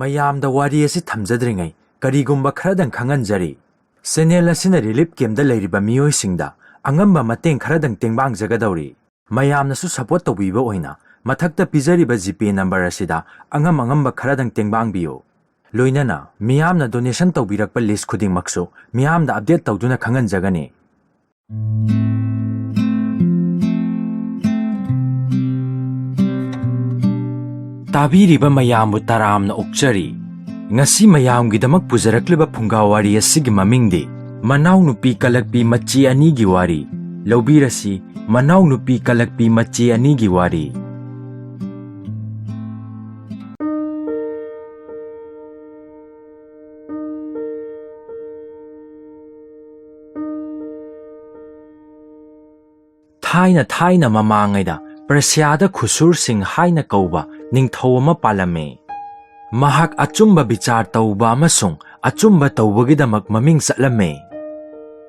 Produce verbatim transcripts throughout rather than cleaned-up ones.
ꯃꯌꯥꯝꯗ ꯋꯥꯔꯤ ꯑꯁꯤ ꯊꯝꯖꯗ꯭ꯔꯤꯉꯩ ꯀꯔꯤꯒꯨꯝꯕ ꯈꯔꯗꯪ ꯈꯪꯍꯟꯖꯔꯤ꯫ ꯆꯦꯅꯦꯜ ꯑꯁꯤꯅ ꯔꯤꯂꯤꯐ ꯀꯦꯝꯞꯇ ꯂꯩꯔꯤꯕ ꯃꯤꯑꯣꯏꯁꯤꯡꯗ ꯑꯉꯝꯕ ꯃꯇꯦꯡ ꯈꯔꯗꯪ ꯇꯦꯡꯕꯥꯡꯖꯒꯗꯧꯔꯤ꯫ ꯃꯌꯥꯝꯅꯁꯨ ꯁꯄꯣꯔꯠ ꯇꯧꯕꯤꯕ ꯑꯣꯏꯅ ꯃꯊꯛꯇ ꯄꯤꯖꯔꯤꯕ ꯖꯤꯄꯦ ꯅꯝꯕꯔ ꯑꯁꯤꯗ ꯑꯉꯝ ꯑꯉꯝꯕ ꯈꯔꯗꯪ ꯇꯦꯡꯕꯥꯡꯕꯤꯌꯨ꯫ ꯂꯣꯏꯅꯅ ꯃꯤꯌꯥꯝꯅ ꯗꯣꯅꯦꯁꯟ ꯇꯧꯕꯤꯔꯛꯄ ꯂꯤꯁ ꯈꯨꯗꯤꯡꯃꯛꯁꯨ ꯃꯤꯌꯥꯝꯗ ꯑꯞꯗꯦꯠ ꯇꯧꯗꯨꯅ ꯈꯪꯍꯟꯖꯒꯅꯤ꯫ ꯇꯥꯕꯤꯔꯤꯕ ꯃꯌꯥꯝꯕꯨ ꯇꯔꯥꯝꯅ ꯑꯣꯛꯆꯔꯤ꯫ ꯉꯁꯤ ꯃꯌꯥꯝꯒꯤꯗꯃꯛ ꯄꯨꯖꯔꯛꯂꯤꯕ ꯐꯨꯡꯒꯥ ꯋꯥꯔꯤ ꯑꯁꯤꯒꯤ ꯃꯃꯤꯡꯗꯤ ꯃꯅꯥꯎꯅꯨꯄꯤ ꯀꯂꯛꯄꯤ ꯃꯆꯦ ꯑꯅꯤꯒꯤ ꯋꯥꯔꯤ꯫ ꯂꯧꯕꯤꯔꯁꯤ, ꯃꯅꯥꯎꯅꯨꯄꯤ ꯀꯂꯛꯄꯤ ꯃꯆꯦ ꯑꯅꯤꯒꯤ ꯋꯥꯔꯤ꯫ ꯊꯥꯏꯅ ꯊꯥꯏꯅ ꯃꯃꯥꯡꯉꯩꯗ ꯄꯔꯁꯤꯌꯥꯗ ꯈꯨꯁꯨꯔꯁꯤꯡ ꯍꯥꯏꯅ ꯀꯧꯕ ꯅꯤꯡꯊꯧ ꯑꯃ ꯄꯥꯜꯂꯝꯃꯤ꯫ ꯃꯍꯥꯛ ꯑꯆꯨꯝꯕ ꯕꯤꯆꯥꯔ ꯇꯧꯕ ꯑꯃꯁꯨꯡ ꯑꯆꯨꯝꯕ ꯇꯧꯕꯒꯤꯗꯃꯛ ꯃꯃꯤꯡ ꯆꯠꯂꯝꯃꯤ꯫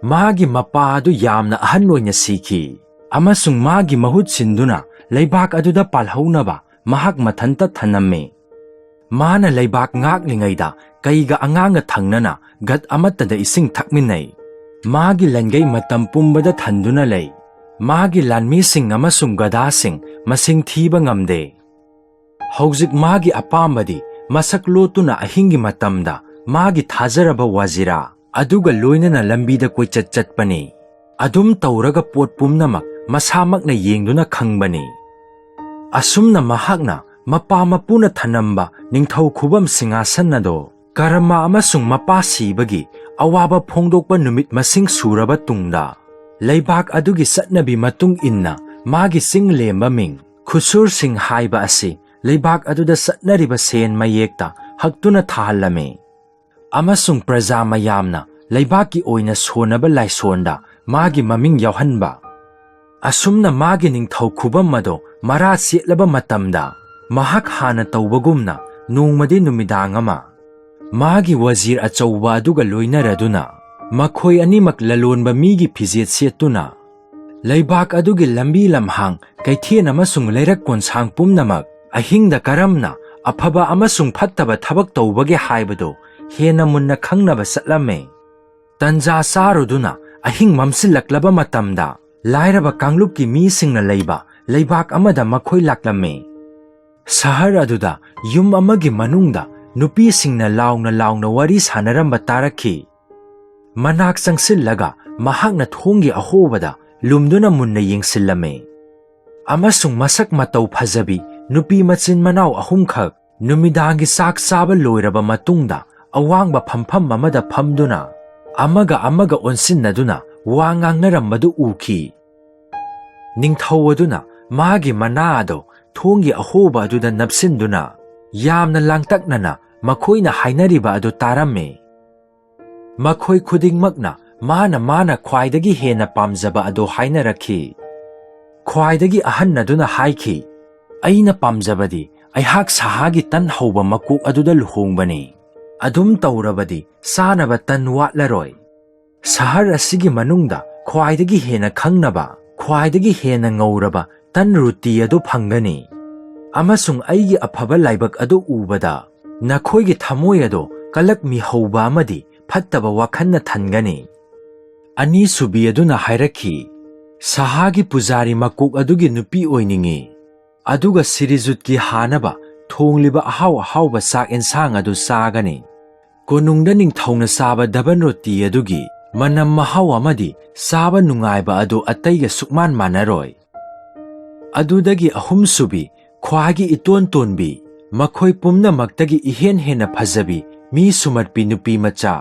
ꯃꯥꯒꯤ ꯃꯄꯥ ꯑꯗꯨ ꯌꯥꯝꯅ ꯑꯍꯟ ꯑꯣꯏꯅ ꯁꯤꯈꯤ, ꯑꯃꯁꯨꯡ ꯃꯥꯒꯤ ꯃꯍꯨꯠ ꯁꯤꯟꯗꯨꯅ ꯂꯩꯕꯥꯛ ꯑꯗꯨꯗ ꯄꯥꯜꯍꯧꯅꯕ ꯃꯍꯥꯛ ꯃꯊꯟꯇ ꯊꯅꯝꯃꯤ꯫ ꯃꯥꯅ ꯂꯩꯕꯥꯛ ꯉꯥꯛꯂꯤꯉꯩꯗ ꯀꯩꯒ ꯑꯉꯥꯡꯒ ꯊꯪꯅꯅ ꯒꯠ ꯑꯃꯠꯇꯗ ꯏꯁꯤꯡ ꯊꯛꯃꯤꯟꯅꯩ꯫ ꯃꯥꯒꯤ ꯂꯟꯒꯩ ꯃꯇꯝ ꯄꯨꯝꯕꯗ ꯊꯟꯗꯨꯅ ꯂꯩ꯫ ꯃꯥꯒꯤ ꯂꯥꯟꯃꯤꯁꯤꯡ ꯑꯃꯁꯨꯡ ꯒꯙꯥꯁꯤꯡ ꯃꯁꯤꯡ ꯊꯤꯕ ꯉꯝꯗꯦ꯫ ꯍꯧꯖꯤꯛ ꯃꯥꯒꯤ ꯑꯄꯥꯝꯕꯗꯤ ꯃꯁꯛ ꯂꯣꯠꯇꯨꯅ ꯑꯍꯤꯡꯒꯤ ꯃꯇꯝꯗ ꯃꯥꯒꯤ ꯊꯥꯖꯔꯕ ꯋꯥꯖꯤꯔꯥ ꯑꯗꯨꯒ ꯂꯣꯏꯅꯅ ꯂꯝꯕꯤꯗ ꯀꯣꯏꯆꯠ ꯆꯠꯄꯅꯤ꯫ ꯑꯗꯨꯝ ꯇꯧꯔꯒ ꯄꯣꯠ ꯄꯨꯝꯅꯃꯛ ꯃꯁꯥꯃꯛꯅ ꯌꯦꯡꯗꯨꯅ ꯈꯪꯕꯅꯤ꯫ ꯑꯁꯨꯝꯅ ꯃꯍꯥꯛꯅ ꯃꯄꯥ ꯃꯄꯨꯅ ꯊꯅꯝꯕ ꯅꯤꯡꯊꯧ ꯈꯨꯕꯝ ꯁꯤꯡꯍꯥꯁꯟ ꯑꯗꯣ ꯀꯔꯃ ꯑꯃꯁꯨꯡ ꯃꯄꯥ ꯁꯤꯕꯒꯤ ꯑꯋꯥꯕ ꯐꯣꯡꯗꯣꯛꯄ ꯅꯨꯃꯤꯠ ꯃꯁꯤꯡ ꯁꯨꯔꯕ ꯇꯨꯡꯗ, ꯂꯩꯕꯥꯛ ꯑꯗꯨꯒꯤ ꯆꯠꯅꯕꯤ ꯃꯇꯨꯡ ꯏꯟꯅ ꯃꯥꯒꯤ ꯆꯤꯡ ꯂꯦꯝꯕ ꯃꯤꯡ ꯈꯨꯁꯨꯔꯁꯤꯡ ꯍꯥꯏꯕ ꯑꯁꯤ ꯂꯩꯕꯥꯛ ꯑꯗꯨꯗ ꯆꯠꯅꯔꯤꯕ ꯁꯦꯟ ꯃꯌꯦꯛꯇ ꯍꯛꯇꯨꯅ ꯊꯥꯍꯜꯂꯝꯃꯤ꯫ ꯑꯃꯁꯨꯡ ꯄ꯭ꯔꯖꯥ ꯃꯌꯥꯝꯅ ꯂꯩꯕꯥꯛꯀꯤ ꯑꯣꯏꯅ ꯁꯣꯟꯅꯕ ꯂꯥꯏꯁꯣꯟꯗ ꯃꯥꯒꯤ ꯃꯃꯤꯡ ꯌꯥꯎꯍꯟꯕ꯫ ꯑꯁꯨꯝꯅ ꯃꯥꯒꯤ ꯅꯤꯡꯊꯧ ꯈꯨꯕꯝ ꯑꯗꯨ ꯃꯔꯥ ꯁꯦꯠꯂꯕ ꯃꯇꯝꯗ, ꯃꯍꯥꯛ ꯍꯥꯟꯅ ꯇꯧꯕꯒꯨꯝꯅ ꯅꯣꯡꯃꯗꯤ ꯅꯨꯃꯤꯗꯥꯡ ꯑꯃ ꯃꯥꯒꯤ ꯋꯖꯤꯔ ꯑꯆꯧꯕ ꯑꯗꯨꯒ ꯂꯣꯏꯅꯔꯗꯨꯅ ꯃꯈꯣꯏ ꯑꯅꯤꯃꯛ ꯂꯂꯣꯟꯕ ꯃꯤꯒꯤ ꯐꯤꯖꯦꯠ ꯁꯦꯠꯇꯨꯅ ꯂꯩꯕꯥꯛ ꯑꯗꯨꯒꯤ ꯂꯝꯕꯤ ꯂꯝꯍꯥꯡ, ꯀꯩꯊꯦꯜ ꯑꯃꯁꯨꯡ ꯂꯩꯔꯛ ꯀꯣꯟꯁꯥꯡ ꯄꯨꯝꯅꯃꯛ ꯑꯍꯤꯡꯗ ꯀꯔꯝꯅ ꯑꯐꯕ ꯑꯃꯁꯨꯡ ꯐꯠꯇꯕ ꯊꯕꯛ ꯇꯧꯕꯒꯦ ꯍꯥꯏꯕꯗꯨ ꯍꯦꯟꯅ ꯃꯨꯟꯅ ꯈꯪꯅꯕ ꯆꯠꯂꯝꯃꯤ꯫ ꯇꯟꯖꯥ ꯆꯥꯔꯨꯗꯨꯅ ꯑꯍꯤꯡ ꯃꯝꯁꯤꯜꯂꯛꯂꯕ ꯃꯇꯝꯗ ꯂꯥꯏꯔꯕ ꯀꯥꯡꯂꯨꯞꯀꯤ ꯃꯤꯁꯤꯡꯅ ꯂꯩꯕ ꯂꯩꯕꯥꯛ ꯑꯃꯗ ꯃꯈꯣꯏ ꯂꯥꯛꯂꯝꯃꯤ꯫ ꯁꯍꯔ ꯑꯗꯨꯗ ꯌꯨꯝ ꯑꯃꯒꯤ ꯃꯅꯨꯡꯗ ꯅꯨꯄꯤꯁꯤꯡꯅ ꯂꯥꯎꯅ ꯂꯥꯎꯅ ꯋꯥꯔꯤ ꯁꯥꯟꯅꯔꯝꯕ ꯇꯥꯔꯛꯈꯤ꯫ ꯃꯅꯥꯛ ꯆꯪꯁꯤꯜꯂꯒ ꯃꯍꯥꯛꯅ ꯊꯣꯡꯒꯤ ꯑꯍꯣꯕꯗ ꯂꯨꯝꯗꯨꯅ ꯃꯨꯟꯅ ꯌꯦꯡꯁꯤꯜꯂꯝꯃꯤ꯫ ꯑꯃꯁꯨꯡ ꯃꯁꯛ ꯃꯇꯧ ꯐꯖꯕꯤ ꯅꯨꯄꯤ ꯃꯆꯤꯟ ꯃꯅꯥꯎ ꯑꯍꯨꯝꯈꯛ ꯅꯨꯃꯤꯗꯥꯡꯒꯤ ꯆꯥꯛ ꯆꯥꯕ ꯂꯣꯏꯔꯕ ꯃꯇꯨꯡꯗ ꯑꯋꯥꯡꯕ ꯐꯝꯐꯝ ꯑꯃꯗ ꯐꯝꯗꯨꯅ ꯑꯃꯒ ꯑꯃꯒ ꯑꯣꯟꯁꯤꯟꯅꯗꯨꯅ ꯋꯥ ꯉꯥꯡꯅꯔꯝꯕꯗꯨ ꯎꯈꯤ꯫ ꯅꯤꯡꯊꯧ ꯑꯗꯨꯅ ꯃꯥꯒꯤ ꯃꯅꯥ ꯑꯗꯨ ꯊꯣꯡꯒꯤ ꯑꯍꯣꯕ ꯑꯗꯨꯗ ꯅꯞꯁꯤꯟꯗꯨꯅ ꯌꯥꯝꯅ ꯂꯥꯡꯇꯛꯅꯅ ꯃꯈꯣꯏꯅ ꯍꯥꯏꯅꯔꯤꯕ ꯑꯗꯨ ꯇꯥꯔꯝꯃꯤ꯫ ꯃꯈꯣꯏ ꯈꯨꯗꯤꯡꯃꯛꯅ ꯃꯥꯅ ꯃꯥꯅ ꯈ꯭ꯋꯥꯏꯗꯒꯤ ꯍꯦꯟꯅ ꯄꯥꯝꯖꯕ ꯑꯗꯨ ꯍꯥꯏꯅꯔꯛꯈꯤ꯫ ꯈ꯭ꯋꯥꯏꯗꯒꯤ ꯑꯍꯟ ꯑꯗꯨꯅ ꯍꯥꯏꯈꯤ, "ꯑꯩꯅ ꯄꯥꯝꯖꯕꯗꯤ ꯑꯩꯍꯥꯛ ꯁꯥꯍꯥꯒꯤ ꯇꯟ ꯍꯧꯕ ꯃꯀꯣꯛ ꯑꯗꯨꯗ ꯂꯨꯍꯣꯡꯕꯅꯤ꯫ ꯑꯗꯨꯝ ꯇꯧꯔꯕꯗꯤ ꯆꯥꯅꯕ ꯇꯟ ꯋꯥꯠꯂꯔꯣꯏ꯫ ꯁꯍꯔ ꯑꯁꯤꯒꯤ ꯃꯅꯨꯡꯗ ꯈ꯭ꯋꯥꯏꯗꯒꯤ ꯍꯦꯟꯅ ꯈꯪꯅꯕ, ꯈ꯭ꯋꯥꯏꯗꯒꯤ ꯍꯦꯟꯅ ꯉꯧꯔꯕ ꯇꯟ ꯔꯨꯇꯤ ꯑꯗꯨ ꯐꯪꯒꯅꯤ꯫ ꯑꯃꯁꯨꯡ ꯑꯩꯒꯤ ꯑꯐꯕ ꯂꯥꯏꯕꯛ ꯑꯗꯨ ꯎꯕꯗ ꯅꯈꯣꯏꯒꯤ ꯊꯃꯣꯏ ꯑꯗꯨ ꯀꯂꯛꯃꯤ ꯍꯧꯕ ꯑꯃꯗꯤ ꯐꯠꯇꯕ ꯋꯥꯈꯜꯅ ꯊꯟꯒꯅꯤ"꯫ ꯑꯅꯤꯁꯨꯕꯤ ꯑꯗꯨꯅ ꯍꯥꯏꯔꯛꯈꯤ, "ꯁꯍꯥꯒꯤ ꯄꯨꯖꯥꯔꯤ ꯃꯀꯣꯛ ꯑꯗꯨꯒꯤ ꯅꯨꯄꯤ ꯑꯣꯏꯅꯤꯡꯏ꯫ ꯑꯗꯨꯒ ꯁꯤꯔꯤꯖꯨꯠꯀꯤ ꯍꯥꯅꯕ ꯊꯣꯡꯂꯤꯕ ꯑꯍꯥꯎ ꯑꯍꯥꯎꯕ ꯆꯥꯛ ꯑꯦꯟꯁꯥꯡ ꯑꯗꯨ ꯆꯥꯒꯅꯤ꯫ ꯀꯣꯅꯨꯡꯗ ꯅꯤꯡꯊꯧꯅ ꯆꯥꯕ ꯗꯕꯟ ꯔꯣꯇꯤ ꯑꯗꯨꯒꯤ ꯃꯅꯝ ꯃꯍꯥꯎ ꯑꯃꯗꯤ ꯆꯥꯕ ꯅꯨꯡꯉꯥꯏꯕ ꯑꯗꯨ ꯑꯇꯩꯒ ꯁꯨꯛꯃꯥꯟ ꯃꯥꯟꯅꯔꯣꯏ"꯫ ꯑꯗꯨꯗꯒꯤ ꯑꯍꯨꯝꯁꯨꯕꯤ, ꯈ꯭ꯋꯥꯏꯒꯤ ꯏꯇꯣꯟ ꯇꯣꯟꯕꯤ, ꯃꯈꯣꯏ ꯄꯨꯝꯅꯃꯛꯇꯒꯤ ꯏꯍꯦꯟ ꯍꯦꯟꯅ ꯐꯖꯕꯤ, ꯃꯤ ꯁꯨꯃꯠꯄꯤ ꯅꯨꯄꯤ ꯃꯆꯥ,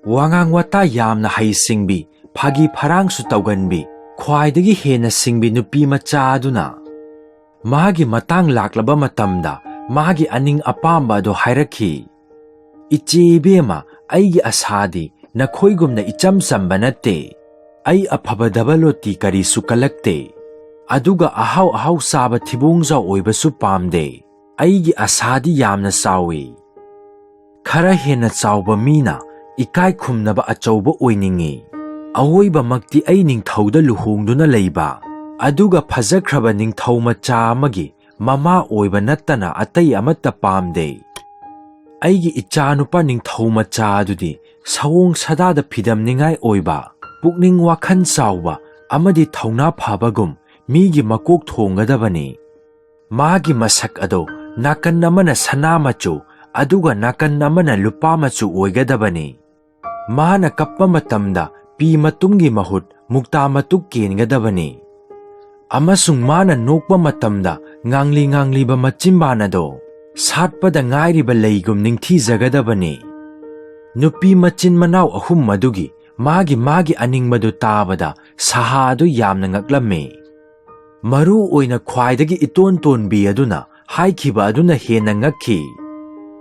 ꯋꯥꯉꯥꯡ ꯋꯥꯇꯥ ꯌꯥꯝꯅ ꯍꯩꯁꯤꯡꯕꯤ, ꯐꯥꯒꯤ ꯐꯔꯥꯡꯁꯨ ꯇꯧꯒꯟꯕꯤ, ꯈ꯭ꯋꯥꯏꯗꯒꯤ ꯍꯦꯟꯅ ꯁꯤꯡꯕꯤ ꯅꯨꯄꯤ ꯃꯆꯥ ꯑꯗꯨꯅ ꯃꯥꯒꯤ ꯃꯇꯥꯡ ꯂꯥꯛꯂꯕ ꯃꯇꯝꯗ ꯃꯥꯒꯤ ꯑꯅꯤꯡ ꯑꯄꯥꯝꯕ ꯑꯗꯨ ꯍꯥꯏꯔꯛꯈꯤ꯫ "ꯏꯆꯦ ꯏꯕꯦꯝꯃ, ꯑꯩꯒꯤ ꯑꯁꯥꯗꯤ ꯅꯈꯣꯏꯒꯨꯝꯅ ꯏꯆꯝ ꯆꯝꯕ ꯅꯠꯇꯦ꯫ ꯑꯩ ꯑꯐꯕ ꯗꯕꯜ ꯔꯣꯇꯤ ꯀꯔꯤꯁꯨ ꯀꯜꯂꯛꯇꯦ꯫ ꯑꯗꯨꯒ ꯑꯍꯥꯎ ꯑꯍꯥꯎ ꯆꯥꯕ ꯊꯤꯕꯣꯡꯖꯥꯎ ꯑꯣꯏꯕꯁꯨ ꯄꯥꯝꯗꯦ꯫ ꯑꯩꯒꯤ ꯑꯁꯥꯗꯤ ꯌꯥꯝꯅ ꯆꯥꯎꯏ꯫ ꯈꯔ ꯍꯦꯟꯅ ꯆꯥꯎꯕ ꯃꯤꯅ ꯏꯀꯥꯏ ꯈꯨꯝꯅꯕ ꯑꯆꯧꯕ ꯑꯣꯏꯅꯤꯡꯏ꯫ ꯑꯋꯣꯏꯕꯃꯛꯇꯤ ꯑꯩ ꯅꯤꯡꯊꯧꯗ ꯂꯨꯍꯣꯡꯗꯨꯅ ꯂꯩꯕ, ꯑꯗꯨꯒ ꯐꯖꯈ꯭ꯔꯕ ꯅꯤꯡꯊꯧ ꯃꯆꯥ ꯑꯃꯒꯤ ꯃꯃꯥ ꯑꯣꯏꯕ ꯅꯠꯇꯅ ꯑꯇꯩ ꯑꯃꯠꯇ ꯄꯥꯝꯗꯦ꯫ ꯑꯩꯒꯤ ꯏꯆꯥꯅꯨꯄꯥ ꯅꯤꯡꯊꯧ ꯃꯆꯥ ꯑꯗꯨꯗꯤ ꯁꯑꯣꯡ ꯁꯥꯗꯥꯗ ꯐꯤꯗꯝꯅꯤꯡꯉꯥꯏ ꯑꯣꯏꯕ, ꯄꯨꯛꯅꯤꯡ ꯋꯥꯈꯜ ꯆꯥꯎꯕ ꯑꯃꯗꯤ ꯊꯧꯅꯥ ꯐꯕꯒꯨꯝ ꯃꯤꯒꯤ ꯃꯀꯣꯛ ꯊꯣꯡꯒꯗꯕꯅꯤ꯫ ꯃꯥꯒꯤ ꯃꯁꯛ ꯑꯗꯣ ꯅꯥꯀꯟ ꯑꯃꯅ ꯁꯅꯥ ꯃꯆꯨ ꯑꯗꯨꯒ ꯅꯥꯀꯟ ꯑꯃꯅ ꯂꯨꯄꯥ ꯃꯆꯨ ꯑꯣꯏꯒꯗꯕꯅꯤ꯫ ꯃꯥꯅ ꯀꯞꯄ ꯃꯇꯝꯗ ꯄꯤ ꯃꯇꯨꯝꯒꯤ ꯃꯍꯨꯠ ꯃꯨꯛꯇꯥ ꯃꯇꯨꯝ ꯀꯦꯟꯒꯗꯕꯅꯤ꯫ ꯑꯃꯁꯨꯡ ꯃꯥꯅ ꯅꯣꯛꯄ ꯃꯇꯝꯗ ꯉꯥꯡꯂꯤ ꯉꯥꯡꯂꯤꯕ ꯃꯆꯤꯟꯕꯥꯟ ꯑꯗꯣ ꯁꯥꯠꯄꯗ ꯉꯥꯏꯔꯤꯕ ꯂꯩꯒꯨꯝ ꯅꯤꯡꯊꯤꯖꯒꯗꯕꯅꯤ꯫ ꯅꯨꯄꯤ ꯃꯆꯤꯟ ꯃꯅꯥꯎ ꯑꯍꯨꯝ ꯑꯗꯨꯒꯤ ꯃꯥꯒꯤ ꯃꯥꯒꯤ ꯑꯅꯤꯡꯕꯗꯨ ꯇꯥꯕꯗ ꯁꯥꯍꯥ ꯑꯗꯨ ꯌꯥꯝꯅ ꯉꯛꯂꯝꯃꯤ꯫ ꯃꯔꯨ ꯑꯣꯏꯅ ꯈ꯭ꯋꯥꯏꯗꯒꯤ ꯏꯇꯣꯟ ꯇꯣꯟꯕꯤ ꯑꯗꯨꯅ ꯍꯥꯏꯈꯤꯕ ꯑꯗꯨꯅ ꯍꯦꯟꯅ ꯉꯛꯈꯤ꯫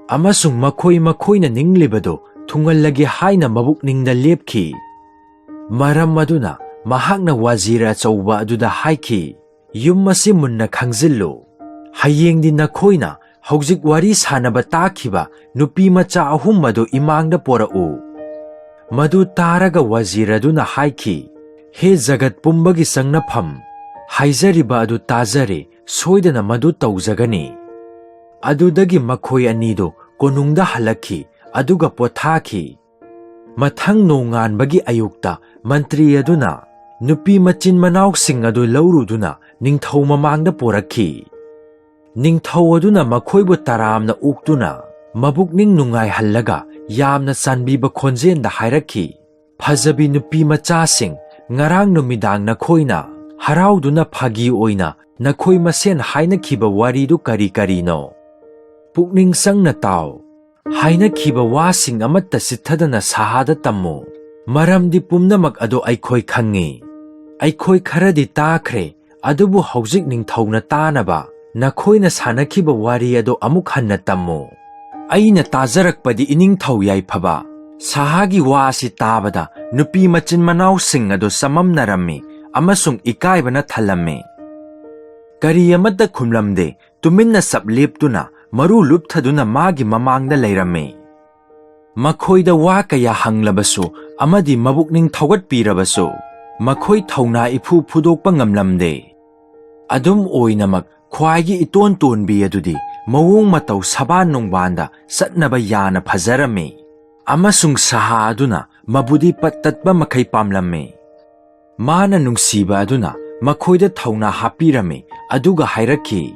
ꯑꯃꯁꯨꯡ ꯃꯈꯣꯏ ꯃꯈꯣꯏꯅ ꯅꯤꯡꯂꯤꯕꯗꯨ ꯊꯨꯡꯍꯜꯂꯒꯦ ꯍꯥꯏꯅ ꯃꯕꯨꯛꯅꯤꯡꯗ ꯂꯦꯞꯈꯤ꯫ ꯃꯔꯝ ꯑꯗꯨꯅ ꯃꯍꯥꯛꯅ ꯋꯥꯖꯤꯔ ꯑꯆꯧꯕ ꯑꯗꯨꯗ ꯍꯥꯏꯈꯤ, "ꯌꯨꯝ ꯑꯁꯤ ꯃꯨꯟꯅ ꯈꯪꯖꯤꯜꯂꯨ꯫ ꯍꯌꯦꯡꯗꯤ ꯅꯈꯣꯏꯅ ꯍꯧꯖꯤꯛ ꯋꯥꯔꯤ ꯁꯥꯅꯕ ꯇꯥꯈꯤꯕ ꯅꯨꯄꯤ ꯃꯆꯥ ꯑꯍꯨꯝ ꯑꯗꯨ ꯏꯃꯥꯡꯗ ꯄꯣꯔꯛꯎ꯫" ꯃꯗꯨ ꯇꯥꯔꯒ ꯋꯥꯖꯤꯔ ꯑꯗꯨꯅ ꯍꯥꯏꯈꯤ, "ꯍꯦ ꯖꯒꯠ ꯄꯨꯝꯕꯒꯤ ꯆꯪꯅꯐꯝ, ꯍꯥꯏꯖꯔꯤꯕ ꯑꯗꯨ ꯇꯥꯖꯔꯦ, ꯁꯣꯏꯗꯅ ꯃꯗꯨ ꯇꯧꯖꯒꯅꯤ꯫" ꯑꯗꯨꯗꯒꯤ ꯃꯈꯣꯏ ꯑꯅꯤꯗꯨ ꯀꯣꯅꯨꯡꯗ ꯍꯜꯂꯛꯈꯤ, ꯑꯗꯨꯒ ꯄꯣꯊꯥꯈꯤ꯫ ꯃꯊꯪ ꯅꯣꯡꯉꯥꯟꯕꯒꯤ ꯑꯌꯨꯛꯇ ꯃꯟꯇ꯭ꯔꯤ ꯑꯗꯨꯅ ꯅꯨꯄꯤ ꯃꯆꯤꯟ ꯃꯅꯥꯎꯁꯤꯡ ꯑꯗꯨ ꯂꯧꯔꯨꯗꯨꯅ ꯅꯤꯡꯊꯧ ꯃꯃꯥꯡꯗ ꯄꯣꯔꯛꯈꯤ꯫ ꯅꯤꯡꯊꯧ ꯑꯗꯨꯅ ꯃꯈꯣꯏꯕꯨ ꯇꯔꯥꯝꯅ ꯑꯣꯛꯇꯨꯅ ꯃꯕꯨꯛꯅꯤꯡ ꯅꯨꯡꯉꯥꯏꯍꯜꯂꯒ ꯌꯥꯝꯅ ꯆꯥꯟꯕꯤꯕ ꯈꯣꯟꯖꯦꯜꯗ ꯍꯥꯏꯔꯛꯈꯤ, "ꯐꯖꯕꯤ ꯅꯨꯄꯤ ꯃꯆꯥꯁꯤꯡ, ꯉꯔꯥꯡ ꯅꯨꯃꯤꯗꯥꯡ ꯅꯈꯣꯏꯅ ꯍꯔꯥꯎꯗꯨꯅ ꯐꯥꯒꯤ ꯑꯣꯏꯅ ꯅꯈꯣꯏ ꯃꯁꯦꯟ ꯍꯥꯏꯅꯈꯤꯕ ꯋꯥꯔꯤꯗꯨ ꯀꯔꯤ ꯀꯔꯤꯅꯣ? ꯄꯨꯛꯅꯤꯡ ꯆꯪꯅ ꯇꯥꯎ꯫ ꯍꯥꯏꯅꯈꯤꯕ ꯋꯥꯁꯤꯡ ꯑꯃꯠꯇ ꯆꯤꯠꯊꯗꯅ ꯁꯥꯍꯥꯗ ꯇꯝꯃꯨ꯫ ꯃꯔꯝꯗꯤ ꯄꯨꯝꯅꯃꯛ ꯑꯗꯨ ꯑꯩꯈꯣꯏ ꯈꯪꯉꯤ꯫ ꯑꯩꯈꯣꯏ ꯈꯔꯗꯤ ꯇꯥꯈ꯭ꯔꯦ, ꯑꯗꯨꯕꯨ ꯍꯧꯖꯤꯛ ꯅꯤꯡꯊꯧꯅ ꯇꯥꯅꯕ ꯅꯈꯣꯏꯅ ꯁꯥꯟꯅꯈꯤꯕ ꯋꯥꯔꯤ ꯑꯗꯨ ꯑꯃꯨꯛ ꯍꯟꯅ ꯇꯝꯃꯨ꯫" ꯑꯩꯅ ꯇꯥꯖꯔꯛꯄꯗꯤ, ꯏꯅꯤꯡꯊꯧ ꯌꯥꯏꯐꯕ, ꯁꯥꯍꯥꯒꯤ ꯋꯥ ꯑꯁꯤ ꯇꯥꯕꯗ ꯅꯨꯄꯤ ꯃꯆꯤꯟ ꯃꯅꯥꯎꯁꯤꯡ ꯑꯗꯨ ꯆꯃꯝꯅꯔꯝꯃꯤ ꯑꯃꯁꯨꯡ ꯏꯀꯥꯏꯕꯅ ꯊꯜꯂꯝꯃꯤ꯫ ꯀꯔꯤ ꯑꯃꯠꯇ ꯈꯨꯝꯂꯝꯗꯦ, ꯇꯨꯃꯤꯟꯅ ꯆꯞ ꯂꯦꯞꯇꯨꯅ ꯃꯔꯨ ꯂꯨꯞꯊꯗꯨꯅ ꯃꯥꯒꯤ ꯃꯃꯥꯡꯗ ꯂꯩꯔꯝꯃꯤ꯫ ꯃꯈꯣꯏꯗ ꯋꯥ ꯀꯌꯥ ꯍꯪꯂꯕꯁꯨ ꯑꯃꯗꯤ ꯃꯕꯨꯛꯅꯤꯡ ꯊꯧꯒꯠꯄꯤꯔꯕꯁꯨ, ꯃꯈꯣꯏ ꯊꯧꯅꯥ ꯏꯐꯨ ꯐꯨꯗꯣꯛꯄ ꯉꯝꯂꯝꯗꯦ꯫ ꯑꯗꯨꯝ ꯑꯣꯏꯅꯃꯛ, ꯈ꯭ꯋꯥꯏꯒꯤ ꯏꯇꯣꯟ ꯇꯣꯟꯕꯤ ꯑꯗꯨꯗꯤ ꯃꯑꯣꯡ ꯃꯇꯧ ꯁꯕꯥꯟ ꯅꯨꯡꯕꯥꯟꯗ ꯆꯠꯅꯕ ꯌꯥꯅ ꯐꯖꯔꯝꯃꯤ, ꯑꯃꯁꯨꯡ ꯁꯍꯥ ꯑꯗꯨꯅ ꯃꯕꯨꯗꯤ ꯄꯠ ꯇꯠꯄ ꯃꯈꯩ ꯄꯥꯝꯂꯝꯃꯤ꯫ ꯃꯥꯅ ꯅꯨꯡꯁꯤꯕ ꯑꯗꯨꯅ ꯃꯈꯣꯏꯗ ꯊꯧꯅꯥ ꯍꯥꯞꯄꯤꯔꯝꯃꯤ, ꯑꯗꯨꯒ ꯍꯥꯏꯔꯛꯈꯤ,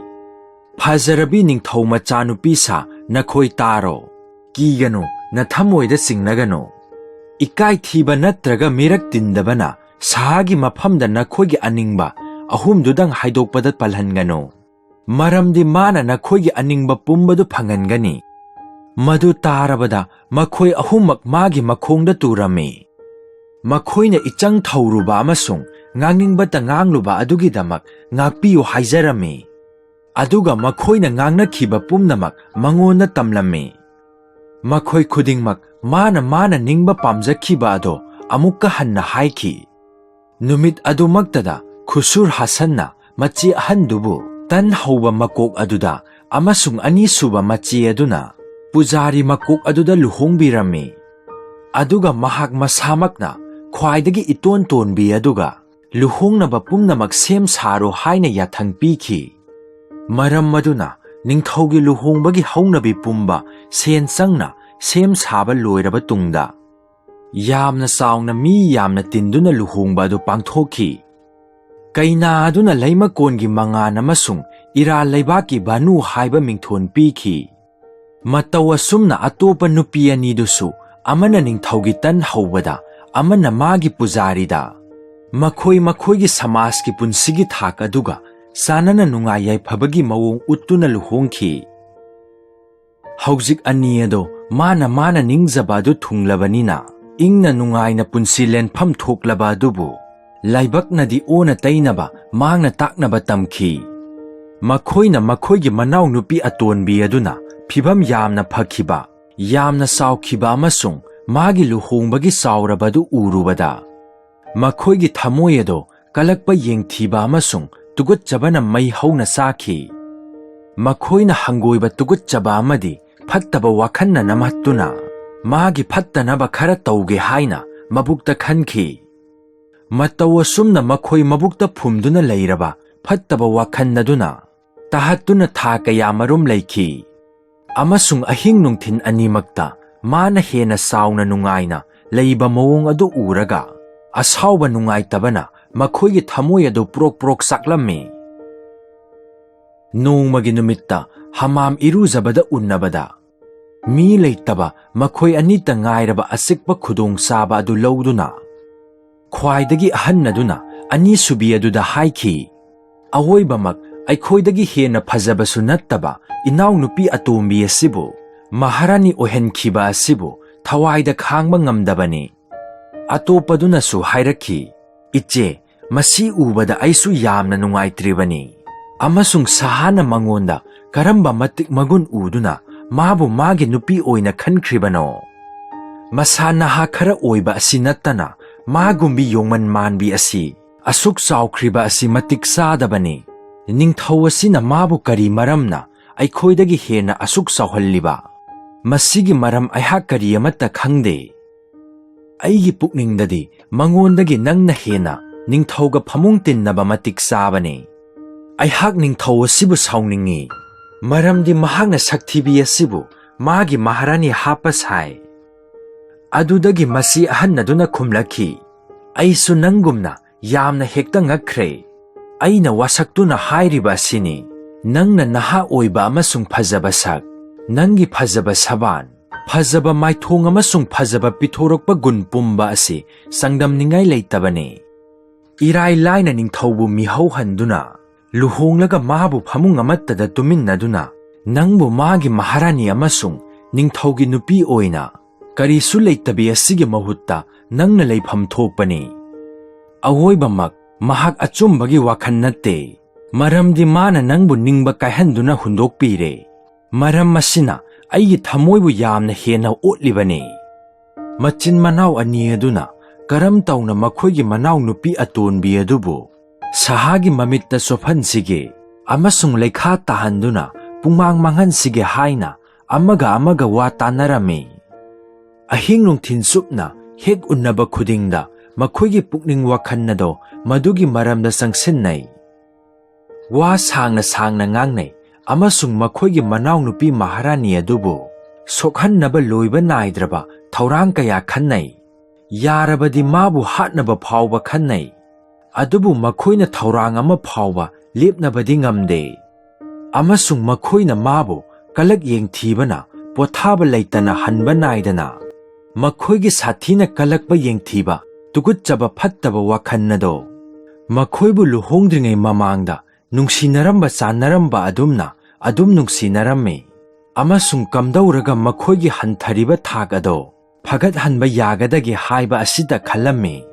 "ꯐꯖꯔꯕꯤ ꯅꯤꯡꯊꯧ ꯃꯆꯥꯅꯨꯄꯤ ꯁꯥ, ꯅꯈꯣꯏ ꯇꯥꯔꯣ꯫ ꯀꯤꯒꯅꯨ, ꯅꯊꯃꯣꯏꯗ ꯆꯤꯡꯅꯒꯅꯨ꯫ ꯏꯀꯥꯏ ꯊꯤꯕ ꯅꯠꯇ꯭ꯔꯒ ꯃꯤꯔꯛ ꯇꯤꯟꯗꯕꯅ ꯁꯍꯥꯒꯤ ꯃꯐꯝꯗ ꯅꯈꯣꯏꯒꯤ ꯑꯅꯤꯡꯕ ꯑꯍꯨꯝꯗꯨꯗꯪ ꯍꯥꯏꯗꯣꯛꯄꯗ ꯄꯜꯍꯟꯒꯅꯨ, ꯃꯔꯝꯗꯤ ꯃꯥꯅ ꯅꯈꯣꯏꯒꯤ ꯑꯅꯤꯡꯕ ꯄꯨꯝꯕꯗꯨ ꯐꯪꯍꯟꯒꯅꯤ꯫" ꯃꯗꯨ ꯇꯥꯔꯕꯗ ꯃꯈꯣꯏ ꯑꯍꯨꯝꯃꯛ ꯃꯥꯒꯤ ꯃꯈꯣꯡꯗ ꯇꯨꯔꯝꯃꯤ꯫ ꯃꯈꯣꯏꯅ ꯏꯆꯪ ꯊꯧꯔꯨꯕ ꯑꯃꯁꯨꯡ ꯉꯥꯡꯅꯤꯡꯕꯇ ꯉꯥꯡꯂꯨꯕ ꯑꯗꯨꯒꯤꯗꯃꯛ ꯉꯥꯛꯄꯤꯌꯨ ꯍꯥꯏꯖꯔꯝꯃꯤ꯫ ꯑꯗꯨꯒ ꯃꯈꯣꯏꯅ ꯉꯥꯡꯅꯈꯤꯕ ꯄꯨꯝꯅꯃꯛ ꯃꯉꯣꯟꯗ ꯇꯝꯂꯝꯃꯤ꯫ ꯃꯈꯣꯏ ꯈꯨꯗꯤꯡꯃꯛ ꯃꯥꯅ ꯃꯥꯅ ꯅꯤꯡꯕ ꯄꯥꯝꯖꯈꯤꯕ ꯑꯗꯣ ꯑꯃꯨꯛꯀ ꯍꯟꯅ ꯍꯥꯏꯈꯤ꯫ ꯅꯨꯃꯤꯠ ꯑꯗꯨꯃꯛꯇꯗ ꯈꯨꯁꯨꯔ ꯍꯥꯁꯟꯅ ꯃꯆꯦ ꯑꯍꯟꯗꯨꯕꯨ ꯇꯟ ꯍꯧꯕ ꯃꯀꯣꯛ ꯑꯗꯨꯗ ꯑꯃꯁꯨꯡ ꯑꯅꯤꯁꯨꯕ ꯃꯆꯦ ꯑꯗꯨꯅ ꯄꯨꯖꯥꯔꯤ ꯃꯀꯣꯛ ꯑꯗꯨꯗ ꯂꯨꯍꯣꯡꯕꯤꯔꯝꯃꯤ꯫ ꯑꯗꯨꯒ ꯃꯍꯥꯛ ꯃꯁꯥꯃꯛꯅ ꯈ꯭ꯋꯥꯏꯗꯒꯤ ꯏꯇꯣꯟ ꯇꯣꯟꯕꯤ ꯑꯗꯨꯒ ꯂꯨꯍꯣꯡꯅꯕ ꯄꯨꯝꯅꯃꯛ ꯁꯦꯝ ꯁꯥꯔꯣ ꯍꯥꯏꯅ ꯌꯥꯊꯪ ꯄꯤꯈꯤ꯫ ꯃꯔꯝ ꯑꯗꯨꯅ ꯅꯤꯡꯊꯧꯒꯤ ꯂꯨꯍꯣꯡꯕꯒꯤ ꯍꯧꯅꯕꯤ ꯄꯨꯝꯕ ꯁꯦꯟ ꯆꯪꯅ ꯁꯦꯝ ꯁꯥꯕ ꯂꯣꯏꯔꯕ ꯇꯨꯡꯗ, ꯌꯥꯝꯅ ꯆꯥꯎꯅ ꯃꯤ ꯌꯥꯝꯅ ꯇꯤꯟꯗꯨꯅ ꯂꯨꯍꯣꯡꯕ ꯑꯗꯨ ꯄꯥꯡꯊꯣꯛꯈꯤ꯫ ꯀꯩꯅꯥ ꯑꯗꯨꯅ ꯂꯩꯃꯀꯣꯟꯒꯤ ꯃꯉꯥꯟ ꯑꯃꯁꯨꯡ ꯏꯔꯥꯜ ꯂꯩꯕꯥꯛꯀꯤ ꯚꯥꯅꯨ ꯍꯥꯏꯕ ꯃꯤꯡꯊꯣꯟ ꯄꯤꯈꯤ꯫ ꯃꯇꯧ ꯑꯁꯨꯝꯅ ꯑꯇꯣꯞꯄ ꯅꯨꯄꯤ ꯑꯅꯤꯗꯨꯁꯨ, ꯑꯃꯅ ꯅꯤꯡꯊꯧꯒꯤ ꯇꯟ ꯍꯧꯕꯗ, ꯑꯃꯅ ꯃꯥꯒꯤ ꯄꯨꯖꯥꯔꯤꯗ, ꯃꯈꯣꯏ ꯃꯈꯣꯏꯒꯤ ꯁꯃꯥꯖꯀꯤ ꯄꯨꯟꯁꯤꯒꯤ ꯊꯥꯛ ꯑꯗꯨꯒ ꯆꯥꯟꯅꯅ ꯅꯨꯡꯉꯥꯏ ꯌꯥꯏꯐꯕꯒꯤ ꯃꯑꯣꯡ ꯎꯠꯇꯨꯅ ꯂꯨꯍꯣꯡꯈꯤ꯫ ꯍꯧꯖꯤꯛ ꯑꯅꯤ ꯑꯗꯣ ꯃꯥꯅ ꯃꯥꯅ ꯅꯤꯡꯖꯕ ꯑꯗꯨ ꯊꯨꯡꯂꯕꯅꯤꯅ, ꯏꯪꯅ ꯅꯨꯡꯉꯥꯏꯅ ꯄꯨꯟꯁꯤ ꯂꯦꯟꯐꯝ ꯊꯣꯛꯂꯕ ꯑꯗꯨꯕꯨ, ꯂꯥꯏꯕꯛꯅꯗꯤ ꯑꯣꯟꯅ ꯇꯩꯅꯕ, ꯃꯥꯡꯅ ꯇꯥꯛꯅꯕ ꯇꯝꯈꯤ꯫ ꯃꯈꯣꯏꯅ ꯃꯈꯣꯏꯒꯤ ꯃꯅꯥꯎꯅꯨꯄꯤ ꯑꯇꯣꯟꯕꯤ ꯑꯗꯨꯅ ꯐꯤꯚꯝ ꯌꯥꯝꯅ ꯐꯈꯤꯕ, ꯌꯥꯝꯅ ꯆꯥꯎꯈꯤꯕ ꯑꯃꯁꯨꯡ ꯃꯥꯒꯤ ꯂꯨꯍꯣꯡꯕꯒꯤ ꯆꯥꯎꯔꯕ ꯑꯗꯨ ꯎꯔꯨꯕꯗ, ꯃꯈꯣꯏꯒꯤ ꯊꯃꯣꯏ ꯑꯗꯣ ꯀꯂꯛꯄ ꯌꯦꯡꯊꯤꯕ ꯑꯃꯁꯨꯡ ꯇꯨꯒꯠꯆꯕꯅ ꯃꯩ ꯍꯧꯅ ꯆꯥꯈꯤ꯫ ꯃꯈꯣꯏꯅ ꯍꯪꯒꯣꯏꯕ ꯇꯨꯒꯠꯆꯕ ꯑꯃꯗꯤ ꯐꯠꯇꯕ ꯋꯥꯈꯜꯅ ꯅꯝꯍꯠꯇꯨꯅ, ꯃꯥꯒꯤ ꯐꯠꯇꯅꯕ ꯈꯔ ꯇꯧꯒꯦ ꯍꯥꯏꯅ ꯃꯕꯨꯛꯇ ꯈꯟꯈꯤ꯫ ꯃꯇꯧ ꯑꯁꯨꯝꯅ ꯃꯈꯣꯏ ꯃꯕꯨꯛꯇ ꯐꯨꯝꯗꯨꯅ ꯂꯩꯔꯕ ꯐꯠꯇꯕ ꯋꯥꯈꯜ ꯑꯗꯨꯅ ꯇꯍꯠꯇꯨꯅ ꯊꯥ ꯀꯌꯥ ꯃꯔꯨꯝ ꯂꯩꯈꯤ꯫ ꯑꯃꯁꯨꯡ ꯑꯍꯤꯡ ꯅꯨꯡꯊꯤꯜ ꯑꯅꯤꯃꯛꯇ ꯃꯥꯅ ꯍꯦꯟꯅ ꯆꯥꯎꯅ ꯅꯨꯡꯉꯥꯏꯅ ꯂꯩꯕ ꯃꯑꯣꯡ ꯑꯗꯨ ꯎꯔꯒ, ꯑꯁꯥꯎꯕ ꯅꯨꯡꯉꯥꯏꯇꯕꯅ ꯃꯈꯣꯏꯒꯤ ꯊꯃꯣꯏ ꯑꯗꯨ ꯄ꯭ꯔꯣꯛ ꯄ꯭ꯔꯣꯛ ꯆꯥꯛꯂꯝꯃꯤ꯫ ꯅꯣꯡꯃꯒꯤ ꯅꯨꯃꯤꯠꯇ ꯍꯃꯥꯝ ꯏꯔꯨꯖꯕꯗ ꯎꯅꯕꯗ, ꯃꯤ ꯂꯩꯇꯕ ꯃꯈꯣꯏ ꯑꯅꯤꯇ ꯉꯥꯏꯔꯕ ꯑꯆꯤꯛꯄ ꯈꯨꯗꯣꯡꯆꯥꯕ ꯑꯗꯨ ꯂꯧꯗꯨꯅ, ꯈ꯭ꯋꯥꯏꯗꯒꯤ ꯑꯍꯟ ꯑꯗꯨꯅ ꯑꯅꯤꯁꯨꯕꯤ ꯑꯗꯨꯗ ꯍꯥꯏꯈꯤ, "ꯑꯋꯣꯏꯕꯃꯛ ꯑꯩꯈꯣꯏꯗꯒꯤ ꯍꯦꯟꯅ ꯐꯖꯕꯁꯨ ꯅꯠꯇꯕ ꯏꯅꯥꯎꯅꯨꯄꯤ ꯑꯇꯣꯝꯕꯤ ꯑꯁꯤꯕꯨ ꯃꯍꯥꯔꯥꯅꯤ ꯑꯣꯏꯍꯟꯈꯤꯕ ꯑꯁꯤꯕꯨ ꯊꯋꯥꯏꯗ ꯈꯥꯡꯕ ꯉꯝꯗꯕꯅꯤ꯫" ꯑꯇꯣꯞꯄꯗꯨꯅꯁꯨ ꯍꯥꯏꯔꯛꯈꯤ, "ꯏꯆꯦ, ꯃꯁꯤ ꯎꯕꯗ ꯑꯩꯁꯨ ꯌꯥꯝꯅ ꯅꯨꯡꯉꯥꯏꯇ꯭ꯔꯤꯕꯅꯤ꯫" ꯑꯃꯁꯨꯡ ꯁꯍꯥꯅ ꯃꯉꯣꯟꯗ ꯀꯔꯝꯕ ꯃꯇꯤꯛ ꯃꯒꯨꯟ ꯎꯗꯨꯅ ꯃꯥꯕꯨ ꯃꯥꯒꯤ ꯅꯨꯄꯤ ꯑꯣꯏꯅ ꯈꯟꯈ꯭ꯔꯤꯕꯅꯣ? ꯃꯁꯥ ꯅꯍꯥ ꯈꯔ ꯑꯣꯏꯕ ꯑꯁꯤ ꯅꯠꯇꯅ ꯃꯥꯒꯨꯝꯕꯤ ꯌꯣꯡꯃꯟ ꯃꯥꯟꯕꯤ ꯑꯁꯤ ꯑꯁꯨꯛ ꯆꯥꯎꯈ꯭ꯔꯤꯕ ꯑꯁꯤ ꯃꯇꯤꯛ ꯆꯥꯗꯕꯅꯤ꯫ ꯅꯤꯡꯊꯧ ꯑꯁꯤꯅ ꯃꯥꯕꯨ ꯀꯔꯤ ꯃꯔꯝꯅ ꯑꯩꯈꯣꯏꯗꯒꯤ ꯍꯦꯟꯅ ꯑꯁꯨꯛ ꯆꯥꯎꯍꯜꯂꯤꯕ? ꯃꯁꯤꯒꯤ ꯃꯔꯝ ꯑꯩꯍꯥꯛ ꯀꯔꯤ ꯑꯃꯠꯇ ꯈꯪꯗꯦ꯫ ꯑꯩꯒꯤ ꯄꯨꯛꯅꯤꯡꯗꯗꯤ ꯃꯉꯣꯟꯗꯒꯤ ꯅꯪꯅ ꯍꯦꯟꯅ ꯅꯤꯡꯊꯧꯒ ꯐꯃꯨꯡ ꯇꯤꯟꯅꯕ ꯃꯇꯤꯛ ꯆꯥꯕꯅꯤ꯫ ꯑꯩꯍꯥꯛ ꯅꯤꯡꯊꯧ ꯑꯁꯤꯕꯨ ꯁꯥꯎꯅꯤꯡꯏ, ꯃꯔꯝꯗꯤ ꯃꯍꯥꯛꯅ ꯁꯛꯊꯤꯕꯤ ꯑꯁꯤꯕꯨ ꯃꯥꯒꯤ ꯃꯍꯥꯔꯥꯅꯤ ꯍꯥꯞꯄ ꯁꯥꯏ꯫ ꯑꯗꯨꯗꯒꯤ ꯃꯁꯤ ꯑꯍꯟ ꯑꯗꯨꯅ ꯈꯨꯝꯂꯛꯈꯤ, "ꯑꯩꯁꯨ ꯅꯪꯒꯨꯝꯅ ꯌꯥꯝꯅ ꯍꯦꯛꯇ ꯉꯛꯈ꯭ꯔꯦ꯫ ꯑꯩꯅ ꯋꯥꯁꯛꯇꯨꯅ ꯍꯥꯏꯔꯤꯕ ꯑꯁꯤꯅꯤ, ꯅꯪꯅ ꯅꯍꯥ ꯑꯣꯏꯕ ꯑꯃꯁꯨꯡ ꯐꯖꯕ ꯁꯛ, ꯅꯪꯒꯤ ꯐꯖꯕ ꯁꯕꯥꯟ, ꯐꯖꯕ ꯃꯥꯏꯊꯣꯡ ꯑꯃꯁꯨꯡ ꯐꯖꯕ ꯄꯤꯊꯣꯔꯛꯄ ꯒꯨꯟ ꯄꯨꯝꯕ ꯑꯁꯤ ꯆꯥꯡꯗꯝꯅꯤꯡꯉꯥꯏ ꯂꯩꯇꯕꯅꯤ꯫ ꯏꯔꯥꯏ ꯂꯥꯏꯅ ꯅꯤꯡꯊꯧꯕꯨ ꯃꯤꯍꯧꯍꯟꯗꯨꯅ, ꯂꯨꯍꯣꯡꯂꯒ ꯃꯥꯕꯨ ꯐꯃꯨꯡ ꯑꯃꯠꯇꯗ ꯇꯨꯃꯤꯟꯅꯗꯨꯅ, ꯅꯪꯕꯨ ꯃꯥꯒꯤ ꯃꯍꯥꯔꯥꯅꯤ ꯑꯃꯁꯨꯡ ꯅꯤꯡꯊꯧꯒꯤ ꯅꯨꯄꯤ ꯑꯣꯏꯅ ꯀꯔꯤꯁꯨ ꯂꯩꯇꯕꯤ ꯑꯁꯤꯒꯤ ꯃꯍꯨꯠꯇ ꯅꯪꯅ ꯂꯩꯐꯝ ꯊꯣꯛꯄꯅꯤ꯫ ꯑꯋꯣꯏꯕꯃꯛ, ꯃꯍꯥꯛ ꯑꯆꯨꯝꯕꯒꯤ ꯋꯥꯈꯜ ꯅꯠꯇꯦ, ꯃꯔꯝꯗꯤ ꯃꯥꯅ ꯅꯪꯕꯨ ꯅꯤꯡꯕ ꯀꯥꯏꯍꯟꯗꯨꯅ ꯍꯨꯟꯗꯣꯛꯄꯤꯔꯦ꯫ ꯃꯔꯝ ꯑꯁꯤꯅ ꯑꯩꯒꯤ ꯊꯃꯣꯏꯕꯨ ꯌꯥꯝꯅ ꯍꯦꯟꯅ ꯑꯣꯠꯂꯤꯕꯅꯤ꯫" ꯃꯆꯤꯟ ꯃꯅꯥꯎ ꯑꯅꯤ ꯑꯗꯨꯅ ꯀꯔꯝ ꯇꯧꯅ ꯃꯈꯣꯏꯒꯤ ꯃꯅꯥꯎꯅꯨꯄꯤ ꯑꯇꯣꯟꯕꯤ ꯑꯗꯨꯕꯨ ꯁꯍꯥꯒꯤ ꯃꯃꯤꯠꯇ ꯆꯣꯞꯍꯟꯁꯤꯒꯦ ꯑꯃꯁꯨꯡ ꯂꯩꯈꯥ ꯇꯥꯍꯟꯗꯨꯅ ꯄꯨꯡꯃꯥꯡ ꯃꯥꯡꯍꯟꯁꯤꯒꯦ ꯍꯥꯏꯅ ꯑꯃꯒ ꯑꯃꯒ ꯋꯥ ꯇꯥꯟꯅꯔꯝꯃꯤ꯫ ꯑꯍꯤꯡ ꯅꯨꯡꯊꯤꯜ ꯆꯨꯞꯅ ꯍꯦꯛ ꯎꯅꯕ ꯈꯨꯗꯤꯡꯗ ꯃꯈꯣꯏꯒꯤ ꯄꯨꯛꯅꯤꯡ ꯋꯥꯈꯜ ꯑꯗꯣ ꯃꯗꯨꯒꯤ ꯃꯔꯝꯗ ꯆꯪꯁꯤꯟꯅꯩ꯫ ꯋꯥ ꯁꯥꯡꯅ ꯁꯥꯡꯅ ꯉꯥꯡꯅꯩ ꯑꯃꯁꯨꯡ ꯃꯈꯣꯏꯒꯤ ꯃꯅꯥꯎꯅꯨꯄꯤ ꯃꯍꯥꯔꯥꯅꯤ ꯑꯗꯨꯕꯨ ꯁꯣꯛꯍꯟꯅꯕ ꯂꯣꯏꯕ ꯅꯥꯏꯗ꯭ꯔꯕ ꯊꯧꯔꯥꯡ ꯀꯌꯥ ꯈꯟꯅꯩ꯫ ꯌꯥꯔꯕꯗꯤ ꯃꯥꯕꯨ ꯍꯥꯠꯅꯕ ꯐꯥꯎꯕ ꯈꯟꯅꯩ꯫ ꯑꯗꯨꯕꯨ ꯃꯈꯣꯏꯅ ꯊꯧꯔꯥꯡ ꯑꯃ ꯐꯥꯎꯕ ꯂꯦꯞꯅꯕꯗꯤ ꯉꯝꯗꯦ꯫ ꯑꯃꯁꯨꯡ ꯃꯈꯣꯏꯅ ꯃꯥꯕꯨ ꯀꯂꯛ ꯌꯦꯡꯊꯤꯕꯅ ꯄꯣꯊꯥꯕ ꯂꯩꯇꯅ ꯍꯟꯕ ꯅꯥꯏꯗꯅ ꯃꯈꯣꯏꯒꯤ ꯁꯥꯊꯤꯅ ꯀꯂꯛꯄ ꯌꯦꯡꯊꯤꯕ ꯇꯨꯀꯠꯆꯕ ꯐꯠꯇꯕ ꯋꯥꯈꯜ ꯑꯗꯣ ꯃꯈꯣꯏꯕꯨ ꯂꯨꯍꯣꯡꯗ꯭ꯔꯤꯉꯩ ꯃꯃꯥꯡꯗ ꯅꯨꯡꯁꯤꯅꯔꯝꯕ ꯆꯥꯟꯅꯔꯝꯕ ꯑꯗꯨꯝꯅ ꯑꯗꯨꯝ ꯅꯨꯡꯁꯤꯅꯔꯝꯃꯤ꯫ ꯑꯃꯁꯨꯡ ꯀꯝꯗꯧꯔꯒ ꯃꯈꯣꯏꯒꯤ ꯍꯟꯊꯔꯤꯕ ꯊꯥꯛ ꯑꯗꯣ ꯐꯒꯠꯍꯟꯕ ꯌꯥꯒꯗꯒꯦ ꯍꯥꯏꯕ ꯑꯁꯤꯗ ꯈꯜꯂꯝꯃꯤ꯫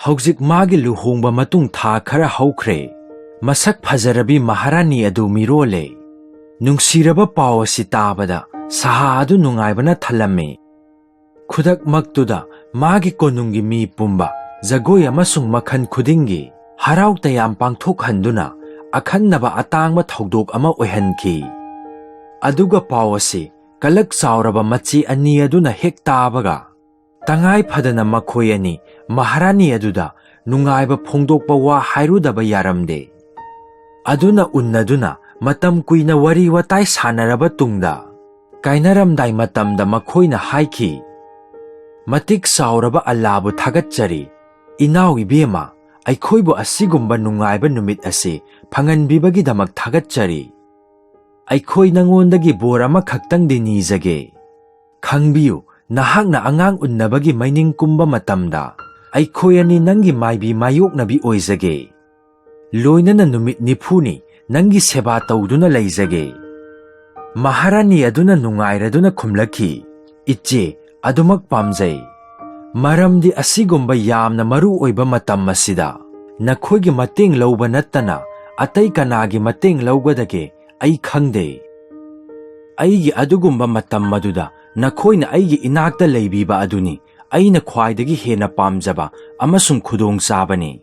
ꯍꯧꯖꯤꯛ ꯃꯥꯒꯤ ꯂꯨꯍꯣꯡꯕ ꯃꯇꯨꯡ ꯊꯥ ꯈꯔ ꯍꯧꯈ꯭ꯔꯦ꯫ ꯃꯁꯛ ꯐꯖꯔꯕꯤ ꯃꯍꯥꯔꯥꯅꯤ ꯑꯗꯨ ꯃꯤꯔꯣꯜꯂꯦ꯫ ꯅꯨꯡꯁꯤꯔꯕ ꯄꯥꯎ ꯑꯁꯤ ꯇꯥꯕꯗ ꯁꯍꯥ ꯑꯗꯨ ꯅꯨꯡꯉꯥꯏꯕꯅ ꯊꯜꯂꯝꯃꯤ꯫ ꯈꯨꯗꯛꯃꯛꯇꯨꯗ ꯃꯥꯒꯤ ꯀꯣꯅꯨꯡꯒꯤ ꯃꯤ ꯄꯨꯝꯕ ꯖꯒꯣꯏ ꯑꯃꯁꯨꯡ ꯃꯈꯜ ꯈꯨꯗꯤꯡꯒꯤ ꯍꯔꯥꯎ ꯇꯌꯥꯝ ꯄꯥꯡꯊꯣꯛꯍꯟꯗꯨꯅ ꯑꯈꯟꯅꯕ ꯑꯇꯥꯡꯕ ꯊꯧꯗꯣꯛ ꯑꯃ ꯑꯣꯏꯍꯟꯈꯤ꯫ ꯑꯗꯨꯒ ꯄꯥꯎ ꯑꯁꯤ ꯀꯂꯛ ꯆꯥꯎꯔꯕ ꯃꯆꯦ ꯑꯅꯤ ꯑꯗꯨꯅ ꯍꯦꯛ ꯇꯥꯕꯒ, ꯇꯉꯥꯏ ꯐꯗꯅ ꯃꯈꯣꯏ ꯑꯅꯤ ꯃꯍꯥꯔꯥꯅꯤ ꯑꯗꯨꯗ ꯅꯨꯡꯉꯥꯏꯕ ꯐꯣꯡꯗꯣꯛꯄ ꯋꯥ ꯍꯥꯏꯔꯨꯗꯕ ꯌꯥꯔꯝꯗꯦ꯫ ꯑꯗꯨꯅ ꯎꯟꯅꯗꯨꯅ ꯃꯇꯝ ꯀꯨꯏꯅ ꯋꯥꯔꯤ ꯋꯥꯇꯥꯏ ꯁꯥꯟꯅꯔꯕ ꯇꯨꯡꯗ, ꯀꯥꯏꯅꯔꯝꯗꯥꯏ ꯃꯇꯝꯗ ꯃꯈꯣꯏꯅ ꯍꯥꯏꯈꯤ, "ꯃꯇꯤꯛ ꯆꯥꯎꯔꯕ ꯑꯜꯂꯥꯕꯨ ꯊꯥꯒꯠꯆꯔꯤ, ꯏꯅꯥꯎ ꯏꯕꯦꯝꯃ, ꯑꯩꯈꯣꯏꯕꯨ ꯑꯁꯤꯒꯨꯝꯕ ꯅꯨꯡꯉꯥꯏꯕ ꯅꯨꯃꯤꯠ ꯑꯁꯤ ꯐꯪꯍꯟꯕꯤꯕꯒꯤꯗꯃꯛ ꯊꯥꯒꯠꯆꯔꯤ꯫ ꯑꯩꯈꯣꯏ ꯅꯉꯣꯟꯗꯒꯤ ꯕꯣꯔ ꯑꯃꯈꯛꯇꯪꯗꯤ ꯅꯤꯖꯒꯦ꯫ ꯈꯪꯕꯤꯌꯨ, ꯅꯍꯥꯛꯅ ꯑꯉꯥꯡ ꯎꯟꯅꯕꯒꯤ ꯃꯩꯅꯤꯡ ꯀꯨꯝꯕ ꯃꯇꯝꯗ ꯑꯩꯈꯣꯏ ꯑꯅꯤ ꯅꯪꯒꯤ ꯃꯥꯏꯕꯤ ꯃꯥꯌꯣꯛꯅꯕꯤ ꯑꯣꯏꯖꯒꯦ꯫ ꯂꯣꯏꯅꯅ ꯅꯨꯃꯤꯠ ꯅꯤꯐꯨꯅꯤ ꯅꯪꯒꯤ ꯁꯦꯕꯥ ꯇꯧꯗꯨꯅ ꯂꯩꯖꯒꯦ꯫" ꯃꯍꯥꯔꯥꯅꯤ ꯑꯗꯨꯅ ꯅꯨꯡꯉꯥꯏꯔꯗꯨꯅ ꯈꯨꯝꯂꯛꯈꯤ, "ꯏꯆꯦ, ꯑꯗꯨꯃꯛ ꯄꯥꯝꯖꯩ꯫ ꯃꯔꯝꯗꯤ ꯑꯁꯤꯒꯨꯝꯕ ꯌꯥꯝꯅ ꯃꯔꯨ ꯑꯣꯏꯕ ꯃꯇꯝ ꯑꯁꯤꯗ ꯅꯈꯣꯏꯒꯤ ꯃꯇꯦꯡ ꯂꯧꯕ ꯅꯠꯇꯅ ꯑꯇꯩ ꯀꯅꯥꯒꯤ ꯃꯇꯦꯡ ꯂꯧꯒꯗꯒꯦ ꯑꯩ ꯈꯪꯗꯦ꯫ ꯑꯩꯒꯤ ꯑꯗꯨꯒꯨꯝꯕ ꯃꯇꯝ ꯑꯗꯨꯗ ꯅꯈꯣꯏꯅ ꯑꯩꯒꯤ ꯏꯅꯥꯛꯇ ꯂꯩꯕꯤꯕ ꯑꯗꯨꯅꯤ ꯑꯩꯅ ꯈ꯭ꯋꯥꯏꯗꯒꯤ ꯍꯦꯟꯅ ꯄꯥꯝꯖꯕ ꯑꯃꯁꯨꯡ ꯈꯨꯗꯣꯡꯆꯥꯕꯅꯤ꯫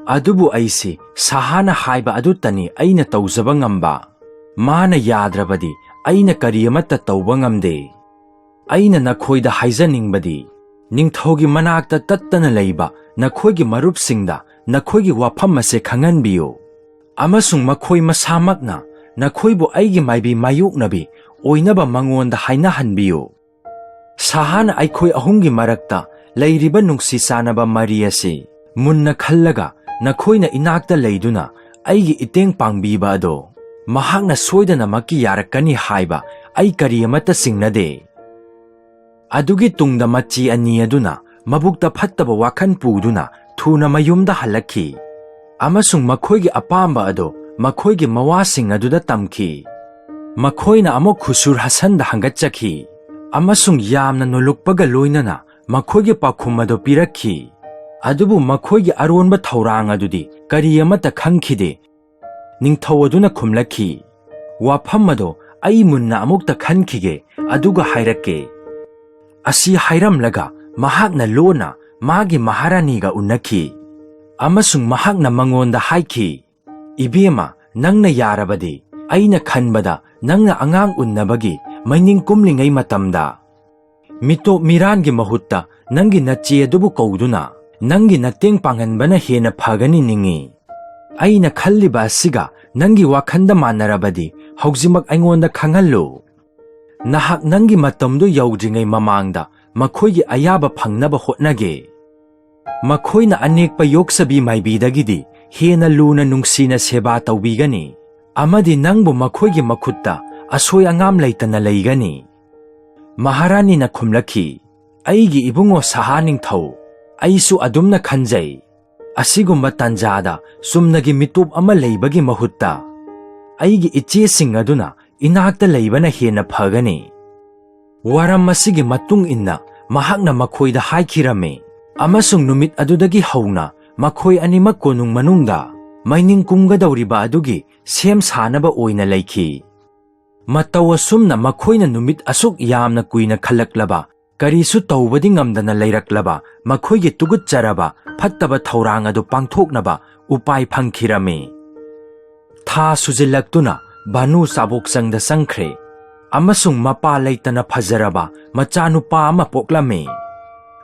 ꯑꯗꯨꯕꯨ ꯑꯩꯁꯤ ꯁꯍꯥꯅ ꯍꯥꯏꯕ ꯑꯗꯨꯇꯅꯤ ꯑꯩꯅ ꯇꯧꯖꯕ ꯉꯝꯕ꯫ ꯃꯥꯅ ꯌꯥꯗ꯭ꯔꯕꯗꯤ ꯑꯩꯅ ꯀꯔꯤ ꯑꯃꯠꯇ ꯇꯧꯕ ꯉꯝꯗꯦ꯫ ꯑꯩꯅ ꯅꯈꯣꯏꯗ ꯍꯥꯏꯖꯅꯤꯡꯕꯗꯤ, ꯅꯤꯡꯊꯧꯒꯤ ꯃꯅꯥꯛꯇ ꯇꯠꯇꯅ ꯂꯩꯕ ꯅꯈꯣꯏꯒꯤ ꯃꯔꯨꯞꯁꯤꯡꯗ ꯅꯈꯣꯏꯒꯤ ꯋꯥꯐꯝ ꯑꯁꯦ ꯈꯪꯍꯟꯕꯤꯌꯨ꯫ ꯑꯃꯁꯨꯡ ꯃꯈꯣꯏ ꯃꯁꯥꯃꯛꯅ ꯅꯈꯣꯏꯕꯨ ꯑꯩꯒꯤ ꯃꯥꯏꯕꯤ ꯃꯥꯌꯣꯛꯅꯕꯤ ꯑꯣꯏꯅꯕ ꯃꯉꯣꯟꯗ ꯍꯥꯏꯅꯍꯟꯕꯤꯌꯨ꯫ ꯁꯍꯥꯅ ꯑꯩꯈꯣꯏ ꯑꯍꯨꯝꯒꯤ ꯃꯔꯛꯇ ꯂꯩꯔꯤꯕ ꯅꯨꯡꯁꯤ ꯆꯥꯟꯅꯕ ꯃꯔꯤ ꯑꯁꯤ ꯃꯨꯟꯅ ꯈꯜꯂꯒ ꯅꯈꯣꯏꯅ ꯏꯅꯥꯛꯇ ꯂꯩꯗꯨꯅ ꯑꯩꯒꯤ ꯏꯇꯦꯡ ꯄꯥꯡꯕꯤꯕ ꯑꯗꯣ ꯃꯍꯥꯛꯅ ꯁꯣꯏꯗꯅꯃꯛꯀꯤ ꯌꯥꯔꯛꯀꯅꯤ ꯍꯥꯏꯕ ꯑꯩ ꯀꯔꯤ ꯑꯃꯠꯇ ꯆꯤꯡꯅꯗꯦ꯫ ꯑꯗꯨꯒꯤ ꯇꯨꯡꯗ ꯃꯆꯤ ꯑꯅꯤ ꯑꯗꯨꯅ ꯃꯕꯨꯛꯇ ꯐꯠꯇꯕ ꯋꯥꯈꯜ ꯄꯨꯗꯨꯅ ꯊꯨꯅ ꯃꯌꯨꯝꯗ ꯍꯜꯂꯛꯈꯤ ꯑꯃꯁꯨꯡ ꯃꯈꯣꯏꯒꯤ ꯑꯄꯥꯝꯕ ꯑꯗꯨ ꯃꯈꯣꯏꯒꯤ ꯃꯋꯥꯁꯤꯡ ꯑꯗꯨꯗ ꯇꯝꯈꯤ꯫ ꯃꯈꯣꯏꯅ ꯑꯃꯨꯛ ꯈꯨꯁꯨꯔ ꯍꯁꯟꯗ ꯍꯪꯒꯠꯆꯈꯤ ꯑꯃꯁꯨꯡ ꯌꯥꯝꯅ ꯅꯣꯂꯨꯛꯄꯒ ꯂꯣꯏꯅꯅ ꯃꯈꯣꯏꯒꯤ ꯄꯥꯎꯈꯨꯝ ꯑꯗꯨ ꯄꯤꯔꯛꯈꯤ꯫ ꯑꯗꯨꯕꯨ ꯃꯈꯣꯏꯒꯤ ꯑꯔꯣꯟꯕ ꯊꯧꯔꯥꯡ ꯑꯗꯨꯗꯤ ꯀꯔꯤ ꯑꯃꯠꯇ ꯈꯪꯈꯤꯗꯦ꯫ ꯅꯤꯡꯊꯧ ꯑꯗꯨꯅ ꯈꯨꯝꯂꯛꯈꯤ, "ꯋꯥꯐꯝ ꯑꯗꯣ ꯑꯩ ꯃꯨꯟꯅ ꯑꯃꯨꯛꯇ ꯈꯟꯈꯤꯒꯦ, ꯑꯗꯨꯒ ꯍꯥꯏꯔꯛꯀꯦ"꯫ ꯑꯁꯤ ꯍꯥꯏꯔꯝꯂꯒ ꯃꯍꯥꯛꯅ ꯂꯣꯟꯅ ꯃꯥꯒꯤ ꯃꯍꯥꯔꯥꯅꯤꯒ ꯎꯅꯈꯤ ꯑꯃꯁꯨꯡ ꯃꯍꯥꯛꯅ ꯃꯉꯣꯟꯗ ꯍꯥꯏꯈꯤ, "ꯏꯕꯦꯝꯃ, ꯅꯪꯅ ꯌꯥꯔꯕꯗꯤ, ꯑꯩꯅ ꯈꯟꯕꯗ ꯅꯪꯅ ꯑꯉꯥꯡ ꯎꯟꯅꯕꯒꯤ ꯃꯩꯅꯤꯡ ꯀꯨꯝꯂꯤꯉꯩ ꯃꯇꯝꯗ ꯃꯤꯇꯣꯞ ꯃꯤꯔꯥꯟꯒꯤ ꯃꯍꯨꯠꯇ ꯅꯪꯒꯤ ꯅꯆꯦ ꯑꯗꯨꯕꯨ ꯀꯧꯗꯨꯅ ꯅꯪꯒꯤ ꯅꯇꯦꯡ ꯄꯥꯡꯍꯟꯕꯅ ꯍꯦꯟꯅ ꯐꯒꯅꯤ ꯅꯤꯡꯏ꯫ ꯑꯩꯅ ꯈꯜꯂꯤꯕ ꯑꯁꯤꯒ ꯅꯪꯒꯤ ꯋꯥꯈꯜꯗ ꯃꯥꯟꯅꯔꯕꯗꯤ ꯍꯧꯖꯤꯛꯃꯛ ꯑꯩꯉꯣꯟꯗ ꯈꯪꯍꯜꯂꯨ"꯫ ꯅꯍꯥꯛ ꯅꯪꯒꯤ ꯃꯇꯝꯗꯨ ꯌꯧꯗ꯭ꯔꯤꯉꯩ ꯃꯃꯥꯡꯗ ꯃꯈꯣꯏꯒꯤ ꯑꯌꯥꯕ ꯐꯪꯅꯕ ꯍꯣꯠꯅꯒꯦ꯫ ꯃꯈꯣꯏꯅ ꯑꯅꯦꯛꯄ ꯌꯣꯛꯆꯕꯤ ꯃꯥꯏꯕꯤꯗꯒꯤꯗꯤ ꯍꯦꯟꯅ ꯂꯨꯅ ꯅꯨꯡꯁꯤꯅ ꯁꯦꯕꯥ ꯇꯧꯕꯤꯒꯅꯤ ꯑꯃꯗꯤ ꯅꯪꯕꯨ ꯃꯈꯣꯏꯒꯤ ꯃꯈꯨꯠꯇ ꯑꯁꯣꯏ ꯑꯉꯥꯝ ꯂꯩꯇꯅ ꯂꯩꯒꯅꯤ꯫ ꯃꯍꯥꯔꯥꯅꯤꯅ ꯈꯨꯝꯂꯛꯈꯤ, "ꯑꯩꯒꯤ ꯏꯕꯨꯡꯉꯣ ꯁꯍꯥ ꯅꯤꯡꯊꯧ, ꯑꯩꯁꯨ ꯑꯗꯨꯝꯅ ꯈꯟꯖꯩ꯫ ꯑꯁꯤꯒꯨꯝꯕ ꯇꯥꯟꯖꯥꯗ ꯆꯨꯝꯅꯒꯤ ꯃꯤꯇꯣꯞ ꯑꯃ ꯂꯩꯕꯒꯤ ꯃꯍꯨꯠꯇ ꯑꯩꯒꯤ ꯏꯆꯦꯁꯤꯡ ꯑꯗꯨꯅ ꯏꯅꯥꯛꯇ ꯂꯩꯕꯅ ꯍꯦꯟꯅ ꯐꯒꯅꯤ"꯫ ꯋꯥꯔꯝ ꯑꯁꯤꯒꯤ ꯃꯇꯨꯡ ꯏꯟꯅ ꯃꯍꯥꯛꯅ ꯃꯈꯣꯏꯗ ꯍꯥꯏꯈꯤꯔꯝꯃꯤ, ꯑꯃꯁꯨꯡ ꯅꯨꯃꯤꯠ ꯑꯗꯨꯗꯒꯤ ꯍꯧꯅ ꯃꯈꯣꯏ ꯑꯅꯤꯃꯛ ꯀꯣꯅꯨꯡ ꯃꯅꯨꯡꯗ ꯃꯩꯅꯤꯡ ꯀꯨꯝꯒꯗꯧꯔꯤꯕ ꯑꯗꯨꯒꯤ ꯁꯦꯝ ꯁꯥꯅꯕ ꯑꯣꯏꯅ ꯂꯩꯈꯤ꯫ ꯃꯇꯧ ꯑꯁꯨꯝꯅ ꯃꯈꯣꯏꯅ ꯅꯨꯃꯤꯠ ꯑꯁꯨꯛ ꯌꯥꯝꯅ ꯀꯨꯏꯅ ꯈꯜꯂꯛꯂꯕ, ꯀꯔꯤꯁꯨ ꯇꯧꯕꯗꯤ ꯉꯝꯗꯅ ꯂꯩꯔꯛꯂꯕ ꯃꯈꯣꯏꯒꯤ ꯇꯨꯒꯨꯠꯆꯔꯕ ꯐꯠꯇꯕ ꯊꯧꯔꯥꯡ ꯑꯗꯨ ꯄꯥꯡꯊꯣꯛꯅꯕ ꯎꯄꯥꯏ ꯐꯪꯈꯤꯔꯝꯃꯤ꯫ ꯊꯥ ꯁꯨꯖꯤꯜꯂꯛꯇꯨꯅ ꯚꯥꯅꯨ ꯆꯥꯕꯣꯛꯆꯪꯗ ꯆꯪꯈ꯭ꯔꯦ ꯑꯃꯁꯨꯡ ꯃꯄꯥ ꯂꯩꯇꯅ ꯐꯖꯔꯕ ꯃꯆꯥꯅꯨꯄꯥ ꯑꯃ ꯄꯣꯛꯂꯝꯃꯤ꯫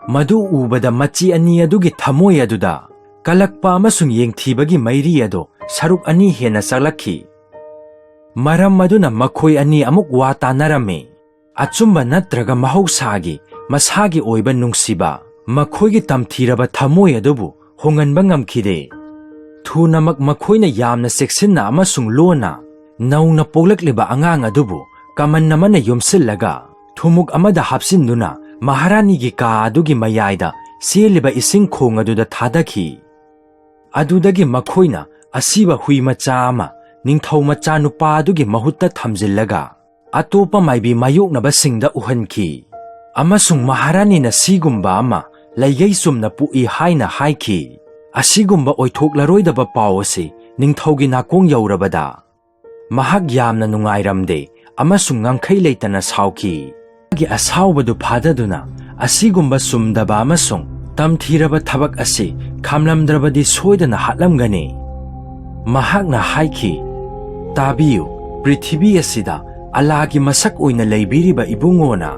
ꯃꯗꯨ ꯎꯕꯗ ꯃꯆꯤ ꯑꯅꯤ ꯑꯗꯨꯒꯤ ꯊꯃꯣꯏ ꯑꯗꯨꯗ ꯀꯂꯛꯄ ꯑꯃꯁꯨꯡ ꯌꯦꯡꯊꯤꯕꯒꯤ ꯃꯩꯔꯤ ꯑꯗꯨ ꯁꯔꯨꯛ ꯑꯅꯤ ꯍꯦꯟꯅ ꯆꯥꯛꯂꯛꯈꯤ꯫ ꯃꯔꯝ ꯑꯗꯨꯅ ꯃꯈꯣꯏ ꯑꯅꯤ ꯑꯃꯨꯛ ꯋꯥ ꯇꯥꯅꯔꯝꯃꯤ꯫ ꯑꯆꯨꯝꯕ ꯅꯠꯇ꯭ꯔꯒ ꯃꯍꯧꯁꯥꯒꯤ, ꯃꯁꯥꯒꯤ ꯑꯣꯏꯕ ꯅꯨꯡꯁꯤꯕ, ꯃꯈꯣꯏꯒꯤ ꯇꯝꯊꯤꯔꯕ ꯊꯃꯣꯏ ꯑꯗꯨꯕꯨ ꯍꯣꯡꯍꯟꯕ ꯉꯝꯈꯤꯗꯦ꯫ ꯊꯨꯅꯃꯛ ꯃꯈꯣꯏꯅ ꯌꯥꯝꯅ ꯆꯦꯛꯁꯤꯟꯅ ꯑꯃꯁꯨꯡ ꯂꯣꯟꯅ ꯅꯧꯅ ꯄꯣꯛꯂꯛꯂꯤꯕ ꯑꯉꯥꯡ ꯑꯗꯨꯕꯨ ꯀꯃꯟ ꯑꯃꯅ ꯌꯣꯝꯁꯤꯜꯂꯒ ꯊꯨꯝꯃꯨꯛ ꯑꯃꯗ ꯍꯥꯞꯆꯤꯟꯗꯨꯅ ꯃꯍꯥꯔꯥꯅꯤꯒꯤ ꯀꯥ ꯑꯗꯨꯒꯤ ꯃꯌꯥꯏꯗ ꯆꯦꯜꯂꯤꯕ ꯏꯁꯤꯡ ꯈꯣꯡ ꯑꯗꯨꯗ ꯊꯥꯗꯈꯤ꯫ ꯑꯗꯨꯗꯒꯤ ꯃꯈꯣꯏꯅ ꯑꯁꯤꯕ ꯍꯨꯏ ꯃꯆꯥ ꯑꯃ ꯅꯤꯡꯊꯧ ꯃꯆꯥꯅꯨꯄꯥ ꯑꯗꯨꯒꯤ ꯃꯍꯨꯠꯇ ꯊꯝꯖꯤꯜꯂꯒ ꯑꯇꯣꯞꯄ ꯃꯥꯏꯕꯤ ꯃꯥꯌꯣꯛꯅꯕꯁꯤꯡꯗ ꯎꯍꯟꯈꯤ꯫ ꯑꯃꯁꯨꯡ ꯃꯍꯥꯔꯥꯅꯤꯅ ꯁꯤꯒꯨꯝꯕ ꯑꯃ ꯂꯩꯒꯩ ꯆꯨꯝꯅ ꯄꯣꯛꯏ ꯍꯥꯏꯅ ꯍꯥꯏꯈꯤ꯫ ꯑꯁꯤꯒꯨꯝꯕ ꯑꯣꯏꯊꯣꯛꯂꯔꯣꯏꯗꯕ ꯄꯥꯎ ꯑꯁꯤ ꯅꯤꯡꯊꯧꯒꯤ ꯅꯥꯀꯣꯡ ꯌꯧꯔꯕꯗ ꯃꯍꯥꯛ ꯌꯥꯝꯅ ꯅꯨꯡꯉꯥꯏꯔꯝꯗꯦ ꯑꯃꯁꯨꯡ ꯉꯝꯈꯩ ꯂꯩꯇꯅ ꯁꯥꯎꯈꯤ꯫ ꯃꯥꯒꯤ ꯑꯁꯥꯎꯕꯗꯨ ꯐꯥꯗꯗꯨꯅ ꯑꯁꯤꯒꯨꯝꯕ ꯆꯨꯝꯗꯕ ꯑꯃꯁꯨꯡ ꯇꯝꯊꯤꯔꯕ ꯊꯕꯛ ꯑꯁꯤ ꯈꯥꯝꯂꯝꯗ꯭ꯔꯕꯗꯤ ꯁꯣꯏꯗꯅ ꯍꯥꯠꯂꯝꯒꯅꯤ꯫ ꯃꯍꯥꯛꯅ ꯍꯥꯏꯈꯤ, "ꯇꯥꯕꯤꯌꯨ, ꯄ꯭ꯔꯤꯊꯤꯕꯤ ꯑꯁꯤꯗ ꯑꯂꯥꯒꯤ ꯃꯁꯛ ꯑꯣꯏꯅ ꯂꯩꯕꯤꯔꯤꯕ ꯏꯕꯨꯡꯉꯣꯅ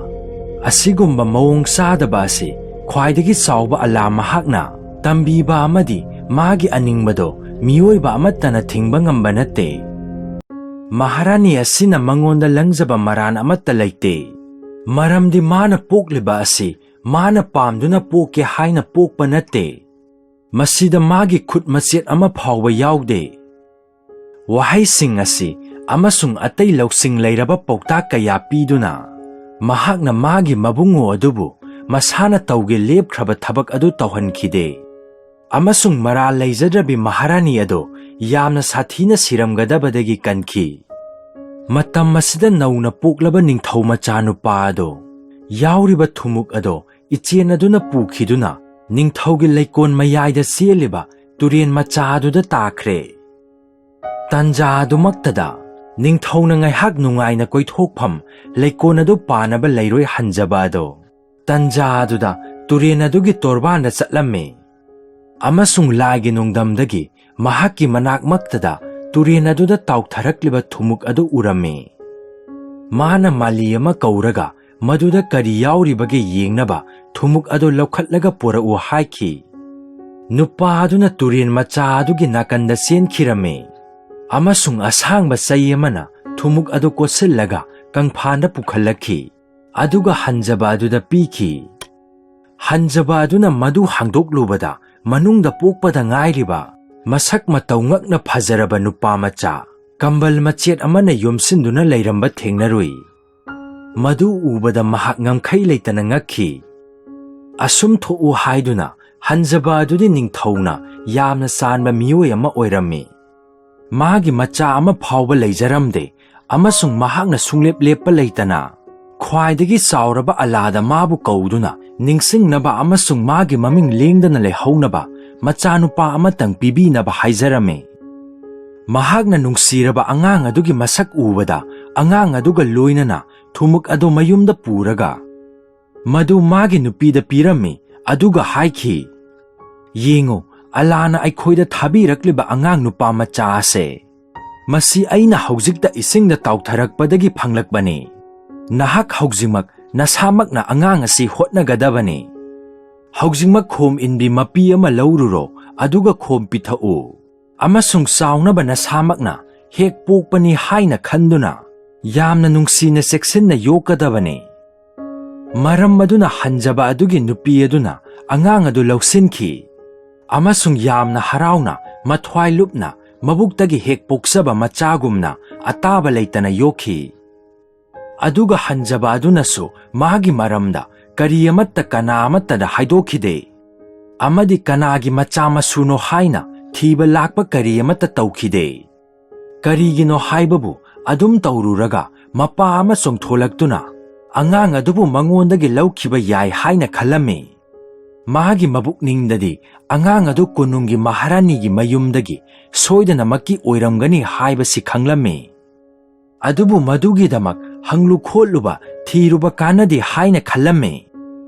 ꯑꯁꯤꯒꯨꯝꯕ ꯃꯑꯣꯡ ꯆꯥꯗꯕ ꯑꯁꯤ ꯈ꯭ꯋꯥꯏꯗꯒꯤ ꯆꯥꯎꯕ ꯑꯂꯥ ꯃꯍꯥꯛꯅ ꯇꯝꯕꯤꯕ ꯑꯃꯗꯤ ꯃꯥꯒꯤ ꯑꯅꯤꯡꯕꯗꯣ ꯃꯤꯑꯣꯏꯕ ꯑꯃꯠꯇꯅ ꯊꯤꯡꯕ ꯉꯝꯕ ꯅꯠꯇꯦ꯫ ꯃꯍꯥꯔꯥꯅꯤ ꯑꯁꯤꯅ ꯃꯉꯣꯟꯗ ꯂꯪꯖꯕ ꯃꯔꯥꯟ ꯑꯃꯠꯇ ꯂꯩꯇꯦ, ꯃꯔꯝꯗꯤ ꯃꯥꯅ ꯄꯣꯛꯂꯤꯕ ꯑꯁꯤ ꯃꯥꯅ ꯄꯥꯝꯗꯨꯅ ꯄꯣꯛꯀꯦ ꯍꯥꯏꯅ ꯄꯣꯛꯄ ꯅꯠꯇꯦ꯫ ꯃꯁꯤꯗ ꯃꯥꯒꯤ ꯈꯨꯠ ꯃꯆꯦꯠ ꯑꯃ ꯐꯥꯎꯕ ꯌꯥꯎꯗꯦ꯫" ꯋꯥꯍꯩꯁꯤꯡ ꯑꯁꯤ ꯑꯃꯁꯨꯡ ꯑꯇꯩ ꯂꯧꯁꯤꯡ ꯂꯩꯔꯕ ꯄꯥꯎꯇꯥꯛ ꯀꯌꯥ ꯄꯤꯗꯨꯅ ꯃꯍꯥꯛꯅ ꯃꯥꯒꯤ ꯃꯕꯨꯡꯉꯣ ꯑꯗꯨꯕꯨ ꯃꯁꯥꯅ ꯇꯧꯒꯦ ꯂꯦꯞꯈ꯭ꯔꯕ ꯊꯕꯛ ꯑꯗꯨ ꯇꯧꯍꯟꯈꯤꯗꯦ꯫ ꯑꯃꯁꯨꯡ ꯃꯔꯥꯜ ꯂꯩꯖꯗ꯭ꯔꯕꯤ ꯃꯍꯥꯔꯥꯅꯤ ꯑꯗꯨ ꯌꯥꯝꯅ ꯁꯥꯊꯤꯅ ꯁꯤꯔꯝꯒꯗꯕꯗꯒꯤ ꯀꯟꯈꯤ꯫ ꯃꯇꯝ ꯑꯁꯤꯗ ꯅꯧꯅ ꯄꯣꯛꯂꯕ ꯅꯤꯡꯊꯧ ꯃꯆꯥꯅꯨꯄꯥ ꯑꯗꯨ ꯌꯥꯎꯔꯤꯕ ꯊꯨꯝꯃꯨꯛ ꯑꯗꯨ ꯏꯆꯦꯟ ꯑꯗꯨꯅ ꯄꯨꯈꯤꯗꯨꯅ ꯅꯤꯡꯊꯧꯒꯤ ꯂꯩꯀꯣꯜ ꯃꯌꯥꯏꯗ ꯆꯦꯜꯂꯤꯕ ꯇꯨꯔꯦꯟ ꯃꯆꯥ ꯑꯗꯨꯗ ꯇꯥꯈ꯭ꯔꯦ꯫ ꯇꯟꯖꯥ ꯑꯗꯨꯃꯛꯇꯗ ꯅꯤꯡꯊꯧꯅ ꯉꯥꯏꯍꯥꯛ ꯅꯨꯡꯉꯥꯏꯅ ꯀꯣꯏꯊꯣꯛꯐꯝ ꯂꯩꯀꯣꯜ ꯑꯗꯨ ꯄꯥꯅꯕ ꯂꯩꯔꯣꯏ ꯍꯟꯖꯕ ꯑꯗꯨ ꯇꯟꯖꯥ ꯑꯗꯨꯗ ꯇꯨꯔꯦꯟ ꯑꯗꯨꯒꯤ ꯇꯣꯔꯕꯥꯟꯗ ꯆꯠꯂꯝꯃꯤ꯫ ꯑꯃꯁꯨꯡ ꯂꯥꯏꯒꯤ ꯅꯣꯡꯗꯝꯗꯒꯤ ꯃꯍꯥꯛꯀꯤ ꯃꯅꯥꯛꯃꯛꯇꯗ ꯇꯨꯔꯦꯟ ꯑꯗꯨꯗ ꯇꯥꯎꯊꯔꯛꯂꯤꯕ ꯊꯨꯝꯃꯨꯛ ꯑꯗꯨ ꯎꯔꯝꯃꯤ꯫ ꯃꯥꯅ ꯃꯥꯂꯤ ꯑꯃ ꯀꯧꯔꯒ ꯃꯗꯨꯗ ꯀꯔꯤ ꯌꯥꯎꯔꯤꯕꯒꯦ ꯌꯦꯡꯅꯕ ꯊꯨꯝꯃꯨꯛ ꯑꯗꯨ ꯂꯧꯈꯠꯂꯒ ꯄꯨꯔꯛꯎ ꯍꯥꯏꯈꯤ꯫ ꯅꯨꯄꯥ ꯑꯗꯨꯅ ꯇꯨꯔꯦꯟ ꯃꯆꯥ ꯑꯗꯨꯒꯤ ꯅꯥꯀꯟꯗ ꯆꯦꯟꯈꯤꯔꯝꯃꯤ, ꯑꯃꯁꯨꯡ ꯑꯁꯥꯡꯕ ꯆꯩ ꯑꯃꯅ ꯊꯨꯝꯃꯣꯛ ꯑꯗꯨ ꯀꯣꯠꯁꯤꯜꯂꯒ ꯀꯪꯐꯥꯟꯗ ꯄꯨꯈꯠꯂꯛꯈꯤ, ꯑꯗꯨꯒ ꯍꯟꯖꯕ ꯑꯗꯨꯗ ꯄꯤꯈꯤ꯫ ꯍꯟꯖꯕ ꯑꯗꯨꯅ ꯃꯗꯨ ꯍꯥꯡꯗꯣꯛꯂꯨꯕꯗ, ꯃꯅꯨꯡꯗ ꯄꯣꯛꯄꯗ ꯉꯥꯏꯔꯤꯕ, ꯃꯁꯛ ꯃꯇꯧ ꯉꯛꯅ ꯐꯖꯔꯕ ꯅꯨꯄꯥ ꯃꯆꯥ, ꯀꯝꯕꯜ ꯃꯆꯦꯠ ꯑꯃꯅ ꯌꯣꯝꯁꯤꯟꯗꯨꯅ ꯂꯩꯔꯝꯕ ꯊꯦꯡꯅꯔꯨꯏ꯫ ꯃꯗꯨ ꯎꯕꯗ ꯃꯍꯥꯛ ꯉꯝꯈꯩ ꯂꯩꯇꯅ ꯉꯛꯈꯤ꯫ ꯑꯁꯨꯝ ꯊꯣꯛꯎ ꯍꯥꯏꯗꯨꯅ ꯍꯟꯖꯕ ꯑꯗꯨꯗꯤ ꯅꯤꯡꯊꯧꯅ ꯌꯥꯝꯅ ꯆꯥꯟꯕ ꯃꯤꯑꯣꯏ ꯑꯃ ꯑꯣꯏꯔꯝꯃꯤ꯫ ꯃꯥꯒꯤ ꯃꯆꯥ ꯑꯃ ꯐꯥꯎꯕ ꯂꯩꯖꯔꯝꯗꯦ, ꯑꯃꯁꯨꯡ ꯃꯍꯥꯛꯅ ꯁꯨꯡꯂꯦꯞ ꯂꯦꯞꯄ ꯂꯩꯇꯅ ꯈ꯭ꯋꯥꯏꯗꯒꯤ ꯆꯥꯎꯔꯕ ꯑꯂꯥꯗ ꯃꯥꯕꯨ ꯀꯧꯗꯨꯅ ꯅꯤꯡꯁꯤꯡꯅꯕ ꯑꯃꯁꯨꯡ ꯃꯥꯒꯤ ꯃꯃꯤꯡ ꯂꯦꯡꯗꯅ ꯂꯩꯍꯧꯅꯕ ꯃꯆꯥꯅꯨꯄꯥ ꯑꯃꯇꯪ ꯄꯤꯕꯤꯅꯕ ꯍꯥꯏꯖꯔꯝꯃꯤ꯫ ꯃꯍꯥꯛꯅ ꯅꯨꯡꯁꯤꯔꯕ ꯑꯉꯥꯡ ꯑꯗꯨꯒꯤ ꯃꯁꯛ ꯎꯕꯗ, ꯑꯉꯥꯡ ꯑꯗꯨꯒ ꯂꯣꯏꯅꯅ ꯊꯨꯝꯃꯣꯛ ꯑꯗꯨ ꯃꯌꯨꯝꯗ ꯄꯨꯔꯒ ꯃꯗꯨ ꯃꯥꯒꯤ ꯅꯨꯄꯤꯗ ꯄꯤꯔꯝꯃꯤ, ꯑꯗꯨꯒ ꯍꯥꯏꯈꯤ, "ꯌꯦꯡꯉꯨ, ꯑꯂꯥꯅ ꯑꯩꯈꯣꯏꯗ ꯊꯥꯕꯤꯔꯛꯂꯤꯕ ꯑꯉꯥꯡ ꯅꯨꯄꯥ ꯃꯆꯥ ꯑꯁꯦ꯫ ꯃꯁꯤ ꯑꯩꯅ ꯍꯧꯖꯤꯛꯇ ꯏꯁꯤꯡꯗ ꯇꯥꯎꯊꯔꯛꯄꯗꯒꯤ ꯐꯪꯂꯛꯄꯅꯤ꯫ ꯅꯍꯥꯛ ꯍꯧꯖꯤꯛꯃꯛ ꯅꯁꯥꯃꯛꯅ ꯑꯉꯥꯡ ꯑꯁꯤ ꯍꯣꯠꯅꯒꯗꯕꯅꯤ꯫ ꯍꯧꯖꯤꯛꯃꯛ ꯈꯣꯝ ꯏꯟꯕꯤ ꯃꯄꯤ ꯑꯃ ꯂꯧꯔꯨꯔꯣ, ꯑꯗꯨꯒ ꯈꯣꯝ ꯄꯤꯊꯛꯎ, ꯑꯃꯁꯨꯡ ꯆꯥꯎꯅꯕ ꯅꯁꯥꯃꯛꯅ ꯍꯦꯛ ꯄꯣꯛꯄꯅꯤ ꯍꯥꯏꯅ ꯈꯟꯗꯨꯅ ꯌꯥꯝꯅ ꯅꯨꯡꯁꯤꯅ ꯆꯦꯛꯁꯤꯟꯅ ꯌꯣꯛꯀꯗꯕꯅꯤ"꯫ ꯃꯔꯝ ꯑꯗꯨꯅ ꯍꯟꯖꯕ ꯑꯗꯨꯒꯤ ꯅꯨꯄꯤ ꯑꯗꯨꯅ ꯑꯉꯥꯡ ꯑꯗꯨ ꯂꯧꯁꯤꯟꯈꯤ, ꯑꯃꯁꯨꯡ ꯌꯥꯝꯅ ꯍꯔꯥꯎꯅ, ꯃꯊ꯭ꯋꯥꯏ ꯂꯨꯞꯅ, ꯃꯕꯨꯛꯇꯒꯤ ꯍꯦꯛ ꯄꯣꯛꯆꯕ ꯃꯆꯥꯒꯨꯝꯅ ꯑꯇꯥꯕ ꯂꯩꯇꯅ ꯌꯣꯛꯈꯤ꯫ ꯑꯗꯨꯒ ꯍꯟꯖꯕ ꯑꯗꯨꯅꯁꯨ ꯃꯥꯒꯤ ꯃꯔꯝꯗ ꯀꯔꯤ ꯑꯃꯠꯇ ꯀꯅꯥ ꯑꯃꯠꯇꯗ ꯍꯥꯏꯗꯣꯛꯈꯤꯗꯦ, ꯑꯃꯗꯤ ꯀꯅꯥꯒꯤ ꯃꯆꯥ ꯃꯁꯨꯅꯣ ꯍꯥꯏꯅ ꯊꯤꯕ ꯂꯥꯛꯄ ꯀꯔꯤ ꯑꯃꯠꯇ ꯇꯧꯈꯤꯗꯦ꯫ ꯀꯔꯤꯒꯤꯅꯣ ꯍꯥꯏꯕꯕꯨ, ꯑꯗꯨꯝ ꯇꯧꯔꯨꯔꯒ ꯃꯄꯥ ꯑꯃ ꯆꯣꯡꯊꯣꯂꯛꯇꯨꯅ ꯑꯉꯥꯡ ꯑꯗꯨꯕꯨ ꯃꯉꯣꯟꯗꯒꯤ ꯂꯧꯈꯤꯕ ꯌꯥꯏ ꯍꯥꯏꯅ ꯈꯜꯂꯝꯃꯤ꯫ ꯃꯥꯒꯤ ꯃꯕꯨꯛꯅꯤꯡꯗꯗꯤ ꯑꯉꯥꯡ ꯑꯗꯨ ꯀꯣꯅꯨꯡꯒꯤ ꯃꯍꯥꯔꯥꯅꯤꯒꯤ ꯃꯌꯨꯝꯗꯒꯤ ꯁꯣꯏꯗꯅꯃꯛꯀꯤ ꯑꯣꯏꯔꯝꯒꯅꯤ ꯍꯥꯏꯕꯁꯤ ꯈꯪꯂꯝꯃꯤ꯫ ꯑꯗꯨꯕꯨ ꯃꯗꯨꯒꯤꯗꯃꯛ ꯍꯪꯂꯨ ꯈꯣꯠꯂꯨꯕ, ꯊꯤꯔꯨꯕ ꯀꯥꯟꯅꯗꯦ ꯍꯥꯏꯅ ꯈꯜꯂꯝꯃꯤ꯫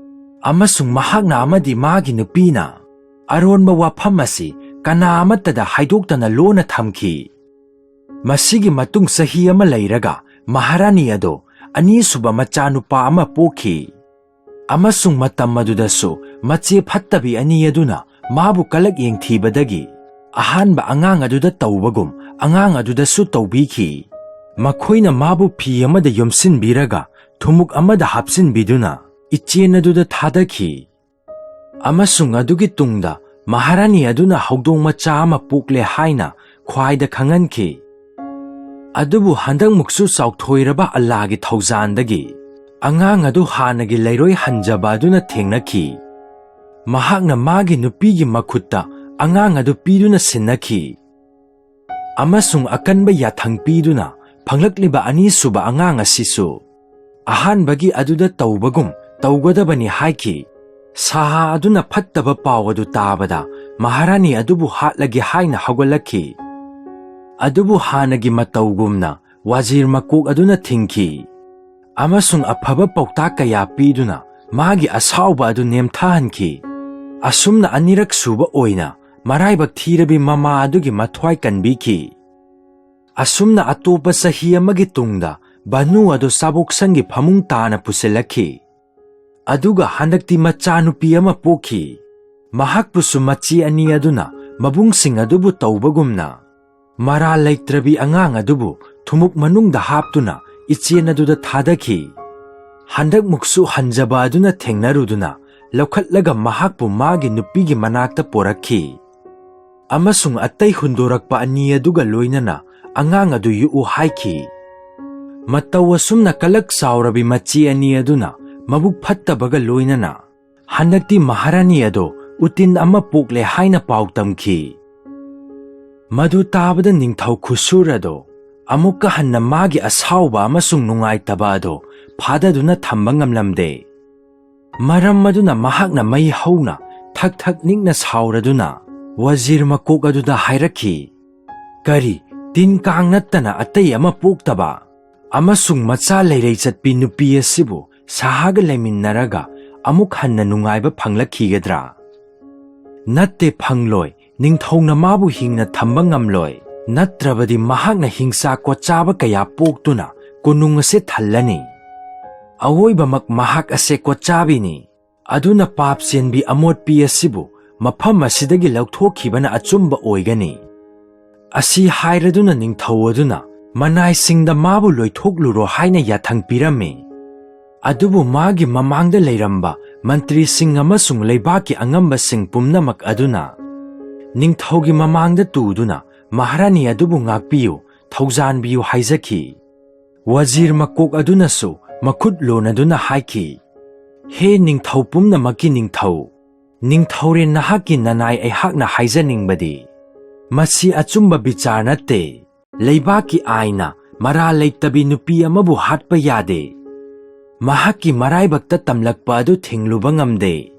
ꯑꯃꯁꯨꯡ ꯃꯍꯥꯛꯅ ꯑꯃꯗꯤ ꯃꯥꯒꯤ ꯅꯨꯄꯤꯅ ꯑꯔꯣꯟꯕ ꯋꯥꯐꯝ ꯑꯁꯤ ꯀꯅꯥ ꯑꯃꯠꯇꯗ ꯍꯥꯏꯗꯣꯛꯇꯅ ꯂꯣꯟꯅ ꯊꯝꯈꯤ꯫ ꯃꯁꯤꯒꯤ ꯃꯇꯨꯡ ꯆꯍꯤ ꯑꯃ ꯂꯩꯔꯒ ꯃꯍꯥꯔꯥꯅꯤ ꯑꯗꯣ ꯑꯅꯤꯁꯨꯕ ꯃꯆꯥꯅꯨꯄꯥ ꯑꯃ ꯄꯣꯛꯈꯤ꯫ ꯑꯃꯁꯨꯡ ꯃꯇꯝ ꯑꯗꯨꯗꯁꯨ ꯃꯆꯦ ꯐꯠꯇꯕꯤ ꯑꯅꯤ ꯑꯗꯨꯅ ꯃꯥꯕꯨ ꯀꯂꯛ ꯌꯦꯡꯊꯤꯕꯗꯒꯤ ꯑꯍꯥꯟꯕ ꯑꯉꯥꯡ ꯑꯗꯨꯗ ꯇꯧꯕꯒꯨꯝ ꯑꯉꯥꯡ ꯑꯗꯨꯗꯁꯨ ꯇꯧꯕꯤꯈꯤ꯫ ꯃꯈꯣꯏꯅ ꯃꯥꯕꯨ ꯐꯤ ꯑꯃꯗ ꯌꯣꯝꯁꯤꯟꯕꯤꯔꯒ ꯊꯨꯝꯃꯨꯛ ꯑꯃꯗ ꯍꯥꯞꯆꯤꯟꯕꯤꯗꯨꯅ ꯏꯆꯦꯟ ꯑꯗꯨꯗ ꯊꯥꯗꯈꯤ꯫ ꯑꯃꯁꯨꯡ ꯑꯗꯨꯒꯤ ꯇꯨꯡꯗ ꯃꯍꯥꯔꯥꯅꯤ ꯑꯗꯨꯅ ꯍꯧꯗꯣꯡ ꯃꯆꯥ ꯑꯃ ꯄꯣꯛꯂꯦ ꯍꯥꯏꯅ ꯈ꯭ꯋꯥꯏꯗ ꯈꯪꯍꯟꯈꯤ꯫ ꯑꯗꯨꯕꯨ ꯍꯟꯗꯛꯃꯨꯛꯁꯨ ꯆꯥꯎꯊꯣꯏꯔꯕ ꯑꯜꯂꯥꯒꯤ ꯊꯧꯖꯥꯟꯗꯒꯤ ꯑꯉꯥꯡ ꯑꯗꯨ ꯍꯥꯟꯅꯒꯤ ꯂꯩꯔꯣꯏ ꯍꯟꯖꯕ ꯑꯗꯨꯅ ꯊꯦꯡꯅꯈꯤ꯫ ꯃꯍꯥꯛꯅ ꯃꯥꯒꯤ ꯅꯨꯄꯤꯒꯤ ꯃꯈꯨꯠꯇ ꯑꯉꯥꯡ ꯑꯗꯨ ꯄꯤꯗꯨꯅ ꯁꯤꯟꯅꯈꯤ꯫ ꯑꯃꯁꯨꯡ ꯑꯀꯟꯕ ꯌꯥꯊꯪ ꯄꯤꯗꯨꯅ ꯐꯪꯂꯛꯂꯤꯕ ꯑꯅꯤꯁꯨꯕ ꯑꯉꯥꯡ ꯑꯁꯤꯁꯨ ꯑꯍꯥꯟꯕꯒꯤ ꯑꯗꯨꯗ ꯇꯧꯕꯒꯨꯝ ꯇꯧꯒꯗꯕꯅꯤ ꯍꯥꯏꯈꯤ꯫ ꯁꯥꯍꯥ ꯑꯗꯨꯅ ꯐꯠꯇꯕ ꯄꯥꯎ ꯑꯗꯨ ꯇꯥꯕꯗ ꯃꯍꯥꯔꯥꯅꯤ ꯑꯗꯨꯕꯨ ꯍꯥꯠꯂꯒꯦ ꯍꯥꯏꯅ ꯍꯧꯒꯠꯂꯛꯈꯤ꯫ ꯑꯗꯨꯕꯨ ꯍꯥꯟꯅꯒꯤ ꯃꯇꯧꯒꯨꯝꯅ ꯋꯥꯖꯤꯔ ꯃꯀꯣꯛ ꯑꯗꯨꯅ ꯊꯤꯡꯈꯤ꯫ ꯑꯃꯁꯨꯡ ꯑꯐꯕ ꯄꯥꯎꯇꯥꯛ ꯀꯌꯥ ꯄꯤꯗꯨꯅ ꯃꯥꯒꯤ ꯑꯁꯥꯎꯕ ꯑꯗꯨ ꯅꯦꯝꯊꯍꯟꯈꯤ꯫ ꯑꯁꯨꯝꯅ ꯑꯅꯤꯔꯛ ꯁꯨꯕ ꯑꯣꯏꯅ ꯃꯔꯥꯏꯕꯛ ꯊꯤꯔꯕꯤ ꯃꯃꯥ ꯑꯗꯨꯒꯤ ꯃꯊ꯭ꯋꯥꯏ ꯀꯟꯕꯤꯈꯤ꯫ ꯑꯁꯨꯝꯅ ꯑꯇꯣꯞꯄ ꯆꯍꯤ ꯑꯃꯒꯤ ꯇꯨꯡꯗ ꯕꯥꯅꯨ ꯑꯗꯨ ꯆꯥꯕꯣꯛꯁꯪꯒꯤ ꯐꯃꯨꯡ ꯇꯥꯅ ꯄꯨꯁꯤꯜꯂꯛꯈꯤ꯫ ꯑꯗꯨꯒ ꯍꯟꯗꯛꯇꯤ ꯃꯆꯥꯅꯨꯄꯤ ꯑꯃ ꯄꯣꯛꯈꯤ꯫ ꯃꯍꯥꯛꯄꯨꯁꯨ ꯃꯆꯦ ꯑꯅꯤ ꯑꯗꯨꯅ ꯃꯕꯨꯡꯁꯤꯡ ꯑꯗꯨꯕꯨ ꯇꯧꯕꯒꯨꯝꯅ ꯃꯔꯥꯜ ꯂꯩꯇ꯭ꯔꯕꯤ ꯑꯉꯥꯡ ꯑꯗꯨꯕꯨ ꯊꯨꯝꯃꯨꯛ ꯃꯅꯨꯡꯗ ꯍꯥꯞꯇꯨꯅ ꯏꯆꯦꯟ ꯑꯗꯨꯗ ꯊꯥꯗꯈꯤ꯫ ꯍꯟꯗꯛꯃꯨꯛꯁꯨ ꯍꯟꯖꯕ ꯑꯗꯨꯅ ꯊꯦꯡꯅꯔꯨꯗꯨꯅ ꯂꯧꯈꯠꯂꯒ ꯃꯍꯥꯛꯄꯨ ꯃꯥꯒꯤ ꯅꯨꯄꯤꯒꯤ ꯃꯅꯥꯛꯇ ꯄꯣꯔꯛꯈꯤ꯫ ꯑꯃꯁꯨꯡ ꯑꯇꯩ ꯍꯨꯟꯗꯣꯔꯛꯄ ꯑꯅꯤ ꯑꯗꯨꯒ ꯂꯣꯏꯅꯅ ꯑꯉꯥꯡ ꯑꯗꯨ ꯌꯣꯛꯎ ꯍꯥꯏꯈꯤ꯫ ꯃꯇꯧ ꯑꯁꯨꯝꯅ ꯀꯂꯛ ꯆꯥꯎꯔꯕꯤ ꯃꯆꯦ ꯑꯅꯤ ꯑꯗꯨꯅ ꯃꯕꯨꯛ ꯐꯠꯇꯕꯒ ꯂꯣꯏꯅꯅ ꯍꯟꯗꯛꯇꯤ ꯃꯍꯥꯔꯥꯅꯤ ꯑꯗꯣ ꯎꯇꯤꯟ ꯑꯃ ꯄꯣꯛꯂꯦ ꯍꯥꯏꯅ ꯄꯥꯎ ꯇꯝꯈꯤ꯫ ꯃꯗꯨ ꯇꯥꯕꯗ ꯅꯤꯡꯊꯧ ꯈꯨꯁꯨꯔ ꯑꯗꯣ ꯑꯃꯨꯛꯀ ꯍꯟꯅ ꯃꯥꯒꯤ ꯑꯁꯥꯎꯕ ꯑꯃꯁꯨꯡ ꯅꯨꯡꯉꯥꯏꯇꯕ ꯑꯗꯣ ꯐꯥꯗꯗꯨꯅ ꯊꯝꯕ ꯉꯝꯂꯝꯗꯦ꯫ ꯃꯔꯝ ꯑꯗꯨꯅ ꯃꯍꯥꯛꯅ ꯃꯩ ꯍꯧꯅ ꯊꯛ ꯊꯛ ꯅꯤꯛꯅ ꯁꯥꯎꯔꯗꯨꯅ ꯋꯥꯖꯤꯔ ꯃꯀꯣꯛ ꯑꯗꯨꯗ ꯍꯥꯏꯔꯛꯈꯤ, "ꯀꯔꯤ, ꯇꯤꯟ ꯀꯥꯡ ꯅꯠꯇꯅ ꯑꯇꯩ ꯑꯃ ꯄꯣꯛꯇꯕ ꯑꯃꯁꯨꯡ ꯃꯆꯥ ꯂꯩꯔꯩ ꯆꯠꯄꯤ ꯅꯨꯄꯤ ꯑꯁꯤꯕꯨ ꯁꯥꯍꯥꯒ ꯂꯩꯃꯤꯟꯅꯔꯒ ꯑꯃꯨꯛ ꯍꯟꯅ ꯅꯨꯡꯉꯥꯏꯕ ꯐꯪꯂꯛꯈꯤꯒꯗ꯭ꯔꯥ? ꯅꯠꯇꯦ, ꯐꯪꯂꯣꯏ꯫ ꯅꯤꯡꯊꯧꯅ ꯃꯥꯕꯨ ꯍꯤꯡꯅ ꯊꯝꯕ ꯉꯝꯂꯣꯏ꯫ ꯅꯠꯇ꯭ꯔꯕꯗꯤ ꯃꯍꯥꯛꯅ ꯍꯤꯡꯁꯥ ꯀꯣꯠꯆꯥꯕ ꯀꯌꯥ ꯄꯣꯛꯇꯨꯅ ꯀꯣꯅꯨꯡ ꯑꯁꯦ ꯊꯜꯂꯅꯤ꯫ ꯑꯋꯣꯏꯕꯃꯛ ꯃꯍꯥꯛ ꯑꯁꯦ ꯀꯣꯠꯆꯥꯕꯤꯅꯤ꯫ ꯑꯗꯨꯅ ꯄꯥꯞ ꯆꯦꯟꯕꯤ ꯑꯃꯣꯠꯄꯤ ꯑꯁꯤꯕꯨ ꯃꯐꯝ ꯑꯁꯤꯗꯒꯤ ꯂꯧꯊꯣꯛꯈꯤꯕꯅ ꯑꯆꯨꯝꯕ ꯑꯣꯏꯒꯅꯤ꯫ ꯑꯁꯤ ꯍꯥꯏꯔꯗꯨꯅ ꯅꯤꯡꯊꯧ ꯑꯗꯨꯅ ꯃꯅꯥꯏꯁꯤꯡꯗ ꯃꯥꯕꯨ ꯂꯣꯏꯊꯣꯛꯂꯨꯔꯣ ꯍꯥꯏꯅ ꯌꯥꯊꯪ ꯄꯤꯔꯝꯃꯤ꯫ ꯑꯗꯨꯕꯨ ꯃꯥꯒꯤ ꯃꯃꯥꯡꯗ ꯂꯩꯔꯝꯕ ꯃꯟꯇ꯭ꯔꯤꯁꯤꯡ ꯑꯃꯁꯨꯡ ꯂꯩꯕꯥꯛꯀꯤ ꯑꯉꯝꯕꯁꯤꯡ ꯄꯨꯝꯅꯃꯛ ꯑꯗꯨꯅ ꯅꯤꯡꯊꯧꯒꯤ ꯃꯃꯥꯡꯗ ꯇꯨꯗꯨꯅ ꯃꯍꯥꯔꯥꯅꯤ ꯑꯗꯨꯕꯨ ꯉꯥꯛꯄꯤꯌꯨ, ꯊꯧꯖꯥꯟꯕꯤꯌꯨ ꯍꯥꯏꯖꯈꯤ꯫ ꯋꯖꯤꯔ ꯃꯀꯣꯛ ꯑꯗꯨꯅꯁꯨ ꯃꯈꯨꯠ ꯂꯣꯟꯅꯗꯨꯅ ꯍꯥꯏꯈꯤ, "ꯍꯦ ꯅꯤꯡꯊꯧ ꯄꯨꯝꯅꯃꯛꯀꯤ ꯅꯤꯡꯊꯧ, ꯅꯤꯡꯊꯧꯔꯦꯜ ꯅꯍꯥꯛꯀꯤ ꯅꯅꯥꯏ ꯑꯩꯍꯥꯛꯅ ꯍꯥꯏꯖꯅꯤꯡꯕꯗꯤ, ꯃꯁꯤ ꯑꯆꯨꯝꯕ ꯕꯤꯆꯥꯔ ꯅꯠꯇꯦ꯫ ꯂꯩꯕꯥꯛꯀꯤ ꯑꯥꯏꯟꯅ ꯃꯔꯥꯜ ꯂꯩꯇꯕꯤ ꯅꯨꯄꯤ ꯑꯃꯕꯨ ꯍꯥꯠꯄ ꯌꯥꯗꯦ꯫ ꯃꯍꯥꯛꯀꯤ ꯃꯔꯥꯏꯕꯛꯇ ꯇꯝꯂꯛꯄ ꯑꯗꯨ ꯊꯤꯡꯂꯨꯕ ꯉꯝꯗꯦ꯫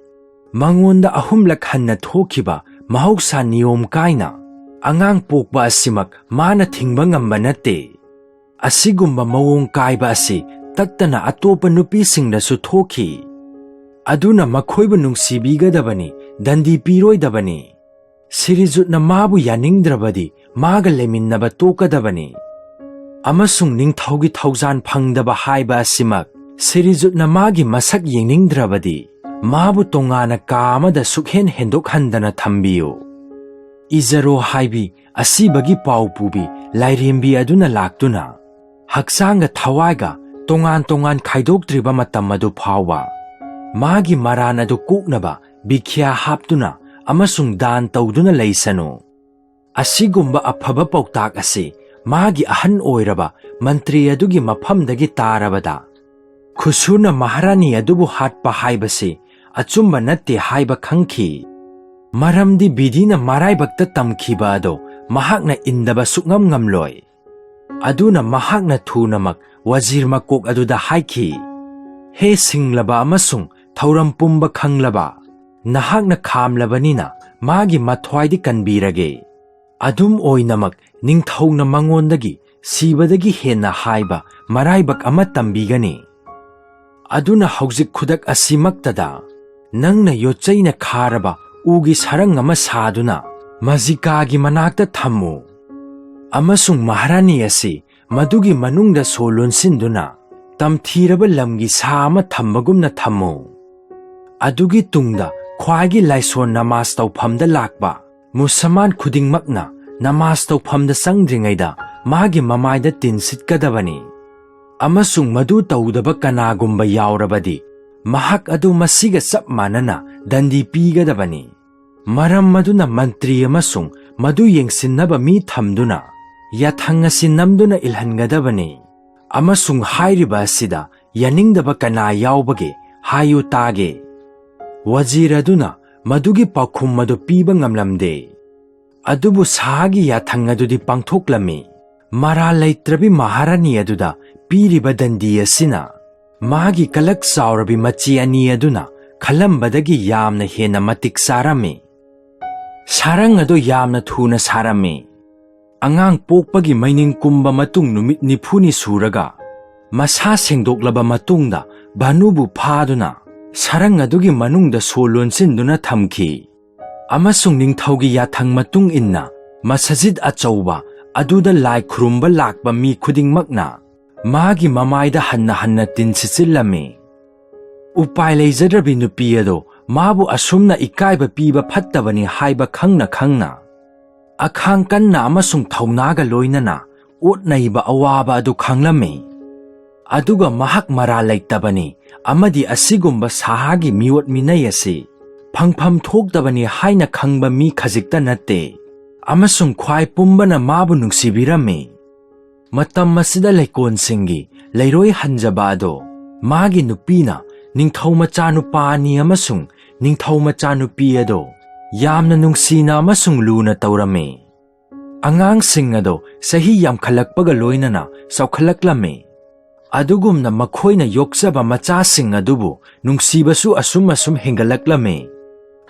ꯃꯉꯣꯟꯗ ꯑꯍꯨꯝꯂꯛ ꯍꯟꯅ ꯊꯣꯛꯈꯤꯕ ꯃꯍꯧꯁꯥ ꯅꯤꯌꯣꯝ ꯀꯥꯏꯅ ꯑꯉꯥꯡ ꯄꯣꯛꯄ ꯑꯁꯤꯃꯛ ꯃꯥꯅ ꯊꯤꯡꯕ ꯉꯝꯕ ꯅꯠꯇꯦ꯫ ꯑꯁꯤꯒꯨꯝꯕ ꯃꯑꯣꯡ ꯀꯥꯏꯕ ꯑꯁꯤ ꯇꯠꯇꯅ ꯑꯇꯣꯞꯄ ꯅꯨꯄꯤꯁꯤꯡꯗꯁꯨ ꯊꯣꯛꯈꯤ꯫ ꯑꯗꯨꯅ ꯃꯈꯣꯏꯕꯨ ꯅꯨꯡꯁꯤꯕꯤꯒꯗꯕꯅꯤ, ꯗꯟꯗꯤ ꯄꯤꯔꯣꯏꯗꯕꯅꯤ꯫ ꯁꯤꯔꯤꯖꯨꯠꯅ ꯃꯥꯕꯨ ꯌꯥꯅꯤꯡꯗ꯭ꯔꯕꯗꯤ ꯃꯥꯒ ꯂꯩꯃꯤꯟꯅꯕ ꯇꯣꯛꯀꯗꯕꯅꯤ꯫ ꯑꯃꯁꯨꯡ ꯅꯤꯡꯊꯧꯒꯤ ꯊꯧꯖꯥꯟ ꯐꯪꯗꯕ ꯍꯥꯏꯕ ꯑꯁꯤꯃꯛ ꯁꯤꯔꯤꯖꯨꯠꯅ ꯃꯥꯒꯤ ꯃꯁꯛ ꯌꯦꯡꯅꯤꯡꯗ꯭ꯔꯕꯗꯤ ꯃꯥꯕꯨ ꯇꯣꯉꯥꯟꯅ ꯀꯥ ꯑꯃꯗ ꯁꯨꯛꯍꯦꯟ ꯍꯦꯟꯗꯣꯛꯍꯟꯗꯅ ꯊꯝꯕꯤꯌꯨ꯫ ꯏꯖꯔꯣ ꯍꯥꯏꯕꯤ ꯑꯁꯤꯕꯒꯤ ꯄꯥꯎ ꯄꯨꯕꯤ ꯂꯥꯏꯔꯦꯝꯕꯤ ꯑꯗꯨꯅ ꯂꯥꯛꯇꯨꯅ ꯍꯛꯆꯥꯡꯒ ꯊꯋꯥꯏꯒ ꯇꯣꯉꯥꯟ ꯇꯣꯉꯥꯟ ꯈꯥꯏꯗꯣꯛꯇ꯭ꯔꯤꯕ ꯃꯇꯝ ꯑꯗꯨ ꯐꯥꯎꯕ ꯃꯥꯒꯤ ꯃꯔꯥꯟ ꯑꯗꯨ ꯀꯣꯛꯅꯕ ꯕꯤꯈ꯭ꯌꯥ ꯍꯥꯞꯇꯨꯅ ꯑꯃꯁꯨꯡ ꯗꯥꯟ ꯇꯧꯗꯨꯅ ꯂꯩꯁꯅꯨ꯫ ꯑꯁꯤꯒꯨꯝꯕ ꯑꯐꯕ ꯄꯥꯎꯇꯥꯛ ꯑꯁꯤ ꯃꯥꯒꯤ ꯑꯍꯟ ꯑꯣꯏꯔꯕ ꯃꯟꯇ꯭ꯔꯤ ꯑꯗꯨꯒꯤ ꯃꯐꯝꯗꯒꯤ ꯇꯥꯔꯕꯗ, ꯈꯨꯁꯨꯔꯅ ꯃꯍꯥꯔꯥꯅꯤ ꯑꯗꯨꯕꯨ ꯍꯥꯠꯄ ꯍꯥꯏꯕꯁꯤ ꯑꯆꯨꯝꯕ ꯅꯠꯇꯦ ꯍꯥꯏꯕ ꯈꯪꯈꯤ꯫ ꯃꯔꯝꯗꯤ ꯕꯤꯙꯤꯅ ꯃꯔꯥꯏꯕꯛꯇ ꯇꯝꯈꯤꯕ ꯑꯗꯣ ꯃꯍꯥꯛꯅ ꯏꯟꯗꯕ ꯁꯨꯛꯉꯝ ꯉꯝꯂꯣꯏ꯫ ꯑꯗꯨꯅ ꯃꯍꯥꯛꯅ ꯊꯨꯅꯃꯛ ꯋꯖꯤꯔ ꯃꯀꯣꯛ ꯑꯗꯨꯗ ꯍꯥꯏꯈꯤ, "ꯍꯦ ꯁꯤꯡꯂꯕ ꯑꯃꯁꯨꯡ ꯊꯧꯔꯝ ꯄꯨꯝꯕ ꯈꯪꯂꯕ, ꯅꯍꯥꯛꯅ ꯈꯥꯝꯂꯕꯅꯤꯅ ꯃꯥꯒꯤ ꯃꯊ꯭ꯋꯥꯏꯗꯤ ꯀꯟꯕꯤꯔꯒꯦ꯫ ꯑꯗꯨꯝ ꯑꯣꯏꯅꯃꯛ ꯅꯤꯡꯊꯧꯅ ꯃꯉꯣꯟꯗꯒꯤ ꯁꯤꯕꯗꯒꯤ ꯍꯦꯟꯅ ꯍꯥꯏꯕ ꯃꯔꯥꯏꯕꯛ ꯑꯃ ꯇꯝꯕꯤꯒꯅꯤ꯫ ꯑꯗꯨꯅ ꯍꯧꯖꯤꯛ ꯈꯨꯗꯛ ꯑꯁꯤꯃꯛꯇꯗ ꯅꯪꯅ ꯌꯣꯠꯆꯩꯅ ꯈꯥꯔꯕ ꯎꯒꯤ ꯁꯔꯪ ꯑꯃ ꯁꯥꯗꯨꯅ ꯃꯖꯤꯀꯥꯒꯤ ꯃꯅꯥꯛꯇ ꯊꯝꯃꯨ꯫ ꯑꯃꯁꯨꯡ ꯃꯍꯥꯔꯥꯅꯤ ꯑꯁꯤ ꯃꯗꯨꯒꯤ ꯃꯅꯨꯡꯗ ꯁꯣ ꯂꯣꯟꯁꯤꯟꯗꯨꯅ ꯇꯝꯊꯤꯔꯕ ꯂꯝꯒꯤ ꯁꯥ ꯑꯃ ꯊꯝꯕꯒꯨꯝꯅ ꯊꯝꯃꯨ꯫ ꯑꯗꯨꯒꯤ ꯇꯨꯡꯗ ꯈ꯭ꯋꯥꯏꯒꯤ ꯂꯥꯏꯁꯣꯟ ꯅꯃꯥꯖ ꯇꯧꯐꯝꯗ ꯂꯥꯛꯄ ꯃꯨꯁꯜꯃꯥꯟ ꯈꯨꯗꯤꯡꯃꯛꯅ ꯅꯃꯥꯖ ꯇꯧꯐꯝꯗ ꯆꯪꯗ꯭ꯔꯤꯉꯩꯗ ꯃꯥꯒꯤ ꯃꯃꯥꯏꯗ ꯇꯤꯟ ꯁꯤꯠꯀꯗꯕꯅꯤ, ꯑꯃꯁꯨꯡ ꯃꯗꯨ ꯇꯧꯗꯕ ꯀꯅꯥꯒꯨꯝꯕ ꯌꯥꯎꯔꯕꯗꯤ ꯃꯍꯥꯛ ꯑꯗꯨ ꯃꯁꯤꯒ ꯆꯞ ꯃꯥꯟꯅꯅ ꯗꯟꯗꯤ ꯄꯤꯒꯗꯕꯅꯤ꯫ ꯃꯔꯝ ꯑꯗꯨꯅ ꯃꯟꯇ꯭ꯔꯤ ꯑꯃꯁꯨꯡ ꯃꯗꯨ ꯌꯦꯡꯁꯤꯟꯅꯕ ꯃꯤ ꯊꯝꯗꯨꯅ ꯌꯥꯊꯪ ꯑꯁꯤ ꯅꯝꯗꯨꯅ ꯏꯜꯍꯟꯒꯗꯕꯅꯤ, ꯑꯃꯁꯨꯡ ꯍꯥꯏꯔꯤꯕ ꯑꯁꯤꯗ ꯌꯥꯅꯤꯡꯗꯕ ꯀꯅꯥ ꯌꯥꯎꯕꯒꯦ ꯍꯥꯏꯌꯨ ꯇꯥꯒꯦ꯫ ꯋꯖꯤꯔ ꯑꯗꯨꯅ ꯃꯗꯨꯒꯤ ꯄꯥꯎꯈꯨꯝ ꯑꯗꯨ ꯄꯤꯕ ꯉꯝꯂꯝꯗꯦ꯫ ꯑꯗꯨꯕꯨ ꯁꯥꯍꯒꯤ ꯌꯥꯊꯪ ꯑꯗꯨꯗꯤ ꯄꯥꯡꯊꯣꯛꯂꯝꯃꯤ꯫ ꯃꯔꯥꯜ ꯂꯩꯇ꯭ꯔꯕꯤ ꯃꯍꯥꯔꯥꯅꯤ ꯑꯗꯨꯗ ꯄꯤꯔꯤꯕ ꯗꯟꯗꯤ ꯑꯁꯤꯅ ꯃꯥꯒꯤ ꯀꯂꯛ ꯆꯥꯎꯔꯕꯤ ꯃꯆꯤ ꯑꯅꯤ ꯑꯗꯨꯅ ꯈꯜꯂꯝꯕꯗꯒꯤ ꯌꯥꯝꯅ ꯍꯦꯟꯅ ꯃꯇꯤꯛ ꯆꯥꯔꯝꯃꯤ꯫ ꯁꯥꯔꯪ ꯑꯗꯨ ꯌꯥꯝꯅ ꯊꯨꯅ ꯁꯥꯔꯝꯃꯤ꯫ ꯑꯉꯥꯡ ꯄꯣꯛꯄꯒꯤ ꯃꯩꯅꯤꯡ ꯀꯨꯝꯕ ꯃꯇꯨꯡ ꯅꯨꯃꯤꯠ ꯅꯤꯐꯨꯅꯤ ꯁꯨꯔꯒ ꯃꯁꯥ ꯁꯦꯡꯗꯣꯛꯂꯕ ꯃꯇꯨꯡꯗ ꯚꯥꯅꯨꯕꯨ ꯐꯥꯗꯨꯅ ꯁꯥꯔꯪ ꯑꯗꯨꯒꯤ ꯃꯅꯨꯡꯗ ꯁꯣ ꯂꯣꯟꯁꯤꯟꯗꯨꯅ ꯊꯝꯈꯤ꯫ ꯑꯃꯁꯨꯡ ꯅꯤꯡꯊꯧꯒꯤ ꯌꯥꯊꯪ ꯃꯇꯨꯡ ꯏꯟꯅ ꯃꯁꯖꯤꯗ ꯑꯆꯧꯕ ꯑꯗꯨꯗ ꯂꯥꯏ ꯈꯨꯔꯨꯝꯕ ꯂꯥꯛꯄ ꯃꯤ ꯈꯨꯗꯤꯡꯃꯛꯅ ꯃꯥꯒꯤ ꯃꯃꯥꯏꯗ ꯍꯟꯅ ꯍꯟꯅ ꯇꯤꯟ ꯁꯤꯠꯆꯤꯜꯂꯝꯃꯤ꯫ ꯎꯄꯥꯏ ꯂꯩꯖꯗ꯭ꯔꯕꯤ ꯅꯨꯄꯤ ꯑꯗꯣ ꯃꯥꯕꯨ ꯑꯁꯨꯝꯅ ꯏꯀꯥꯏꯕ ꯄꯤꯕ ꯐꯠꯇꯕꯅꯤ ꯍꯥꯏꯕ ꯈꯪꯅ ꯈꯪꯅ ꯑꯈꯥꯡ ꯀꯟꯅ ꯑꯃꯁꯨꯡ ꯊꯧꯅꯥꯒ ꯂꯣꯏꯅꯅ ꯑꯣꯠ ꯅꯩꯕ ꯑꯋꯥꯕ ꯑꯗꯨ ꯈꯪꯂꯝꯃꯤ꯫ ꯑꯗꯨꯒ ꯃꯍꯥꯛ ꯃꯔꯥꯜ ꯂꯩꯇꯕꯅꯤ ꯑꯃꯗꯤ ꯑꯁꯤꯒꯨꯝꯕ ꯁꯥꯍꯥꯒꯤ ꯃꯤꯑꯣꯠ ꯃꯤꯅꯩ ꯑꯁꯤ ꯐꯪꯐꯝ ꯊꯣꯛꯇꯕꯅꯤ ꯍꯥꯏꯅ ꯈꯪꯕ ꯃꯤ ꯈꯖꯤꯛꯇ ꯅꯠꯇꯦ, ꯑꯃꯁꯨꯡ ꯈ꯭ꯋꯥꯏ ꯄꯨꯝꯕꯅ ꯃꯥꯕꯨ ꯅꯨꯡꯁꯤꯕꯤꯔꯝꯃꯤ꯫ ꯃꯇꯝ ꯑꯁꯤꯗ ꯂꯩꯀꯣꯜꯁꯤꯡꯒꯤ ꯂꯩꯔꯣꯏ ꯍꯟꯖꯕ ꯑꯗꯣ ꯃꯥꯒꯤ ꯅꯨꯄꯤꯅ ꯅꯤꯡꯊꯧ ꯃꯆꯥꯅꯨꯄꯥ ꯑꯅꯤ ꯑꯃꯁꯨꯡ ꯅꯤꯡꯊꯧ ꯃꯆꯥꯅꯨꯄꯤ ꯑꯗꯣ ꯌꯥꯝꯅ ꯅꯨꯡꯁꯤꯅ ꯑꯃꯁꯨꯡ ꯂꯨꯅ ꯇꯧꯔꯝꯃꯤ꯫ ꯑꯉꯥꯡꯁꯤꯡ ꯑꯗꯣ ꯆꯍꯤ ꯌꯥꯝꯈꯠꯂꯛꯄꯒ ꯂꯣꯏꯅꯅ ꯆꯥꯎꯈꯠꯂꯛꯂꯝꯃꯤ꯫ ꯑꯗꯨꯒꯨꯝꯅ ꯃꯈꯣꯏꯅ ꯌꯣꯛꯆꯕ ꯃꯆꯥꯁꯤꯡ ꯑꯗꯨꯕꯨ ꯅꯨꯡꯁꯤꯕꯁꯨ ꯑꯁꯨꯝ ꯑꯁꯨꯝ ꯍꯦꯟꯒꯠꯂꯛꯂꯝꯃꯤ꯫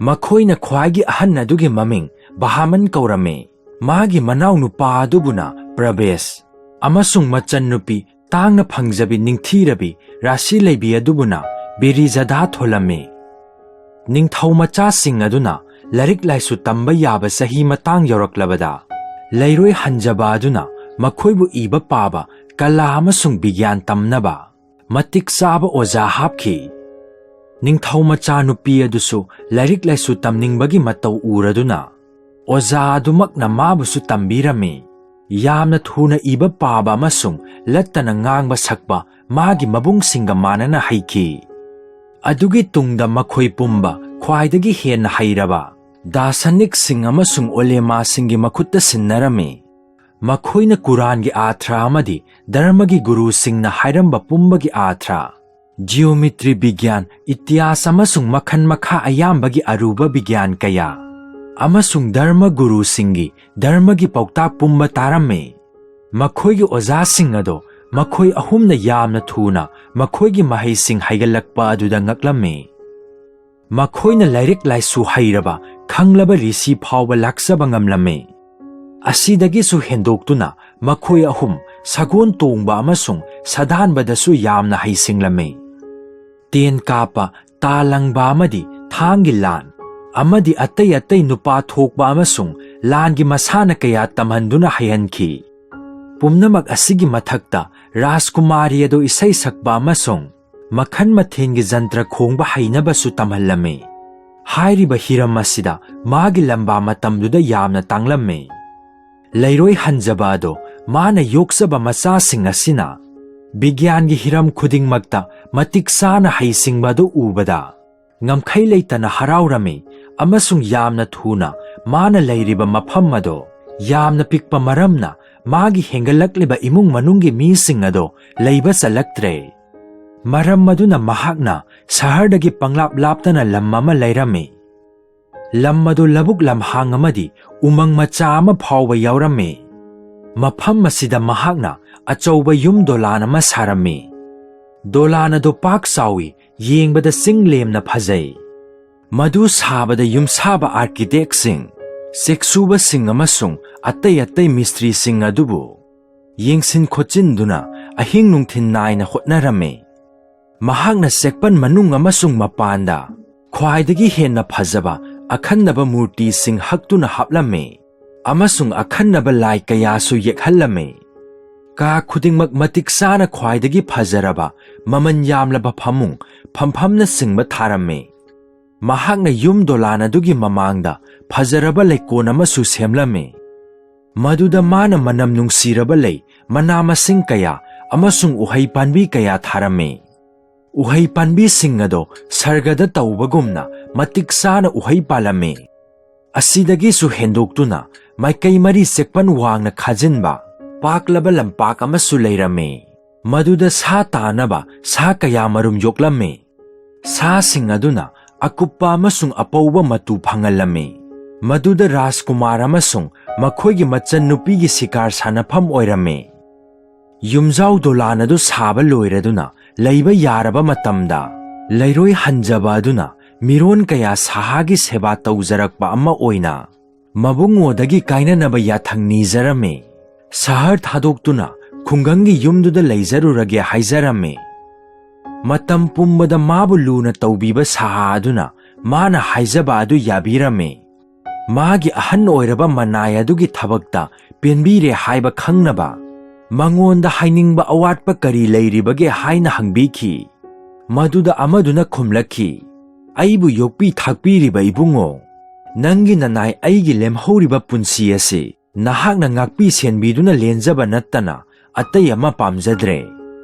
ꯃꯈꯣꯏꯅ ꯈ꯭ꯋꯥꯏꯒꯤ ꯑꯍꯟ ꯑꯗꯨꯒꯤ ꯃꯃꯤꯡ ꯕꯍꯥꯃꯟ ꯀꯧꯔꯝꯃꯤ꯫ ꯃꯥꯒꯤ ꯃꯅꯥꯎꯅꯨꯄꯥ ꯑꯗꯨꯕꯨꯅ ꯄ꯭ꯔꯕꯦꯁ ꯑꯃꯁꯨꯡ ꯃꯆꯟꯅꯨꯄꯤ ꯇꯥꯡꯅ ꯐꯪꯖꯕꯤ ꯅꯤꯡꯊꯤꯔꯕꯤ ꯔꯥꯁꯤ ꯂꯩꯕꯤ ꯑꯗꯨꯕꯨꯅ ꯕꯤꯔꯤꯖꯥꯗꯥ ꯊꯣꯜꯂꯝꯃꯤ꯫ ꯅꯤꯡꯊꯧ ꯃꯆꯥꯁꯤꯡ ꯑꯗꯨꯅ ꯂꯥꯏꯔꯤꯛ ꯂꯥꯏꯁꯨ ꯇꯝꯕ ꯌꯥꯕ ꯆꯍꯤ ꯃꯇꯥꯡ ꯌꯧꯔꯛꯂꯕꯗ ꯂꯩꯔꯣꯏ ꯍꯟꯖꯕ ꯑꯗꯨꯅ ꯃꯈꯣꯏꯕꯨ ꯏꯕ ꯄꯥꯕ, ꯀꯂꯥ ꯑꯃꯁꯨꯡ ꯕꯤꯒ꯭ꯌꯥꯟ ꯇꯝꯅꯕ ꯃꯇꯤꯛ ꯆꯥꯕ ꯑꯣꯖꯥ ꯍꯥꯞꯈꯤ꯫ ꯅꯤꯡꯊꯧ ꯃꯆꯥꯅꯨꯄꯤ ꯑꯗꯨꯁꯨ ꯂꯥꯏꯔꯤꯛ ꯂꯥꯏꯁꯨ ꯇꯝꯅꯤꯡꯕꯒꯤ ꯃꯇꯧ ꯎꯔꯗꯨꯅ ꯑꯣꯖꯥ ꯑꯗꯨꯃꯛꯅ ꯃꯥꯕꯨꯁꯨ ꯇꯝꯕꯤꯔꯝꯃꯤ꯫ ꯌꯥꯝꯅ ꯊꯨꯅ ꯏꯕ ꯄꯥꯕ ꯑꯃꯁꯨꯡ ꯂꯠꯇꯅ ꯉꯥꯡꯕ ꯁꯛꯄ ꯃꯥꯒꯤ ꯃꯕꯨꯡꯁꯤꯡꯒ ꯃꯥꯟꯅꯅ ꯍꯩꯈꯤ꯫ ꯑꯗꯨꯒꯤ ꯇꯨꯡꯗ ꯃꯈꯣꯏ ꯄꯨꯝꯕ ꯈ꯭ꯋꯥꯏꯗꯒꯤ ꯍꯦꯟꯅ ꯍꯩꯔꯕ ꯗꯥꯁꯅꯤꯛꯁꯤꯡ ꯑꯃꯁꯨꯡ ꯑꯣꯂꯦꯃꯥꯁꯤꯡꯒꯤ ꯃꯈꯨꯠꯇ ꯁꯤꯟꯅꯔꯝꯃꯤ꯫ ꯃꯈꯣꯏꯅ ꯀꯨꯔꯥꯟꯒꯤ ꯑꯥꯊ꯭ꯔ ꯑꯃꯗꯤ ꯙꯔꯃꯒꯤ ꯒꯨꯔꯨꯁꯤꯡꯅ ꯍꯥꯏꯔꯝꯕ ꯄꯨꯝꯕꯒꯤ ꯑꯥꯊ꯭ꯔ, ꯖꯤꯑꯣꯃꯤꯇ꯭ꯔꯤ ꯕꯤꯒ꯭ꯌꯥꯟ, ꯏꯇꯤꯍꯥꯁ ꯑꯃꯁꯨꯡ ꯃꯈꯜ ꯃꯈꯥ ꯑꯌꯥꯝꯕꯒꯤ ꯑꯔꯨꯕ ꯕꯤꯒ꯭ꯌꯥꯟ ꯀꯌꯥ, ꯑꯃꯁꯨꯡ ꯙꯔꯃ ꯒꯨꯔꯨꯁꯤꯡꯒꯤ ꯙꯔꯃꯒꯤ ꯄꯥꯎꯇꯥꯛ ꯄꯨꯝꯕ ꯇꯥꯔꯝꯃꯤ꯫ ꯃꯈꯣꯏꯒꯤ ꯑꯣꯖꯥꯁꯤꯡ ꯑꯗꯣ ꯃꯈꯣꯏ ꯑꯍꯨꯝꯅ ꯌꯥꯝꯅ ꯊꯨꯅ ꯃꯈꯣꯏꯒꯤ ꯃꯍꯩꯁꯤꯡ ꯍꯩꯒꯠꯂꯛꯄ ꯑꯗꯨꯗ ꯉꯛꯂꯝꯃꯤ꯫ ꯃꯈꯣꯏꯅ ꯂꯥꯏꯔꯤꯛ ꯂꯥꯏꯁꯨ ꯍꯩꯔꯕ ꯈꯪꯂꯕ ꯔꯤꯁꯤ ꯐꯥꯎꯕ ꯂꯥꯛꯆꯕ ꯉꯝꯂꯝꯃꯤ꯫ ꯑꯁꯤꯗꯒꯤꯁꯨ ꯍꯦꯟꯗꯣꯛꯇꯨꯅ ꯃꯈꯣꯏ ꯑꯍꯨꯝ ꯁꯒꯣꯜ ꯇꯣꯡꯕ ꯑꯃꯁꯨꯡ ꯁꯥꯗꯥꯟꯕꯗꯁꯨ ꯌꯥꯝꯅ ꯍꯩꯁꯤꯡꯂꯝꯃꯤ꯫ ꯇꯦꯟ ꯀꯥꯞꯄ, ꯇꯥ ꯂꯪꯕ ꯑꯃꯗꯤ ꯊꯥꯡꯒꯤ ꯂꯥꯟ, ꯑꯃꯗꯤ ꯑꯇꯩ ꯑꯇꯩ ꯅꯨꯄꯥ ꯊꯣꯛꯄ ꯑꯃꯁꯨꯡ ꯂꯥꯟꯒꯤ ꯃꯁꯥꯟꯅ ꯀꯌꯥ ꯇꯝꯍꯟꯗꯨꯅ ꯍꯩꯍꯟꯈꯤ꯫ ꯄꯨꯝꯅꯃꯛ ꯑꯁꯤꯒꯤ ꯃꯊꯛꯇ, ꯔꯥꯖꯀꯨꯃꯥꯔꯤ ꯑꯗꯨ ꯏꯁꯩ ꯁꯛꯄ ꯑꯃꯁꯨꯡ ꯃꯈꯜ ꯃꯊꯦꯜꯒꯤ ꯖꯟꯇ꯭ꯔ ꯈꯣꯡꯕ ꯍꯩꯅꯕꯁꯨ ꯇꯝꯍꯜꯂꯝꯃꯤ꯫ ꯍꯥꯏꯔꯤꯕ ꯍꯤꯔꯝ ꯑꯁꯤꯗ ꯃꯥꯒꯤ ꯂꯝꯕꯥ ꯃꯇꯝꯗꯨꯗ ꯌꯥꯝꯅ ꯇꯥꯡꯂꯝꯃꯤ꯫ ꯂꯩꯔꯣꯏ ꯍꯟꯖꯕ ꯑꯗꯣ ꯃꯥꯅ ꯌꯣꯛꯆꯕ ꯃꯆꯥꯁꯤꯡ ꯑꯁꯤꯅ ꯕꯤꯒ꯭ꯌꯥꯟꯒꯤ ꯍꯤꯔꯝ ꯈꯨꯗꯤꯡꯃꯛꯇ ꯃꯇꯤꯛ ꯆꯥꯅ ꯍꯩꯁꯤꯡꯕ ꯑꯗꯨ ꯎꯕꯗ ꯉꯝꯈꯩ ꯂꯩꯇꯅ ꯍꯔꯥꯎꯔꯝꯃꯤ, ꯑꯃꯁꯨꯡ ꯌꯥꯝꯅ ꯊꯨꯅ ꯃꯥꯅ ꯂꯩꯔꯤꯕ ꯃꯐꯝ ꯑꯗꯣ ꯌꯥꯝꯅ ꯄꯤꯛꯄ ꯃꯔꯝꯅ ꯃꯥꯒꯤ ꯍꯦꯟꯒꯠꯂꯛꯂꯤꯕ ꯏꯃꯨꯡ ꯃꯅꯨꯡꯒꯤ ꯃꯤꯁꯤꯡ ꯑꯗꯣ ꯂꯩꯕ ꯆꯜꯂꯛꯇ꯭ꯔꯦ꯫ ꯃꯔꯝ ꯑꯗꯨꯅ ꯃꯍꯥꯛꯅ ꯁꯍꯔꯗꯒꯤ ꯄꯪꯂꯥꯞ ꯂꯥꯞꯇꯅ ꯂꯝ ꯑꯃ ꯂꯩꯔꯝꯃꯤ꯫ ꯂꯝ ꯑꯗꯨ ꯂꯧꯕꯨꯛ ꯂꯝꯍꯥꯡ ꯑꯃꯗꯤ ꯎꯃꯪ ꯃꯆꯥ ꯑꯃ ꯐꯥꯎꯕ ꯌꯥꯎꯔꯝꯃꯤ꯫ ꯃꯐꯝ ꯑꯁꯤꯗ ꯃꯍꯥꯛꯅ ꯑꯆꯧꯕ ꯌꯨꯝ ꯗꯣꯂꯥꯟ ꯑꯃ ꯁꯥꯔꯝꯃꯤ꯫ ꯗꯣꯂꯥꯟ ꯑꯗꯨ ꯄꯥꯛ ꯆꯥꯎꯏ, ꯌꯦꯡꯕꯗ ꯆꯤꯡ ꯂꯦꯝꯅ ꯐꯖꯩ꯫ ꯃꯗꯨ ꯁꯥꯕꯗ ꯌꯨꯝꯁꯥꯕ ꯑꯥꯔꯀꯤꯇꯦꯛꯁꯤꯡ, ꯆꯦꯛꯁꯨꯕꯁꯤꯡ ꯑꯃꯁꯨꯡ ꯑꯇꯩ ꯑꯇꯩ ꯃꯤꯁꯇ꯭ꯔꯤꯁꯤꯡ ꯑꯗꯨꯕꯨ ꯌꯦꯡꯁꯤꯟ ꯈꯣꯠꯆꯤꯟꯗꯨꯅ ꯑꯍꯤꯡ ꯅꯨꯡꯊꯤꯜ ꯅꯥꯏꯅ ꯍꯣꯠꯅꯔꯝꯃꯤ꯫ ꯃꯍꯥꯛꯅ ꯆꯦꯛꯄꯟ ꯃꯅꯨꯡ ꯑꯃꯁꯨꯡ ꯃꯄꯥꯟꯗ ꯈ꯭ꯋꯥꯏꯗꯒꯤ ꯍꯦꯟꯅ ꯐꯖꯕ ꯑꯈꯟꯅꯕ ꯃꯨꯔꯇꯤꯁꯤꯡ ꯍꯛꯇꯨꯅ ꯍꯥꯞꯂꯝꯃꯤ, ꯑꯃꯁꯨꯡ ꯑꯈꯟꯅꯕ ꯂꯥꯏ ꯀꯌꯥꯁꯨ ꯌꯦꯛꯍꯜꯂꯝꯃꯤ꯫ ꯀꯥ ꯈꯨꯗꯤꯡꯃꯛ ꯃꯇꯤꯛ ꯆꯥꯅ ꯈ꯭ꯋꯥꯏꯗꯒꯤ ꯐꯖꯔꯕ, ꯃꯃꯜ ꯌꯥꯝꯂꯕ ꯐꯃꯨꯡ, ꯐꯝꯐꯝꯅꯆꯤꯡꯕ ꯊꯥꯔꯝꯃꯤ꯫ ꯃꯍꯥꯛꯅ ꯌꯨꯝ ꯗꯣꯂꯥꯟ ꯑꯗꯨꯒꯤ ꯃꯃꯥꯡꯗ ꯐꯖꯔꯕ ꯂꯩꯀꯣꯜ ꯑꯃꯁꯨ ꯁꯦꯝꯂꯝꯃꯤ꯫ ꯃꯗꯨꯗ ꯃꯥꯅ ꯃꯅꯝ ꯅꯨꯡꯁꯤꯔꯕ ꯂꯩ, ꯃꯅꯥ ꯃꯁꯤꯡ ꯀꯌꯥ ꯑꯃꯁꯨꯡ ꯎꯍꯩ ꯄꯥꯝꯕꯤ ꯀꯌꯥ ꯊꯥꯔꯝꯃꯤ꯫ ꯎꯍꯩ ꯄꯥꯝꯕꯤꯁꯤꯡ ꯑꯗꯣ ꯁꯔꯒꯗ ꯇꯧꯕꯒꯨꯝꯅ ꯃꯇꯤꯛ ꯆꯥꯅ ꯎꯍꯩ ꯄꯥꯜꯂꯝꯃꯤ꯫ ꯑꯁꯤꯗꯒꯤꯁꯨ ꯍꯦꯟꯗꯣꯛꯇꯨꯅ ꯃꯥꯏꯀꯩ ꯃꯔꯤ ꯆꯦꯛꯄꯟ ꯋꯥꯡꯅ ꯈꯥꯖꯤꯟꯕ ꯄꯥꯛꯂꯕ ꯂꯝꯄꯥꯛ ꯑꯃꯁꯨ ꯂꯩꯔꯝꯃꯤ꯫ ꯃꯗꯨꯗ ꯁꯥ ꯇꯥꯅꯕ ꯁꯥ ꯀꯌꯥ ꯃꯔꯨꯝ ꯌꯣꯛꯂꯝꯃꯤ꯫ ꯁꯥꯁꯤꯡ ꯑꯗꯨꯅ ꯑꯀꯨꯞꯄ ꯑꯃꯁꯨꯡ ꯑꯄꯧꯕ ꯃꯇꯨ ꯐꯪꯍꯜꯂꯝꯃꯤ꯫ ꯃꯗꯨꯗ ꯔꯥꯖꯀꯨꯃꯥꯔ ꯑꯃꯁꯨꯡ ꯃꯈꯣꯏꯒꯤ ꯃꯆꯟꯅꯨꯄꯤꯒꯤ ꯁꯤꯀꯥꯔ ꯁꯥꯟꯅꯐꯝ ꯑꯣꯏꯔꯝꯃꯤ꯫ ꯌꯨꯝꯖꯥꯎ ꯗꯣꯂꯥꯟ ꯑꯗꯨ ꯁꯥꯕ ꯂꯣꯏꯔꯗꯨꯅ ꯂꯩꯕ ꯌꯥꯔꯕ ꯃꯇꯝꯗ, ꯂꯩꯔꯣꯏ ꯍꯟꯖꯕ ꯑꯗꯨꯅ ꯃꯤꯔꯣꯟ ꯀꯌꯥ ꯁꯍꯥꯒꯤ ꯁꯦꯕꯥ ꯇꯧꯖꯔꯛꯄ ꯑꯃ ꯑꯣꯏꯅ ꯃꯕꯨꯡꯉꯣꯗꯒꯤ ꯀꯥꯏꯅꯅꯕ ꯌꯥꯊꯪ ꯅꯤꯖꯔꯝꯃꯤ꯫ ꯁꯍꯔ ꯊꯥꯗꯣꯛꯇꯨꯅ ꯈꯨꯡꯒꯪꯒꯤ ꯌꯨꯝꯗꯨꯗ ꯂꯩꯖꯔꯨꯔꯒꯦ ꯍꯥꯏꯖꯔꯝꯃꯤ꯫ ꯃꯇꯝ ꯄꯨꯝꯕꯗ ꯃꯥꯕꯨ ꯂꯨꯅ ꯇꯧꯕꯤꯕ ꯁꯍꯥ ꯑꯗꯨꯅ ꯃꯥꯅ ꯍꯥꯏꯖꯕ ꯑꯗꯨ ꯌꯥꯕꯤꯔꯝꯃꯤ꯫ ꯃꯥꯒꯤ ꯑꯍꯟ ꯑꯣꯏꯔꯕ ꯃꯅꯥꯏ ꯑꯗꯨꯒꯤ ꯊꯕꯛꯇ ꯄꯦꯟꯕꯤꯔꯦ ꯍꯥꯏꯕ ꯈꯪꯅꯕ ꯃꯉꯣꯟꯗ ꯍꯥꯏꯅꯤꯡꯕ ꯑꯋꯥꯠꯄ ꯀꯔꯤ ꯂꯩꯔꯤꯕꯒꯦ ꯍꯥꯏꯅ ꯍꯪꯕꯤꯈꯤ꯫ ꯃꯗꯨꯗ ꯑꯃꯗꯨꯅ ꯈꯨꯝꯂꯛꯈꯤ, "ꯑꯩꯕꯨ ꯌꯣꯛꯄꯤ ꯊꯥꯛꯄꯤꯔꯤꯕ ꯏꯕꯨꯡꯉꯣ, ꯅꯪꯒꯤ ꯅꯅꯥꯏ ꯑꯩꯒꯤ ꯂꯦꯝꯍꯧꯔꯤꯕ ꯄꯨꯟꯁꯤ ꯑꯁꯤ ꯅꯍꯥꯛꯅ ꯉꯥꯛꯄꯤ ꯁꯦꯟꯕꯤꯗꯨꯅ ꯂꯦꯟꯖꯕ ꯅꯠꯇꯅ ꯑꯇꯩ ꯑꯃ ꯄꯥꯝꯖꯗ꯭ꯔꯦ꯫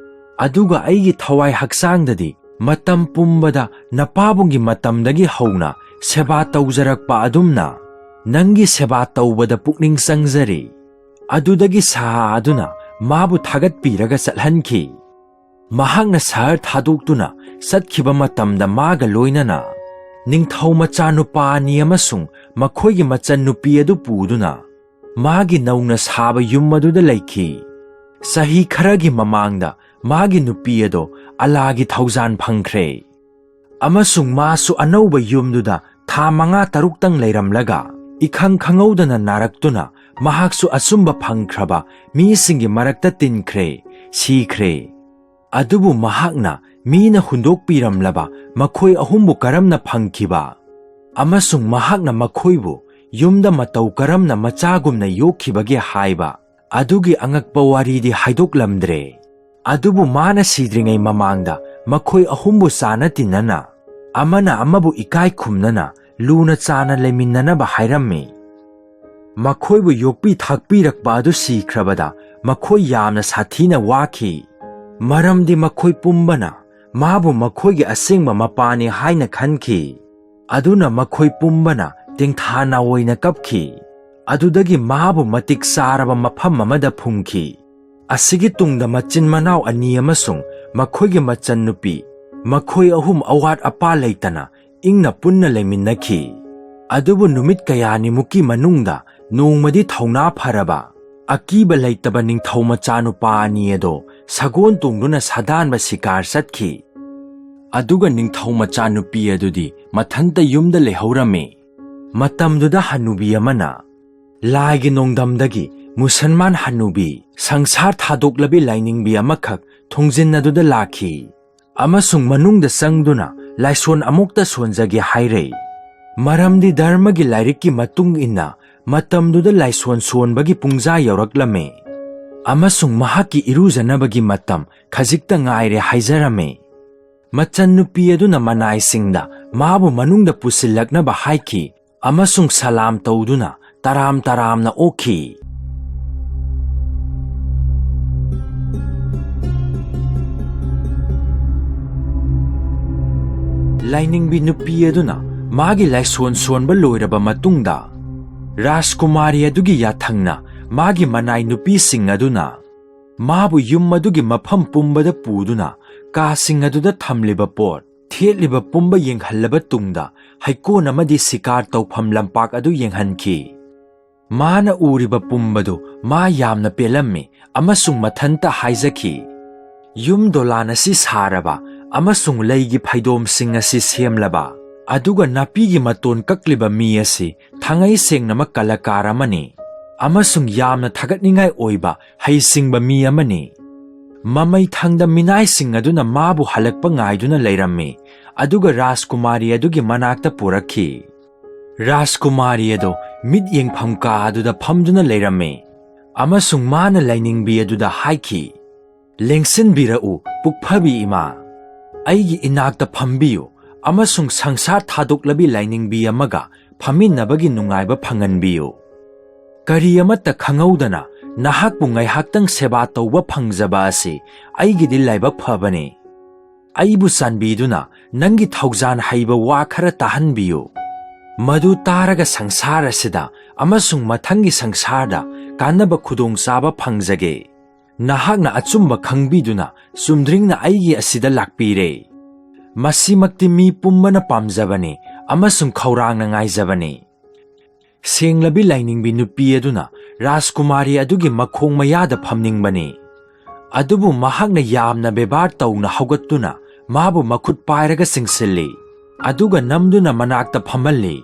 ꯑꯗꯨꯒ ꯑꯩꯒꯤ ꯊꯋꯥꯏ ꯍꯛꯆꯥꯡꯗꯗꯤ ꯃꯇꯝ ꯄꯨꯝꯕꯗ ꯅꯄꯥꯕꯨꯡꯒꯤ ꯃꯇꯝꯗꯒꯤ ꯍꯧꯅ ꯁꯦꯕꯥ ꯇꯧꯖꯔꯛꯄ ꯑꯗꯨꯝꯅ ꯅꯪꯒꯤ ꯁꯦꯕꯥ ꯇꯧꯕꯗ ꯄꯨꯛꯅꯤꯡ ꯆꯪꯖꯔꯤ꯫" ꯑꯗꯨꯗꯒꯤ ꯁꯍꯥ ꯑꯗꯨꯅ ꯃꯥꯕꯨ ꯊꯥꯒꯠꯄꯤꯔꯒ ꯆꯠꯍꯟꯈꯤ꯫ ꯃꯍꯥꯛꯅ ꯁꯍꯔ ꯊꯥꯗꯣꯛꯇꯨꯅ ꯆꯠꯈꯤꯕ ꯃꯇꯝꯗ ꯃꯥꯒ ꯂꯣꯏꯅꯅ ꯅꯤꯡꯊꯧ ꯃꯆꯥꯅꯨꯄꯥ ꯑꯅꯤ ꯑꯃꯁꯨꯡ ꯃꯈꯣꯏꯒꯤ ꯃꯆꯟꯅꯨꯄꯤ ꯑꯗꯨ ꯄꯨꯗꯨꯅ ꯃꯥꯒꯤ ꯅꯧꯅ ꯁꯥꯕ ꯌꯨꯝ ꯑꯗꯨꯗ ꯂꯩꯈꯤ꯫ ꯆꯍꯤ ꯈꯔꯒꯤ ꯃꯃꯥꯡꯗ ꯃꯥꯒꯤ ꯅꯨꯄꯤ ꯑꯗꯣ ꯑꯂꯥꯒꯤ ꯊꯧꯖꯥꯟ ꯐꯪꯈ꯭ꯔꯦ꯫ ꯑꯃꯁꯨꯡ ꯃꯥꯁꯨ ꯑꯅꯧꯕ ꯌꯨꯝꯗꯨꯗ ꯊꯥ ꯃꯉꯥ ꯇꯔꯨꯛꯇꯪ ꯂꯩꯔꯝꯂꯒ ꯏꯈꯪ ꯈꯪꯍꯧꯗꯅ ꯅꯥꯔꯛꯇꯨꯅ ꯃꯍꯥꯛꯁꯨ ꯑꯆꯨꯝꯕ ꯐꯪꯈ꯭ꯔꯕ ꯃꯤꯁꯤꯡꯒꯤ ꯃꯔꯛꯇ ꯇꯤꯟꯈ꯭ꯔꯦ, ꯁꯤꯈ꯭ꯔꯦ꯫ ꯑꯗꯨꯕꯨ ꯃꯍꯥꯛꯅ ꯃꯤꯅ ꯍꯨꯟꯗꯣꯛꯄꯤꯔꯝꯂꯕ ꯃꯈꯣꯏ ꯑꯍꯨꯝꯕꯨ ꯀꯔꯝꯅ ꯐꯪꯈꯤꯕ ꯑꯃꯁꯨꯡ ꯃꯍꯥꯛꯅ ꯃꯈꯣꯏꯕꯨ ꯌꯨꯝꯗ ꯃꯇꯧ ꯀꯔꯝꯅ ꯃꯆꯥꯒꯨꯝꯅ ꯌꯣꯛꯈꯤꯕꯒꯦ ꯍꯥꯏꯕ ꯑꯗꯨꯒꯤ ꯑꯉꯛꯄ ꯋꯥꯔꯤꯗꯤ ꯍꯥꯏꯗꯣꯛꯂꯝꯗ꯭ꯔꯦ꯫ ꯑꯗꯨꯕꯨ ꯃꯥꯅ ꯁꯤꯗ꯭ꯔꯤꯉꯩ ꯃꯃꯥꯡꯗ ꯃꯈꯣꯏ ꯑꯍꯨꯝꯕꯨ ꯆꯥꯅ ꯇꯤꯟꯅꯅ, ꯑꯃꯅ ꯑꯃꯕꯨ ꯏꯀꯥꯏ ꯈꯨꯝꯅꯅ, ꯂꯨꯅ ꯆꯥꯅ ꯂꯩꯃꯤꯟꯅꯅꯕ ꯍꯥꯏꯔꯝꯃꯤ꯫ ꯃꯈꯣꯏꯕꯨ ꯌꯣꯛꯄꯤ ꯊꯥꯛꯄꯤꯔꯛꯄ ꯑꯗꯨ ꯁꯤꯈ꯭ꯔꯕꯗ ꯃꯈꯣꯏ ꯌꯥꯝꯅ ꯁꯥꯊꯤꯅ ꯋꯥꯈꯤ꯫ ꯃꯔꯝꯗꯤ ꯃꯈꯣꯏ ꯄꯨꯝꯕꯅ ꯃꯥꯕꯨ ꯃꯈꯣꯏꯒꯤ ꯑꯁꯦꯡꯕ ꯃꯄꯥꯅꯤ ꯍꯥꯏꯅ ꯈꯟꯈꯤ꯫ ꯑꯗꯨꯅ ꯃꯈꯣꯏ ꯄꯨꯝꯕꯅ ꯇꯦꯡꯊꯥ ꯅꯥꯑꯣꯏꯅ ꯀꯞꯈꯤ꯫ ꯑꯗꯨꯗꯒꯤ ꯃꯥꯕꯨ ꯃꯇꯤꯛ ꯆꯥꯔꯕ ꯃꯐꯝ ꯑꯃꯗ ꯐꯨꯝꯈꯤ꯫ ꯑꯁꯤꯒꯤ ꯇꯨꯡꯗ ꯃꯆꯤꯟ ꯃꯅꯥꯎ ꯑꯅꯤ ꯑꯃꯁꯨꯡ ꯃꯈꯣꯏꯒꯤ ꯃꯆꯟꯅꯨꯄꯤ, ꯃꯈꯣꯏ ꯑꯍꯨꯝ ꯑꯋꯥꯠ ꯑꯄꯥ ꯂꯩꯇꯅ ꯏꯪꯅ ꯄꯨꯟꯅ ꯂꯩꯃꯤꯟꯅꯈꯤ꯫ ꯑꯗꯨꯕꯨ ꯅꯨꯃꯤꯠ ꯀꯌꯥꯅꯤꯃꯨꯛꯀꯤ ꯃꯅꯨꯡꯗ ꯅꯣꯡꯃꯗꯤ ꯊꯧꯅꯥ ꯐꯔꯕ, ꯑꯀꯤꯕ ꯂꯩꯇꯕ ꯅꯤꯡꯊꯧ ꯃꯆꯥꯅꯨꯄꯥ ꯑꯅꯤ ꯑꯗꯣ ꯁꯒꯣꯜ ꯇꯣꯡꯗꯨꯅ ꯁꯥꯗꯥꯟꯕ ꯁꯤꯀꯥꯔ ꯆꯠꯈꯤ꯫ ꯑꯗꯨꯒ ꯅꯤꯡꯊꯧ ꯃꯆꯥꯅꯨꯄꯤ ꯑꯗꯨꯗꯤ ꯃꯊꯟꯇ ꯌꯨꯝꯗ ꯂꯩꯍꯧꯔꯝꯃꯤ꯫ ꯃꯇꯝꯗꯨꯗ ꯍꯅꯨꯕꯤ ꯑꯃꯅ ꯂꯥꯏꯒꯤ ꯅꯣꯡꯗꯝꯗꯒꯤ ꯃꯨꯁꯜꯃꯥꯟ ꯍꯅꯨꯕꯤ, ꯁꯪꯁꯥꯔ ꯊꯥꯗꯣꯛꯂꯕꯤ ꯂꯥꯏꯅꯤꯡꯕꯤ ꯑꯃꯈꯛ ꯊꯣꯡꯖꯤꯟ ꯑꯗꯨꯗ ꯂꯥꯛꯈꯤ꯫ ꯑꯃꯁꯨꯡ ꯃꯅꯨꯡꯗ ꯆꯪꯗꯨꯅ ꯂꯥꯏꯁꯣꯟ ꯑꯃꯨꯛꯇ ꯁꯣꯟꯖꯒꯦ ꯍꯥꯏꯔꯦ꯫ ꯃꯔꯝꯗꯤ ꯙꯔꯃꯒꯤ ꯂꯥꯏꯔꯤꯛꯀꯤ ꯃꯇꯨꯡ ꯏꯟꯅ ꯃꯇꯝꯗꯨꯗ ꯂꯥꯏꯁꯣꯟ ꯁꯣꯟꯕꯒꯤ ꯄꯨꯡꯖꯥ ꯌꯧꯔꯛꯂꯝꯃꯦ꯫ ꯑꯃꯁꯨꯡ ꯃꯍꯥꯛꯀꯤ ꯏꯔꯨꯖꯅꯕꯒꯤ ꯃꯇꯝ ꯈꯖꯤꯛꯇ ꯉꯥꯏꯔꯦ ꯍꯥꯏꯖꯔꯝꯃꯦ꯫ ꯃꯆꯟꯅꯨꯄꯤ ꯑꯗꯨꯅ ꯃꯅꯥꯏꯁꯤꯡꯗ ꯃꯥꯕꯨ ꯃꯅꯨꯡꯗ ꯄꯨꯁꯤꯜꯂꯛꯅꯕ ꯍꯥꯏꯈꯤ꯫ ꯑꯃꯁꯨꯡ ꯁꯂꯥꯝ ꯇꯧꯗꯨꯅ ꯇꯔꯥꯝ ꯇꯔꯥꯝꯅ ꯑꯣꯛꯈꯤ꯫ ꯂꯥꯏꯅꯤꯡꯕꯤ ꯅꯨꯄꯤ ꯑꯗꯨꯅ ꯃꯥꯒꯤ ꯂꯥꯏꯁꯣꯟ ꯁꯣꯟꯕ ꯂꯣꯏꯔꯕ ꯃꯇꯨꯡꯗ, ꯔꯥꯖꯀꯨꯃꯥꯔꯤ ꯑꯗꯨꯒꯤ ꯌꯥꯊꯪꯅ ꯃꯥꯒꯤ ꯃꯅꯥꯏ ꯅꯨꯄꯤꯁꯤꯡ ꯑꯗꯨꯅ ꯃꯥꯕꯨ ꯌꯨꯝ ꯑꯗꯨꯒꯤ ꯃꯐꯝ ꯄꯨꯝꯕꯗ ꯄꯨꯗꯨꯅ ꯀꯥꯁꯤꯡ ꯑꯗꯨꯗ ꯊꯝꯂꯤꯕ ꯄꯣꯠ, ꯊꯦꯠꯂꯤꯕ ꯄꯨꯝꯕ ꯌꯦꯡꯍꯜꯂꯕ ꯇꯨꯡꯗ ꯍꯩꯀꯣꯟ ꯑꯃꯗꯤ ꯁꯤꯀꯥꯔ ꯇꯧꯐꯝ ꯂꯝꯄꯥꯛ ꯑꯗꯨ ꯌꯦꯡꯍꯟꯈꯤ꯫ ꯃꯥꯅ ꯎꯔꯤꯕ ꯄꯨꯝꯕꯗꯨ ꯃꯥ ꯌꯥꯝꯅ ꯄꯦꯜꯂꯝꯃꯤ ꯑꯃꯁꯨꯡ ꯃꯊꯟꯇ ꯍꯥꯏꯖꯈꯤ, "ꯌꯨꯝ ꯗꯣꯂꯥꯟ ꯑꯁꯤ ꯁꯥꯔꯕ ꯑꯃꯁꯨꯡ ꯂꯩꯒꯤ ꯐꯩꯗꯣꯝꯁꯤꯡ ꯑꯁꯤ ꯁꯦꯝꯂꯕ, ꯑꯗꯨꯒ ꯅꯥꯄꯤꯒꯤ ꯃꯇꯣꯟ ꯀꯛꯂꯤꯕ ꯃꯤ ꯑꯁꯤ ꯊꯥꯡꯉꯩ ꯁꯦꯡꯅꯃꯛ ꯀꯂꯥꯀꯥꯔ ꯑꯃꯅꯤ ꯑꯃꯁꯨꯡ ꯌꯥꯝꯅ ꯊꯥꯒꯠꯅꯤꯡꯉꯥꯏ ꯑꯣꯏꯕ ꯍꯩꯁꯤꯡꯕ ꯃꯤ ꯑꯃꯅꯤ"꯫ ꯃꯃꯩ ꯊꯪꯗ ꯃꯤꯅꯥꯏꯁꯤꯡ ꯑꯗꯨꯅ ꯃꯥꯕꯨ ꯍꯜꯂꯛꯄ ꯉꯥꯏꯗꯨꯅ ꯂꯩꯔꯝꯃꯤ, ꯑꯗꯨꯒ ꯔꯥꯖꯀꯨꯃꯥꯔꯤ ꯑꯗꯨꯒꯤ ꯃꯅꯥꯛꯇ ꯄꯨꯔꯛꯈꯤ꯫ ꯔꯥꯖꯀꯨꯃꯥꯔꯤ ꯑꯗꯨ ꯃꯤꯠ ꯌꯦꯡꯐꯝ ꯀꯥ ꯑꯗꯨꯗ ꯐꯝꯗꯨꯅ ꯂꯩꯔꯝꯃꯤ꯫ ꯑꯃꯁꯨꯡ ꯃꯥꯅ ꯂꯥꯏꯅꯤꯡꯕꯤ ꯑꯗꯨꯗ ꯍꯥꯏꯈꯤ, "ꯂꯦꯡꯁꯤꯟꯕꯤꯔꯛꯎ, ꯄꯨꯛꯐꯕꯤ ꯏꯃꯥ꯫ ꯑꯩꯒꯤ ꯏꯅꯥꯛꯇ ꯐꯝꯕꯤꯌꯨ ꯑꯃꯁꯨꯡ ꯁꯪꯁꯥꯔ ꯊꯥꯗꯣꯛꯂꯕꯤ ꯂꯥꯏꯅꯤꯡꯕꯤ ꯑꯃꯒ ꯐꯝꯃꯤꯟꯅꯕꯒꯤ ꯅꯨꯡꯉꯥꯏꯕ ꯐꯪꯍꯟꯕꯤꯌꯨ꯫ ꯀꯔꯤ ꯑꯃꯠꯇ ꯈꯪꯍꯧꯗꯅ ꯅꯍꯥꯛꯄꯨ ꯉꯥꯏꯍꯥꯛꯇꯪ ꯁꯦꯕꯥ ꯇꯧꯕ ꯐꯪꯖꯕ ꯑꯁꯤ ꯑꯩꯒꯤꯗꯤ ꯂꯥꯏꯕꯛ ꯐꯕꯅꯤ꯫ ꯑꯩꯕꯨ ꯆꯥꯟꯕꯤꯗꯨꯅ ꯅꯪꯒꯤ ꯊꯧꯖꯥꯟ ꯍꯩꯕ ꯋꯥ ꯈꯔ ꯇꯥꯍꯟꯕꯤꯌꯨ꯫ ꯃꯗꯨ ꯇꯥꯔꯒ ꯁꯪꯁꯥꯔ ꯑꯁꯤꯗ ꯑꯃꯁꯨꯡ ꯃꯊꯪꯒꯤ ꯁꯪꯁꯥꯔꯗ ꯀꯥꯟꯅꯕ ꯈꯨꯗꯣꯡꯆꯥꯕ ꯐꯪꯖꯒꯦ꯫ ꯅꯍꯥꯛꯅ ꯑꯆꯨꯝꯕ ꯈꯪꯕꯤꯗꯨꯅ ꯆꯨꯝꯗ꯭ꯔꯤꯡꯅ ꯑꯩꯒꯤ ꯑꯁꯤꯗ ꯂꯥꯛꯄꯤꯔꯦ꯫ ꯃꯁꯤꯃꯛꯇꯤ ꯃꯤ ꯄꯨꯝꯕꯅ ꯄꯥꯝꯖꯕꯅꯤ ꯑꯃꯁꯨꯡ ꯈꯧꯔꯥꯡꯅ ꯉꯥꯏꯖꯕꯅꯤ"꯫ ꯁꯦꯡꯂꯕꯤ ꯂꯥꯏꯅꯤꯡꯕꯤ ꯅꯨꯄꯤ ꯑꯗꯨꯅ ꯔꯥꯖꯀꯨꯃꯥꯔꯤ ꯑꯗꯨꯒꯤ ꯃꯈꯣꯡ ꯃꯌꯥꯗ ꯐꯝꯅꯤꯡꯕꯅꯤ꯫ ꯑꯗꯨꯕꯨ ꯃꯍꯥꯛꯅ ꯌꯥꯝꯅ ꯕꯦꯕꯥꯔ ꯇꯧꯅ ꯍꯧꯒꯠꯇꯨꯅ ꯃꯥꯕꯨ ꯃꯈꯨꯠ ꯄꯥꯏꯔꯒ ꯆꯤꯡꯁꯤꯜꯂꯤ꯫ ꯑꯗꯨꯒ ꯅꯝꯗꯨꯅ ꯃꯅꯥꯛꯇ ꯐꯝꯍꯜꯂꯤ꯫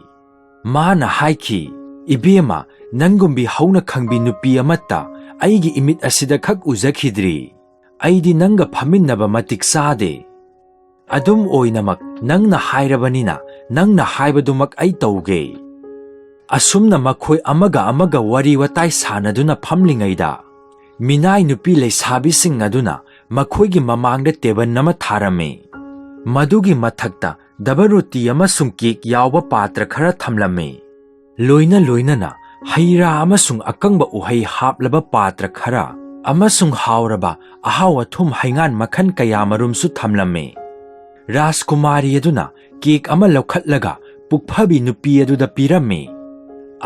ꯃꯥꯅ ꯍꯥꯏꯈꯤ, "ꯏꯕꯦꯝꯃ, ꯅꯪꯒꯨꯝꯕꯤ ꯍꯧꯅ ꯈꯪꯕꯤ ꯅꯨꯄꯤ ꯑꯃꯠꯇ ꯑꯩꯒꯤ ꯏꯃꯤꯠ ꯑꯁꯤꯗ ꯈꯛ ꯎꯖꯈꯤꯗ꯭ꯔꯤ꯫ ꯑꯩꯗꯤ ꯅꯪꯒ ꯐꯝꯃꯤꯟꯅꯕ ꯃꯇꯤꯛ ꯆꯥꯗꯦ꯫ ꯑꯗꯨꯝ ꯑꯣꯏꯅꯃꯛ, ꯅꯪꯅ ꯍꯥꯏꯔꯕꯅꯤꯅ, ꯅꯪꯅ ꯍꯥꯏꯕꯗꯨꯃꯛ ꯑꯩ ꯇꯧꯒꯦ"꯫ ꯑꯁꯨꯝꯅ ꯃꯈꯣꯏ ꯑꯃꯒ ꯑꯃꯒ ꯋꯥꯔꯤ ꯋꯥꯇꯥꯏ ꯁꯥꯟꯅꯗꯨꯅ ꯐꯝꯂꯤꯉꯩꯗ, ꯃꯤꯅꯥꯏ ꯅꯨꯄꯤ ꯂꯩꯁꯥꯕꯤꯁꯤꯡ ꯑꯗꯨꯅ ꯃꯈꯣꯏꯒꯤ ꯃꯃꯥꯡꯗ ꯇꯦꯕꯜ ꯑꯃ ꯊꯥꯔꯝꯃꯤ꯫ ꯃꯗꯨꯒꯤ ꯃꯊꯛꯇ ꯗꯕꯔꯣꯇꯤ ꯑꯃꯁꯨꯡ ꯀꯦꯛ ꯌꯥꯎꯕ ꯄꯥꯇ꯭ꯔ ꯈꯔ ꯊꯝꯂꯝꯃꯤ꯫ ꯂꯣꯏꯅ ꯂꯣꯏꯅꯅ ꯍꯩ ꯔꯥ ꯑꯃꯁꯨꯡ ꯑꯀꯪꯕ ꯎꯍꯩ ꯍꯥꯞꯂꯕ ꯄꯥꯇ꯭ꯔ ꯈꯔ ꯑꯃꯁꯨꯡ ꯍꯥꯎꯔꯕ ꯑꯍꯥꯎ ꯑꯊꯨꯝ ꯍꯩꯉꯥꯟ ꯃꯈꯜ ꯀꯌꯥꯃꯔꯨꯝꯁꯨ ꯊꯝꯂꯝꯃꯤ꯫ ꯔꯥꯖꯀꯨꯃꯥꯔꯤ ꯑꯗꯨꯅ ꯀꯦꯛ ꯑꯃ ꯂꯧꯈꯠꯂꯒ ꯄꯨꯛꯐꯕꯤ ꯅꯨꯄꯤ ꯑꯗꯨꯗ ꯄꯤꯔꯝꯃꯤ꯫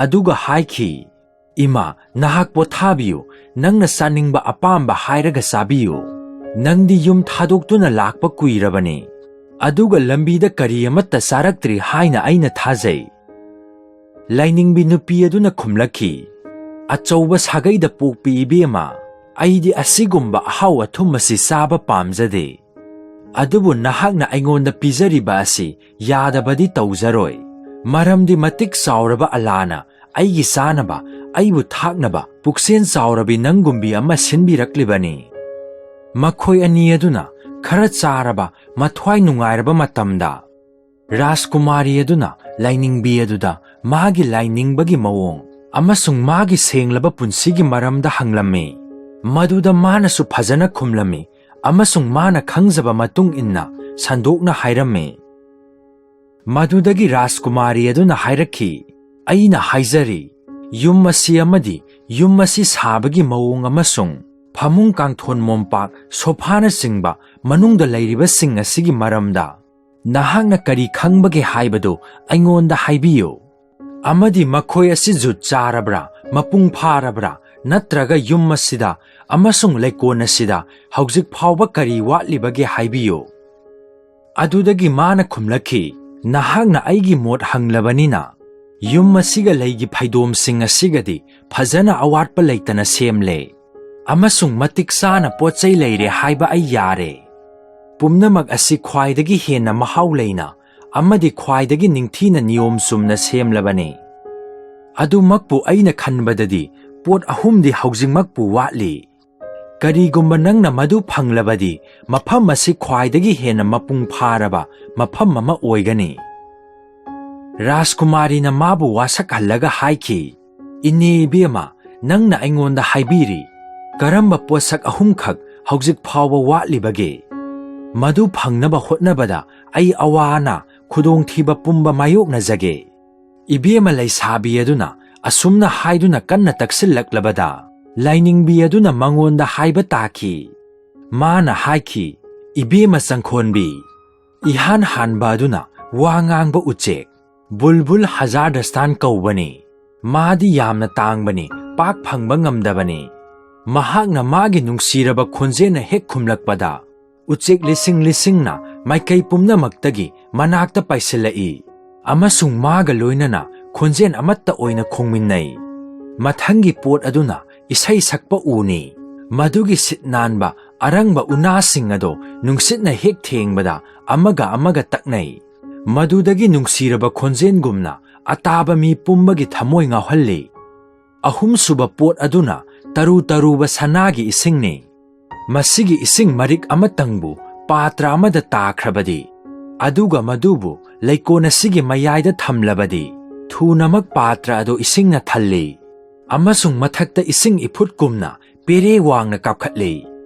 ꯑꯗꯨꯒ ꯍꯥꯏꯈꯤ, "ꯏꯃꯥ, ꯅꯍꯥꯛ ꯄꯣꯊꯥꯕꯤꯌꯨ, ꯅꯪꯅ ꯆꯥꯅꯤꯡꯕ ꯑꯄꯥꯝꯕ ꯍꯥꯏꯔꯒ ꯆꯥꯕꯤꯌꯨ꯫ ꯅꯪꯗꯤ ꯌꯨꯝ ꯊꯥꯗꯣꯛꯇꯨꯅ ꯂꯥꯛꯄ ꯀꯨꯏꯔꯕꯅꯤ, ꯑꯗꯨꯒ ꯂꯝꯕꯤꯗ ꯀꯔꯤ ꯑꯃꯠꯇ ꯆꯥꯔꯛꯇ꯭ꯔꯤ ꯍꯥꯏꯅ ꯑꯩꯅ ꯊꯥꯖꯩ"꯫ ꯂꯥꯏꯅꯤꯡꯕꯤ ꯅꯨꯄꯤ ꯑꯗꯨꯅ ꯈꯨꯝꯂꯛꯈꯤ, "ꯑꯆꯧꯕ ꯁꯥꯒꯩꯗ ꯄꯣꯛꯄꯤ ꯏꯕꯦꯝꯃ, ꯑꯩꯗꯤ ꯑꯁꯤꯒꯨꯝꯕ ꯑꯍꯥꯎ ꯑꯊꯨꯝ ꯑꯁꯤ ꯆꯥꯕ ꯄꯥꯝꯖꯗꯦ꯫ ꯑꯗꯨꯕꯨ ꯅꯍꯥꯛꯅ ꯑꯩꯉꯣꯟꯗ ꯄꯤꯖꯔꯤꯕ ꯑꯁꯤ ꯌꯥꯗꯕꯗꯤ ꯇꯧꯖꯔꯣꯏ, ꯃꯔꯝꯗꯤ ꯃꯇꯤꯛ ꯆꯥꯎꯔꯕ ꯑꯂꯥꯅ ꯑꯩꯒꯤ ꯆꯥꯅꯕ, ꯑꯩꯕꯨ ꯊꯥꯛꯅꯕ ꯄꯨꯛꯆꯦꯜ ꯆꯥꯎꯔꯕꯤ ꯅꯪꯒꯨꯝꯕꯤ ꯑꯃ ꯁꯤꯟꯕꯤꯔꯛꯂꯤꯕꯅꯤ"꯫ ꯃꯈꯣꯏ ꯑꯅꯤ ꯑꯗꯨꯅ ꯈꯔ ꯆꯥꯔꯕ ꯃꯊ꯭ꯋꯥꯏ ꯅꯨꯡꯉꯥꯏꯔꯕ ꯃꯇꯝꯗ, ꯔꯥꯖꯀꯨꯃꯥꯔꯤ ꯑꯗꯨꯅ ꯂꯥꯏꯅꯤꯡꯕꯤ ꯑꯗꯨꯗ ꯃꯥꯒꯤ ꯂꯥꯏꯅꯤꯡꯕꯒꯤ ꯃꯑꯣꯡ ꯑꯃꯁꯨꯡ ꯃꯥꯒꯤ ꯁꯦꯡꯂꯕ ꯄꯨꯟꯁꯤꯒꯤ ꯃꯔꯝꯗ ꯍꯪꯂꯝꯃꯤ꯫ ꯃꯗꯨꯗ ꯃꯥꯅꯁꯨ ꯐꯖꯅ ꯈꯨꯝꯂꯝꯃꯤ ꯑꯃꯁꯨꯡ ꯃꯥꯅ ꯈꯪꯖꯕ ꯃꯇꯨꯡ ꯏꯟꯅ ꯁꯟꯗꯣꯛꯅ ꯍꯥꯏꯔꯝꯃꯤ꯫ ꯃꯗꯨꯗꯒꯤ ꯔꯥꯖꯀꯨꯃꯥꯔꯤ ꯑꯗꯨꯅ ꯍꯥꯏꯔꯛꯈꯤ, "ꯑꯩꯅ ꯍꯥꯏꯖꯔꯤ, ꯌꯨꯝ ꯑꯁꯤ ꯑꯃꯗꯤ ꯌꯨꯝ ꯑꯁꯤ ꯁꯥꯕꯒꯤ ꯃꯑꯣꯡ ꯑꯃꯁꯨꯡ ꯐꯃꯨꯡ ꯀꯥꯡꯊꯣꯟ ꯃꯣꯝꯄꯥꯛ ꯁꯣꯐꯥꯅꯆꯤꯡꯕ ꯃꯅꯨꯡꯗ ꯂꯩꯔꯤꯕꯁꯤꯡ ꯑꯁꯤꯒꯤ ꯃꯔꯝꯗ ꯅꯍꯥꯛꯅ ꯀꯔꯤ ꯈꯪꯕꯒꯦ ꯍꯥꯏꯕꯗꯨ ꯑꯩꯉꯣꯟꯗ ꯍꯥꯏꯕꯤꯌꯨ꯫ ꯑꯃꯗꯤ ꯃꯈꯣꯏ ꯑꯁꯤ ꯖꯨꯠ ꯆꯥꯔꯕ꯭ꯔꯥ, ꯃꯄꯨꯡ ꯐꯥꯔꯕ꯭ꯔꯥ, ꯅꯠꯇ꯭ꯔꯒ ꯌꯨꯝ ꯑꯁꯤꯗ ꯑꯃꯁꯨꯡ ꯂꯩꯀꯣꯜ ꯑꯁꯤꯗ ꯍꯧꯖꯤꯛ ꯐꯥꯎꯕ ꯀꯔꯤ ꯋꯥꯠꯂꯤꯕꯒꯦ ꯍꯥꯏꯕꯤꯌꯨ"꯫ ꯑꯗꯨꯗꯒꯤ ꯃꯥꯅ ꯈꯨꯝꯂꯛꯈꯤ, "ꯅꯍꯥꯛꯅ ꯑꯩꯒꯤ ꯃꯣꯠ ꯍꯪꯂꯕꯅꯤꯅ, ꯌꯨꯝ ꯑꯁꯤꯒ ꯂꯩꯒꯤ ꯐꯩꯗꯣꯝꯁꯤꯡ ꯑꯁꯤꯒꯗꯤ ꯐꯖꯅ ꯑꯋꯥꯠꯄ ꯂꯩꯇꯅ ꯁꯦꯝꯂꯦ, ꯑꯃꯁꯨꯡ ꯃꯇꯤꯛ ꯆꯥꯅ ꯄꯣꯠ ꯆꯩ ꯂꯩꯔꯦ ꯍꯥꯏꯕ ꯑꯩ ꯌꯥꯔꯦ꯫ ꯄꯨꯝꯅꯃꯛ ꯑꯁꯤ ꯈ꯭ꯋꯥꯏꯗꯒꯤ ꯍꯦꯟꯅ ꯃꯍꯥꯎ ꯂꯩꯅ ꯑꯃꯗꯤ ꯈ꯭ꯋꯥꯏꯗꯒꯤ ꯅꯤꯡꯊꯤꯅ ꯅꯤꯌꯣꯝ ꯆꯨꯝꯅ ꯁꯦꯝꯂꯕꯅꯤ꯫ ꯑꯗꯨꯃꯛꯄꯨ ꯑꯩꯅ ꯈꯟꯕꯗꯗꯤ ꯄꯣꯠ ꯑꯍꯨꯝꯗꯤ ꯍꯧꯖꯤꯛꯃꯛꯄꯨ ꯋꯥꯠꯂꯤ꯫ ꯀꯔꯤꯒꯨꯝꯕ ꯅꯪꯅ ꯃꯗꯨ ꯐꯪꯂꯕꯗꯤ, ꯃꯐꯝ ꯑꯁꯤ ꯈ꯭ꯋꯥꯏꯗꯒꯤ ꯍꯦꯟꯅ ꯃꯄꯨꯡ ꯐꯥꯔꯕ ꯃꯐꯝ ꯑꯃ ꯑꯣꯏꯒꯅꯤ"꯫ ꯔꯥꯖꯀꯨꯃꯥꯔꯤꯅ ꯃꯥꯕꯨ ꯋꯥꯁꯛꯍꯜꯂꯒ ꯍꯥꯏꯈꯤ, "ꯏꯅꯦ ꯏꯕꯦꯝꯃ, ꯅꯪꯅ ꯑꯩꯉꯣꯟꯗ ꯍꯥꯏꯕꯤꯔꯤ, ꯀꯔꯝꯕ ꯄꯣꯠꯁꯛ ꯑꯍꯨꯝꯈꯛ ꯍꯧꯖꯤꯛ ꯐꯥꯎꯕ ꯋꯥꯠꯂꯤꯕꯒꯦ? ꯃꯗꯨ ꯐꯪꯅꯕ ꯍꯣꯠꯅꯕꯗ ꯑꯩ ꯑꯋꯥ ꯑꯅꯥ, ꯈꯨꯗꯣꯡꯊꯤꯕ ꯄꯨꯝꯕ ꯃꯥꯌꯣꯛꯅꯖꯒꯦ"꯫ ꯏꯕꯦꯝꯃ ꯂꯩꯁꯥꯕꯤ ꯑꯗꯨꯅ ꯑꯁꯨꯝꯅ ꯍꯥꯏꯗꯨꯅ ꯀꯟꯅ ꯇꯛꯁꯤꯜꯂꯛꯂꯕꯗ, ꯂꯥꯏꯅꯤꯡꯕꯤ ꯑꯗꯨꯅ ꯃꯉꯣꯟꯗ ꯍꯥꯏꯕ ꯇꯥꯈꯤ꯫ ꯃꯥꯅ ꯍꯥꯏꯈꯤ, "ꯏꯕꯦꯝꯃ ꯆꯪꯈꯣꯟꯕꯤ, ꯏꯍꯥꯟ ꯍꯥꯟꯕ ꯑꯗꯨꯅ ꯋꯥ ꯉꯥꯡꯕ ꯎꯆꯦꯛ, ꯕꯨꯜꯕꯨꯜ ꯍꯖꯥꯔꯗꯁꯇꯥꯟ ꯀꯧꯕꯅꯤ꯫ ꯃꯥꯗꯤ ꯌꯥꯝꯅ ꯇꯥꯡꯕꯅꯤ, ꯄꯥꯛ ꯐꯪꯕ ꯉꯝꯗꯕꯅꯤ꯫ ꯃꯍꯥꯛꯅ ꯃꯥꯒꯤ ꯅꯨꯡꯁꯤꯔꯕ ꯈꯣꯟꯖꯦꯜꯅ ꯍꯦꯛ ꯈꯨꯝꯂꯛꯄꯗ, ꯎꯆꯦꯛ ꯂꯤꯁꯤꯡ ꯂꯤꯁꯤꯡꯅ ꯃꯥꯏꯀꯩ ꯄꯨꯝꯅꯃꯛꯇꯒꯤ ꯃꯅꯥꯛꯇ ꯄꯥꯏꯁꯤꯜꯂꯛꯏ ꯑꯃꯁꯨꯡ ꯃꯥꯒ ꯂꯣꯏꯅꯅ ꯈꯣꯟꯖꯦꯜ ꯑꯃꯠꯇ ꯑꯣꯏꯅ ꯈꯣꯡꯃꯤꯟꯅꯩ꯫ ꯃꯊꯪꯒꯤ ꯄꯣꯠ ꯑꯗꯨꯅ ꯏꯁꯩ ꯁꯛꯄ ꯎꯅꯤ꯫ ꯃꯗꯨꯒꯤ ꯁꯤꯠ ꯅꯥꯟꯕ ꯑꯔꯪꯕ ꯎꯅꯥꯁꯤꯡ ꯑꯗꯣ ꯅꯨꯡꯁꯤꯠꯅ ꯍꯦꯛ ꯊꯦꯡꯕꯗ ꯑꯃꯒ ꯑꯃꯒ ꯇꯛꯅꯩ꯫ ꯃꯗꯨꯗꯒꯤ ꯅꯨꯡꯁꯤꯔꯕ ꯈꯣꯟꯖꯦꯜꯒꯨꯝꯅ ꯑꯇꯥꯕ ꯃꯤ ꯄꯨꯝꯕꯒꯤ ꯊꯃꯣꯏ ꯉꯥꯎꯍꯜꯂꯤ꯫ ꯑꯍꯨꯝꯁꯨꯕ ꯄꯣꯠ ꯑꯗꯨꯅ ꯇꯔꯨ ꯇꯔꯨꯕ ꯁꯅꯥꯒꯤ ꯏꯁꯤꯡꯅꯤ꯫ ꯃꯁꯤꯒꯤ ꯏꯁꯤꯡ ꯃꯔꯤꯛ ꯑꯃꯇꯪꯕꯨ ꯄꯥꯇ꯭ꯔ ꯑꯃꯗ ꯇꯥꯈ꯭ꯔꯕꯗꯤ, ꯑꯗꯨꯒ ꯃꯗꯨꯕꯨ ꯂꯩꯀꯣꯟ ꯑꯁꯤꯒꯤ ꯃꯌꯥꯏꯗ ꯊꯝꯂꯕꯗꯤ, ꯊꯨꯅꯃꯛ ꯄꯥꯇ꯭ꯔ ꯑꯗꯨ ꯏꯁꯤꯡꯅ ꯊꯜꯂꯤ ꯑꯃꯁꯨꯡ ꯃꯊꯛꯇ ꯏꯁꯤꯡ ꯏꯐꯨꯠꯀꯨꯝꯅ ꯄꯦꯔꯦ ꯋꯥꯡꯅ ꯀꯥꯞꯈꯠꯂꯤ꯫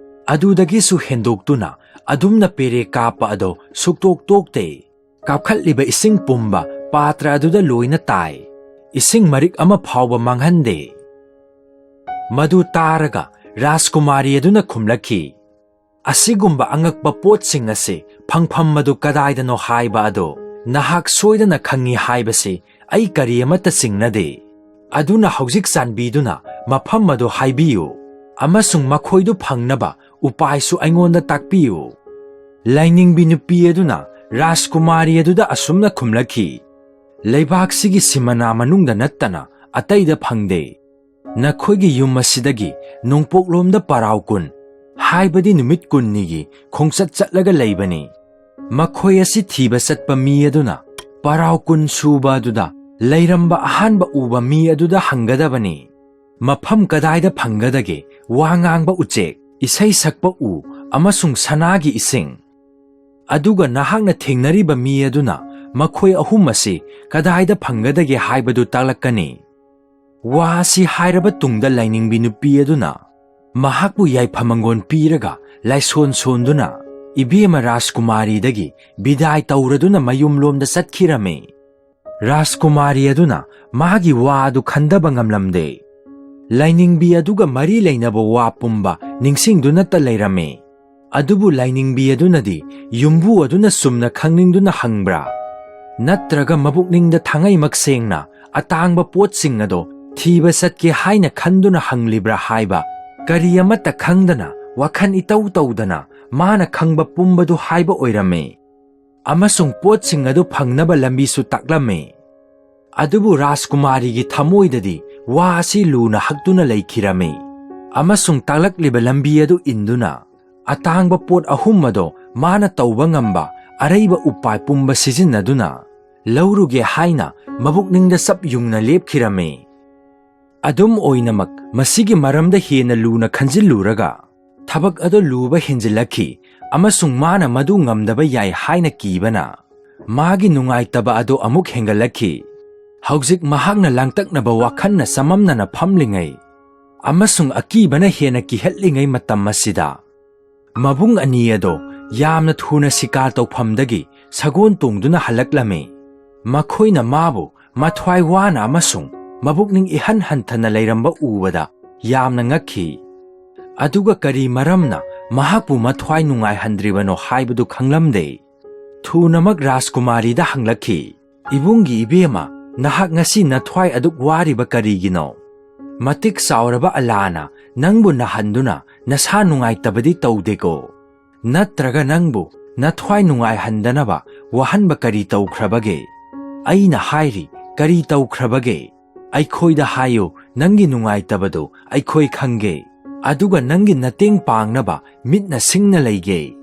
ꯑꯗꯨꯗꯒꯤꯁꯨ ꯍꯦꯟꯗꯣꯛꯇꯨꯅ ꯑꯗꯨꯝꯅ ꯄꯦꯔꯦ ꯀꯥꯞꯄ ꯑꯗꯨ ꯁꯨꯛꯇꯣꯛ ꯇꯣꯛꯇꯦ꯫ ꯀꯥꯞꯈꯠꯂꯤꯕ ꯏꯁꯤꯡ ꯄꯨꯝꯕ ꯄꯥꯇ꯭ꯔ ꯑꯗꯨꯗ ꯂꯣꯏꯅ ꯇꯥꯏ꯫ ꯏꯁꯤꯡ ꯃꯔꯤꯛ ꯑꯃ ꯐꯥꯎꯕ ꯃꯥꯡꯍꯟꯗꯦ꯫ ꯃꯗꯨ ꯇꯥꯔꯒ ꯔꯥꯖꯀꯨꯃꯥꯔꯤ ꯑꯗꯨꯅ ꯈꯨꯝꯂꯛꯈꯤ, "ꯑꯁꯤꯒꯨꯝꯕ ꯑꯉꯛꯄ ꯄꯣꯠꯁꯤꯡ ꯑꯁꯤ ꯐꯪꯐꯝ ꯑꯗꯨ ꯀꯗꯥꯏꯗꯅꯣ ꯍꯥꯏꯕ ꯑꯗꯨ ꯅꯍꯥꯛ ꯁꯣꯏꯗꯅ ꯈꯪꯏ ꯍꯥꯏꯕꯁꯤ ꯑꯩ ꯀꯔꯤ ꯑꯃꯠꯇ ꯆꯤꯡꯅꯗꯦ꯫ ꯑꯗꯨꯅ ꯍꯧꯖꯤꯛ ꯆꯥꯟꯕꯤꯗꯨꯅ ꯃꯐꯝ ꯑꯗꯨ ꯍꯥꯏꯕꯤꯌꯨ ꯑꯃꯁꯨꯡ ꯃꯈꯣꯏꯗꯨ ꯐꯪꯅꯕ ꯎꯄꯥꯏꯁꯨ ꯑꯩꯉꯣꯟꯗ ꯇꯥꯛꯄꯤꯌꯨ꯫" ꯂꯥꯏꯅꯤꯡꯕꯤ ꯅꯨꯄꯤ ꯑꯗꯨꯅ ꯔꯥꯖꯀꯨꯃꯥꯔꯤ ꯑꯗꯨꯗ ꯑꯁꯨꯝꯅ ꯈꯨꯝꯂꯛꯈꯤ, "ꯂꯩꯕꯥꯛꯁꯤꯒꯤ ꯁꯤꯃꯅꯥ ꯃꯅꯨꯡꯗ ꯅꯠꯇꯅ ꯑꯇꯩꯗ ꯐꯪꯗꯦ꯫ ꯅꯈꯣꯏꯒꯤ ꯌꯨꯝ ꯑꯁꯤꯗꯒꯤ ꯅꯣꯡꯄꯣꯛꯂꯣꯝꯗ ꯄꯔꯥꯎ ꯀꯨꯟ, ꯍꯥꯏꯕꯗꯤ ꯅꯨꯃꯤꯠ ꯀꯨꯟꯅꯤꯒꯤ ꯈꯣꯡꯆꯠ ꯆꯠꯂꯒ ꯂꯩꯕꯅꯤ꯫ ꯃꯈꯣꯏ ꯑꯁꯤ ꯊꯤꯕ ꯆꯠꯄ ꯃꯤ ꯑꯗꯨꯅ ꯄꯔꯥꯎ ꯀꯨꯟ ꯁꯨꯕ ꯑꯗꯨꯗ ꯂꯩꯔꯝꯕ ꯑꯍꯥꯟꯕ ꯎꯕ ꯃꯤ ꯑꯗꯨꯗ ꯍꯪꯒꯗꯕꯅꯤ꯫ ꯃꯐꯝ ꯀꯗꯥꯏꯗ ꯐꯪꯒꯗꯒꯦ? ꯋꯥ ꯉꯥꯡꯕ ꯎꯆꯦꯛ, ꯏꯁꯩ ꯁꯛꯄ ꯎ ꯑꯃꯁꯨꯡ ꯁꯅꯥꯒꯤ ꯏꯁꯤꯡ?" ꯑꯗꯨꯒ ꯅꯍꯥꯛꯅ ꯊꯦꯡꯅꯔꯤꯕ ꯃꯤ ꯑꯗꯨꯅ ꯃꯈꯣꯏ ꯑꯍꯨꯝ ꯑꯁꯤ ꯀꯗꯥꯏꯗ ꯐꯪꯒꯗꯒꯦ ꯍꯥꯏꯕꯗꯨ ꯇꯥꯛꯂꯛꯀꯅꯤ꯫ ꯋꯥ ꯑꯁꯤ ꯍꯥꯏꯔꯕ ꯇꯨꯡꯗ ꯂꯥꯏꯅꯤꯡꯕꯤ ꯅꯨꯄꯤ ꯑꯗꯨꯅ ꯃꯍꯥꯛꯄꯨ ꯌꯥꯏꯐ ꯃꯪꯒꯣꯟ ꯄꯤꯔꯒ ꯂꯥꯏꯁꯣꯟ ꯁꯣꯟꯗꯨꯅ ꯏꯕꯦꯝꯃ ꯔꯥꯖꯀꯨꯃꯥꯔꯤꯗꯒꯤ ꯕꯤꯗꯥꯏ ꯇꯧꯔꯗꯨꯅ ꯃꯌꯨꯝꯂꯣꯝꯗ ꯆꯠꯈꯤꯔꯝꯃꯤ꯫ ꯔꯥꯖꯀꯨꯃꯥꯔꯤ ꯑꯗꯨꯅ ꯃꯥꯒꯤ ꯋꯥ ꯑꯗꯨ ꯈꯟꯗꯕ ꯉꯝꯂꯝꯗꯦ꯫ ꯂꯥꯏꯅꯤꯡꯕꯤ ꯑꯗꯨꯒ ꯃꯔꯤ ꯂꯩꯅꯕ ꯋꯥ ꯄꯨꯝꯕ ꯅꯤꯡꯁꯤꯡꯗꯨꯅꯇ ꯂꯩꯔꯝꯃꯤ꯫ ꯑꯗꯨꯕꯨ ꯂꯥꯏꯅꯤꯡꯕꯤ ꯑꯗꯨꯅꯗꯤ ꯌꯨꯝꯕꯨ ꯑꯗꯨꯅ ꯆꯨꯝꯅ ꯈꯪꯅꯤꯡꯗꯨꯅ ꯍꯪꯕ꯭ꯔꯥ? ꯅꯠꯇ꯭ꯔꯒ ꯃꯕꯨꯛꯅꯤꯡꯗ ꯊꯉꯩꯃꯛ ꯁꯦꯡꯅ ꯑꯇꯥꯡꯕ ꯄꯣꯠꯁꯤꯡ ꯑꯗꯣ ꯊꯤꯕ ꯆꯠꯀꯦ ꯍꯥꯏꯅ ꯈꯟꯗꯨꯅ ꯍꯪꯂꯤꯕ꯭ꯔꯥ ꯍꯥꯏꯕ ꯀꯔꯤ ꯑꯃꯠꯇ ꯈꯪꯗꯅ, ꯋꯥꯈꯜ ꯏꯇꯧ ꯇꯧꯗꯅ ꯃꯥꯅ ꯈꯪꯕ ꯄꯨꯝꯕꯗꯨ ꯍꯥꯏꯕ ꯑꯣꯏꯔꯝꯃꯤ꯫ ꯑꯃꯁꯨꯡ ꯄꯣꯠꯁꯤꯡ ꯑꯗꯨ ꯐꯪꯅꯕ ꯂꯝꯕꯤꯁꯨ ꯇꯥꯛꯂꯝꯃꯤ꯫ ꯑꯗꯨꯕꯨ ꯔꯥꯖꯀꯨꯃꯥꯔꯤꯒꯤ ꯊꯃꯣꯏꯗꯗꯤ ꯋꯥ ꯑꯁꯤ ꯂꯨꯅ ꯍꯛꯇꯨꯅ ꯂꯩꯈꯤꯔꯝꯃꯤ꯫ ꯑꯃꯁꯨꯡ ꯇꯥꯛꯂꯛꯂꯤꯕ ꯂꯝꯕꯤ ꯑꯗꯨ ꯏꯟꯗꯨꯅ ꯑꯇꯥꯡꯕ ꯄꯣꯠ ꯑꯍꯨꯝ ꯑꯗꯣ ꯃꯥꯅ ꯇꯧꯕ ꯉꯝꯕ ꯑꯔꯩꯕ ꯎꯄꯥꯏ ꯄꯨꯝꯕ ꯁꯤꯖꯤꯟꯅꯗꯨꯅ ꯂꯧꯔꯨꯒꯦ ꯍꯥꯏꯅ ꯃꯕꯨꯛꯅꯤꯡꯗ ꯆꯞ ꯌꯨꯡꯅ ꯂꯦꯞꯈꯤꯔꯝꯃꯤ꯫ ꯑꯗꯨꯝ ꯑꯣꯏꯅꯃꯛ, ꯃꯁꯤꯒꯤ ꯃꯔꯝꯗ ꯍꯦꯟꯅ ꯂꯨꯅ ꯈꯟꯖꯤꯜꯂꯨꯔꯒ, ꯊꯕꯛ ꯑꯗꯨ ꯂꯨꯕ ꯍꯦꯟꯖꯤꯜꯂꯛꯈꯤ ꯑꯃꯁꯨꯡ ꯃꯥꯅ ꯃꯗꯨ ꯉꯝꯗꯕ ꯌꯥꯏ ꯍꯥꯏꯅ ꯀꯤꯕꯅ ꯃꯥꯒꯤ ꯅꯨꯡꯉꯥꯏꯇꯕ ꯑꯗꯨ ꯑꯃꯨꯛ ꯍꯦꯟꯒꯠꯂꯛꯈꯤ꯫ ꯍꯧꯖꯤꯛ ꯃꯍꯥꯛꯅ ꯂꯥꯡꯇꯛꯅꯕ ꯋꯥꯈꯜꯅ ꯆꯃꯝꯅꯅ ꯐꯝꯂꯤꯉꯩ ꯑꯃꯁꯨꯡ ꯑꯀꯤꯕꯅ ꯍꯦꯟꯅ ꯀꯤꯍꯠꯂꯤꯉꯩ ꯃꯇꯝ ꯑꯁꯤꯗ, ꯃꯕꯨꯡ ꯑꯅꯤ ꯑꯗꯣ ꯌꯥꯝꯅ ꯊꯨꯅ ꯁꯤꯀꯥꯔ ꯇꯧꯐꯝꯗꯒꯤ ꯁꯒꯣꯜ ꯇꯣꯡꯗꯨꯅ ꯍꯜꯂꯛꯂꯝꯃꯤ꯫ ꯃꯈꯣꯏꯅ ꯃꯥꯕꯨ ꯃꯊ꯭ꯋꯥꯏ ꯋꯥꯅ ꯑꯃꯁꯨꯡ ꯃꯕꯨꯛꯅꯤꯡ ꯏꯍꯟ ꯍꯟꯊꯅ ꯂꯩꯔꯝꯕ ꯎꯕꯗ ꯌꯥꯝꯅ ꯉꯛꯈꯤ꯫ ꯑꯗꯨꯒ ꯀꯔꯤ ꯃꯔꯝꯅ ꯃꯍꯥꯛꯄꯨ ꯃꯊ꯭ꯋꯥꯏ ꯅꯨꯡꯉꯥꯏꯍꯟꯗ꯭ꯔꯤꯕꯅꯣ ꯍꯥꯏꯕꯗꯨ ꯈꯪꯂꯝꯗꯦ꯫ ꯊꯨꯅꯃꯛ ꯔꯥꯖꯀꯨꯃꯥꯔꯤꯗ ꯍꯪꯂꯛꯈꯤ, "ꯏꯕꯨꯡꯒꯤ ꯏꯕꯦꯝꯃ, ꯅꯍꯥꯛ ꯉꯁꯤ ꯅꯊ꯭ꯋꯥꯏ ꯑꯗꯨꯛ ꯋꯥꯔꯤꯕ ꯀꯔꯤꯒꯤꯅꯣ? ꯃꯇꯤꯛ ꯆꯥꯎꯔꯕ ꯑꯂꯥꯅ ꯅꯪꯕꯨ ꯅꯥꯍꯟꯗꯨꯅ ꯅꯁꯥ ꯅꯨꯡꯉꯥꯏꯇꯕꯗꯤ ꯇꯧꯗꯦꯀꯣ? ꯅꯠꯇ꯭ꯔꯒ ꯅꯪꯕꯨ ꯅꯊ꯭ꯋꯥꯏ ꯅꯨꯡꯉꯥꯏꯍꯟꯗꯅꯕ ꯋꯥꯍꯟꯕ ꯀꯔꯤ ꯇꯧꯈ꯭ꯔꯕꯒꯦ? ꯑꯩꯅ ꯍꯥꯏꯔꯤ, ꯀꯔꯤ ꯇꯧꯈ꯭ꯔꯕꯒꯦ? ꯑꯩꯈꯣꯏꯗ ꯍꯥꯏꯌꯨ, ꯅꯪꯒꯤ ꯅꯨꯡꯉꯥꯏꯇꯕꯗꯨ ꯑꯩꯈꯣꯏ ꯈꯪꯒꯦ, ꯑꯗꯨꯒ ꯅꯪꯒꯤ ꯃꯇꯦꯡ ꯄꯥꯡꯅꯕ ꯃꯤꯠꯅ ꯁꯤꯡꯅ ꯂꯩꯒꯦ꯫"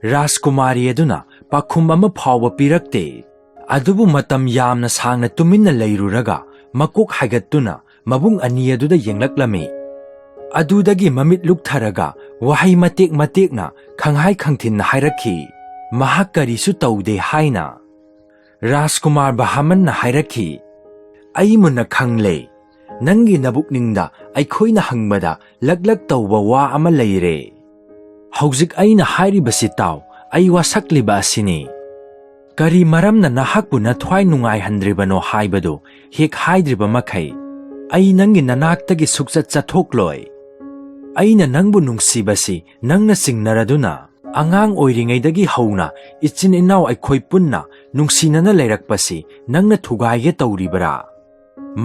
ꯔꯥꯖꯀꯨꯃꯥꯔꯤ ꯑꯗꯨꯅ ꯄꯥꯎꯈꯨꯝ ꯑꯃ ꯐꯥꯎꯕ ꯄꯤꯔꯛꯇꯦ꯫ ꯑꯗꯨꯕꯨ ꯃꯇꯝ ꯌꯥꯝꯅ ꯁꯥꯡꯅ ꯇꯨꯃꯤꯟꯅ ꯂꯩꯔꯨꯔꯒ ꯃꯀꯣꯛ ꯍꯥꯏꯒꯠꯇꯨꯅ ꯃꯕꯨꯡ ꯑꯅꯤ ꯑꯗꯨꯗ ꯌꯦꯡꯂꯛꯂꯝꯃꯤ꯫ ꯑꯗꯨꯗꯒꯤ ꯃꯃꯤꯠ ꯂꯨꯛꯊꯔꯒ ꯋꯥꯍꯩ ꯃꯇꯦꯛ ꯃꯇꯦꯛꯅ ꯈꯪꯍꯥꯏ ꯈꯪꯊꯤꯟꯅ ꯍꯥꯏꯔꯛꯈꯤ, "ꯃꯍꯥꯛ ꯀꯔꯤꯁꯨ ꯇꯧꯗꯦ" ꯍꯥꯏꯅ꯫ ꯔꯥꯖꯀꯨꯃꯥꯔ ꯕꯍꯥꯃꯟꯅ ꯍꯥꯏꯔꯛꯈꯤ, "ꯑꯩ ꯃꯨꯟꯅ ꯈꯪꯂꯦ꯫ ꯅꯪꯒꯤ ꯅꯕꯨꯛꯅꯤꯡꯗ ꯑꯩꯈꯣꯏꯅ ꯍꯪꯕꯗ ꯂꯛꯂꯛ ꯇꯧꯕ ꯋꯥ ꯑꯃ ꯂꯩꯔꯦ꯫ ꯍꯧꯖꯤꯛ ꯑꯩꯅ ꯍꯥꯏꯔꯤꯕꯁꯤ ꯇꯥꯎ, ꯑꯩ ꯋꯥꯁꯛꯂꯤꯕ ꯑꯁꯤꯅꯤ꯫ ꯀꯔꯤ ꯃꯔꯝꯅ ꯅꯍꯥꯛꯄꯨ ꯅꯊ꯭ꯋꯥꯏ ꯅꯨꯡꯉꯥꯏꯍꯟꯗ꯭ꯔꯤꯕꯅꯣ ꯍꯥꯏꯕꯗꯨ ꯍꯦꯛ ꯍꯥꯏꯗ꯭ꯔꯤꯕ ꯃꯈꯩ ꯑꯩ ꯅꯪꯒꯤ ꯅꯅꯥꯛꯇꯒꯤ ꯁꯨꯛꯆꯠ ꯆꯠꯊꯣꯛꯂꯣꯏ꯫ ꯑꯩꯅ ꯅꯪꯕꯨ ꯅꯨꯡꯁꯤꯕꯁꯤ ꯅꯪꯅ ꯆꯤꯡꯅꯔꯗꯨꯅ ꯑꯉꯥꯡ ꯑꯣꯏꯔꯤꯉꯩꯗꯒꯤ ꯍꯧꯅ ꯏꯆꯤꯟ ꯏꯅꯥꯎ ꯑꯩꯈꯣꯏ ꯄꯨꯟꯅ ꯅꯨꯡꯁꯤꯅꯅ ꯂꯩꯔꯛꯄꯁꯤ ꯅꯪꯅ ꯊꯨꯒꯥꯏꯒꯦ ꯇꯧꯔꯤꯕꯔꯥ?"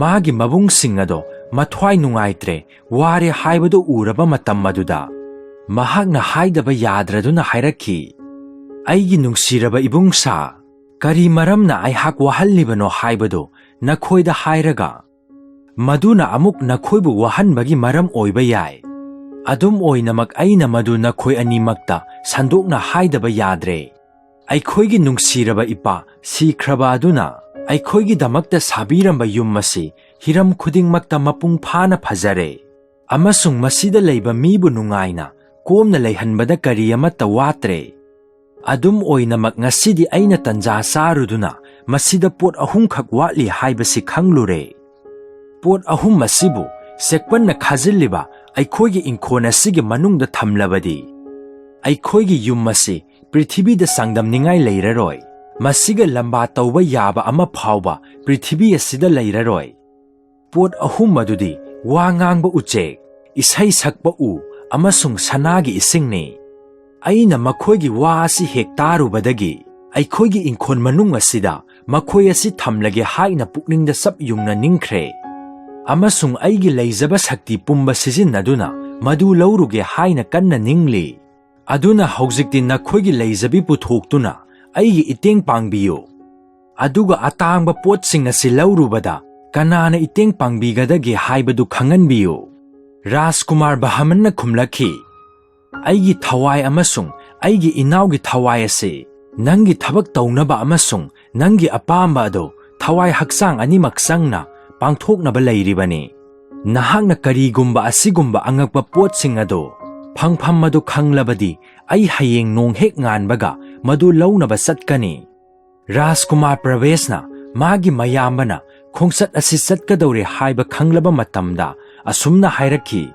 ꯃꯥꯒꯤ ꯃꯕꯨꯡꯁꯤꯡ ꯑꯗꯣ ꯃꯊ꯭ꯋꯥꯏ ꯅꯨꯡꯉꯥꯏꯇ꯭ꯔꯦ, ꯋꯥꯔꯦ ꯍꯥꯏꯕꯗꯨ ꯎꯔꯕ ꯃꯇꯝ ꯑꯗꯨꯗ ꯃꯍꯥꯛꯅ ꯍꯥꯏꯗꯕ ꯌꯥꯗ꯭ꯔꯗꯨꯅ ꯍꯥꯏꯔꯛꯈꯤ, "ꯑꯩꯒꯤ ꯅꯨꯡꯁꯤꯔꯕ ꯏꯕꯨꯡꯁꯥ, ꯀꯔꯤ ꯃꯔꯝꯅ ꯑꯩꯍꯥꯛ ꯋꯥꯍꯜꯂꯤꯕꯅꯣ ꯍꯥꯏꯕꯗꯨ ꯅꯈꯣꯏꯗ ꯍꯥꯏꯔꯒ ꯃꯗꯨꯅ ꯑꯃꯨꯛ ꯅꯈꯣꯏꯕꯨ ꯋꯥꯍꯟꯕꯒꯤ ꯃꯔꯝ ꯑꯣꯏꯕ ꯌꯥꯏ꯫ ꯑꯗꯨꯝ ꯑꯣꯏꯅꯃꯛ ꯑꯩꯅ ꯃꯗꯨ ꯅꯈꯣꯏ ꯑꯅꯤꯃꯛꯇ ꯁꯟꯗꯣꯛꯅ ꯍꯥꯏꯗꯕ ꯌꯥꯗ꯭ꯔꯦ꯫ ꯑꯩꯈꯣꯏꯒꯤ ꯅꯨꯡꯁꯤꯔꯕ ꯏꯄꯥ ꯁꯤꯈ꯭ꯔꯕ ꯑꯗꯨꯅ ꯑꯩꯈꯣꯏꯒꯤꯗꯃꯛꯇ ꯁꯥꯕꯤꯔꯝꯕ ꯌꯨꯝ ꯑꯁꯤ ꯍꯤꯔꯝ ꯈꯨꯗꯤꯡꯃꯛꯇ ꯃꯄꯨꯡ ꯐꯥꯅ ꯐꯖꯔꯦ, ꯑꯃꯁꯨꯡ ꯃꯁꯤꯗ ꯂꯩꯕ ꯃꯤꯕꯨ ꯅꯨꯡꯉꯥꯏꯅ ꯀꯣꯝꯅ ꯂꯩꯍꯟꯕꯗ ꯀꯔꯤ ꯑꯃꯠꯇ ꯋꯥꯠꯇ꯭ꯔꯦ꯫ ꯑꯗꯨꯝ ꯑꯣꯏꯅꯃꯛ ꯉꯁꯤꯗꯤ ꯑꯩꯅ ꯇꯟꯖꯥ ꯆꯥꯔꯨꯗꯨꯅ ꯃꯁꯤꯗ ꯄꯣꯠ ꯑꯍꯨꯝꯈꯛ ꯋꯥꯠꯂꯤ ꯍꯥꯏꯕꯁꯤ ꯈꯪꯂꯨꯔꯦ꯫ ꯄꯣꯠ ꯑꯍꯨꯝ ꯑꯁꯤꯕꯨ ꯆꯦꯛꯄꯟꯅ ꯈꯥꯖꯤꯜꯂꯤꯕ ꯑꯩꯈꯣꯏꯒꯤ ꯏꯪꯈꯣꯜ ꯑꯁꯤꯒꯤ ꯃꯅꯨꯡꯗ ꯊꯝꯂꯕꯗꯤ, ꯑꯩꯈꯣꯏꯒꯤ ꯌꯨꯝ ꯑꯁꯤ ꯄ꯭ꯔꯤꯊꯤꯕꯤꯗ ꯆꯥꯡꯗꯝꯅꯤꯡꯉꯥꯏ ꯂꯩꯔꯔꯣꯏ꯫ ꯃꯁꯤꯒ ꯂꯝꯕꯥ ꯇꯧꯕ ꯌꯥꯕ ꯑꯃ ꯐꯥꯎꯕ ꯄ꯭ꯔꯤꯊꯤꯕꯤ ꯑꯁꯤꯗ ꯂꯩꯔꯔꯣꯏ꯫ ꯄꯣꯠ ꯑꯍꯨꯝ ꯑꯗꯨꯗꯤ ꯋꯥ ꯉꯥꯡꯕ ꯎꯆꯦꯛ, ꯏꯁꯩ ꯁꯛꯄ ꯎ, ꯑꯃꯁꯨꯡ ꯁꯅꯥꯒꯤ ꯏꯁꯤꯡꯅꯤ꯫ ꯑꯩꯅ ꯃꯈꯣꯏꯒꯤ ꯋꯥ ꯑꯁꯤ ꯍꯦꯛ ꯇꯥꯔꯨꯕꯗꯒꯤ, ꯑꯩꯈꯣꯏꯒꯤ ꯏꯪꯈꯣꯜ ꯃꯅꯨꯡ ꯑꯁꯤꯗ ꯃꯈꯣꯏ ꯑꯁꯤ ꯊꯝꯂꯒꯦ ꯍꯥꯏꯅ ꯄꯨꯛꯅꯤꯡꯗ ꯆꯞ ꯌꯨꯡꯅ ꯅꯤꯡꯈ꯭ꯔꯦ, ꯑꯃꯁꯨꯡ ꯑꯩꯒꯤ ꯂꯩꯖꯕ ꯁꯛꯇꯤ ꯄꯨꯝꯕ ꯁꯤꯖꯤꯟꯅꯗꯨꯅ ꯃꯗꯨ ꯂꯧꯔꯨꯒꯦ ꯍꯥꯏꯅ ꯀꯟꯅ ꯅꯤꯡꯂꯤ꯫ ꯑꯗꯨꯅ ꯍꯧꯖꯤꯛꯇꯤ ꯅꯈꯣꯏꯒꯤ ꯂꯩꯖꯕꯤ ꯄꯨꯊꯣꯛꯇꯨꯅ ꯑꯩꯒꯤ ꯏꯇꯦꯡ ꯄꯥꯡꯕꯤꯌꯨ꯫ ꯑꯗꯨꯒ ꯑꯇꯥꯡꯕ ꯄꯣꯠꯁꯤꯡ ꯑꯁꯤ ꯂꯧꯔꯨꯕꯗ ꯀꯅꯥꯅ ꯏꯇꯦꯡ ꯄꯥꯡꯕꯤꯒꯗꯒꯦ ꯍꯥꯏꯕꯗꯨ ꯈꯪꯍꯟꯕꯤꯌꯨ꯫ ꯔꯥꯖꯀꯨꯃꯥꯔ ꯕꯍꯃꯟꯅ ꯈꯨꯝꯂꯛꯈꯤ, "ꯑꯩꯒꯤ ꯊꯋꯥꯏ ꯑꯃꯁꯨꯡ ꯑꯩꯒꯤ ꯏꯅꯥꯎꯒꯤ ꯊꯋꯥꯏ ꯑꯁꯤ ꯅꯪꯒꯤ ꯊꯕꯛ ꯇꯧꯅꯕ ꯑꯃꯁꯨꯡ ꯅꯪꯒꯤ ꯑꯄꯥꯝꯕ ꯑꯗꯨ ꯊꯋꯥꯏ ꯍꯛꯆꯥꯡ ꯑꯅꯤꯃꯛ ꯆꯪꯅ ꯄꯥꯡꯊꯣꯛꯅꯕ ꯂꯩꯔꯤꯕꯅꯤ꯫ ꯅꯍꯥꯛꯅ ꯀꯔꯤꯒꯨꯝꯕ ꯑꯁꯤꯒꯨꯝꯕ ꯑꯉꯛꯄ ꯄꯣꯠꯁꯤꯡ ꯑꯗꯨ ꯐꯪꯐꯝ ꯑꯗꯨ ꯈꯪꯂꯕꯗꯤ, ꯑꯩ ꯍꯌꯦꯡ ꯅꯣꯡ ꯍꯦꯛ ꯉꯥꯟꯕꯒ ꯃꯗꯨ ꯂꯧꯅꯕ ꯆꯠꯀꯅꯤ꯫" ꯔꯥꯖꯀꯨꯃꯥꯔ ꯄ꯭ꯔꯚꯦꯁꯅ ꯃꯥꯒꯤ ꯃꯌꯥꯝꯕꯅ ꯈꯣꯡꯆꯠ ꯑꯁꯤ ꯆꯠꯀꯗꯧꯔꯦ ꯍꯥꯏꯕ ꯈꯪꯂꯕ ꯃꯇꯝꯗ ꯑꯁꯨꯝꯅ ꯍꯥꯏꯔꯛꯈꯤ,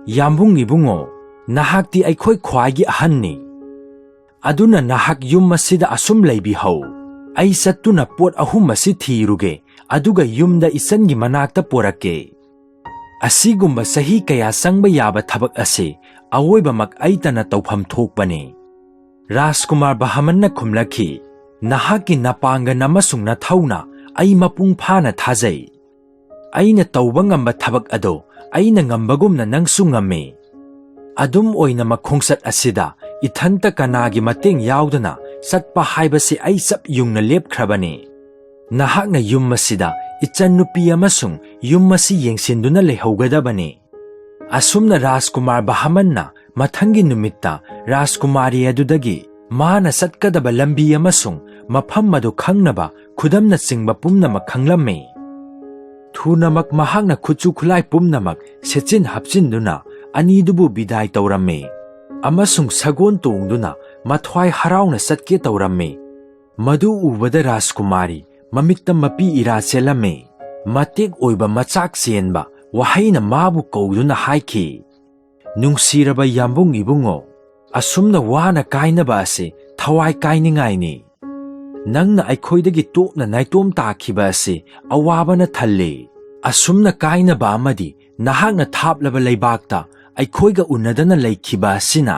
"ꯌꯥꯝꯕꯨꯡ ꯏꯕꯨꯡꯉꯣ, ꯅꯍꯥꯛꯇꯤ ꯑꯩꯈꯣꯏ ꯈ꯭ꯋꯥꯏꯒꯤ ꯑꯍꯟꯅꯤ꯫ ꯑꯗꯨꯅ ꯅꯍꯥꯛ ꯌꯨꯝ ꯑꯁꯤꯗ ꯑꯁꯨꯝ ꯂꯩꯕꯤꯍꯧ꯫ ꯑꯩ ꯆꯠꯇꯨꯅ ꯄꯣꯠ ꯑꯍꯨꯝ ꯑꯁꯤ ꯊꯤꯔꯨꯒꯦ, ꯑꯗꯨꯒ ꯌꯨꯝꯗ ꯏꯆꯟꯒꯤ ꯃꯅꯥꯛꯇ ꯄꯣꯔꯛꯀꯦ꯫ ꯑꯁꯤꯒꯨꯝꯕ ꯆꯍꯤ ꯀꯌꯥ ꯆꯪꯕ ꯌꯥꯕ ꯊꯕꯛ ꯑꯁꯤ ꯑꯋꯣꯏꯕꯃꯛ ꯑꯩꯇꯅ ꯇꯧꯐꯝ ꯊꯣꯛꯄꯅꯤ꯫" ꯔꯥꯖꯀꯨꯃꯥꯔ ꯕꯍꯃꯟꯅ ꯈꯨꯝꯂꯛꯈꯤ, "ꯅꯍꯥꯛꯀꯤ ꯅꯄꯥꯡꯒꯜ ꯑꯃꯁꯨꯡ ꯅꯊꯧꯅ ꯑꯩ ꯃꯄꯨꯡ ꯐꯥꯅ ꯊꯥꯖꯩ꯫ ꯑꯩꯅ ꯇꯧꯕ ꯉꯝꯕ ꯊꯕꯛ ꯑꯗꯨ ꯑꯩꯅ ꯉꯝꯕꯒꯨꯝꯅ ꯅꯪꯁꯨ ꯉꯝꯃꯤ꯫ ꯑꯗꯨꯝ ꯑꯣꯏꯅꯃꯛ, ꯈꯣꯡꯆꯠ ꯑꯁꯤꯗ ꯏꯊꯟꯇ ꯀꯅꯥꯒꯤ ꯃꯇꯦꯡ ꯌꯥꯎꯗꯅ ꯆꯠꯄ ꯍꯥꯏꯕꯁꯤ ꯑꯩ ꯆꯞ ꯌꯨꯡꯅ ꯂꯦꯞꯈ꯭ꯔꯕꯅꯤ꯫ ꯅꯍꯥꯛꯅ ꯌꯨꯝ ꯑꯁꯤꯗ ꯏꯆꯟꯅꯨꯄꯤ ꯑꯃꯁꯨꯡ ꯌꯨꯝ ꯑꯁꯤ ꯌꯦꯡꯁꯤꯟꯗꯨꯅ ꯂꯩꯍꯧꯒꯗꯕꯅꯤ꯫" ꯑꯁꯨꯝꯅ ꯔꯥꯖꯀꯨꯃꯥꯔ ꯕꯍꯃꯟꯅ ꯃꯊꯪꯒꯤ ꯅꯨꯃꯤꯠꯇ ꯔꯥꯖꯀꯨꯃꯥꯔꯤ ꯑꯗꯨꯗꯒꯤ ꯃꯥꯅ ꯆꯠꯀꯗꯕ ꯂꯝꯕꯤ ꯑꯃꯁꯨꯡ ꯃꯐꯝ ꯑꯗꯨ ꯈꯪꯅꯕ ꯈꯨꯗꯝꯅꯆꯤꯡꯕ ꯄꯨꯝꯅꯃꯛ ꯈꯪꯂꯝꯃꯤ꯫ ꯊꯨꯅꯃꯛ ꯃꯍꯥꯛꯅ ꯈꯨꯠꯁꯨ ꯈꯨꯠꯂꯥꯏ ꯄꯨꯝꯅꯃꯛ ꯁꯦꯠꯆꯤꯟ ꯍꯥꯞꯆꯤꯟꯗꯨꯅ ꯑꯅꯤꯗꯨꯕꯨ ꯕꯤꯗꯥꯏ ꯇꯧꯔꯝꯃꯤ ꯑꯃꯁꯨꯡ ꯁꯒꯣꯜ ꯇꯣꯡꯗꯨꯅ ꯃꯊ꯭ꯋꯥꯏ ꯍꯔꯥꯎꯅ ꯆꯠꯀꯦ ꯇꯧꯔꯝꯃꯤ꯫ ꯃꯗꯨ ꯎꯕꯗ ꯔꯥꯖꯀꯨꯃꯥꯔꯤ ꯃꯃꯤꯠꯇ ꯃꯄꯤ ꯏꯔꯥ ꯆꯦꯜꯂꯝꯃꯤ꯫ ꯃꯇꯦꯛ ꯑꯣꯏꯕ ꯃꯆꯥꯛ ꯆꯦꯟꯕ ꯋꯥꯍꯩꯅ ꯃꯥꯕꯨ ꯀꯧꯗꯨꯅ ꯍꯥꯏꯈꯤ, "ꯅꯨꯡꯁꯤꯔꯕ ꯌꯥꯝꯕꯨꯡ ꯏꯕꯨꯡꯉꯣ, ꯑꯁꯨꯝꯅ ꯋꯥꯅ ꯀꯥꯏꯅꯕ ꯑꯁꯤ ꯊꯋꯥꯏ ꯀꯥꯏꯅꯤꯡꯉꯥꯏꯅꯤ꯫ ꯅꯪꯅ ꯑꯩꯈꯣꯏꯗꯒꯤ ꯇꯣꯛꯅ ꯅꯥꯏꯇꯣꯝ ꯇꯥꯈꯤꯕ ꯑꯁꯤ ꯑꯋꯥꯕꯅ ꯊꯜꯂꯤ꯫ ꯑꯁꯨꯝꯅ ꯀꯥꯏꯅꯕ ꯑꯃꯗꯤ ꯅꯍꯥꯛꯅ ꯊꯥꯞꯂꯕ ꯂꯩꯕꯥꯛꯇ ꯑꯩꯈꯣꯏꯒ ꯎꯅꯗꯅ ꯂꯩꯈꯤꯕ ꯑꯁꯤꯅ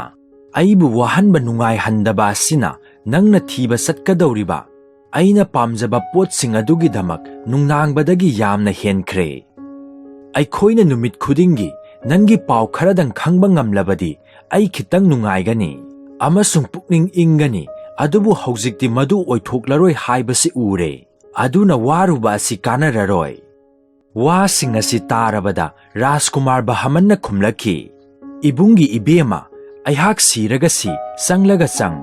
ꯑꯩꯕꯨ ꯋꯥꯍꯟꯕ ꯅꯨꯡꯉꯥꯏꯍꯟꯗꯕ ꯑꯁꯤꯅ ꯅꯪꯅ ꯊꯤꯕ ꯆꯠꯀꯗꯧꯔꯤꯕ ꯑꯩꯅ ꯄꯥꯝꯖꯕ ꯄꯣꯠꯁꯤꯡ ꯑꯗꯨꯒꯤꯗꯃꯛ ꯅꯨꯡꯅꯥꯡꯕꯗꯒꯤ ꯌꯥꯝꯅ ꯍꯦꯟꯈ꯭ꯔꯦ꯫ ꯑꯩꯈꯣꯏꯅ ꯅꯨꯃꯤꯠ ꯈꯨꯗꯤꯡꯒꯤ ꯅꯪꯒꯤ ꯄꯥꯎ ꯈꯔꯗꯪ ꯈꯪꯕ ꯉꯝꯂꯕꯗꯤ ꯑꯩ ꯈꯤꯇꯪ ꯅꯨꯡꯉꯥꯏꯒꯅꯤ ꯑꯃꯁꯨꯡ ꯄꯨꯛꯅꯤꯡ ꯏꯪꯒꯅꯤ, ꯑꯗꯨꯕꯨ ꯍꯧꯖꯤꯛꯇꯤ ꯃꯗꯨ ꯑꯣꯏꯊꯣꯛꯂꯔꯣꯏ ꯍꯥꯏꯕꯁꯤ ꯎꯔꯦ꯫ ꯑꯗꯨꯅ ꯋꯥꯔꯨꯕ ꯑꯁꯤ ꯀꯥꯟꯅꯔꯔꯣꯏ"꯫ ꯋꯥꯁꯤꯡ ꯑꯁꯤ ꯇꯥꯔꯕꯗ ꯔꯥꯖꯀꯨꯃꯥꯔ ꯕꯍꯃꯟꯅ ꯈꯨꯝꯂꯛꯈꯤ, "ꯏꯕꯨꯡꯒꯤ ꯏꯕꯦꯝꯃ, ꯑꯩꯍꯥꯛ ꯁꯤꯔꯒ ꯁꯤ, ꯆꯪꯂꯒ ꯆꯪ,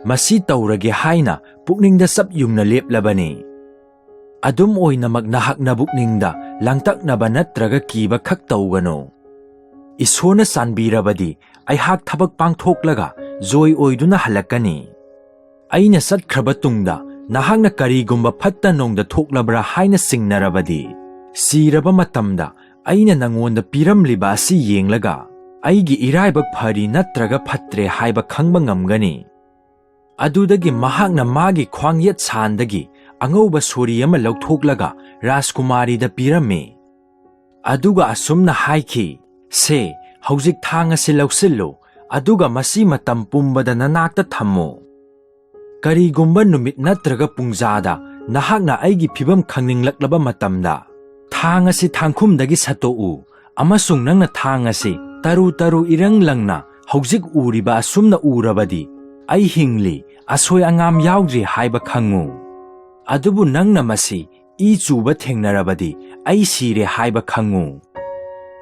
ꯃꯁꯤ ꯇꯧꯔꯒꯦ ꯍꯥꯏꯅ ꯄꯨꯛꯅꯤꯡꯗ ꯆꯞ ꯌꯨꯡꯅ ꯂꯦꯞꯂꯕꯅꯤ꯫ ꯑꯗꯨꯝ ꯑꯣꯏꯅꯃꯛ ꯅꯍꯥꯛ ꯅꯕꯨꯛꯅꯤꯡꯗ ꯂꯥꯡꯇꯛꯅꯕ ꯅꯠꯇ꯭ꯔꯒ ꯀꯤꯕ ꯈꯛ ꯇꯧꯒꯅꯨ꯫ ꯏꯁꯣꯔꯅ ꯆꯥꯟꯕꯤꯔꯕꯗꯤ ꯑꯩꯍꯥꯛ ꯊꯕꯛ ꯄꯥꯡꯊꯣꯛꯂꯒ ꯖꯣꯏ ꯑꯣꯏꯗꯨꯅ ꯍꯜꯂꯛꯀꯅꯤ꯫ ꯑꯩꯅ ꯆꯠꯈ꯭ꯔꯕ ꯇꯨꯡꯗ ꯅꯍꯥꯛꯅ ꯀꯔꯤꯒꯨꯝꯕ ꯐꯠꯇ ꯅꯣꯡꯗ ꯊꯣꯛꯂꯕ꯭ꯔꯥ ꯍꯥꯏꯅ ꯆꯤꯡꯅꯔꯕꯗꯤ, ꯁꯤꯔꯕ ꯃꯇꯝꯗ ꯑꯩꯅ ꯅꯉꯣꯟꯗ ꯄꯤꯔꯝꯂꯤꯕ ꯑꯁꯤ ꯌꯦꯡꯂꯒ ꯑꯩꯒꯤ ꯏꯔꯥꯏꯕꯛ ꯐꯔꯤ ꯅꯠꯇ꯭ꯔꯒ ꯐꯠꯇ꯭ꯔꯦ ꯍꯥꯏꯕ ꯈꯪꯕ ꯉꯝꯒꯅꯤ"꯫ ꯑꯗꯨꯗꯒꯤ ꯃꯍꯥꯛꯅ ꯃꯥꯒꯤ ꯈ꯭ꯋꯥꯡ ꯌꯦꯠ ꯁꯥꯟꯗꯒꯤ ꯑꯉꯧꯕ ꯁꯣꯔꯤ ꯑꯃ ꯂꯧꯊꯣꯛꯂꯒ ꯔꯥꯖꯀꯨꯃꯥꯔꯤꯗ ꯄꯤꯔꯝꯃꯤ꯫ ꯑꯗꯨꯒ ꯑꯁꯨꯝꯅ ꯍꯥꯏꯈꯤ, "ꯁꯦ, ꯍꯧꯖꯤꯛ ꯊꯥꯡ ꯑꯁꯤ ꯂꯧꯁꯤꯜꯂꯨ, ꯑꯗꯨꯒ ꯃꯁꯤ ꯃꯇꯝ ꯄꯨꯝꯕꯗ ꯅꯅꯥꯛꯇ ꯊꯝꯃꯨ꯫ ꯀꯔꯤꯒꯨꯝꯕ ꯅꯨꯃꯤꯠ ꯅꯠꯇ꯭ꯔꯒ ꯄꯨꯡꯖꯥꯗ ꯅꯍꯥꯛꯅ ꯑꯩꯒꯤ ꯐꯤꯚꯝ ꯈꯪꯅꯤꯡꯂꯛꯂꯕ ꯃꯇꯝꯗ, ꯊꯥꯡ ꯑꯁꯤ ꯊꯥꯡꯈꯨꯝꯗꯒꯤ ꯁꯠꯇꯣꯛꯎ, ꯑꯃꯁꯨꯡ ꯅꯪꯅ ꯊꯥꯡ ꯑꯁꯤ ꯇꯔꯨ ꯇꯔꯨ ꯏꯔꯪ ꯂꯪꯅ ꯍꯧꯖꯤꯛ ꯎꯔꯤꯕ ꯑꯁꯨꯝꯅ ꯎꯔꯕꯗꯤ, ꯑꯩ ꯍꯤꯡꯂꯤ, ꯑꯁꯣꯏ ꯑꯉꯥꯝ ꯌꯥꯎꯗ꯭ꯔꯤ ꯍꯥꯏꯕ ꯈꯪꯉꯨ꯫ ꯑꯗꯨꯕꯨ ꯅꯪꯅ ꯃꯁꯤ ꯏ ꯆꯨꯕ ꯊꯦꯡꯅꯔꯕꯗꯤ, ꯑꯩ ꯁꯤꯔꯦ ꯍꯥꯏꯕ ꯈꯪꯉꯨ꯫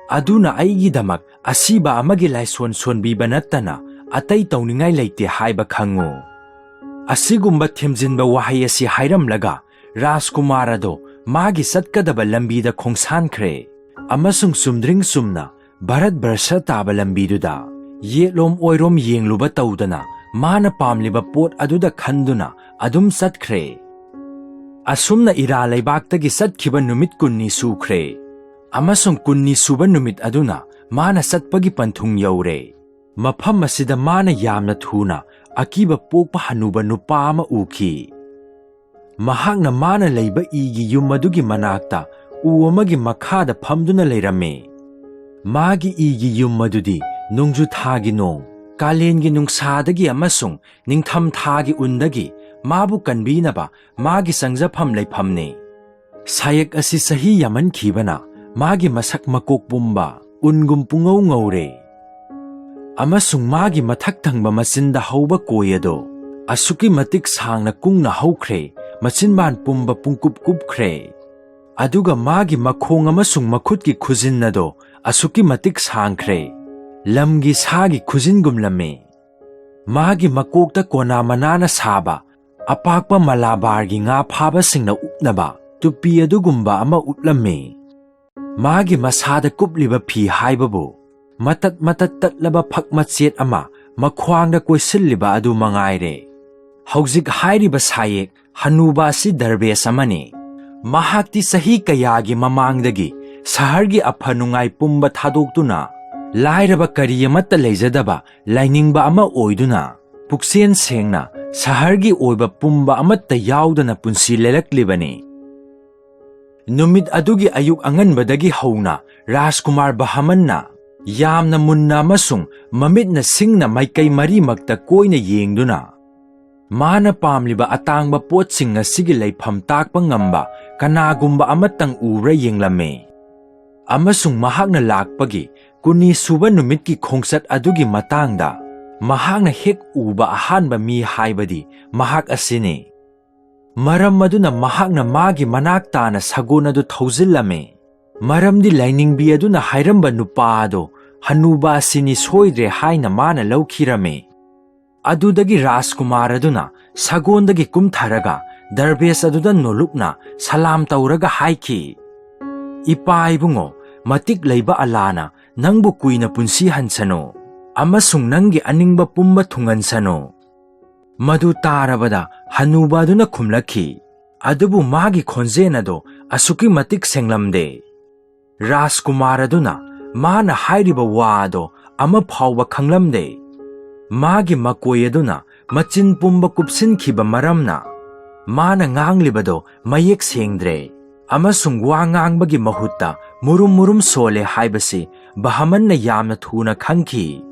ꯑꯗꯨꯅ ꯑꯩꯒꯤꯗꯃꯛ ꯑꯁꯤꯕ ꯑꯃꯒꯤ ꯂꯥꯏꯁꯣꯟ ꯁꯣꯟꯕꯤꯕ ꯅꯠꯇꯅ ꯑꯇꯩ ꯇꯧꯅꯤꯡꯉꯥꯏ ꯂꯩꯇꯦ ꯍꯥꯏꯕ ꯈꯪꯉꯨ"꯫ ꯑꯁꯤꯒꯨꯝꯕ ꯊꯦꯝꯖꯤꯟꯕ ꯋꯥꯍꯩ ꯑꯁꯤ ꯍꯥꯏꯔꯝꯂꯒ ꯔꯥꯖꯀꯨꯃꯥꯔ ꯑꯗꯣ ꯃꯥꯒꯤ ꯆꯠꯀꯗꯕ ꯂꯝꯕꯤꯗ ꯈꯣꯡꯁꯥꯟꯈ꯭ꯔꯦ꯫ ꯑꯃꯁꯨꯡ ꯆꯨꯝꯗ꯭ꯔꯤꯡ ꯆꯨꯝꯅ ꯚꯥꯔꯠ ꯕꯔꯁ ꯇꯥꯕ ꯂꯝꯕꯤꯗꯨꯗ ꯌꯦꯠꯂꯣꯝ ꯑꯣꯏꯔꯣꯝ ꯌꯦꯡꯂꯨꯕ ꯇꯧꯗꯅ ꯃꯥꯅ ꯄꯥꯝꯂꯤꯕ ꯄꯣꯠ ꯑꯗꯨꯗ ꯈꯟꯗꯨꯅ ꯑꯗꯨꯝ ꯆꯠꯈ꯭ꯔꯦ꯫ ꯑꯁꯨꯝꯅ ꯏꯔꯥ ꯂꯩꯕꯥꯛꯇꯒꯤ ꯆꯠꯈꯤꯕ ꯅꯨꯃꯤꯠ ꯀꯨꯟꯅꯤ ꯁꯨꯈ꯭ꯔꯦ, ꯑꯃꯁꯨꯡ ꯀꯨꯟꯅꯤ ꯁꯨꯕ ꯅꯨꯃꯤꯠ ꯑꯗꯨꯅ ꯃꯥꯅ ꯆꯠꯄꯒꯤ ꯄꯟꯊꯨꯡ ꯌꯧꯔꯦ꯫ ꯃꯐꯝ ꯑꯁꯤꯗ ꯃꯥꯅ ꯌꯥꯝꯅ ꯊꯨꯅ ꯑꯀꯤꯕ ꯄꯣꯛꯄ ꯍꯅꯨꯕ ꯅꯨꯄꯥ ꯑꯃ ꯎꯈꯤ꯫ ꯃꯍꯥꯛꯅ ꯃꯥꯅ ꯂꯩꯕ ꯏꯒꯤ ꯌꯨꯝ ꯑꯗꯨꯒꯤ ꯃꯅꯥꯛꯇ ꯎ ꯑꯃꯒꯤ ꯃꯈꯥꯗ ꯐꯝꯗꯨꯅ ꯂꯩꯔꯝꯃꯤ꯫ ꯃꯥꯒꯤ ꯏꯒꯤ ꯌꯨꯝ ꯑꯗꯨꯗꯤ ꯅꯣꯡꯖꯨ ꯊꯥꯒꯤ ꯅꯣꯡ, ꯀꯥꯂꯦꯟꯒꯤ ꯅꯨꯡꯁꯥꯗꯒꯤ ꯑꯃꯁꯨꯡ ꯅꯤꯡꯊꯝ ꯊꯥꯒꯤ ꯎꯟꯗꯒꯤ ꯃꯥꯕꯨ ꯀꯟꯕꯤꯅꯕ ꯃꯥꯒꯤ ꯆꯪꯖꯐꯝ ꯂꯩꯐꯝꯅꯤ꯫ ꯁꯥꯌꯦꯛ ꯑꯁꯤ ꯆꯍꯤ ꯌꯥꯝꯃꯟꯈꯤꯕꯅ ꯃꯥꯒꯤ ꯃꯁꯛ ꯃꯀꯣꯛ ꯄꯨꯝꯕ ꯎꯟꯒꯨꯝ ꯄꯨꯡꯉꯧ ꯉꯧꯔꯦ, ꯑꯃꯁꯨꯡ ꯃꯥꯒꯤ ꯃꯊꯛ ꯊꯪꯕ ꯃꯆꯤꯟꯗ ꯍꯧꯕ ꯀꯣꯏ ꯑꯗꯣ ꯑꯁꯨꯛꯀꯤ ꯃꯇꯤꯛ ꯁꯥꯡꯅ ꯀꯨꯡꯅ ꯍꯧꯈ꯭ꯔꯦ, ꯃꯆꯤꯟꯕꯥꯟ ꯄꯨꯝꯕ ꯄꯨꯡꯀꯨꯞ ꯀꯨꯞꯈ꯭ꯔꯦ꯫ ꯑꯗꯨꯒ ꯃꯥꯒꯤ ꯃꯈꯣꯡ ꯑꯃꯁꯨꯡ ꯃꯈꯨꯠꯀꯤ ꯈꯨꯖꯤꯟ ꯑꯗꯣ ꯑꯁꯨꯛꯀꯤ ꯃꯇꯤꯛ ꯁꯥꯡꯈ꯭ꯔꯦ, ꯂꯝꯒꯤ ꯁꯥꯒꯤ ꯈꯨꯖꯤꯟꯒꯨꯝꯂꯝꯃꯤ꯫ ꯃꯥꯒꯤ ꯃꯀꯣꯛꯇ ꯀꯣꯅꯥ ꯃꯅꯥꯅ ꯁꯥꯕ ꯑꯄꯥꯛꯄ ꯃꯂꯥꯕꯥꯔꯒꯤ ꯉꯥ ꯐꯥꯕꯁꯤꯡꯅ ꯎꯞꯅꯕ ꯇꯨꯄꯤ ꯑꯗꯨꯒꯨꯝꯕ ꯑꯃ ꯎꯞꯂꯝꯃꯤ꯫ ꯃꯥꯒꯤ ꯃꯁꯥꯗ ꯀꯨꯞꯂꯤꯕ ꯐꯤ ꯍꯥꯏꯕꯕꯨ ꯃꯇꯠ ꯃꯇꯠ ꯇꯠꯂꯕ ꯐꯛ ꯃꯆꯦꯠ ꯑꯃ ꯃꯈ꯭ꯋꯥꯡꯗ ꯀꯣꯏꯁꯤꯜꯂꯤꯕ ꯑꯗꯨ ꯃꯉꯥꯏꯔꯦ꯫ ꯍꯧꯖꯤꯛ ꯍꯥꯏꯔꯤꯕ ꯁꯥꯌꯦꯛ ꯍꯅꯨꯕ ꯑꯁꯤ ꯗꯔꯕꯦꯁ ꯑꯃꯅꯤ꯫ ꯃꯍꯥꯛꯇꯤ ꯆꯍꯤ ꯀꯌꯥꯒꯤ ꯃꯃꯥꯡꯗꯒꯤ ꯁꯍꯔꯒꯤ ꯑꯐ ꯅꯨꯡꯉꯥꯏ ꯄꯨꯝꯕ ꯊꯥꯗꯣꯛꯇꯨꯅ, ꯂꯥꯏꯔꯕ ꯀꯔꯤ ꯑꯃꯠꯇ ꯂꯩꯖꯗꯕ ꯂꯥꯏꯅꯤꯡꯕ ꯑꯃ ꯑꯣꯏꯗꯨꯅ, ꯄꯨꯛꯆꯦꯟ ꯁꯦꯡꯅ ꯁꯍꯔꯒꯤ ꯑꯣꯏꯕ ꯄꯨꯝꯕ ꯑꯃꯠꯇ ꯌꯥꯎꯗꯅ ꯄꯨꯟꯁꯤ ꯂꯦꯜꯂꯛꯂꯤꯕꯅꯤ꯫ ꯅꯨꯃꯤꯠ ꯑꯗꯨꯒꯤ ꯑꯌꯨꯛ ꯑꯉꯟꯕꯗꯒꯤ ꯍꯧꯅ ꯔꯥꯖꯀꯨꯃꯥꯔ ꯕꯍꯃꯟꯅ ꯌꯥꯝꯅ ꯃꯨꯟꯅ ꯑꯃꯁꯨꯡ ꯃꯃꯤꯠꯅ ꯁꯤꯡꯅ ꯃꯥꯏꯀꯩ ꯃꯔꯤꯃꯛꯇ ꯀꯣꯏꯅ ꯌꯦꯡꯗꯨꯅ, ꯃꯥꯅ ꯄꯥꯝꯂꯤꯕ ꯑꯇꯥꯡꯕ ꯄꯣꯠꯁꯤꯡ ꯑꯁꯤꯒꯤ ꯂꯩꯐꯝ ꯇꯥꯛꯄ ꯉꯝꯕ ꯀꯅꯥꯒꯨꯝꯕ ꯑꯃꯇꯪ ꯎꯕ꯭ꯔꯥ ꯌꯦꯡꯂꯝꯃꯤ꯫ ꯑꯃꯁꯨꯡ ꯃꯍꯥꯛꯅ ꯂꯥꯛꯄꯒꯤ ꯀꯨꯟꯅꯤ ꯁꯨꯕ ꯅꯨꯃꯤꯠꯀꯤ ꯈꯣꯡꯆꯠ ꯑꯗꯨꯒꯤ ꯃꯇꯥꯡꯗ ꯃꯍꯥꯛꯅ ꯍꯦꯛ ꯎꯕ ꯑꯍꯥꯟꯕ ꯃꯤ ꯍꯥꯏꯕꯗꯤ ꯃꯍꯥꯛ ꯑꯁꯤꯅꯤ꯫ ꯃꯔꯝ ꯑꯗꯨꯅ ꯃꯍꯥꯛꯅ ꯃꯥꯒꯤ ꯃꯅꯥꯛ ꯇꯥꯅ ꯁꯒꯣꯜ ꯑꯗꯨ ꯊꯧꯖꯤꯜꯂꯝꯃꯤ, ꯃꯔꯝꯗꯤ ꯂꯥꯏꯅꯤꯡꯕꯤ ꯑꯗꯨꯅ ꯍꯥꯏꯔꯝꯕ ꯅꯨꯄꯥ ꯑꯗꯨ ꯍꯅꯨꯕ ꯑꯁꯤꯅꯤ ꯁꯣꯏꯗ꯭ꯔꯦ ꯍꯥꯏꯅ ꯃꯥꯅ ꯂꯧꯈꯤꯔꯝꯃꯤ꯫ ꯑꯗꯨꯗꯒꯤ ꯔꯥꯖꯀꯨꯃꯥꯔ ꯑꯗꯨꯅ ꯁꯒꯣꯜꯗꯒꯤ ꯀꯨꯝꯊꯔꯒ ꯗꯔꯕꯦꯁ ꯑꯗꯨꯗ ꯅꯣꯂꯨꯛꯅ ꯁꯂꯥꯝ ꯇꯧꯔꯒ ꯍꯥꯏꯈꯤ, "ꯏꯄꯥ ꯏꯕꯨꯡꯉꯣ, ꯃꯇꯤꯛ ꯂꯩꯕ ꯑꯜꯂꯥꯅ ꯅꯪꯕꯨ ꯀꯨꯏꯅ ꯄꯨꯟꯁꯤ ꯍꯟꯁꯅꯨ꯫ ꯑꯃꯁꯨꯡ ꯅꯪꯒꯤ ꯑꯅꯤꯡꯕ ꯄꯨꯝꯕ ꯊꯨꯡꯍꯟꯁꯅꯨ꯫ ꯃꯗꯨ ꯇꯥꯔꯕꯗ ꯍꯅꯨꯕ ꯑꯗꯨꯅ ꯈꯨꯝꯂꯛꯈꯤ, ꯑꯗꯨꯕꯨ ꯃꯥꯒꯤ ꯈꯣꯟꯖꯦꯜ ꯑꯗꯨ ꯑꯁꯨꯛꯀꯤ ꯃꯇꯤꯛ ꯁꯦꯡꯂꯝꯗꯦ꯫ ꯔꯥꯖꯀꯨꯃꯥꯔ ꯑꯗꯨꯅ ꯃꯥꯅ ꯍꯥꯏꯔꯤꯕ ꯋꯥ ꯑꯗꯣ ꯑꯃ ꯐꯥꯎꯕ ꯈꯪꯂꯝꯗꯦ꯫ ꯃꯥꯒꯤ ꯃꯀꯣꯏ ꯑꯗꯨꯅ ꯃꯆꯤꯟ ꯄꯨꯝꯕ ꯀꯨꯞꯁꯤꯟꯈꯤꯕ ꯃꯔꯝꯅ ꯃꯥꯅ ꯉꯥꯡꯂꯤꯕꯗꯣ ꯃꯌꯦꯛ ꯁꯦꯡꯗ꯭ꯔꯦ, ꯑꯃꯁꯨꯡ ꯋꯥ ꯉꯥꯡꯕꯒꯤ ꯃꯍꯨꯠꯇ ꯃꯨꯔꯨꯝ ꯃꯨꯔꯨꯝ ꯁꯣꯜꯂꯦ ꯍꯥꯏꯕꯁꯤ ꯕꯍꯃꯟꯅ ꯌꯥꯝꯅ ꯊꯨꯅ ꯈꯪꯈꯤ꯫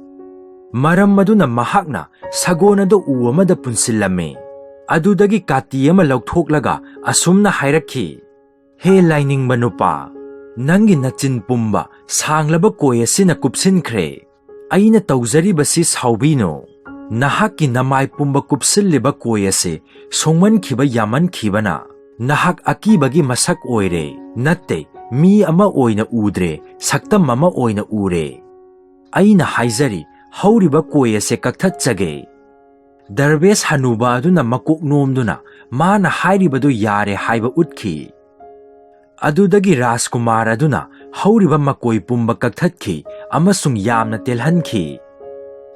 ꯃꯔꯝ ꯑꯗꯨꯅ ꯃꯍꯥꯛꯅ ꯁꯒꯣꯜ ꯑꯗꯨ ꯎ ꯑꯃꯗ ꯄꯨꯟꯁꯤꯜꯂꯝꯃꯤ꯫ ꯑꯗꯨꯗꯒꯤ ꯀꯥꯇꯤ ꯑꯃ ꯂꯧꯊꯣꯛꯂꯒ ꯑꯁꯨꯝꯅ ꯍꯥꯏꯔꯛꯈꯤ, "ꯍꯦ ꯂꯥꯏꯅꯤꯡꯕ ꯅꯨꯄꯥ, ꯅꯪꯒꯤ ꯅꯆꯤꯟ ꯄꯨꯝꯕ ꯁꯥꯡꯂꯕ ꯀꯣꯏ ꯑꯁꯤꯅ ꯀꯨꯞꯁꯤꯟꯈ꯭ꯔꯦ꯫ ꯑꯩꯅ ꯇꯧꯖꯔꯤꯕꯁꯤ ꯁꯥꯎꯕꯤꯅꯨ꯫ ꯅꯍꯥꯛꯀꯤ ꯅꯃꯥꯏ ꯄꯨꯝꯕ ꯀꯨꯞꯁꯤꯜꯂꯤꯕ ꯀꯣꯏ ꯑꯁꯤ ꯁꯣꯡꯃꯟꯈꯤꯕ ꯌꯥꯝꯃꯟꯈꯤꯕꯅ ꯅꯍꯥꯛ ꯑꯀꯤꯕꯒꯤ ꯃꯁꯛ ꯑꯣꯏꯔꯦ꯫ ꯅꯠꯇꯦ, ꯃꯤ ꯑꯃ ꯑꯣꯏꯅ ꯎꯗ꯭ꯔꯦ, ꯁꯛꯇꯝ ꯑꯃ ꯑꯣꯏꯅ ꯎꯔꯦ꯫ ꯑꯩꯅ ꯍꯥꯏꯖꯔꯤ, ꯍꯧꯔꯤꯕ ꯀꯣꯏ ꯑꯁꯤ ꯀꯛꯊꯠꯆꯒꯦ"꯫ ꯗꯔꯕꯦꯁ ꯍꯅꯨꯕ ꯑꯗꯨꯅ ꯃꯀꯣꯛ ꯅꯣꯝꯗꯨꯅ ꯃꯥꯅ ꯍꯥꯏꯔꯤꯕꯗꯨ ꯌꯥꯔꯦ ꯍꯥꯏꯕ ꯎꯠꯈꯤ꯫ ꯑꯗꯨꯗꯒꯤ ꯔꯥꯖꯀꯨꯃꯥꯔ ꯑꯗꯨꯅ ꯍꯧꯔꯤꯕ ꯃꯀꯣꯏ ꯄꯨꯝꯕ ꯀꯛꯊꯠꯈꯤ ꯑꯃꯁꯨꯡ ꯌꯥꯝꯅ ꯇꯦꯜꯍꯟꯈꯤ꯫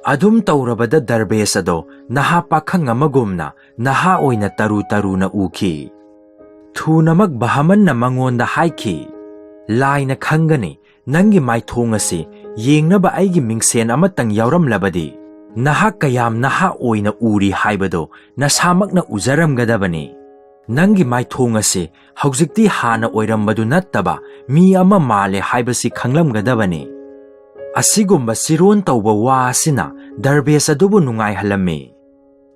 ꯑꯗꯨꯝ ꯇꯧꯔꯕꯗ ꯗꯔꯕꯦꯁ ꯑꯗꯣ ꯅꯍꯥ ꯄꯥꯈꯪ ꯑꯃꯒꯨꯝꯅ ꯅꯍꯥ ꯑꯣꯏꯅ ꯇꯔꯨ ꯇꯔꯨꯅ ꯎꯈꯤ꯫ ꯊꯨꯅꯃꯛ ꯕꯍꯃꯟꯅ ꯃꯉꯣꯟꯗ ꯍꯥꯏꯈꯤ, "ꯂꯥꯏꯅ ꯈꯪꯒꯅꯤ, ꯅꯪꯒꯤ ꯃꯥꯏꯊꯣꯡ ꯑꯁꯤ ꯌꯦꯡꯅꯕ ꯑꯩꯒꯤ ꯃꯤꯡꯁꯦꯟ ꯑꯃꯇꯪ ꯌꯥꯎꯔꯝꯂꯕꯗꯤ, ꯅꯍꯥꯛ ꯀꯌꯥꯝ ꯅꯍꯥ ꯑꯣꯏꯅ ꯎꯔꯤ ꯍꯥꯏꯕꯗꯨ ꯅꯁꯥꯃꯛꯅ ꯎꯖꯔꯝꯒꯗꯕꯅꯤ꯫ ꯅꯪꯒꯤ ꯃꯥꯏꯊꯣꯡ ꯑꯁꯤ ꯍꯧꯖꯤꯛꯇꯤ ꯍꯥꯟꯅ ꯑꯣꯏꯔꯝꯕꯗꯨ ꯅꯠꯇꯕ ꯃꯤ ꯑꯃ ꯃꯥꯜꯂꯦ ꯍꯥꯏꯕꯁꯤ ꯈꯪꯂꯝꯒꯗꯕꯅꯤ"꯫ ꯑꯁꯤꯒꯨꯝꯕ ꯆꯤꯔꯣꯟ ꯇꯧꯕ ꯋꯥ ꯑꯁꯤꯅ ꯗꯔꯕꯦꯁ ꯑꯗꯨꯕꯨ ꯅꯨꯡꯉꯥꯏꯍꯜꯂꯝꯃꯤ,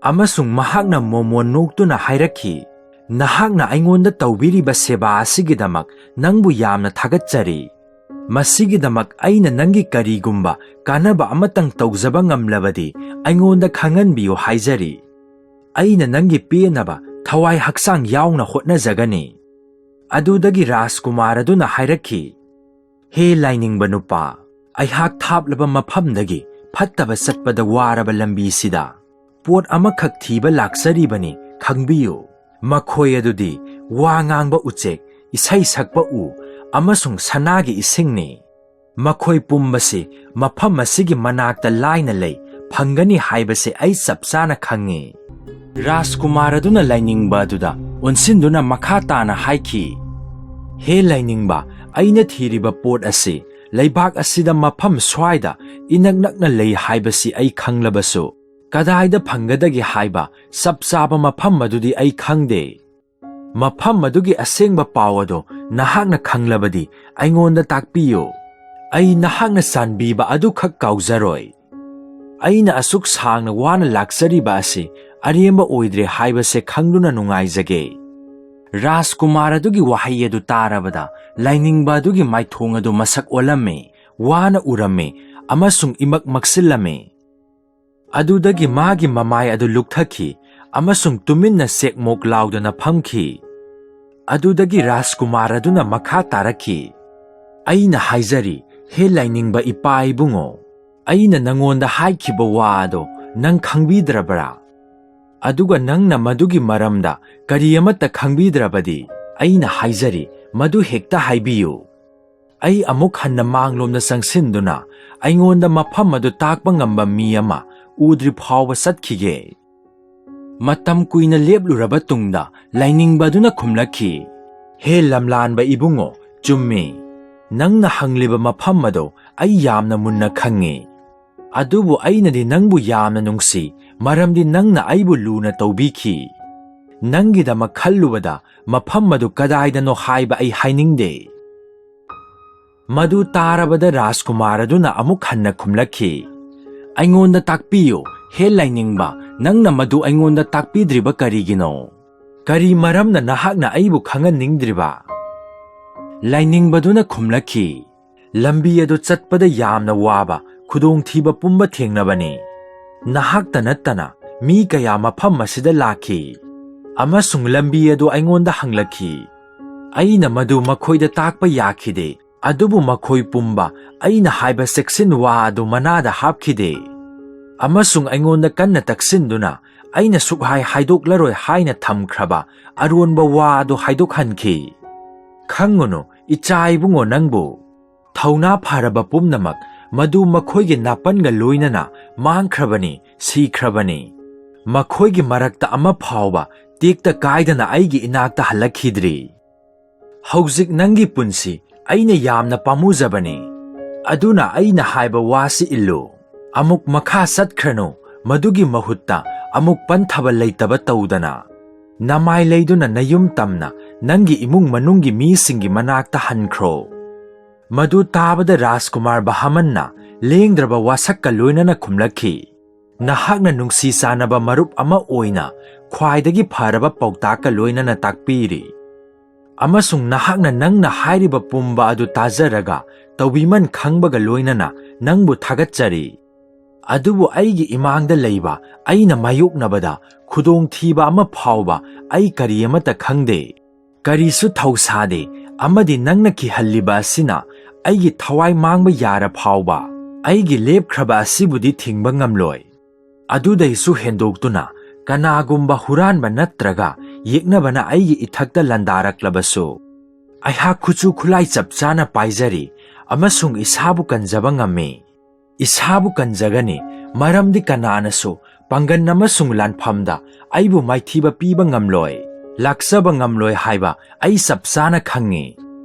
ꯑꯃꯁꯨꯡ ꯃꯍꯥꯛꯅ ꯃꯣꯃꯣꯟ ꯅꯣꯛꯇꯨꯅ ꯍꯥꯏꯔꯛꯈꯤ, "ꯅꯍꯥꯛꯅ ꯑꯩꯉꯣꯟꯗ ꯇꯧꯕꯤꯔꯤꯕ ꯁꯦꯕꯥ ꯑꯁꯤꯒꯤꯗꯃꯛ ꯅꯪꯕꯨ ꯌꯥꯝꯅ ꯊꯥꯒꯠꯆꯔꯤ꯫ ꯃꯁꯤꯒꯤꯗꯃꯛ ꯑꯩꯅ ꯅꯪꯒꯤ ꯀꯔꯤꯒꯨꯝꯕ ꯀꯥꯟꯅꯕ ꯑꯃꯇꯪ ꯇꯧꯖꯕ ꯉꯝꯂꯕꯗꯤ ꯑꯩꯉꯣꯟꯗ ꯈꯪꯍꯟꯕꯤꯌꯨ ꯍꯥꯏꯖꯔꯤ꯫ ꯑꯩꯅ ꯅꯪꯒꯤ ꯄꯦꯟꯅꯕ ꯊꯋꯥꯏ ꯍꯛꯆꯥꯡ ꯌꯥꯎꯅ ꯍꯣꯠꯅꯖꯒꯅꯤ"꯫ ꯑꯗꯨꯗꯒꯤ ꯔꯥꯖꯀꯨꯃꯥꯔ ꯑꯗꯨꯅ ꯍꯥꯏꯔꯛꯈꯤ, "ꯍꯦ ꯂꯥꯏꯅꯤꯡꯕ ꯅꯨꯄꯥ, ꯑꯩꯍꯥꯛ ꯊꯥꯞꯂꯕ ꯃꯐꯝꯗꯒꯤ ꯐꯠꯇꯕ ꯆꯠꯄꯗ ꯋꯥꯔꯕ ꯂꯝꯕꯤꯁꯤꯗ ꯄꯣꯠ ꯑꯃꯈꯛ ꯊꯤꯕ ꯂꯥꯛꯆꯔꯤꯕꯅꯤ, ꯈꯪꯕꯤꯌꯨ꯫ ꯃꯈꯣꯏ ꯑꯗꯨꯗꯤ ꯋꯥ ꯉꯥꯡꯕ ꯎꯆꯦꯛ, ꯏꯁꯩ ꯁꯛꯄ ꯎ, ꯑꯃꯁꯨꯡ ꯁꯅꯥꯒꯤ ꯏꯁꯤꯡꯅꯤ"꯫ ꯃꯈꯣꯏ ꯄꯨꯝꯕꯁꯤ ꯃꯐꯝ ꯑꯁꯤꯒꯤ ꯃꯅꯥꯛꯇ ꯂꯥꯏꯅ ꯂꯩ, ꯐꯪꯒꯅꯤ ꯍꯥꯏꯕꯁꯤ ꯑꯩ ꯆꯞ ꯆꯥꯅ ꯈꯪꯏ꯫ ꯔꯥꯖꯀꯨꯃꯥꯔ ꯑꯗꯨꯅ ꯂꯥꯏꯅꯤꯡꯕ ꯑꯗꯨꯗ ꯑꯣꯟꯁꯤꯟꯗꯨꯅ ꯃꯈꯥ ꯇꯥꯅ ꯍꯥꯏꯈꯤ, "ꯍꯦ ꯂꯥꯏꯅꯤꯡꯕ, ꯑꯩꯅ ꯊꯤꯔꯤꯕ ꯄꯣꯠ ꯑꯁꯤ ꯂꯩꯕꯥꯛ ꯑꯁꯤꯗ ꯃꯐꯝ ꯁ꯭ꯋꯥꯏꯗ ꯏꯅꯛ ꯅꯛꯅ ꯂꯩ ꯍꯥꯏꯕꯁꯤ ꯑꯩ ꯈꯪꯂꯕꯁꯨ, ꯀꯗꯥꯏꯗ ꯐꯪꯒꯗꯒꯦ ꯍꯥꯏꯕ ꯆꯞ ꯆꯥꯕ ꯃꯐꯝ ꯑꯗꯨꯗꯤ ꯑꯩ ꯈꯪꯗꯦ꯫ ꯃꯐꯝ ꯑꯗꯨꯒꯤ ꯑꯁꯦꯡꯕ ꯄꯥꯎ ꯑꯗꯨ ꯅꯍꯥꯛꯅ ꯈꯪꯂꯕꯗꯤ ꯑꯩꯉꯣꯟꯗ ꯇꯥꯛꯄꯤꯌꯨ꯫ ꯑꯩ ꯅꯍꯥꯛꯅ ꯆꯥꯟꯕꯤꯕ ꯑꯗꯨꯈꯛ ꯀꯥꯎꯖꯔꯣꯏ꯫ ꯑꯩꯅ ꯑꯁꯨꯛ ꯁꯥꯡꯅ ꯋꯥꯅ ꯂꯥꯛꯆꯔꯤꯕ ꯑꯁꯤ ꯑꯔꯦꯝꯕ ꯑꯣꯏꯗ꯭ꯔꯦ ꯍꯥꯏꯕꯁꯦ ꯈꯪꯗꯨꯅ ꯅꯨꯡꯉꯥꯏꯖꯒꯦ꯫" ꯔꯥꯖꯀꯨꯃꯥꯔ ꯑꯗꯨꯒꯤ ꯋꯥꯍꯩ ꯑꯗꯨ ꯇꯥꯔꯕꯗ ꯂꯥꯏꯅꯤꯡꯕ ꯑꯗꯨꯒꯤ ꯃꯥꯏꯊꯣꯡ ꯑꯗꯨ ꯃꯁꯛ ꯑꯣꯜꯂꯝꯃꯤ, ꯋꯥꯅ ꯎꯔꯝꯃꯤ ꯑꯃꯁꯨꯡ ꯏꯃꯛ ꯃꯛꯁꯤꯜꯂꯝꯃꯤ꯫ ꯑꯗꯨꯗꯒꯤ ꯃꯥꯒꯤ ꯃꯃꯥꯏ ꯑꯗꯨ ꯂꯨꯛꯊꯈꯤ ꯑꯃꯁꯨꯡ ꯇꯨꯃꯤꯟꯅ ꯆꯦꯛꯃꯣꯛ ꯂꯥꯎꯗꯅ ꯐꯝꯈꯤ꯫ ꯑꯗꯨꯗꯒꯤ ꯔꯥꯖꯀꯨꯃꯥꯔ ꯑꯗꯨꯅ ꯃꯈꯥ ꯇꯥꯔꯛꯈꯤ, "ꯑꯩꯅ ꯍꯥꯏꯖꯔꯤ, ꯍꯦ ꯂꯥꯏꯅꯤꯡꯕ ꯏꯄꯥ ꯏꯕꯨꯡꯉꯣ, ꯑꯩꯅ ꯅꯉꯣꯟꯗ ꯍꯥꯏꯈꯤꯕ ꯋꯥ ꯑꯗꯣ ꯅꯪ ꯈꯪꯕꯤꯗ꯭ꯔꯕ꯭ꯔꯥ? ꯑꯗꯨꯒ ꯅꯪꯅ ꯃꯗꯨꯒꯤ ꯃꯔꯝꯗ ꯀꯔꯤ ꯑꯃꯠꯇ ꯈꯪꯕꯤꯗ꯭ꯔꯕꯗꯤ, ꯑꯩꯅ ꯍꯥꯏꯖꯔꯤ, ꯃꯗꯨ ꯍꯦꯛꯇ ꯍꯥꯏꯕꯤꯌꯨ꯫" ꯑꯩ ꯑꯃꯨꯛ ꯍꯟꯅ ꯃꯥꯡꯂꯣꯝꯗ ꯆꯪꯁꯤꯟꯗꯨꯅ ꯑꯩꯉꯣꯟꯗ ꯃꯐꯝ ꯑꯗꯨ ꯇꯥꯛꯄ ꯉꯝꯕ ꯃꯤ ꯑꯃ ꯎꯗ꯭ꯔꯤ ꯐꯥꯎꯕ ꯆꯠꯈꯤꯒꯦ꯫ ꯃꯇꯝ ꯀꯨꯏꯅ ꯂꯦꯞꯂꯨꯔꯕ ꯇꯨꯡꯗ ꯂꯥꯏꯅꯤꯡꯕ ꯑꯗꯨꯅ ꯈꯨꯝꯂꯛꯈꯤ, "ꯍꯦ ꯂꯝꯂꯥꯟꯕ ꯏꯕꯨꯡꯉꯣ, ꯆꯨꯝꯃꯤ꯫ ꯅꯪꯅ ꯍꯪꯂꯤꯕ ꯃꯐꯝ ꯑꯗꯨ ꯑꯩ ꯌꯥꯝꯅ ꯃꯨꯟꯅ ꯈꯪꯏ꯫ ꯑꯗꯨꯕꯨ ꯑꯩꯅꯗꯤ ꯅꯪꯕꯨ ꯌꯥꯝꯅ ꯅꯨꯡꯁꯤ, ꯃꯔꯝꯗꯤ ꯅꯪꯅ ꯑꯩꯕꯨ ꯂꯨꯅ ꯇꯧꯕꯤꯈꯤ꯫ ꯅꯪꯒꯤꯗꯃꯛ ꯈꯜꯂꯨꯕꯗ ꯃꯐꯝ ꯑꯗꯨ ꯀꯗꯥꯏꯗꯅꯣ ꯍꯥꯏꯕ ꯑꯩ ꯍꯥꯏꯅꯤꯡꯗꯦ꯫" ꯃꯗꯨ ꯇꯥꯔꯕꯗ ꯔꯥꯖꯀꯨꯃꯥꯔ ꯑꯗꯨꯅ ꯑꯃꯨꯛ ꯍꯟꯅ ꯈꯨꯝꯂꯛꯈꯤ, "ꯑꯩꯉꯣꯟꯗ ꯇꯥꯛꯄꯤꯌꯨ, ꯍꯦ ꯂꯥꯏꯅꯤꯡꯕ, ꯅꯪꯅ ꯃꯗꯨ ꯑꯩꯉꯣꯟꯗ ꯇꯥꯛꯄꯤꯗ꯭ꯔꯤꯕ ꯀꯔꯤꯒꯤꯅꯣ? ꯀꯔꯤ ꯃꯔꯝꯅ ꯅꯍꯥꯛꯅ ꯑꯩꯕꯨ ꯈꯪꯍꯟꯅꯤꯡꯗ꯭ꯔꯤꯕ?" ꯂꯥꯏꯅꯤꯡꯕꯗꯨꯅ ꯈꯨꯝꯂꯛꯈꯤ, "ꯂꯝꯕꯤ ꯑꯗꯨ ꯆꯠꯄꯗ ꯌꯥꯝꯅ ꯋꯥꯕ ꯈꯨꯗꯣꯡꯊꯤꯕ ꯄꯨꯝꯕ ꯊꯦꯡꯅꯕꯅꯤ꯫ ꯅꯍꯥꯛꯇ ꯅꯠꯇꯅ ꯃꯤ ꯀꯌꯥ ꯃꯐꯝ ꯑꯁꯤꯗ ꯂꯥꯛꯈꯤ ꯑꯃꯁꯨꯡ ꯂꯝꯕꯤ ꯑꯗꯨ ꯑꯩꯉꯣꯟꯗ ꯍꯪꯂꯛꯈꯤ꯫ ꯑꯩꯅ ꯃꯗꯨ ꯃꯈꯣꯏꯗ ꯇꯥꯛꯄ ꯌꯥꯈꯤꯗꯦ, ꯑꯗꯨꯕꯨ ꯃꯈꯣꯏ ꯄꯨꯝꯕ ꯑꯩꯅ ꯍꯥꯏꯕ ꯆꯦꯛꯁꯤꯟ ꯋꯥ ꯑꯗꯨ ꯃꯅꯥꯗ ꯍꯥꯞꯈꯤꯗꯦ ꯑꯃꯁꯨꯡ ꯑꯩꯉꯣꯟꯗ ꯀꯟꯅ ꯇꯛꯁꯤꯟꯗꯨꯅ ꯑꯩꯅ ꯁꯨꯛꯍꯥꯏ ꯍꯥꯏꯗꯣꯛꯂꯔꯣꯏ ꯍꯥꯏꯅ ꯊꯝꯈ꯭ꯔꯕ ꯑꯔꯣꯟꯕ ꯋꯥ ꯑꯗꯨ ꯍꯥꯏꯗꯣꯛꯍꯟꯈꯤ꯫ ꯈꯪꯉꯨꯅꯨ, ꯏꯆꯥ ꯏꯕꯨꯡꯉꯣ, ꯅꯪꯕꯨ ꯊꯧꯅꯥ ꯐꯔꯕ ꯄꯨꯝꯅꯃꯛ ꯃꯗꯨ ꯃꯈꯣꯏꯒꯤ ꯅꯥꯄꯟꯒ ꯂꯣꯏꯅꯅ ꯃꯥꯡꯈ꯭ꯔꯕꯅꯤ, ꯁꯤꯈ꯭ꯔꯕꯅꯤ꯫ ꯃꯈꯣꯏꯒꯤ ꯃꯔꯛꯇ ꯑꯃ ꯐꯥꯎꯕ ꯇꯦꯛꯇ ꯀꯥꯏꯗꯅ ꯑꯩꯒꯤ ꯏꯅꯥꯛꯇ ꯍꯜꯂꯛꯈꯤꯗ꯭ꯔꯤ꯫ ꯍꯧꯖꯤꯛ ꯅꯪꯒꯤ ꯄꯨꯟꯁꯤ ꯑꯩꯅ ꯌꯥꯝꯅ ꯄꯥꯝꯃꯨꯖꯕꯅꯤ꯫ ꯑꯗꯨꯅ ꯑꯩꯅ ꯍꯥꯏꯕ ꯋꯥꯁꯤ ꯏꯜꯂꯨ꯫ ꯑꯃꯨꯛ ꯃꯈꯥ ꯆꯠꯈ꯭ꯔꯅꯨ, ꯃꯗꯨꯒꯤ ꯃꯍꯨꯠꯇ ꯑꯃꯨꯛ ꯄꯟꯊꯕ ꯂꯩꯇꯕ ꯇꯧꯗꯅ, ꯅꯃꯥꯏ ꯂꯩꯗꯨꯅ ꯅꯌꯨꯝ ꯇꯝꯅ ꯅꯪꯒꯤ ꯏꯃꯨꯡ ꯃꯅꯨꯡꯒꯤ ꯃꯤꯁꯤꯡꯒꯤ ꯃꯅꯥꯛꯇ ꯍꯟꯈ꯭ꯔꯣ꯫ ꯃꯗꯨ ꯇꯥꯕꯗ ꯔꯥꯖꯀꯨꯃꯥꯔ ꯕꯍꯃꯟꯅ ꯂꯦꯡꯗ꯭ꯔꯕ ꯋꯥꯁꯛꯀ ꯂꯣꯏꯅꯅ ꯈꯨꯝꯂꯛꯈꯤ, "ꯅꯍꯥꯛꯅ ꯅꯨꯡꯁꯤ ꯆꯥꯟꯅꯕ ꯃꯔꯨꯞ ꯑꯃ ꯑꯣꯏꯅ ꯈ꯭ꯋꯥꯏꯗꯒꯤ ꯐꯔꯕ ꯄꯥꯎꯇꯥꯛꯀ ꯂꯣꯏꯅꯅ ꯇꯥꯛꯄꯤꯔꯤ꯫ ꯑꯃꯁꯨꯡ ꯅꯍꯥꯛꯅ ꯅꯪꯅ ꯍꯥꯏꯔꯤꯕ ꯄꯨꯝꯕ ꯑꯗꯨ ꯇꯥꯖꯔꯒ ꯇꯧꯕꯤꯃꯟ ꯈꯪꯕꯒ ꯂꯣꯏꯅꯅ ꯅꯪꯕꯨ ꯊꯥꯒꯠꯆꯔꯤ꯫ ꯑꯗꯨꯕꯨ ꯑꯩꯒꯤ ꯏꯃꯥꯡꯗ ꯂꯩꯕ ꯑꯩꯅ ꯃꯥꯌꯣꯛꯅꯕꯗ ꯈꯨꯗꯣꯡꯊꯤꯕ ꯑꯃ ꯐꯥꯎꯕ ꯑꯩ ꯀꯔꯤ ꯑꯃꯠꯇ ꯈꯪꯗꯦ꯫ ꯀꯔꯤꯁꯨ ꯊꯧꯁꯥꯗꯦ, ꯑꯃꯗꯤ ꯅꯪꯅ ꯀꯤꯍꯜꯂꯤꯕ ꯑꯁꯤꯅ ꯑꯩꯒꯤ ꯊꯋꯥꯏ ꯃꯥꯡꯕ ꯌꯥꯔ ꯐꯥꯎꯕ ꯑꯩꯒꯤ ꯂꯦꯞꯈ꯭ꯔꯕ ꯑꯁꯤꯕꯨꯗꯤ ꯊꯤꯡꯕ ꯉꯝꯂꯣꯏ꯫ ꯑꯗꯨꯗꯩꯁꯨ ꯍꯦꯟꯗꯣꯛꯇꯨꯅ ꯀꯅꯥꯒꯨꯝꯕ ꯍꯨꯔꯥꯟꯕ ꯅꯠꯇ꯭ꯔꯒ ꯌꯦꯛꯅꯕꯅ ꯑꯩꯒꯤ ꯏꯊꯛꯇ ꯂꯥꯟꯗꯥꯔꯛꯂꯕꯁꯨ, ꯑꯩꯍꯥꯛ ꯈꯨꯠꯁꯨ ꯈꯨꯠꯂꯥꯏ ꯆꯞ ꯆꯥꯅ ꯄꯥꯏꯖꯔꯤ ꯑꯃꯁꯨꯡ ꯏꯁꯥꯕꯨ ꯀꯟꯖꯕ ꯉꯝꯃꯤ꯫ ꯏꯁꯥꯕꯨ ꯀꯟꯖꯒꯅꯤ, ꯃꯔꯝꯗꯤ ꯀꯅꯥꯅꯁꯨ ꯄꯥꯡꯒꯟ ꯑꯃꯁꯨꯡ ꯂꯥꯟꯐꯝꯗ ꯑꯩꯕꯨ ꯃꯥꯏꯊꯤꯕ ꯄꯤꯕ ꯉꯝꯂꯣꯏ, ꯂꯥꯛꯆꯕ ꯉꯝꯂꯣꯏ ꯍꯥꯏꯕ ꯑꯩ ꯆꯞ ꯆꯥꯅ ꯈꯪꯏ꯫"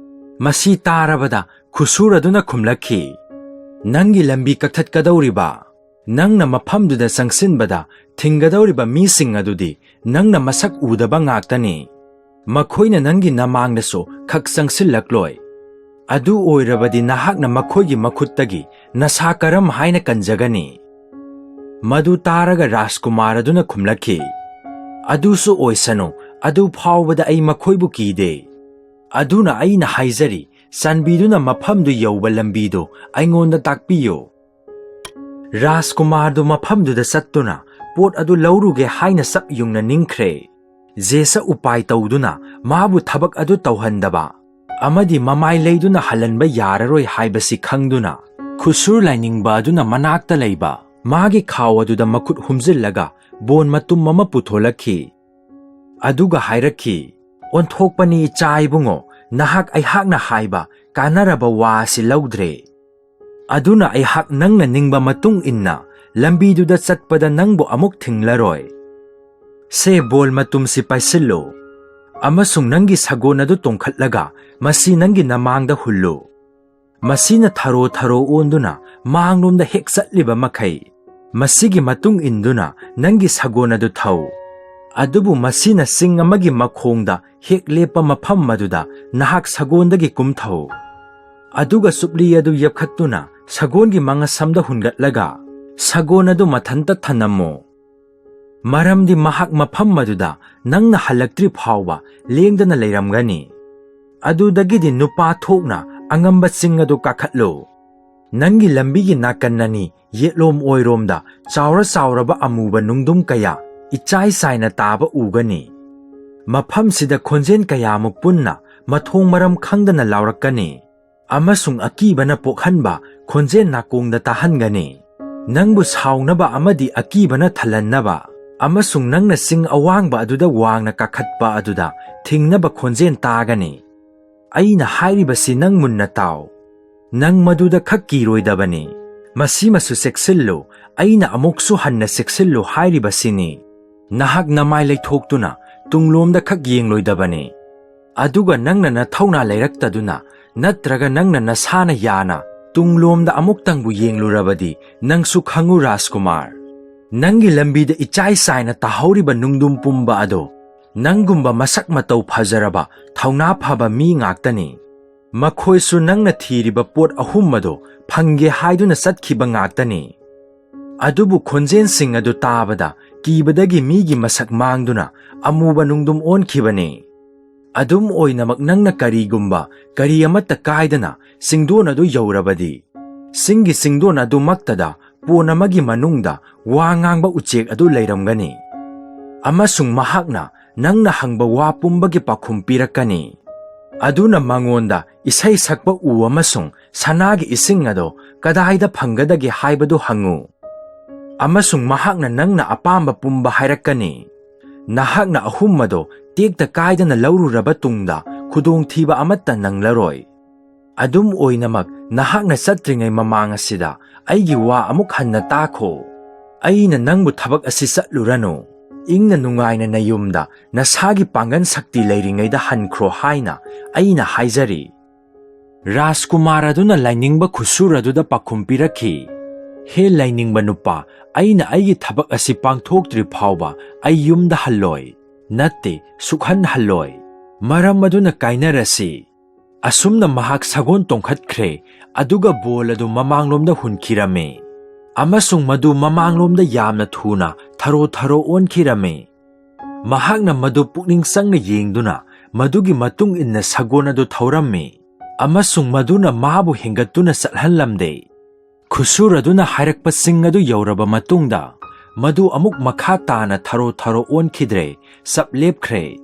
ꯃꯁꯤ ꯇꯥꯔꯕꯗ ꯈꯨꯁꯨꯔ ꯑꯗꯨꯅ ꯈꯨꯝꯂꯛꯈꯤ, "ꯅꯪꯒꯤ ꯂꯝꯕꯤ ꯀꯛꯊꯠꯀꯗꯧꯔꯤꯕ, ꯅꯪꯅ ꯃꯐꯝꯗꯨꯗ ꯆꯪꯁꯤꯟꯕꯗ ꯊꯤꯡꯒꯗꯧꯔꯤꯕ ꯃꯤꯁꯤꯡ ꯑꯗꯨꯗꯤ ꯅꯪꯅ ꯃꯁꯛ ꯎꯗꯕ ꯉꯥꯛꯇꯅꯤ꯫ ꯃꯈꯣꯏꯅ ꯅꯪꯒꯤ ꯅꯃꯥꯡꯗꯁꯨ ꯈꯛ ꯆꯪꯁꯤꯜꯂꯛꯂꯣꯏ꯫ ꯑꯗꯨ ꯑꯣꯏꯔꯕꯗꯤ ꯅꯍꯥꯛꯅ ꯃꯈꯣꯏꯒꯤ ꯃꯈꯨꯠꯇꯒꯤ ꯅꯁꯥ ꯀꯔꯝ ꯍꯥꯏꯅ ꯀꯟꯖꯒꯅꯤ?" ꯃꯗꯨ ꯇꯥꯔꯒ ꯔꯥꯖꯀꯨꯃꯥꯔ ꯑꯗꯨꯅ ꯈꯨꯝꯂꯛꯈꯤ, "ꯑꯗꯨꯁꯨ ꯑꯣꯏꯁꯅꯨ, ꯑꯗꯨ ꯐꯥꯎꯕꯗ ꯑꯩ ꯃꯈꯣꯏꯕꯨ ꯀꯤꯗꯦ꯫ ꯑꯗꯨꯅ ꯑꯩꯅ ꯍꯥꯏꯖꯔꯤ, ꯆꯥꯟꯕꯤꯗꯨꯅ ꯃꯐꯝꯗꯨ ꯌꯧꯕ ꯂꯝꯕꯤꯗꯨ ꯑꯩꯉꯣꯟꯗ ꯇꯥꯛꯄꯤꯌꯨ꯫" ꯔꯥꯖꯀꯨꯃꯥꯔꯗꯨ ꯃꯐꯝꯗꯨꯗ ꯆꯠꯇꯨꯅ ꯄꯣꯠ ꯑꯗꯨ ꯂꯧꯔꯨꯒꯦ ꯍꯥꯏꯅ ꯆꯞ ꯌꯨꯡꯅ ꯅꯤꯡꯈ꯭ꯔꯦ꯫ ꯖꯦꯁ ꯎꯄꯥꯏ ꯇꯧꯗꯨꯅ ꯃꯥꯕꯨ ꯊꯕꯛ ꯑꯗꯨ ꯇꯧꯍꯟꯗꯕ ꯑꯃꯗꯤ ꯃꯃꯥꯏ ꯂꯩꯗꯨꯅ ꯍꯜꯍꯟꯕ ꯌꯥꯔꯔꯣꯏ ꯍꯥꯏꯕꯁꯤ ꯈꯪꯗꯨꯅ, ꯈꯨꯁꯨꯔ ꯂꯥꯏꯅꯤꯡꯕ ꯑꯗꯨꯅ ꯃꯅꯥꯛꯇ ꯂꯩꯕ ꯃꯥꯒꯤ ꯈꯥꯎ ꯑꯗꯨꯗ ꯃꯈꯨꯠ ꯍꯨꯝꯖꯤꯜꯂꯒ ꯕꯣꯟ ꯃꯇꯨꯝ ꯑꯃ ꯄꯨꯊꯣꯂꯛꯈꯤ꯫ ꯑꯗꯨꯒ ꯍꯥꯏꯔꯛꯈꯤ, "ꯑꯣꯟꯊꯣꯛꯄꯅꯤ ꯏꯆꯥ ꯏꯕꯨꯡꯉꯣ, ꯅꯍꯥꯛ ꯑꯩꯍꯥꯛꯅ ꯍꯥꯏꯕ ꯀꯥꯟꯅꯔꯕ ꯋꯥ ꯑꯁꯤ ꯂꯧꯗ꯭ꯔꯦ꯫ ꯑꯗꯨꯅ ꯑꯩꯍꯥꯛ ꯅꯪꯅ ꯅꯤꯡꯕ ꯃꯇꯨꯡ ꯏꯟꯅ ꯂꯝꯕꯤꯗꯨꯗ ꯆꯠꯄꯗ ꯅꯪꯕꯨ ꯑꯃꯨꯛ ꯊꯤꯡꯂꯔꯣꯏ꯫ ꯁꯦ, ꯕꯣꯜ ꯃꯇꯨꯝꯁꯤ ꯄꯥꯏꯁꯤꯜꯂꯨ, ꯑꯃꯁꯨꯡ ꯅꯪꯒꯤ ꯁꯒꯣꯜ ꯑꯗꯨ ꯇꯣꯡꯈꯠꯂꯒ ꯃꯁꯤ ꯅꯪꯒꯤ ꯅꯃꯥꯡꯗ ꯍꯨꯜꯂꯨ꯫ ꯃꯁꯤꯅ ꯊꯔꯣ ꯊꯔꯣ ꯑꯣꯟꯗꯨꯅ ꯃꯥꯡꯂꯣꯝꯗ ꯍꯦꯛ ꯆꯠꯂꯤꯕ ꯃꯈꯩ, ꯃꯁꯤꯒꯤ ꯃꯇꯨꯡ ꯏꯟꯗꯨꯅ ꯅꯪꯒꯤ ꯁꯒꯣꯜ ꯑꯗꯨ ꯊꯧ꯫ ꯑꯗꯨꯕꯨ ꯃꯁꯤꯅ ꯆꯤꯡ ꯑꯃꯒꯤ ꯃꯈꯣꯡꯗ ꯍꯦꯛ ꯂꯦꯞꯄ ꯃꯐꯝ ꯑꯗꯨꯗ ꯅꯍꯥꯛ ꯁꯒꯣꯜꯗꯒꯤ ꯀꯨꯝꯊꯧ꯫ ꯑꯗꯨꯒ ꯆꯨꯞꯂꯤ ꯑꯗꯨ ꯌꯦꯞꯈꯠꯇꯨꯅ ꯁꯒꯣꯜꯒꯤ ꯃꯉꯁꯝꯗ ꯍꯨꯟꯒꯠꯂꯒ ꯁꯒꯣꯜ ꯑꯗꯨ ꯃꯊꯟꯇ ꯊꯅꯝꯃꯨ꯫ ꯃꯔꯝꯗꯤ ꯃꯍꯥꯛ ꯃꯐꯝ ꯑꯗꯨꯗ ꯅꯪꯅ ꯍꯜꯂꯛꯇ꯭ꯔꯤ ꯐꯥꯎꯕ ꯂꯦꯡꯗꯅ ꯂꯩꯔꯝꯒꯅꯤ꯫ ꯑꯗꯨꯗꯒꯤꯗꯤ ꯅꯨꯄꯥ ꯊꯣꯛꯅ ꯑꯉꯝꯕ ꯆꯤꯡ ꯑꯗꯨ ꯀꯥꯈꯠꯂꯨ꯫ ꯅꯪꯒꯤ ꯂꯝꯕꯤꯒꯤ ꯅꯥꯀꯟ ꯑꯅꯤ ꯌꯦꯠꯂꯣꯝ ꯑꯣꯏꯔꯣꯝꯗ ꯆꯥꯎꯔ ꯆꯥꯎꯔꯕ ꯑꯃꯨꯕ ꯅꯨꯡꯗꯨꯝ ꯀꯌꯥ ꯏꯆꯥꯏ ꯆꯥꯏꯅ ꯇꯥꯕ ꯎꯒꯅꯤ꯫ ꯃꯐꯝꯁꯤꯗ ꯈꯣꯟꯖꯦꯜ ꯀꯌꯥꯃꯨꯛ ꯄꯨꯟꯅ ꯃꯊꯣꯡ ꯃꯔꯝ ꯈꯪꯗꯅ ꯂꯥꯎꯔꯛꯀꯅꯤ꯫ ꯑꯃꯁꯨꯡ ꯑꯀꯤꯕꯅ ꯄꯣꯛꯍꯟꯕ ꯈꯣꯟꯖꯦꯜ ꯅꯥꯀꯣꯡꯗ ꯇꯥꯍꯟꯒꯅꯤ꯫ ꯅꯪꯕꯨ ꯁꯥꯎꯅꯕ ꯑꯃꯗꯤ ꯑꯀꯤꯕꯅ ꯊꯜꯍꯟꯅꯕ, ꯑꯃꯁꯨꯡ ꯅꯪꯅ ꯆꯤꯡ ꯑꯋꯥꯡꯕ ꯑꯗꯨꯗ ꯋꯥꯡꯅ ꯀꯥꯈꯠꯄ ꯑꯗꯨꯗ ꯊꯤꯡꯅꯕ ꯈꯣꯟꯖꯦꯜ ꯇꯥꯒꯅꯤ꯫ ꯑꯩꯅ ꯍꯥꯏꯔꯤꯕꯁꯤ ꯅꯪ ꯃꯨꯟꯅ ꯇꯥꯎ꯫ ꯅꯪ ꯃꯗꯨꯗ ꯈꯛ ꯀꯤꯔꯣꯏꯗꯕꯅꯤ꯫ ꯃꯁꯤꯃꯁꯨ ꯆꯦꯛꯁꯤꯜꯂꯨ, ꯑꯩꯅ ꯑꯃꯨꯛꯁꯨ ꯍꯟꯅ ꯆꯦꯛꯁꯤꯜꯂꯨ ꯍꯥꯏꯔꯤꯕꯁꯤꯅꯤ꯫ ꯅꯍꯥꯛ ꯅꯃꯥꯏ ꯂꯩꯊꯣꯛꯇꯨꯅ ꯇꯨꯡꯂꯣꯝꯗ ꯈꯛ ꯌꯦꯡꯂꯣꯏꯗꯕꯅꯤ꯫ ꯑꯗꯨꯒ ꯅꯪꯅ ꯅꯊꯧꯅꯥ ꯂꯩꯔꯛꯇꯗꯨꯅ ꯅꯠꯇ꯭ꯔꯒ ꯅꯪꯅ ꯅꯁꯥꯅ ꯌꯥꯅ ꯇꯨꯡꯂꯣꯝꯗ ꯑꯃꯨꯛꯇꯪꯕꯨ ꯌꯦꯡꯂꯨꯔꯕꯗꯤ ꯅꯪꯁꯨ ꯈꯪꯉꯨ ꯔꯥꯖꯀꯨꯃꯥꯔ꯫ ꯅꯪꯒꯤ ꯂꯝꯕꯤꯗ ꯏꯆꯥꯏ ꯆꯥꯏꯅ ꯇꯥꯍꯧꯔꯤꯕ ꯅꯨꯡꯗꯨꯝ ꯄꯨꯝꯕ ꯑꯗꯣ ꯅꯪꯒꯨꯝꯕ ꯃꯁꯛ ꯃꯇꯧ ꯐꯖꯔꯕ ꯊꯧꯅꯥ ꯐꯕ ꯃꯤ ꯉꯥꯛꯇꯅꯤ꯫ ꯃꯈꯣꯏꯁꯨ ꯅꯪꯅ ꯊꯤꯔꯤꯕ ꯄꯣꯠ ꯑꯍꯨꯝ ꯑꯗꯣ ꯐꯪꯒꯦ ꯍꯥꯏꯗꯨꯅ ꯆꯠꯈꯤꯕ ꯉꯥꯛꯇꯅꯤ꯫ ꯑꯗꯨꯕꯨ ꯈꯣꯟꯖꯦꯜꯁꯤꯡ ꯑꯗꯨ ꯇꯥꯕꯗ ꯀꯤꯕꯗꯒꯤ ꯃꯤꯒꯤ ꯃꯁꯛ ꯃꯥꯡꯗꯨꯅ ꯑꯃꯨꯕ ꯅꯨꯡꯗꯨꯝ ꯑꯣꯟꯈꯤꯕꯅꯤ꯫ ꯑꯗꯨꯝ ꯑꯣꯏꯅꯃꯛ ꯅꯪꯅ ꯀꯔꯤꯒꯨꯝꯕ ꯀꯔꯤ ꯑꯃꯠꯇ ꯀꯥꯏꯗꯅ ꯆꯤꯡꯗꯣꯟ ꯑꯗꯨ ꯌꯧꯔꯕꯗꯤ, ꯆꯤꯡꯒꯤ ꯆꯤꯡꯗꯣꯟ ꯑꯗꯨꯃꯛꯇꯗ ꯄꯣꯟ ꯑꯃꯒꯤ ꯃꯅꯨꯡꯗ ꯋꯥ ꯉꯥꯡꯕ ꯎꯆꯦꯛ ꯑꯗꯨ ꯂꯩꯔꯝꯒꯅꯤ꯫ ꯑꯃꯁꯨꯡ ꯃꯍꯥꯛꯅ ꯅꯪꯅ ꯍꯪꯕ ꯋꯥ ꯄꯨꯝꯕꯒꯤ ꯄꯥꯎꯈꯨꯝ ꯄꯤꯔꯛꯀꯅꯤ꯫ ꯑꯗꯨꯅ ꯃꯉꯣꯟꯗ ꯏꯁꯩ ꯁꯛꯄ ꯎ ꯑꯃꯁꯨꯡ ꯁꯅꯥꯒꯤ ꯏꯁꯤꯡ ꯑꯗꯣ ꯀꯗꯥꯏꯗ ꯐꯪꯒꯗꯒꯦ ꯍꯥꯏꯕꯗꯨ ꯍꯪꯉꯨ꯫ ꯑꯃꯁꯨꯡ ꯃꯍꯥꯛꯅ ꯅꯪꯅ ꯑꯄꯥꯝꯕ ꯄꯨꯝꯕ ꯍꯥꯏꯔꯛꯀꯅꯤ꯫ ꯅꯍꯥꯛꯅ ꯑꯍꯨꯝ ꯑꯗꯣ ꯇꯦꯛꯇ ꯀꯥꯏꯗꯅ ꯂꯧꯔꯨꯔꯕ ꯇꯨꯡꯗ ꯈꯨꯗꯣꯡꯊꯤꯕ ꯑꯃꯠꯇ ꯅꯪꯂꯔꯣꯏ꯫ ꯑꯗꯨꯝ ꯑꯣꯏꯅꯃꯛ, ꯅꯍꯥꯛꯅ ꯆꯠꯇ꯭ꯔꯤꯉꯩ ꯃꯃꯥꯡ ꯑꯁꯤꯗ ꯑꯩꯒꯤ ꯋꯥ ꯑꯃꯨꯛ ꯍꯟꯅ ꯇꯥꯈꯣ꯫ ꯑꯩꯅ ꯅꯪꯕꯨ ꯊꯕꯛ ꯑꯁꯤ ꯆꯠꯂꯨꯔꯅꯨ, ꯏꯪꯅ ꯅꯨꯡꯉꯥꯏꯅ ꯅꯌꯨꯝꯗ ꯅꯁꯥꯒꯤ ꯄꯥꯡꯒꯜ ꯁꯛꯇꯤ ꯂꯩꯔꯤꯉꯩꯗ ꯍꯟꯈ꯭ꯔꯣ ꯍꯥꯏꯅ ꯑꯩꯅ ꯍꯥꯏꯖꯔꯤ꯫ ꯔꯥꯖꯀꯨꯃꯥꯔ ꯑꯗꯨꯅ ꯂꯥꯏꯅꯤꯡꯕ ꯈꯨꯁꯨꯔ ꯑꯗꯨꯗ ꯄꯥꯎꯈꯨꯝ ꯄꯤꯔꯛꯈꯤ, "ꯍꯦ ꯂꯥꯏꯅꯤꯡꯕ ꯅꯨꯄꯥ, ꯑꯩꯅ ꯑꯩꯒꯤ ꯊꯕꯛ ꯑꯁꯤ ꯄꯥꯡꯊꯣꯛꯇ꯭ꯔꯤ ꯐꯥꯎꯕ ꯑꯩ ꯌꯨꯝꯗ ꯍꯜꯂꯣꯏ꯫ ꯅꯠꯇꯦ, ꯁꯨꯛꯍꯟ ꯍꯜꯂꯣꯏ꯫ ꯃꯔꯝ ꯑꯗꯨꯅ ꯀꯥꯏꯅꯔꯁꯤ꯫" ꯑꯁꯨꯝꯅ ꯃꯍꯥꯛ ꯁꯒꯣꯜ ꯇꯣꯡꯈꯠꯈ꯭ꯔꯦ, ꯑꯗꯨꯒ ꯕꯣꯜ ꯑꯗꯨ ꯃꯃꯥꯡꯂꯣꯝꯗ ꯍꯨꯟꯈꯤꯔꯝꯃꯤ, ꯑꯃꯁꯨꯡ ꯃꯗꯨ ꯃꯃꯥꯡꯂꯣꯝꯗ ꯌꯥꯝꯅ ꯊꯨꯅ ꯊꯔꯣ ꯊꯔꯣ ꯑꯣꯟꯈꯤꯔꯝꯃꯤ꯫ ꯃꯍꯥꯛꯅ ꯃꯗꯨ ꯄꯨꯛꯅꯤꯡ ꯆꯪꯅ ꯌꯦꯡꯗꯨꯅ, ꯃꯗꯨꯒꯤ ꯃꯇꯨꯡ ꯏꯟꯅ ꯁꯒꯣꯜ ꯑꯗꯨ ꯊꯧꯔꯝꯃꯤ, ꯑꯃꯁꯨꯡ ꯃꯗꯨꯅ ꯃꯥꯕꯨ ꯍꯦꯟꯒꯠꯇꯨꯅ ꯆꯠꯍꯜꯂꯝꯗꯦ꯫ ꯈꯨꯁꯨꯔ ꯑꯗꯨꯅ ꯍꯥꯏꯔꯛꯄꯁꯤꯡ ꯑꯗꯨ ꯌꯧꯔꯕ ꯃꯇꯨꯡꯗ, ꯃꯗꯨ ꯑꯃꯨꯛ ꯃꯈꯥ ꯇꯥꯅ ꯊꯔꯣ ꯊꯔꯣ ꯑꯣꯟꯈꯤꯗ꯭ꯔꯦ, ꯆꯞ ꯂꯦꯞꯈ꯭ꯔꯦ꯫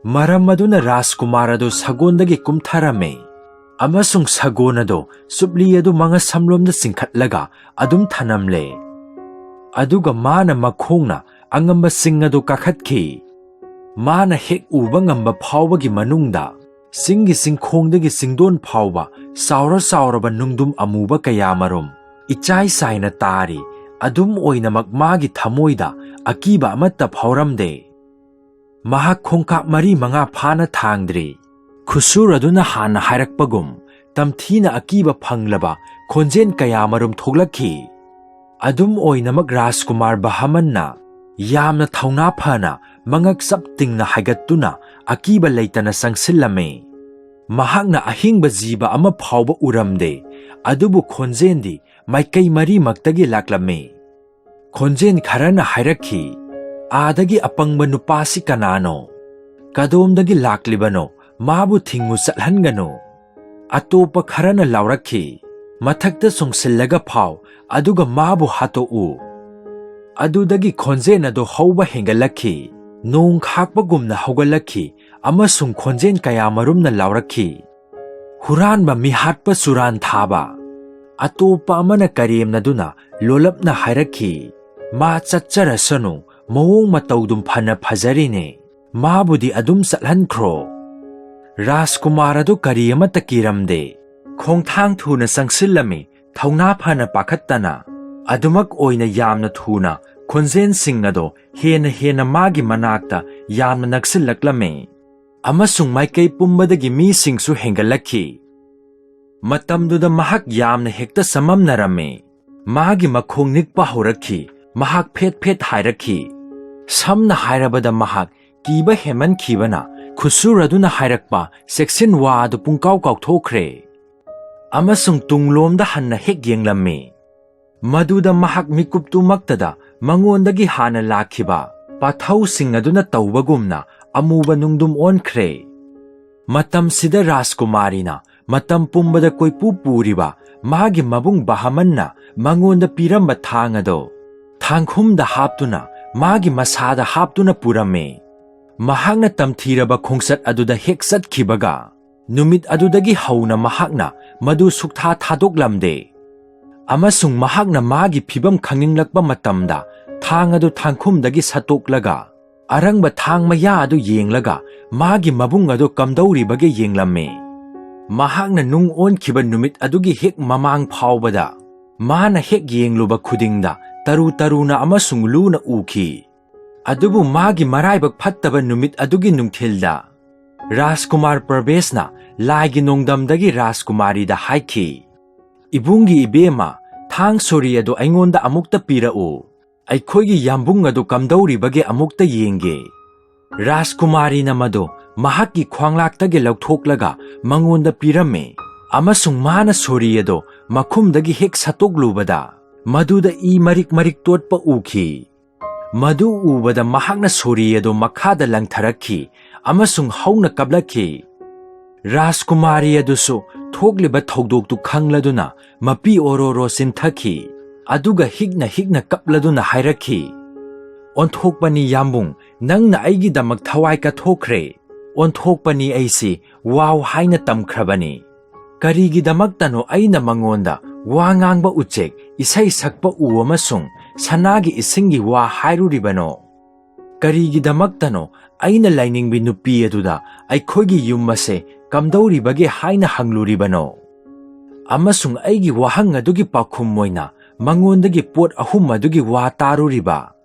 ꯃꯔꯝ ꯑꯗꯨꯅ ꯔꯥꯖꯀꯨꯃꯥꯔ ꯑꯗꯨ ꯁꯒꯣꯜꯗꯒꯤ ꯀꯨꯝꯊꯔꯝꯃꯤ, ꯑꯃꯁꯨꯡ ꯁꯒꯣꯜ ꯑꯗꯨ ꯆꯨꯞꯂꯤ ꯑꯗꯨ ꯃꯉꯛꯁꯝꯂꯣꯝꯗ ꯆꯤꯡꯈꯠꯂꯒ ꯑꯗꯨꯝ ꯊꯅꯝꯂꯦ꯫ ꯑꯗꯨꯒ ꯃꯥꯅ ꯃꯈꯣꯡꯅ ꯑꯉꯝꯕꯁꯤꯡ ꯑꯗꯨ ꯀꯥꯈꯠꯈꯤ꯫ ꯃꯥꯅ ꯍꯦꯛ ꯎꯕ ꯉꯝꯕ ꯐꯥꯎꯕꯒꯤ ꯃꯅꯨꯡꯗ, ꯆꯤꯡꯒꯤ ꯆꯤꯡꯈꯣꯡꯗꯒꯤ ꯆꯤꯡꯗꯣꯟ ꯐꯥꯎꯕ ꯆꯥꯎꯔ ꯆꯥꯎꯔꯕ ꯅꯨꯡꯗꯨꯝ ꯑꯃꯨꯕ ꯀꯌꯥꯃꯔꯨꯝ ꯏꯆꯥꯏ ꯆꯥꯏꯅ ꯇꯥꯔꯤ꯫ ꯑꯗꯨꯝ ꯑꯣꯏꯅꯃꯛ, ꯃꯥꯒꯤ ꯊꯃꯣꯏꯗ ꯑꯀꯤꯕ ꯑꯃꯠꯇ ꯐꯥꯎꯔꯝꯗꯦ꯫ ꯃꯍꯥꯛ ꯈꯣꯡꯀꯥꯞ ꯃꯔꯤ ꯃꯉꯥ ꯐꯥꯅ ꯊꯥꯡꯗ꯭ꯔꯤ꯫ ꯈꯨꯁꯨꯔ ꯑꯗꯨꯅ ꯍꯥꯟꯅ ꯍꯥꯏꯔꯛꯄꯒꯨꯝ, ꯇꯝꯊꯤꯅ ꯑꯀꯤꯕ ꯐꯪꯂꯕ ꯈꯣꯟꯖꯦꯜ ꯀꯌꯥꯃꯔꯨꯝ ꯊꯣꯛꯂꯛꯈꯤ꯫ ꯑꯗꯨꯝ ꯑꯣꯏꯅꯃꯛ, ꯔꯥꯖꯀꯨꯃꯥꯔ ꯕꯍꯃꯟꯅ ꯌꯥꯝꯅ ꯊꯧꯅꯥ ꯐꯅ ꯃꯉꯛ ꯆꯞ ꯇꯤꯡꯅ ꯍꯥꯏꯒꯠꯇꯨꯅ ꯑꯀꯤꯕ ꯂꯩꯇꯅ ꯆꯪꯁꯤꯜꯂꯝꯃꯤ꯫ ꯃꯍꯥꯛꯅ ꯑꯍꯤꯡꯕ ꯖꯤꯕ ꯑꯃ ꯐꯥꯎꯕ ꯎꯔꯝꯗꯦ, ꯑꯗꯨꯕꯨ ꯈꯣꯟꯖꯦꯜꯗꯤ ꯃꯥꯏꯀꯩ ꯃꯔꯤꯃꯛꯇꯒꯤ ꯂꯥꯛꯂꯝꯃꯤ꯫ ꯈꯣꯟꯖꯦꯜ ꯈꯔꯅ ꯍꯥꯏꯔꯛꯈꯤ, "ꯑꯥꯗꯒꯤ ꯑꯄꯪꯕ ꯅꯨꯄꯥꯁꯤ ꯀꯅꯥꯅꯣ? ꯀꯗꯣꯝꯗꯒꯤ ꯂꯥꯛꯂꯤꯕꯅꯣ? ꯃꯥꯕꯨ ꯊꯤꯡꯉꯨ, ꯆꯠꯍꯟꯒꯅꯨ꯫" ꯑꯇꯣꯞꯄ ꯈꯔꯅ ꯂꯥꯎꯔꯛꯈꯤ, "ꯃꯊꯛꯇ ꯆꯣꯡꯁꯤꯜꯂꯒ ꯐꯥꯎ, ꯑꯗꯨꯒ ꯃꯥꯕꯨ ꯍꯥꯠꯇꯣꯛꯎ꯫" ꯑꯗꯨꯗꯒꯤ ꯈꯣꯟꯖꯦꯜ ꯑꯗꯨ ꯍꯧꯕ ꯍꯦꯟꯒꯠꯂꯛꯈꯤ꯫ ꯅꯣꯡ ꯈꯥꯛꯄꯒꯨꯝꯅ ꯍꯧꯒꯠꯂꯛꯈꯤ, ꯑꯃꯁꯨꯡ ꯈꯣꯟꯖꯦꯜ ꯀꯌꯥꯃꯔꯨꯝꯅ ꯂꯥꯎꯔꯛꯈꯤ, "ꯍꯨꯔꯥꯟꯕ, ꯃꯤꯍꯥꯠꯄ, ꯆꯨꯔꯥꯟ ꯊꯥꯕ!" ꯑꯇꯣꯞꯄ ꯑꯃꯅ ꯀꯔꯦꯝꯅꯗꯨꯅ ꯂꯣꯜꯂꯞꯅ ꯍꯥꯏꯔꯛꯈꯤ, "ꯃꯥ ꯆꯠꯆꯔꯁꯅꯨ, ꯃꯑꯣꯡ ꯃꯇꯧꯗꯨꯝ ꯐꯅ ꯐꯖꯔꯤꯅꯦ, ꯃꯥꯕꯨꯗꯤ ꯑꯗꯨꯝ ꯆꯠꯍꯟꯈ꯭ꯔꯣ꯫" ꯔꯥꯖꯀꯨꯃꯥꯔ ꯑꯗꯨ ꯀꯔꯤ ꯑꯃꯠꯇ ꯀꯤꯔꯝꯗꯦ꯫ ꯈꯣꯡꯊꯥꯡ ꯊꯨꯅ ꯆꯪꯁꯤꯜꯂꯝꯃꯤ, ꯊꯧꯅꯥ ꯐꯅ ꯄꯥꯈꯠꯇꯅ꯫ ꯑꯗꯨꯃꯛ ꯑꯣꯏꯅ ꯌꯥꯝꯅ ꯊꯨꯅ ꯈꯣꯟꯖꯦꯜꯁꯤꯡ ꯑꯗꯣ ꯍꯦꯟꯅ ꯍꯦꯟꯅ ꯃꯥꯒꯤ ꯃꯅꯥꯛꯇ ꯌꯥꯝꯅ ꯅꯛꯁꯤꯜꯂꯛꯂꯝꯃꯤ꯫ ꯑꯃꯁꯨꯡ ꯃꯥꯏꯀꯩ ꯄꯨꯝꯕꯗꯒꯤ ꯃꯤꯁꯤꯡꯁꯨ ꯍꯦꯟꯒꯠꯂꯛꯈꯤ꯫ ꯃꯇꯝꯗꯨꯗ ꯃꯍꯥꯛ ꯌꯥꯝꯅ ꯍꯦꯛꯇ ꯆꯃꯝꯅꯔꯝꯃꯤ꯫ ꯃꯥꯒꯤ ꯃꯈꯣꯡ ꯅꯤꯛꯄ ꯍꯧꯔꯛꯈꯤ꯫ ꯃꯍꯥꯛ ꯐꯦꯠ ꯐꯦꯠ ꯍꯥꯏꯔꯛꯈꯤ꯫ ꯁꯝꯅ ꯍꯥꯏꯔꯕꯗ, ꯃꯍꯥꯛ ꯀꯤꯕ ꯍꯦꯟꯃꯟꯈꯤꯕꯅ ꯈꯨꯠꯁꯨꯔ ꯑꯗꯨꯅ ꯍꯥꯏꯔꯛꯄ ꯆꯦꯛꯁꯤꯟ ꯋꯥ ꯑꯗꯨ ꯄꯨꯡꯀꯥꯎ ꯀꯥꯎꯊꯣꯛꯈ꯭ꯔꯦ꯫ ꯑꯃꯁꯨꯡ ꯇꯨꯡꯂꯣꯝꯗ ꯍꯟꯅ ꯍꯦꯛ ꯌꯦꯡꯂꯝꯃꯤ꯫ ꯃꯗꯨꯗ ꯃꯍꯥꯛ ꯃꯤꯀꯨꯞꯇꯨꯃꯛꯇꯗ ꯃꯉꯣꯟꯗꯒꯤ ꯍꯥꯟꯅ ꯂꯥꯛꯈꯤꯕ ꯄꯥꯊꯧꯁꯤꯡ ꯑꯗꯨꯅ ꯇꯧꯕꯒꯨꯝꯅ ꯑꯃꯨꯕ ꯅꯨꯡꯗꯨꯝ ꯑꯣꯟꯈ꯭ꯔꯦ꯫ ꯃꯇꯝꯁꯤꯗ ꯔꯥꯖꯀꯨꯃꯥꯔꯤꯅ ꯃꯇꯝ ꯄꯨꯝꯕꯗ ꯀꯣꯏꯄꯨ ꯄꯨꯔꯤꯕ ꯃꯥꯒꯤ ꯃꯕꯨꯡ ꯕꯍꯃꯟꯅ ꯃꯉꯣꯟꯗ ꯄꯤꯔꯝꯕ ꯊꯥꯡ ꯑꯗꯣ ꯊꯥꯡꯈꯨꯝꯗ ꯍꯥꯞꯇꯨꯅ ꯃꯥꯒꯤ ꯃꯁꯥꯗ ꯍꯥꯞꯇꯨꯅ ꯄꯨꯔꯝꯃꯤ꯫ ꯃꯍꯥꯛꯅ ꯇꯝꯊꯤꯔꯕ ꯈꯣꯡꯆꯠ ꯑꯗꯨꯗ ꯍꯦꯛ ꯆꯠꯈꯤꯕꯒ, ꯅꯨꯃꯤꯠ ꯑꯗꯨꯗꯒꯤ ꯍꯧꯅ ꯃꯍꯥꯛꯅ ꯃꯗꯨ ꯁꯨꯛꯊꯥ ꯊꯥꯗꯣꯛꯂꯝꯗꯦ꯫ ꯑꯃꯁꯨꯡ ꯃꯍꯥꯛꯅ ꯃꯥꯒꯤ ꯐꯤꯚꯝ ꯈꯪꯅꯤꯡꯂꯛꯄ ꯃꯇꯝꯗ ꯊꯥꯡ ꯑꯗꯨ ꯊꯥꯡꯈꯨꯝꯗꯒꯤ ꯁꯠꯇꯣꯛꯂꯒ, ꯑꯔꯪꯕ ꯊꯥꯡ ꯃꯌꯥ ꯑꯗꯨ ꯌꯦꯡꯂꯒ ꯃꯥꯒꯤ ꯃꯕꯨꯡ ꯑꯗꯨ ꯀꯝꯗꯧꯔꯤꯕꯒꯦ ꯌꯦꯡꯂꯝꯃꯤ꯫ ꯃꯍꯥꯛꯅ ꯅꯨꯡ ꯑꯣꯟꯈꯤꯕ ꯅꯨꯃꯤꯠ ꯑꯗꯨꯒꯤ ꯍꯦꯛ ꯃꯃꯥꯡ ꯐꯥꯎꯕꯗ ꯃꯥꯅ ꯍꯦꯛ ꯌꯦꯡꯂꯨꯕ ꯈꯨꯗꯤꯡꯗ ꯇꯔꯨ ꯇꯔꯨꯅ ꯑꯃꯁꯨꯡ ꯂꯨꯅ ꯎꯈꯤ꯫ ꯑꯗꯨꯕꯨ ꯃꯥꯒꯤ ꯃꯔꯥꯏꯕꯛ ꯐꯠꯇꯕ ꯅꯨꯃꯤꯠ ꯑꯗꯨꯒꯤ ꯅꯨꯡꯊꯤꯜꯗ ꯔꯥꯖꯀꯨꯃꯥꯔ ꯄ꯭ꯔꯕꯦꯁꯅ ꯂꯥꯏꯒꯤ ꯅꯣꯡꯗꯝꯗꯒꯤ ꯔꯥꯖꯀꯨꯃꯥꯔꯤꯗ ꯍꯥꯏꯈꯤ, "ꯏꯕꯨꯡꯒꯤ ꯏꯕꯦꯝꯃ, ꯊꯥꯡ ꯁꯣꯔꯤ ꯑꯗꯨ ꯑꯩꯉꯣꯟꯗ ꯑꯃꯨꯛꯇ ꯄꯤꯔꯛꯎ꯫ ꯑꯩꯈꯣꯏꯒꯤ ꯌꯥꯝꯕꯨꯡ ꯑꯗꯨ ꯀꯝꯗꯧꯔꯤꯕꯒꯦ ꯑꯃꯨꯛꯇ ꯌꯦꯡꯒꯦ꯫" ꯔꯥꯖꯀꯨꯃꯥꯔꯤꯅ ꯃꯗꯨ ꯃꯍꯥꯛꯀꯤ ꯈ꯭ꯋꯥꯡꯂꯥꯛꯇꯒꯤ ꯂꯧꯊꯣꯛꯂꯒ ꯃꯉꯣꯟꯗ ꯄꯤꯔꯝꯃꯤ, ꯑꯃꯁꯨꯡ ꯃꯥꯅ ꯁꯣꯔꯤ ꯑꯗꯨ ꯃꯈꯨꯝꯗꯒꯤ ꯍꯦꯛ ꯁꯠꯇꯣꯛꯂꯨꯕꯗ, ꯃꯗꯨꯗ ꯏ ꯃꯔꯤꯛ ꯃꯔꯤꯛ ꯇꯣꯠꯄ ꯎꯈꯤ꯫ ꯃꯗꯨ ꯎꯕꯗ ꯃꯍꯥꯛꯅ ꯁꯣꯔꯤ ꯑꯗꯨ ꯃꯈꯥꯗ ꯂꯪꯊꯔꯛꯈꯤ ꯑꯃꯁꯨꯡ ꯍꯧꯅ ꯀꯞꯂꯛꯈꯤ꯫ ꯔꯥꯖꯀꯨꯃꯥꯔꯤ ꯑꯗꯨꯁꯨ ꯊꯣꯛꯂꯤꯕ ꯊꯧꯗꯣꯛꯇꯨ ꯈꯪꯂꯗꯨꯅ ꯃꯄꯤ ꯑꯣꯔꯣꯔꯣ ꯆꯤꯟꯊꯈꯤ, ꯑꯗꯨꯒ ꯍꯤꯛꯅ ꯍꯤꯛꯅ ꯀꯞꯂꯗꯨꯅ ꯍꯥꯏꯔꯛꯈꯤ, "ꯑꯣꯟꯊꯣꯛꯄꯅꯤ ꯌꯥꯝꯕꯨꯡ, ꯅꯪꯅ ꯑꯩꯒꯤꯗꯃꯛ ꯊꯋꯥꯏ ꯀꯠꯊꯣꯛꯈ꯭ꯔꯦ꯫ ꯑꯣꯟꯊꯣꯛꯄꯅꯤ, ꯑꯩꯁꯤ ꯋꯥꯎ ꯍꯥꯏꯅ ꯇꯝꯈ꯭ꯔꯕꯅꯤ꯫ ꯀꯔꯤꯒꯤꯗꯃꯛꯇꯅꯣ ꯑꯩꯅ ꯃꯉꯣꯟꯗ ꯋꯥ ꯉꯥꯡꯕ ꯎꯆꯦꯛ, ꯏꯁꯩ ꯁꯛꯄ ꯎ ꯑꯃꯁꯨꯡ ꯁꯅꯥꯒꯤ ꯏꯁꯤꯡꯒꯤ ꯋꯥ ꯍꯥꯏꯔꯨꯔꯤꯕꯅꯣ?" "ꯀꯔꯤꯒꯤꯗꯃꯛꯇꯅꯣ ꯑꯩꯅ ꯂꯥꯏꯅꯤꯡꯕꯤ ꯅꯨꯄꯤ ꯑꯗꯨꯗ ꯑꯩꯈꯣꯏꯒꯤ ꯌꯨꯝ ꯑꯁꯦ ꯀꯝꯗꯧꯔꯤꯕꯒꯦ ꯍꯥꯏꯅ ꯍꯪꯂꯨꯔꯤꯕꯅꯣ? ꯑꯃꯁꯨꯡ ꯑꯩꯒꯤ ꯋꯥꯍꯪ ꯑꯗꯨꯒꯤ ꯄꯥꯎꯈꯨꯝ ꯑꯣꯏꯅ ꯃꯉꯣꯟꯗꯒꯤ ꯄꯣꯠ ꯑꯍꯨꯝ ꯑꯗꯨꯒꯤ ꯋꯥ ꯇꯥꯔꯨꯔꯤꯕ?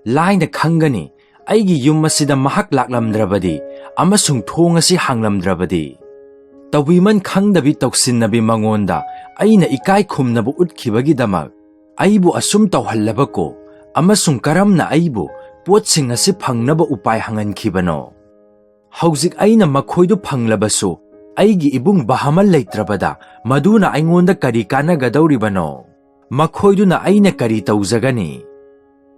ꯂꯥꯏꯅ ꯈꯪꯒꯅꯤ, ꯑꯩꯒꯤ ꯌꯨꯝ ꯑꯁꯤꯗ ꯃꯍꯥꯛ ꯂꯥꯛꯂꯝꯗ꯭ꯔꯕꯗꯤ ꯑꯃꯁꯨꯡ ꯊꯣꯡ ꯑꯁꯤ ꯍꯥꯡꯂꯝꯗ꯭ꯔꯕꯗꯤ꯫ ꯇꯧꯕꯤꯃꯟ ꯈꯪꯗꯕꯤ ꯇꯧꯁꯤꯟꯅꯕꯤ ꯃꯉꯣꯟꯗ ꯑꯩꯅ ꯏꯀꯥꯏ ꯈꯨꯝꯅꯕ ꯎꯠꯈꯤꯕꯒꯤꯗꯃꯛ ꯑꯩꯕꯨ ꯑꯁꯨꯝ ꯇꯧꯍꯜꯂꯕꯀꯣ, ꯑꯃꯁꯨꯡ ꯀꯔꯝꯅ ꯑꯩꯕꯨ ꯄꯣꯠꯁꯤꯡ ꯑꯁꯤ ꯐꯪꯅꯕ ꯎꯄꯥꯏ ꯍꯪꯍꯟꯈꯤꯕꯅꯣ? ꯍꯧꯖꯤꯛ ꯑꯩꯅ ꯃꯈꯣꯏꯗꯨ ꯐꯪꯂꯕꯁꯨ, ꯑꯩꯒꯤ ꯏꯕꯨꯡ ꯕꯍꯃꯟ ꯂꯩꯇ꯭ꯔꯕꯗ ꯃꯗꯨꯅ ꯑꯩꯉꯣꯟꯗ ꯀꯔꯤ ꯀꯥꯟꯅꯒꯗꯧꯔꯤꯕꯅꯣ?" ꯃꯈꯣꯏꯗꯨꯅ ꯑꯩꯅ ꯀꯔꯤ ꯇꯧꯖꯒꯅꯤ?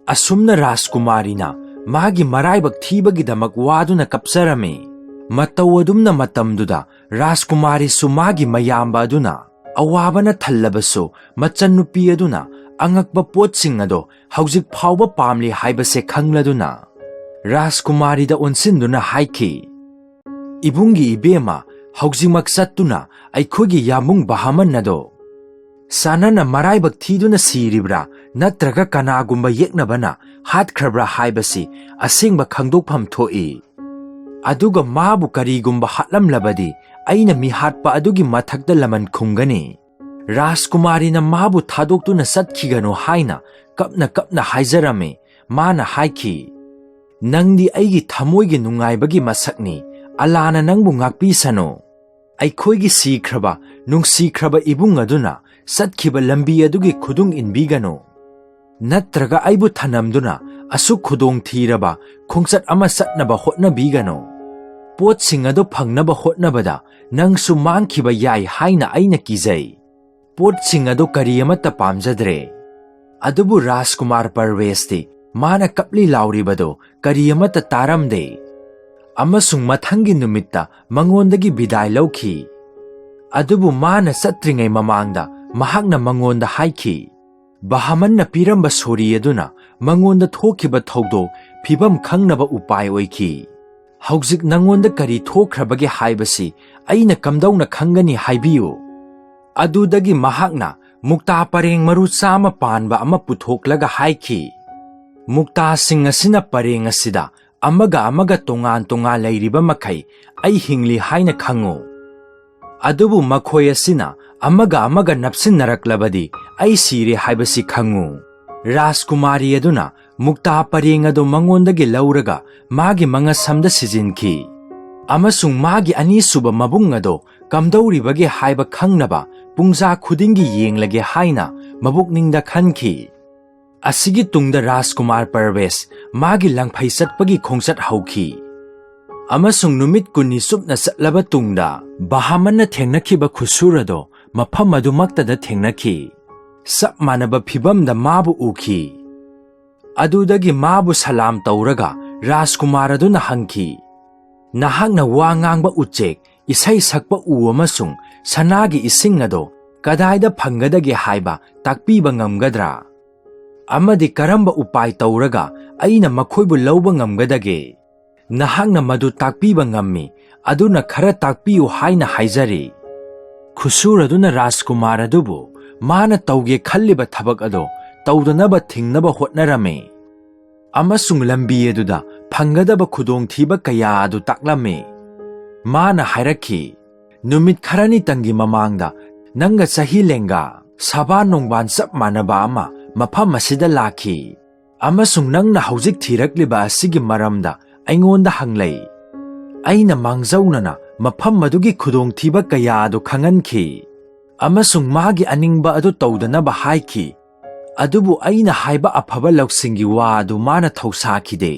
ꯑꯁꯨꯝꯅ ꯔꯥꯖꯀꯨꯃꯥꯔꯤꯅ ꯃꯥꯒꯤ ꯃꯔꯥꯏꯕꯛ ꯊꯤꯕꯒꯤꯗꯃꯛ ꯋꯥꯗꯨꯅ ꯀꯞꯆꯔꯝꯃꯤ꯫ ꯃꯇꯧ ꯑꯗꯨꯝꯅ ꯃꯇꯝꯗꯨꯗ ꯔꯥꯖꯀꯨꯃꯥꯔꯤꯁꯨ ꯃꯥꯒꯤ ꯃꯌꯥꯝꯕ ꯑꯗꯨꯅ ꯑꯋꯥꯕꯅ ꯊꯜꯂꯕꯁꯨ ꯃꯆꯟꯅꯨꯄꯤ ꯑꯗꯨꯅ ꯑꯉꯛꯄ ꯄꯣꯠꯁꯤꯡ ꯑꯗꯣ ꯍꯧꯖꯤꯛ ꯐꯥꯎꯕ ꯄꯥꯝꯂꯤ ꯍꯥꯏꯕꯁꯦ ꯈꯪꯂꯗꯨꯅ ꯔꯥꯖꯀꯨꯃꯥꯔꯤꯗ ꯑꯣꯟꯁꯤꯟꯗꯨꯅ ꯍꯥꯏꯈꯤ, "ꯏꯕꯨꯡꯒꯤ ꯏꯕꯦꯝꯃ, ꯍꯧꯖꯤꯛꯃꯛ ꯆꯠꯇꯨꯅ ꯑꯩꯈꯣꯏꯒꯤ ꯌꯥꯝꯕꯨꯡ ꯕꯍꯃꯟ ꯑꯗꯣ ꯁꯥꯅꯅ ꯃꯔꯥꯏꯕꯛ ꯊꯤꯗꯨꯅ ꯁꯤꯔꯤꯕ꯭ꯔꯥ ꯅꯠꯇ꯭ꯔꯒ ꯀꯅꯥꯒꯨꯝꯕ ꯌꯦꯛꯅꯕꯅ ꯍꯥꯠꯈ꯭ꯔꯕ꯭ꯔꯥ ꯍꯥꯏꯕꯁꯤ ꯑꯁꯦꯡꯕ ꯈꯪꯗꯣꯛꯐꯝ ꯊꯣꯛꯏ꯫ ꯑꯗꯨꯒ ꯃꯥꯕꯨ ꯀꯔꯤꯒꯨꯝꯕ ꯍꯥꯠꯂꯝꯂꯕꯗꯤ ꯑꯩꯅ ꯃꯤꯍꯥꯠꯄ ꯑꯗꯨꯒꯤ ꯃꯊꯛꯇ ꯂꯃꯟ ꯈꯨꯝꯒꯅꯤ꯫" ꯔꯥꯖꯀꯨꯃꯥꯔꯤꯅ ꯃꯥꯕꯨ ꯊꯥꯗꯣꯛꯇꯨꯅ ꯆꯠꯈꯤꯒꯅꯨ ꯍꯥꯏꯅ ꯀꯞꯅ ꯀꯞꯅ ꯍꯥꯏꯖꯔꯝꯃꯤ꯫ ꯃꯥꯅ ꯍꯥꯏꯈꯤ, "ꯅꯪꯗꯤ ꯑꯩꯒꯤ ꯊꯃꯣꯏꯒꯤ ꯅꯨꯡꯉꯥꯏꯕꯒꯤ ꯃꯁꯛꯅꯤ꯫ ꯑꯂꯥꯅ ꯅꯪꯕꯨ ꯉꯥꯛꯄꯤꯁꯅꯨ꯫ ꯑꯩꯈꯣꯏꯒꯤ ꯁꯤꯈ꯭ꯔꯕ, ꯅꯨꯡꯁꯤꯈ꯭ꯔꯕ ꯏꯕꯨꯡ ꯑꯗꯨꯅ ꯆꯠꯈꯤꯕ ꯂꯝꯕꯤ ꯑꯗꯨꯒꯤ ꯈꯨꯗꯨꯡ ꯏꯟꯕꯤꯒꯅꯨ꯫ ꯅꯠꯇ꯭ꯔꯒ ꯑꯩꯕꯨ ꯊꯅꯝꯗꯨꯅ ꯑꯁꯨꯛ ꯈꯨꯗꯣꯡ ꯊꯤꯔꯕ ꯈꯣꯡꯆꯠ ꯑꯃ ꯆꯠꯅꯕ ꯍꯣꯠꯅꯕꯤꯒꯅꯨ꯫ ꯄꯣꯠꯁꯤꯡ ꯑꯗꯨ ꯐꯪꯅꯕ ꯍꯣꯠꯅꯕꯗ ꯅꯪꯁꯨ ꯃꯥꯡꯈꯤꯕ ꯌꯥꯏ ꯍꯥꯏꯅ ꯑꯩꯅ ꯀꯤꯖꯩ꯫" ꯄꯣꯠꯁꯤꯡ ꯑꯗꯨ ꯀꯔꯤ ꯑꯃꯠꯇ ꯄꯥꯝꯖꯗ꯭ꯔꯦ꯫ ꯑꯗꯨꯕꯨ ꯔꯥꯖꯀꯨꯃꯥꯔ ꯄꯔꯋꯦꯁꯇꯤ ꯃꯥꯅ ꯀꯞꯂꯤ ꯂꯥꯎꯔꯤꯕꯗꯨ ꯀꯔꯤ ꯑꯃꯠꯇ ꯇꯥꯔꯝꯗꯦ꯫ ꯑꯃꯁꯨꯡ ꯃꯊꯪꯒꯤ ꯅꯨꯃꯤꯠꯇ ꯃꯉꯣꯟꯗꯒꯤ ꯕꯤꯗꯥꯏ ꯂꯧꯈꯤ꯫ ꯑꯗꯨꯕꯨ ꯃꯥꯅ ꯆꯠꯇ꯭ꯔꯤꯉꯩ ꯃꯃꯥꯡꯗ ꯃꯍꯥꯛꯅ ꯃꯉꯣꯟꯗ ꯍꯥꯏꯈꯤ, "ꯕꯍꯃꯟꯅ ꯄꯤꯔꯝꯕ ꯁꯣꯔꯤ ꯑꯗꯨꯅ ꯃꯉꯣꯟꯗ ꯊꯣꯛꯈꯤꯕ ꯊꯧꯗꯣꯛ ꯐꯤꯕꯝ ꯈꯪꯅꯕ ꯎꯄꯥꯏ ꯑꯣꯏꯈꯤ꯫ ꯍꯧꯖꯤꯛ ꯅꯉꯣꯟꯗ ꯀꯔꯤ ꯊꯣꯛꯈ꯭ꯔꯕꯒꯦ ꯍꯥꯏꯕꯁꯤ ꯑꯩꯅ ꯀꯝꯗꯧꯅ ꯈꯪꯒꯅꯤ ꯍꯥꯏꯕꯤꯌꯨ?" ꯑꯗꯨꯗꯒꯤ ꯃꯍꯥꯛꯅ ꯃꯨꯛꯇꯥ ꯄꯔꯦꯡ ꯃꯔꯨ ꯆꯥꯝꯃ ꯄꯥꯟꯕ ꯑꯃ ꯄꯨꯊꯣꯛꯂꯒ ꯍꯥꯏꯈꯤ, "ꯃꯨꯛꯇꯥꯁꯤꯡ ꯑꯁꯤꯅ ꯄꯔꯦꯡ ꯑꯁꯤꯗ ꯑꯃꯒ ꯑꯃꯒ ꯇꯣꯉꯥꯟ ꯇꯣꯉꯥꯟ ꯂꯩꯔꯤꯕ ꯃꯈꯩ ꯑꯩ ꯍꯤꯡꯂꯤ ꯍꯥꯏꯅ ꯈꯪꯉꯨ꯫ ꯑꯗꯨꯕꯨ ꯃꯈꯣꯏ ꯑꯁꯤꯅ ꯑꯃꯒ ꯑꯃꯒ ꯅꯞꯁꯤꯟꯅꯔꯛꯂꯕꯗꯤ ꯑꯩ ꯁꯤꯔꯦ ꯍꯥꯏꯕꯁꯤ ꯈꯪꯉꯨ"꯫ ꯔꯥꯖꯀꯨꯃꯥꯔꯤ ꯑꯗꯨꯅ ꯃꯨꯛꯇꯥ ꯄꯔꯦꯡ ꯑꯗꯨ ꯃꯉꯣꯟꯗꯒꯤ ꯂꯧꯔꯒ ꯃꯥꯒꯤ ꯃꯉꯁꯝꯗ ꯁꯤꯖꯤꯟꯈꯤ꯫ ꯑꯃꯁꯨꯡ ꯃꯥꯒꯤ ꯑꯅꯤꯁꯨꯕ ꯃꯕꯨꯡ ꯑꯗꯨ ꯀꯝꯗꯧꯔꯤꯕꯒꯦ ꯍꯥꯏꯕ ꯈꯪꯅꯕ ꯄꯨꯡꯖꯥ ꯈꯨꯗꯤꯡꯒꯤ ꯌꯦꯡꯂꯒꯦ ꯍꯥꯏꯅ ꯃꯕꯨꯛꯅꯤꯡꯗ ꯈꯟꯈꯤ꯫ ꯑꯁꯤꯒꯤ ꯇꯨꯡꯗ ꯔꯥꯖꯀꯨꯃꯥꯔ ꯄꯔꯕꯦꯁ ꯃꯥꯒꯤ ꯂꯪꯐꯩ ꯆꯠꯄꯒꯤ ꯈꯣꯡꯆꯠ ꯍꯧꯈꯤ꯫ ꯑꯃꯁꯨꯡ ꯅꯨꯃꯤꯠ ꯀꯨꯟꯅꯤ ꯆꯨꯞꯅ ꯆꯠꯂꯕ ꯇꯨꯡꯗ ꯕꯍꯥꯃꯟꯅ ꯊꯦꯡꯅꯈꯤꯕ ꯈꯨꯁꯨꯔ ꯑꯗꯨ ꯃꯐꯝ ꯑꯗꯨꯃꯛꯇꯗ ꯊꯦꯡꯅꯈꯤ꯫ ꯆꯞ ꯃꯥꯟꯅꯕ ꯐꯤꯚꯝꯗ ꯃꯥꯕꯨ ꯎꯈꯤ꯫ ꯑꯗꯨꯗꯒꯤ ꯃꯥꯕꯨ ꯁꯂꯥꯝ ꯇꯧꯔꯒ ꯔꯥꯖꯀꯨꯃꯥꯔ ꯑꯗꯨꯅ ꯍꯪꯈꯤ, "ꯅꯍꯥꯛꯅ ꯋꯥ ꯉꯥꯡꯕ ꯎꯆꯦꯛ, ꯏꯁꯩ ꯁꯛꯄ ꯎ ꯑꯃꯁꯨꯡ ꯁꯅꯥꯒꯤ ꯏꯁꯤꯡ ꯑꯗꯣ ꯀꯗꯥꯏꯗ ꯐꯪꯒꯗꯒꯦ ꯍꯥꯏꯕ ꯇꯥꯛꯄꯤꯕ ꯉꯝꯒꯗ꯭ꯔꯥ? ꯑꯃꯗꯤ ꯀꯔꯝꯕ ꯎꯄꯥꯏ ꯇꯧꯔꯒ ꯑꯩꯅ ꯃꯈꯣꯏꯕꯨ ꯂꯧꯕ ꯉꯝꯒꯗꯒꯦ? ꯅꯍꯥꯛꯅ ꯃꯗꯨ ꯇꯥꯛꯄꯤꯕ ꯉꯝꯃꯤ, ꯑꯗꯨꯅ ꯈꯔ ꯇꯥꯛꯄꯤꯌꯨ" ꯍꯥꯏꯅ ꯍꯥꯏꯖꯔꯤ꯫ ꯈꯨꯁꯨꯔ ꯑꯗꯨꯅ ꯔꯥꯖꯀꯨꯃꯥꯔ ꯑꯗꯨꯕꯨ ꯃꯥꯅ ꯇꯧꯒꯦ ꯈꯜꯂꯤꯕ ꯊꯕꯛ ꯑꯗꯨ ꯇꯧꯗꯅꯕ ꯊꯤꯡꯅꯕ ꯍꯣꯠꯅꯔꯝꯃꯤ꯫ ꯑꯃꯁꯨꯡ ꯂꯝꯕꯤ ꯑꯗꯨꯗ ꯐꯪꯒꯗꯕ ꯈꯨꯗꯣꯡꯊꯤꯕ ꯀꯌꯥ ꯑꯗꯨ ꯇꯥꯛꯂꯝꯃꯤ꯫ ꯃꯥꯅ ꯍꯥꯏꯔꯛꯈꯤ, "ꯅꯨꯃꯤꯠ ꯈꯔꯅꯤꯇꯪꯒꯤ ꯃꯃꯥꯡꯗ ꯅꯪꯒ ꯆꯍꯤ ꯂꯦꯡꯒꯥ, ꯁꯕꯥꯟ ꯅꯣꯡꯕꯥꯟ ꯆꯞ ꯃꯥꯟꯅꯕ ꯑꯃ ꯃꯐꯝ ꯑꯁꯤꯗ ꯂꯥꯛꯈꯤ꯫ ꯑꯃꯁꯨꯡ ꯅꯪꯅ ꯍꯧꯖꯤꯛ ꯊꯤꯔꯛꯂꯤꯕ ꯑꯁꯤꯒꯤ ꯃꯔꯝꯗ ꯑꯩꯉꯣꯟꯗ ꯍꯪꯂꯛꯏ꯫ ꯑꯩꯅ ꯃꯥꯡꯖꯧꯅꯅ ꯃꯐꯝ ꯑꯗꯨꯒꯤ ꯈꯨꯗꯣꯡꯊꯤꯕ ꯀꯌꯥ ꯑꯗꯨ ꯈꯪꯍꯟꯈꯤ꯫ ꯑꯃꯁꯨꯡ ꯃꯥꯒꯤ ꯑꯅꯤꯡꯕ ꯑꯗꯨ ꯇꯧꯗꯅꯕ ꯍꯥꯏꯈꯤ꯫ ꯑꯗꯨꯕꯨ ꯑꯩꯅ ꯍꯥꯏꯕ ꯑꯐꯕ ꯂꯧꯁꯤꯡꯒꯤ ꯋꯥ ꯑꯗꯨ ꯃꯥꯅ ꯊꯧꯁꯥꯈꯤꯗꯦ,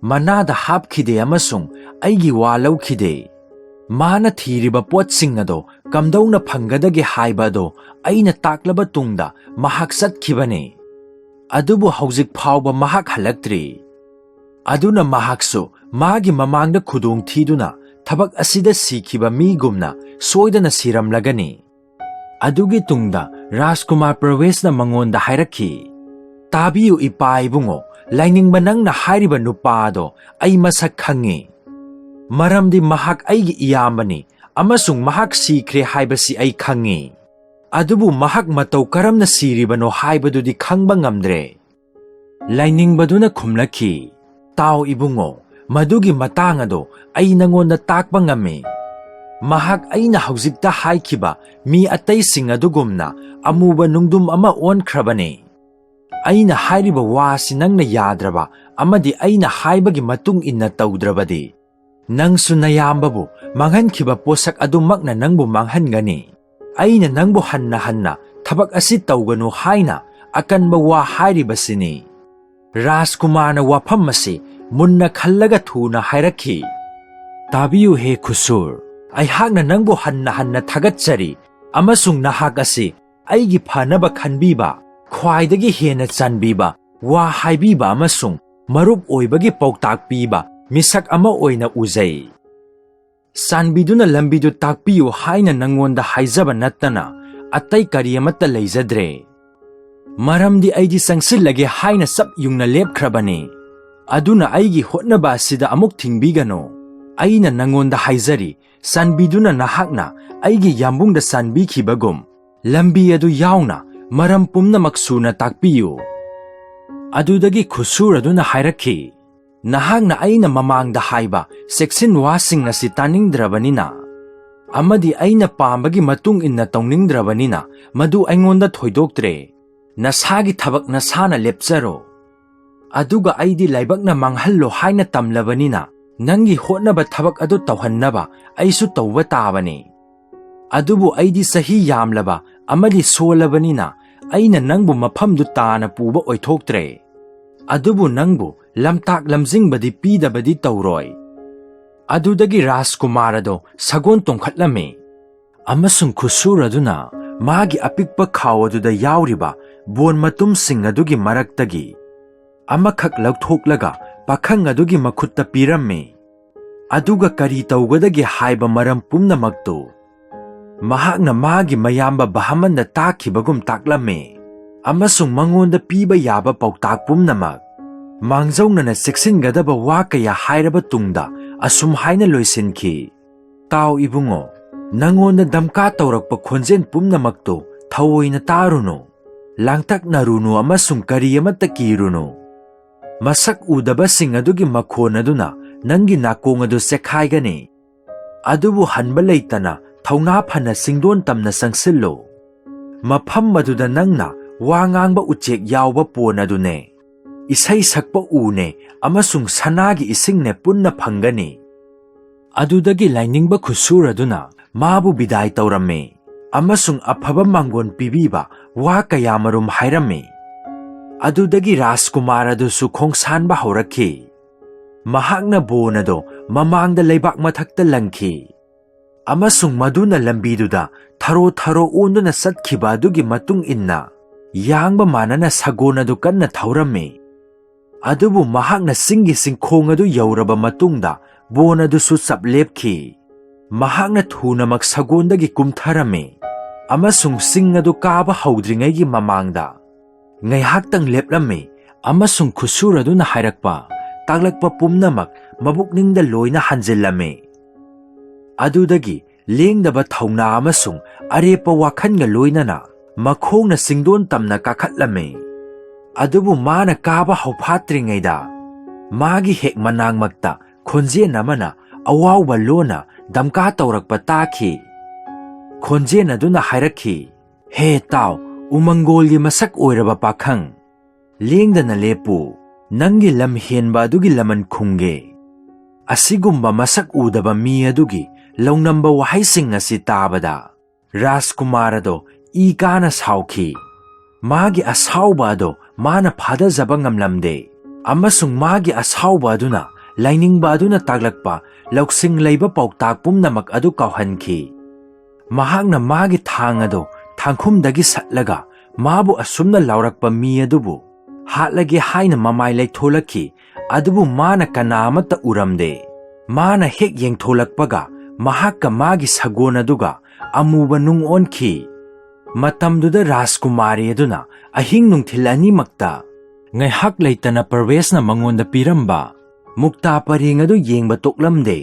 ꯃꯅꯥꯗ ꯍꯥꯞꯈꯤꯗꯦ ꯑꯃꯁꯨꯡ ꯑꯩꯒꯤ ꯋꯥ ꯂꯧꯈꯤꯗꯦ꯫ ꯃꯥꯅ ꯊꯤꯔꯤꯕ ꯄꯣꯠꯁꯤꯡ ꯑꯗꯣ ꯀꯝꯗꯧꯅ ꯐꯪꯒꯗꯒꯦ ꯍꯥꯏꯕ ꯑꯗꯣ ꯑꯩꯅ ꯇꯥꯛꯂꯕ ꯇꯨꯡꯗ ꯃꯍꯥꯛ ꯆꯠꯈꯤꯕꯅꯤ꯫ ꯑꯗꯨꯕꯨ ꯍꯧꯖꯤꯛ ꯐꯥꯎꯕ ꯃꯍꯥꯛ ꯍꯜꯂꯛꯇ꯭ꯔꯤ꯫ ꯑꯗꯨꯅ ꯃꯍꯥꯛꯁꯨ ꯃꯥꯒꯤ ꯃꯃꯥꯡꯗ ꯈꯨꯗꯣꯡ ꯊꯤꯗꯨꯅ ꯊꯕꯛ ꯑꯁꯤꯗ ꯁꯤꯈꯤꯕ ꯃꯤꯒꯨꯝꯅ ꯁꯣꯏꯗꯅ ꯁꯤꯔꯝꯂꯒꯅꯤ"꯫ ꯑꯗꯨꯒꯤ ꯇꯨꯡꯗ ꯔꯥꯖꯀꯨꯃꯥꯔ ꯄ꯭ꯔꯋꯦꯁꯅ ꯃꯉꯣꯟꯗ ꯍꯥꯏꯔꯛꯈꯤ, "ꯇꯥꯕꯤꯌꯨ ꯏꯄꯥ ꯏꯕꯨꯡꯉꯣ, ꯂꯥꯏꯅꯤꯡꯕ ꯅꯪꯅ ꯍꯥꯏꯔꯤꯕ ꯅꯨꯄꯥ ꯑꯗꯣ ꯑꯩ ꯃꯁꯛ ꯈꯪꯉꯤ꯫ ꯃꯔꯝꯗꯤ ꯃꯍꯥꯛ ꯑꯩꯒꯤ ꯏꯌꯥꯝꯕꯅꯤ ꯑꯃꯁꯨꯡ ꯃꯍꯥꯛ ꯁꯤꯈ꯭ꯔꯦ ꯍꯥꯏꯕꯁꯤ ꯑꯩ ꯈꯪꯉꯤ꯫ ꯑꯗꯨꯕꯨ ꯃꯍꯥꯛ ꯃꯇꯧ ꯀꯔꯝꯅ ꯁꯤꯔꯤꯕꯅꯣ ꯍꯥꯏꯕꯗꯨꯗꯤ ꯈꯪꯕ ꯉꯝꯗ꯭ꯔꯦ"꯫ ꯂꯥꯏꯅꯤꯡꯕꯗꯨꯅ ꯈꯨꯝꯂꯛꯈꯤ, "ꯇꯥꯎ ꯏꯕꯨꯡꯉꯣ, ꯃꯗꯨꯒꯤ ꯃꯇꯥꯡ ꯑꯗꯣ ꯑꯩ ꯅꯉꯣꯟꯗ ꯇꯥꯛꯄ ꯉꯝꯃꯤ꯫ ꯃꯍꯥꯛ ꯑꯩꯅ ꯍꯧꯖꯤꯛꯇ ꯍꯥꯏꯈꯤꯕ ꯃꯤ ꯑꯇꯩꯁꯤꯡ ꯑꯗꯨꯒꯨꯝꯅ ꯑꯃꯨꯕ ꯅꯨꯡꯗꯨꯝ ꯑꯃ ꯑꯣꯟꯈ꯭ꯔꯕꯅꯤ꯫ ꯑꯩꯅ ꯍꯥꯏꯔꯤꯕ ꯋꯥꯁꯤ ꯅꯪꯅ ꯌꯥꯗ꯭ꯔꯕ ꯑꯃꯗꯤ ꯑꯩꯅ ꯍꯥꯏꯕꯒꯤ ꯃꯇꯨꯡ ꯏꯟꯅ ꯇꯧꯗ꯭ꯔꯕꯗꯤ, ꯅꯪꯁꯨ ꯅꯌꯥꯝꯕꯕꯨ ꯃꯥꯡꯍꯟꯈꯤꯕ ꯄꯣꯠꯁꯛ ꯑꯗꯨꯃꯛꯅ ꯅꯪꯕꯨ ꯃꯥꯡꯍꯟꯒꯅꯤ꯫ ꯑꯩꯅ ꯅꯪꯕꯨ ꯍꯟꯅ ꯍꯟꯅ ꯊꯕꯛ ꯑꯁꯤ ꯇꯧꯒꯅꯨ ꯍꯥꯏꯅ ꯑꯀꯟꯕ ꯋꯥ ꯍꯥꯏꯔꯤꯕꯁꯤꯅꯤ꯫" ꯔꯥꯖꯀꯨꯃꯥꯔꯅ ꯋꯥꯐꯝ ꯑꯁꯤ ꯃꯨꯟꯅ ꯈꯜꯂꯒ ꯊꯨꯅ ꯍꯥꯏꯔꯛꯈꯤ, "ꯇꯥꯕꯤꯌꯨ ꯍꯦ ꯈꯨꯁꯨꯔ, ꯑꯩꯍꯥꯛꯅ ꯅꯪꯕꯨ ꯍꯟꯅ ꯍꯟꯅ ꯊꯥꯒꯠꯆꯔꯤ ꯑꯃꯁꯨꯡ ꯅꯍꯥꯛ ꯑꯁꯤ ꯑꯩꯒꯤ ꯐꯅꯕ ꯈꯟꯕꯤꯕ, ꯈ꯭ꯋꯥꯏꯗꯒꯤ ꯍꯦꯟꯅ ꯆꯥꯟꯕꯤꯕ, ꯋꯥ ꯍꯥꯏꯕꯤꯕ ꯑꯃꯁꯨꯡ ꯃꯔꯨꯞ ꯑꯣꯏꯕꯒꯤ ꯄꯥꯎꯇꯥꯛ ꯄꯤꯕ ꯃꯤꯁꯛ ꯑꯃ ꯑꯣꯏꯅ ꯎꯖꯩ꯫ ꯆꯥꯟꯕꯤꯗꯨꯅ ꯂꯝꯕꯤꯗꯨ ꯇꯥꯛꯄꯤꯌꯨ ꯍꯥꯏꯅ ꯅꯪꯉꯣꯟꯗ ꯍꯥꯏꯖꯕ ꯅꯠꯇꯅ ꯑꯇꯩ ꯀꯔꯤ ꯑꯃꯠꯇ ꯂꯩꯖꯗ꯭ꯔꯦ꯫ ꯃꯔꯝꯗꯤ ꯑꯩꯗꯤ ꯆꯪꯁꯤꯜꯂꯒꯦ ꯍꯥꯏꯅ ꯆꯞ ꯌꯨꯡꯅ ꯂꯦꯞꯈ꯭ꯔꯕꯅꯤ꯫ ꯑꯗꯨꯅ ꯑꯩꯒꯤ ꯍꯣꯠꯅꯕ ꯑꯁꯤꯗ ꯑꯃꯨꯛ ꯊꯤꯡꯕꯤꯒꯅꯨ꯫ ꯑꯩꯅ ꯅꯪꯉꯣꯟꯗ ꯍꯥꯏꯖꯔꯤ, ꯆꯥꯟꯕꯤꯗꯨꯅ ꯅꯍꯥꯛꯅ ꯑꯩꯒꯤ ꯌꯥꯝꯕꯨꯡꯗ ꯆꯥꯟꯕꯤꯈꯤꯕꯒꯨꯝ, ꯂꯝꯕꯤ ꯑꯗꯨ ꯌꯥꯎꯅ ꯃꯔꯝ ꯄꯨꯝꯅꯃꯛ ꯁꯨꯅ ꯇꯥꯛꯄꯤꯌꯨ꯫" ꯑꯗꯨꯗꯒꯤ ꯈꯨꯠꯁꯨꯔ ꯑꯗꯨꯅ ꯍꯥꯏꯔꯛꯈꯤ, "ꯅꯍꯥꯛꯅ ꯑꯩꯅ ꯃꯃꯥꯡꯗ ꯍꯥꯏꯕ ꯆꯦꯛꯁꯤꯟ ꯋꯥꯁꯤꯡ ꯑꯁꯤ ꯇꯥꯅꯤꯡꯗ꯭ꯔꯕꯅꯤꯅ ꯑꯃꯗꯤ ꯑꯩꯅ ꯄꯥꯝꯕꯒꯤ ꯃꯇꯨꯡ ꯏꯟꯅ ꯇꯧꯅꯤꯡꯗ꯭ꯔꯕꯅꯤꯅ, ꯃꯗꯨ ꯑꯩꯉꯣꯟꯗ ꯊꯣꯏꯗꯣꯛꯇ꯭ꯔꯦ꯫ ꯅꯁꯥꯒꯤ ꯊꯕꯛ ꯅꯁꯥꯅ ꯂꯦꯞꯆꯔꯣ꯫ ꯑꯗꯨꯒ ꯑꯩꯗꯤ ꯂꯥꯏꯕꯛꯅ ꯃꯥꯡꯍꯜꯂꯣ ꯍꯥꯏꯅ ꯇꯝꯂꯕꯅꯤꯅ, ꯅꯪꯒꯤ ꯍꯣꯠꯅꯕ ꯊꯕꯛ ꯑꯗꯨ ꯇꯧꯍꯟꯅꯕ ꯑꯩꯁꯨ ꯇꯧꯕ ꯇꯥꯕꯅꯤ꯫ ꯑꯗꯨꯕꯨ ꯑꯩꯗꯤ ꯆꯍꯤ ꯌꯥꯝꯂꯕ ꯑꯃꯗꯤ ꯁꯣꯜꯂꯕꯅꯤꯅ, ꯑꯩꯅ ꯅꯪꯕꯨ ꯃꯐꯝꯗꯨ ꯇꯥꯅ ꯄꯨꯕ ꯑꯣꯏꯊꯣꯛꯇ꯭ꯔꯦ꯫ ꯑꯗꯨꯕꯨ ꯅꯪꯕꯨ ꯂꯝꯇꯥꯛ ꯂꯝꯖꯤꯡꯕꯗꯤ ꯄꯤꯗꯕꯗꯤ ꯇꯧꯔꯣꯏ꯫" ꯑꯗꯨꯗꯒꯤ ꯔꯥꯖꯀꯨꯃꯥꯔ ꯑꯗꯣ ꯁꯒꯣꯜ ꯇꯣꯡꯈꯠꯂꯝꯃꯤ, ꯑꯃꯁꯨꯡ ꯈꯨꯠꯁꯨꯔ ꯑꯗꯨꯅ ꯃꯥꯒꯤ ꯑꯄꯤꯛꯄ ꯈꯥꯎ ꯑꯗꯨꯗ ꯌꯥꯎꯔꯤꯕ ꯕꯣꯟ ꯃꯇꯨꯝꯁꯤꯡ ꯑꯗꯨꯒꯤ ꯃꯔꯛꯇꯒꯤ ꯑꯃꯈꯛ ꯂꯧꯊꯣꯛꯂꯒ ꯄꯥꯈꯪ ꯑꯗꯨꯒꯤ ꯃꯈꯨꯠꯇ ꯄꯤꯔꯝꯃꯤ꯫ ꯑꯗꯨꯒ ꯀꯔꯤ ꯇꯧꯒꯗꯒꯦ ꯍꯥꯏꯕ ꯃꯔꯝ ꯄꯨꯝꯅꯃꯛꯇꯨ ꯃꯍꯥꯛꯅ ꯃꯥꯒꯤ ꯃꯌꯥꯝꯕ ꯕꯍꯃꯟꯗ ꯇꯥꯛꯈꯤꯕꯒꯨꯝ ꯇꯥꯛꯂꯝꯃꯤ, ꯑꯃꯁꯨꯡ ꯃꯉꯣꯟꯗ ꯄꯤꯕ ꯌꯥꯕ ꯄꯥꯎꯇꯥꯛ ꯄꯨꯝꯅꯃꯛ ꯃꯥꯡꯖꯧꯅꯅ ꯆꯦꯛꯁꯤꯟꯒꯗꯕ ꯋꯥ ꯀꯌꯥ ꯍꯥꯏꯔꯕ ꯇꯨꯡꯗ ꯑꯁꯨꯝ ꯍꯥꯏꯅ ꯂꯣꯏꯁꯤꯟꯈꯤ, "ꯇꯥꯎ ꯏꯕꯨꯡꯉꯣ, ꯅꯉꯣꯟꯗ ꯗꯝꯀꯥ ꯇꯧꯔꯛꯄ ꯈꯣꯟꯖꯦꯜ ꯄꯨꯝꯅꯃꯛꯇꯨ ꯊꯑꯣꯏꯅ ꯇꯥꯔꯨꯅꯨ꯫ ꯂꯥꯡꯇꯛꯅꯔꯨꯅꯨ ꯑꯃꯁꯨꯡ ꯀꯔꯤ ꯑꯃꯠꯇ ꯀꯤꯔꯨꯅꯨ꯫ ꯃꯁꯛ ꯎꯗꯕꯁꯤꯡ ꯑꯗꯨꯒꯤ ꯃꯈꯣꯟ ꯑꯗꯨꯅ ꯅꯪꯒꯤ ꯅꯥꯀꯣꯡ ꯑꯗꯨ ꯆꯦꯛꯈꯥꯏꯒꯅꯤ, ꯑꯗꯨꯕꯨ ꯍꯟꯕ ꯂꯩꯇꯅ ꯊꯧꯅꯥ ꯐꯅ ꯆꯤꯡꯗꯣꯟ ꯇꯝꯅ ꯆꯪꯁꯤꯜꯂꯨ꯫ ꯃꯐꯝ ꯑꯗꯨꯗ ꯅꯪꯅ ꯋꯥ ꯉꯥꯡꯕ ꯎꯆꯦꯛ ꯌꯥꯎꯕ ꯄꯣꯟ ꯑꯗꯨꯅꯦ, ꯏꯁꯩ ꯁꯛꯄ ꯎꯅꯦ ꯑꯃꯁꯨꯡ ꯁꯅꯥꯒꯤ ꯏꯁꯤꯡꯅꯦ ꯄꯨꯟꯅ ꯐꯪꯒꯅꯤ꯫ ꯑꯗꯨꯗꯒꯤ ꯂꯥꯏꯅꯤꯡꯕ ꯈꯨꯠꯁꯨꯔ ꯑꯗꯨꯅ ꯃꯥꯕꯨ ꯕꯤꯗꯥꯏ ꯇꯧꯔꯝꯃꯤ ꯑꯃꯁꯨꯡ ꯑꯐꯕ ꯃꯥꯡꯒꯣꯟ ꯄꯤꯕꯤꯕ ꯋꯥ ꯀꯌꯥꯃꯔꯨꯝ ꯍꯥꯏꯔꯝꯃꯤ꯫ ꯑꯗꯨꯗꯒꯤ ꯔꯥꯖꯀꯨꯃꯥꯔ ꯑꯗꯨꯁꯨ ꯈꯣꯡꯁꯥꯟꯕ ꯍꯧꯔꯛꯈꯤ꯫ ꯃꯍꯥꯛꯅ ꯕꯣꯟ ꯑꯗꯣ ꯃꯃꯥꯡꯗ ꯂꯩꯕꯥꯛ ꯃꯊꯛꯇ ꯂꯪꯈꯤ ꯑꯃꯁꯨꯡ ꯃꯗꯨꯅ ꯂꯝꯕꯤꯗꯨꯗ ꯊꯔꯣ ꯊꯔꯣ ꯑꯣꯟꯗꯨꯅ ꯆꯠꯈꯤꯕ ꯑꯗꯨꯒꯤ ꯃꯇꯨꯡ ꯏꯟꯅ ꯌꯥꯡꯕ ꯃꯥꯟꯅꯅ ꯁꯒꯣꯜ ꯑꯗꯨ ꯀꯟꯅ ꯊꯧꯔꯝꯃꯤ꯫ ꯑꯗꯨꯕꯨ ꯃꯍꯥꯛꯅ ꯆꯤꯡꯒꯤ ꯆꯤꯡꯈꯣꯡ ꯑꯗꯨ ꯌꯧꯔꯕ ꯃꯇꯨꯡꯗ ꯕꯣꯟ ꯑꯗꯨꯁꯨ ꯆꯞ ꯂꯦꯞꯈꯤ꯫ ꯃꯍꯥꯛꯅ ꯊꯨꯅꯃꯛ ꯁꯒꯣꯜꯗꯒꯤ ꯀꯨꯝꯊꯔꯝꯃꯤ ꯑꯃꯁꯨꯡ ꯆꯤꯡ ꯑꯗꯨ ꯀꯥꯕ ꯍꯧꯗ꯭ꯔꯤꯉꯩꯒꯤ ꯃꯃꯥꯡꯗ ꯉꯥꯏꯍꯥꯛꯇꯪ ꯂꯦꯞꯂꯝꯃꯤ ꯑꯃꯁꯨꯡ ꯈꯨꯠꯁꯨꯔ ꯑꯗꯨꯅ ꯍꯥꯏꯔꯛꯄ, ꯇꯥꯛꯂꯛꯄ ꯄꯨꯝꯅꯃꯛ ꯃꯕꯨꯛꯅꯤꯡꯗ ꯂꯣꯏꯅ ꯍꯟꯖꯤꯜꯂꯝꯃꯤ꯫ ꯑꯗꯨꯗꯒꯤ ꯂꯦꯡꯗꯕ ꯊꯧꯅꯥ ꯑꯃꯁꯨꯡ ꯑꯔꯦꯞꯄ ꯋꯥꯈꯜꯒ ꯂꯣꯏꯅꯅ ꯃꯈꯣꯡꯅ ꯆꯤꯡꯗꯣꯟ ꯇꯝꯅ ꯀꯥꯈꯠꯂꯝꯃꯤ꯫ ꯑꯗꯨꯕꯨ ꯃꯥꯅ ꯀꯥꯕ ꯍꯧꯐꯥꯠꯇ꯭ꯔꯤꯉꯩꯗ ꯃꯥꯒꯤ ꯍꯦꯛ ꯃꯅꯥꯛꯃꯛꯇ ꯈꯣꯟꯖꯦꯜ ꯑꯃꯅ ꯑꯋꯥꯎꯕ ꯂꯣꯟꯅ ꯗꯝꯀꯥ ꯇꯧꯔꯛꯄ ꯇꯥꯈꯤ꯫ ꯈꯣꯟꯖꯦꯜ ꯑꯗꯨꯅ ꯍꯥꯏꯔꯛꯈꯤ, "ꯍꯦ ꯇꯥꯎ, ꯎꯃꯪꯒꯣꯜꯒꯤ ꯃꯁꯛ ꯑꯣꯏꯔꯕ ꯄꯥꯈꯪ, ꯂꯦꯡꯗꯅ ꯂꯦꯞꯄꯨ, ꯅꯪꯒꯤ ꯂꯝ ꯍꯦꯟꯕ ꯑꯗꯨꯒꯤ ꯂꯃꯟ ꯈꯨꯝꯒꯦ꯫" ꯑꯁꯤꯒꯨꯝꯕ ꯃꯁꯛ ꯎꯗꯕ ꯃꯤ ꯑꯗꯨꯒꯤ ꯂꯧꯅꯝꯕ ꯋꯥꯍꯩꯁꯤꯡ ꯑꯁꯤ ꯇꯥꯕꯗ ꯔꯥꯖꯀꯨꯃꯥꯔ ꯑꯗꯣ ꯏ ꯀꯥꯅ ꯁꯥꯎꯈꯤ꯫ ꯃꯥꯒꯤ ꯑꯁꯥꯎꯕ ꯑꯗꯣ ꯃꯥꯅ ꯐꯥꯗꯖꯕ ꯉꯝꯂꯝꯗꯦ ꯑꯃꯁꯨꯡ ꯃꯥꯒꯤ ꯑꯁꯥꯎꯕ ꯑꯗꯨꯅ ꯂꯥꯏꯅꯤꯡꯕ ꯑꯗꯨꯅ ꯇꯥꯛꯂꯛꯄ ꯂꯧꯁꯤꯡ ꯂꯩꯕ ꯄꯥꯎꯇꯥꯛ ꯄꯨꯝꯅꯃꯛ ꯑꯗꯨ ꯀꯥꯎꯍꯟꯈꯤ꯫ ꯃꯍꯥꯛꯅ ꯃꯥꯒꯤ ꯊꯥꯡ ꯑꯗꯨ ꯊꯥꯡꯈꯨꯝꯗꯒꯤ ꯁꯠꯂꯒ ꯃꯥꯕꯨ ꯑꯁꯨꯝꯅ ꯂꯥꯎꯔꯛꯄ ꯃꯤ ꯑꯗꯨꯕꯨ ꯍꯥꯠꯂꯒꯦ ꯍꯥꯏꯅ ꯃꯃꯥꯏ ꯂꯩꯊꯣꯂꯛꯈꯤ, ꯑꯗꯨꯕꯨ ꯃꯥꯅ ꯀꯅꯥ ꯑꯃꯠꯇ ꯎꯔꯝꯗꯦ꯫ ꯃꯥꯅ ꯍꯦꯛ ꯌꯦꯡꯊꯣꯂꯛꯄꯒ ꯃꯍꯥꯛꯀ ꯃꯥꯒꯤ ꯁꯒꯣꯜ ꯑꯗꯨꯒ ꯑꯃꯨꯕ ꯅꯨꯡ ꯑꯣꯟꯈꯤ꯫ ꯃꯇꯝꯗꯨꯗ ꯔꯥꯖꯀꯨꯃꯥꯔꯤ ꯑꯗꯨꯅ ꯑꯍꯤꯡ ꯅꯨꯡꯊꯤꯜ ꯑꯅꯤꯃꯛꯇ ꯉꯥꯏꯍꯥꯛ ꯂꯩꯇꯅ ꯄ꯭ꯔꯋꯦꯁꯅ ꯃꯉꯣꯟꯗ ꯄꯤꯔꯝꯕ ꯃꯨꯛꯇꯥ ꯄꯔꯦꯡ ꯑꯗꯨ ꯌꯦꯡꯕ ꯇꯣꯛꯂꯝꯗꯦ꯫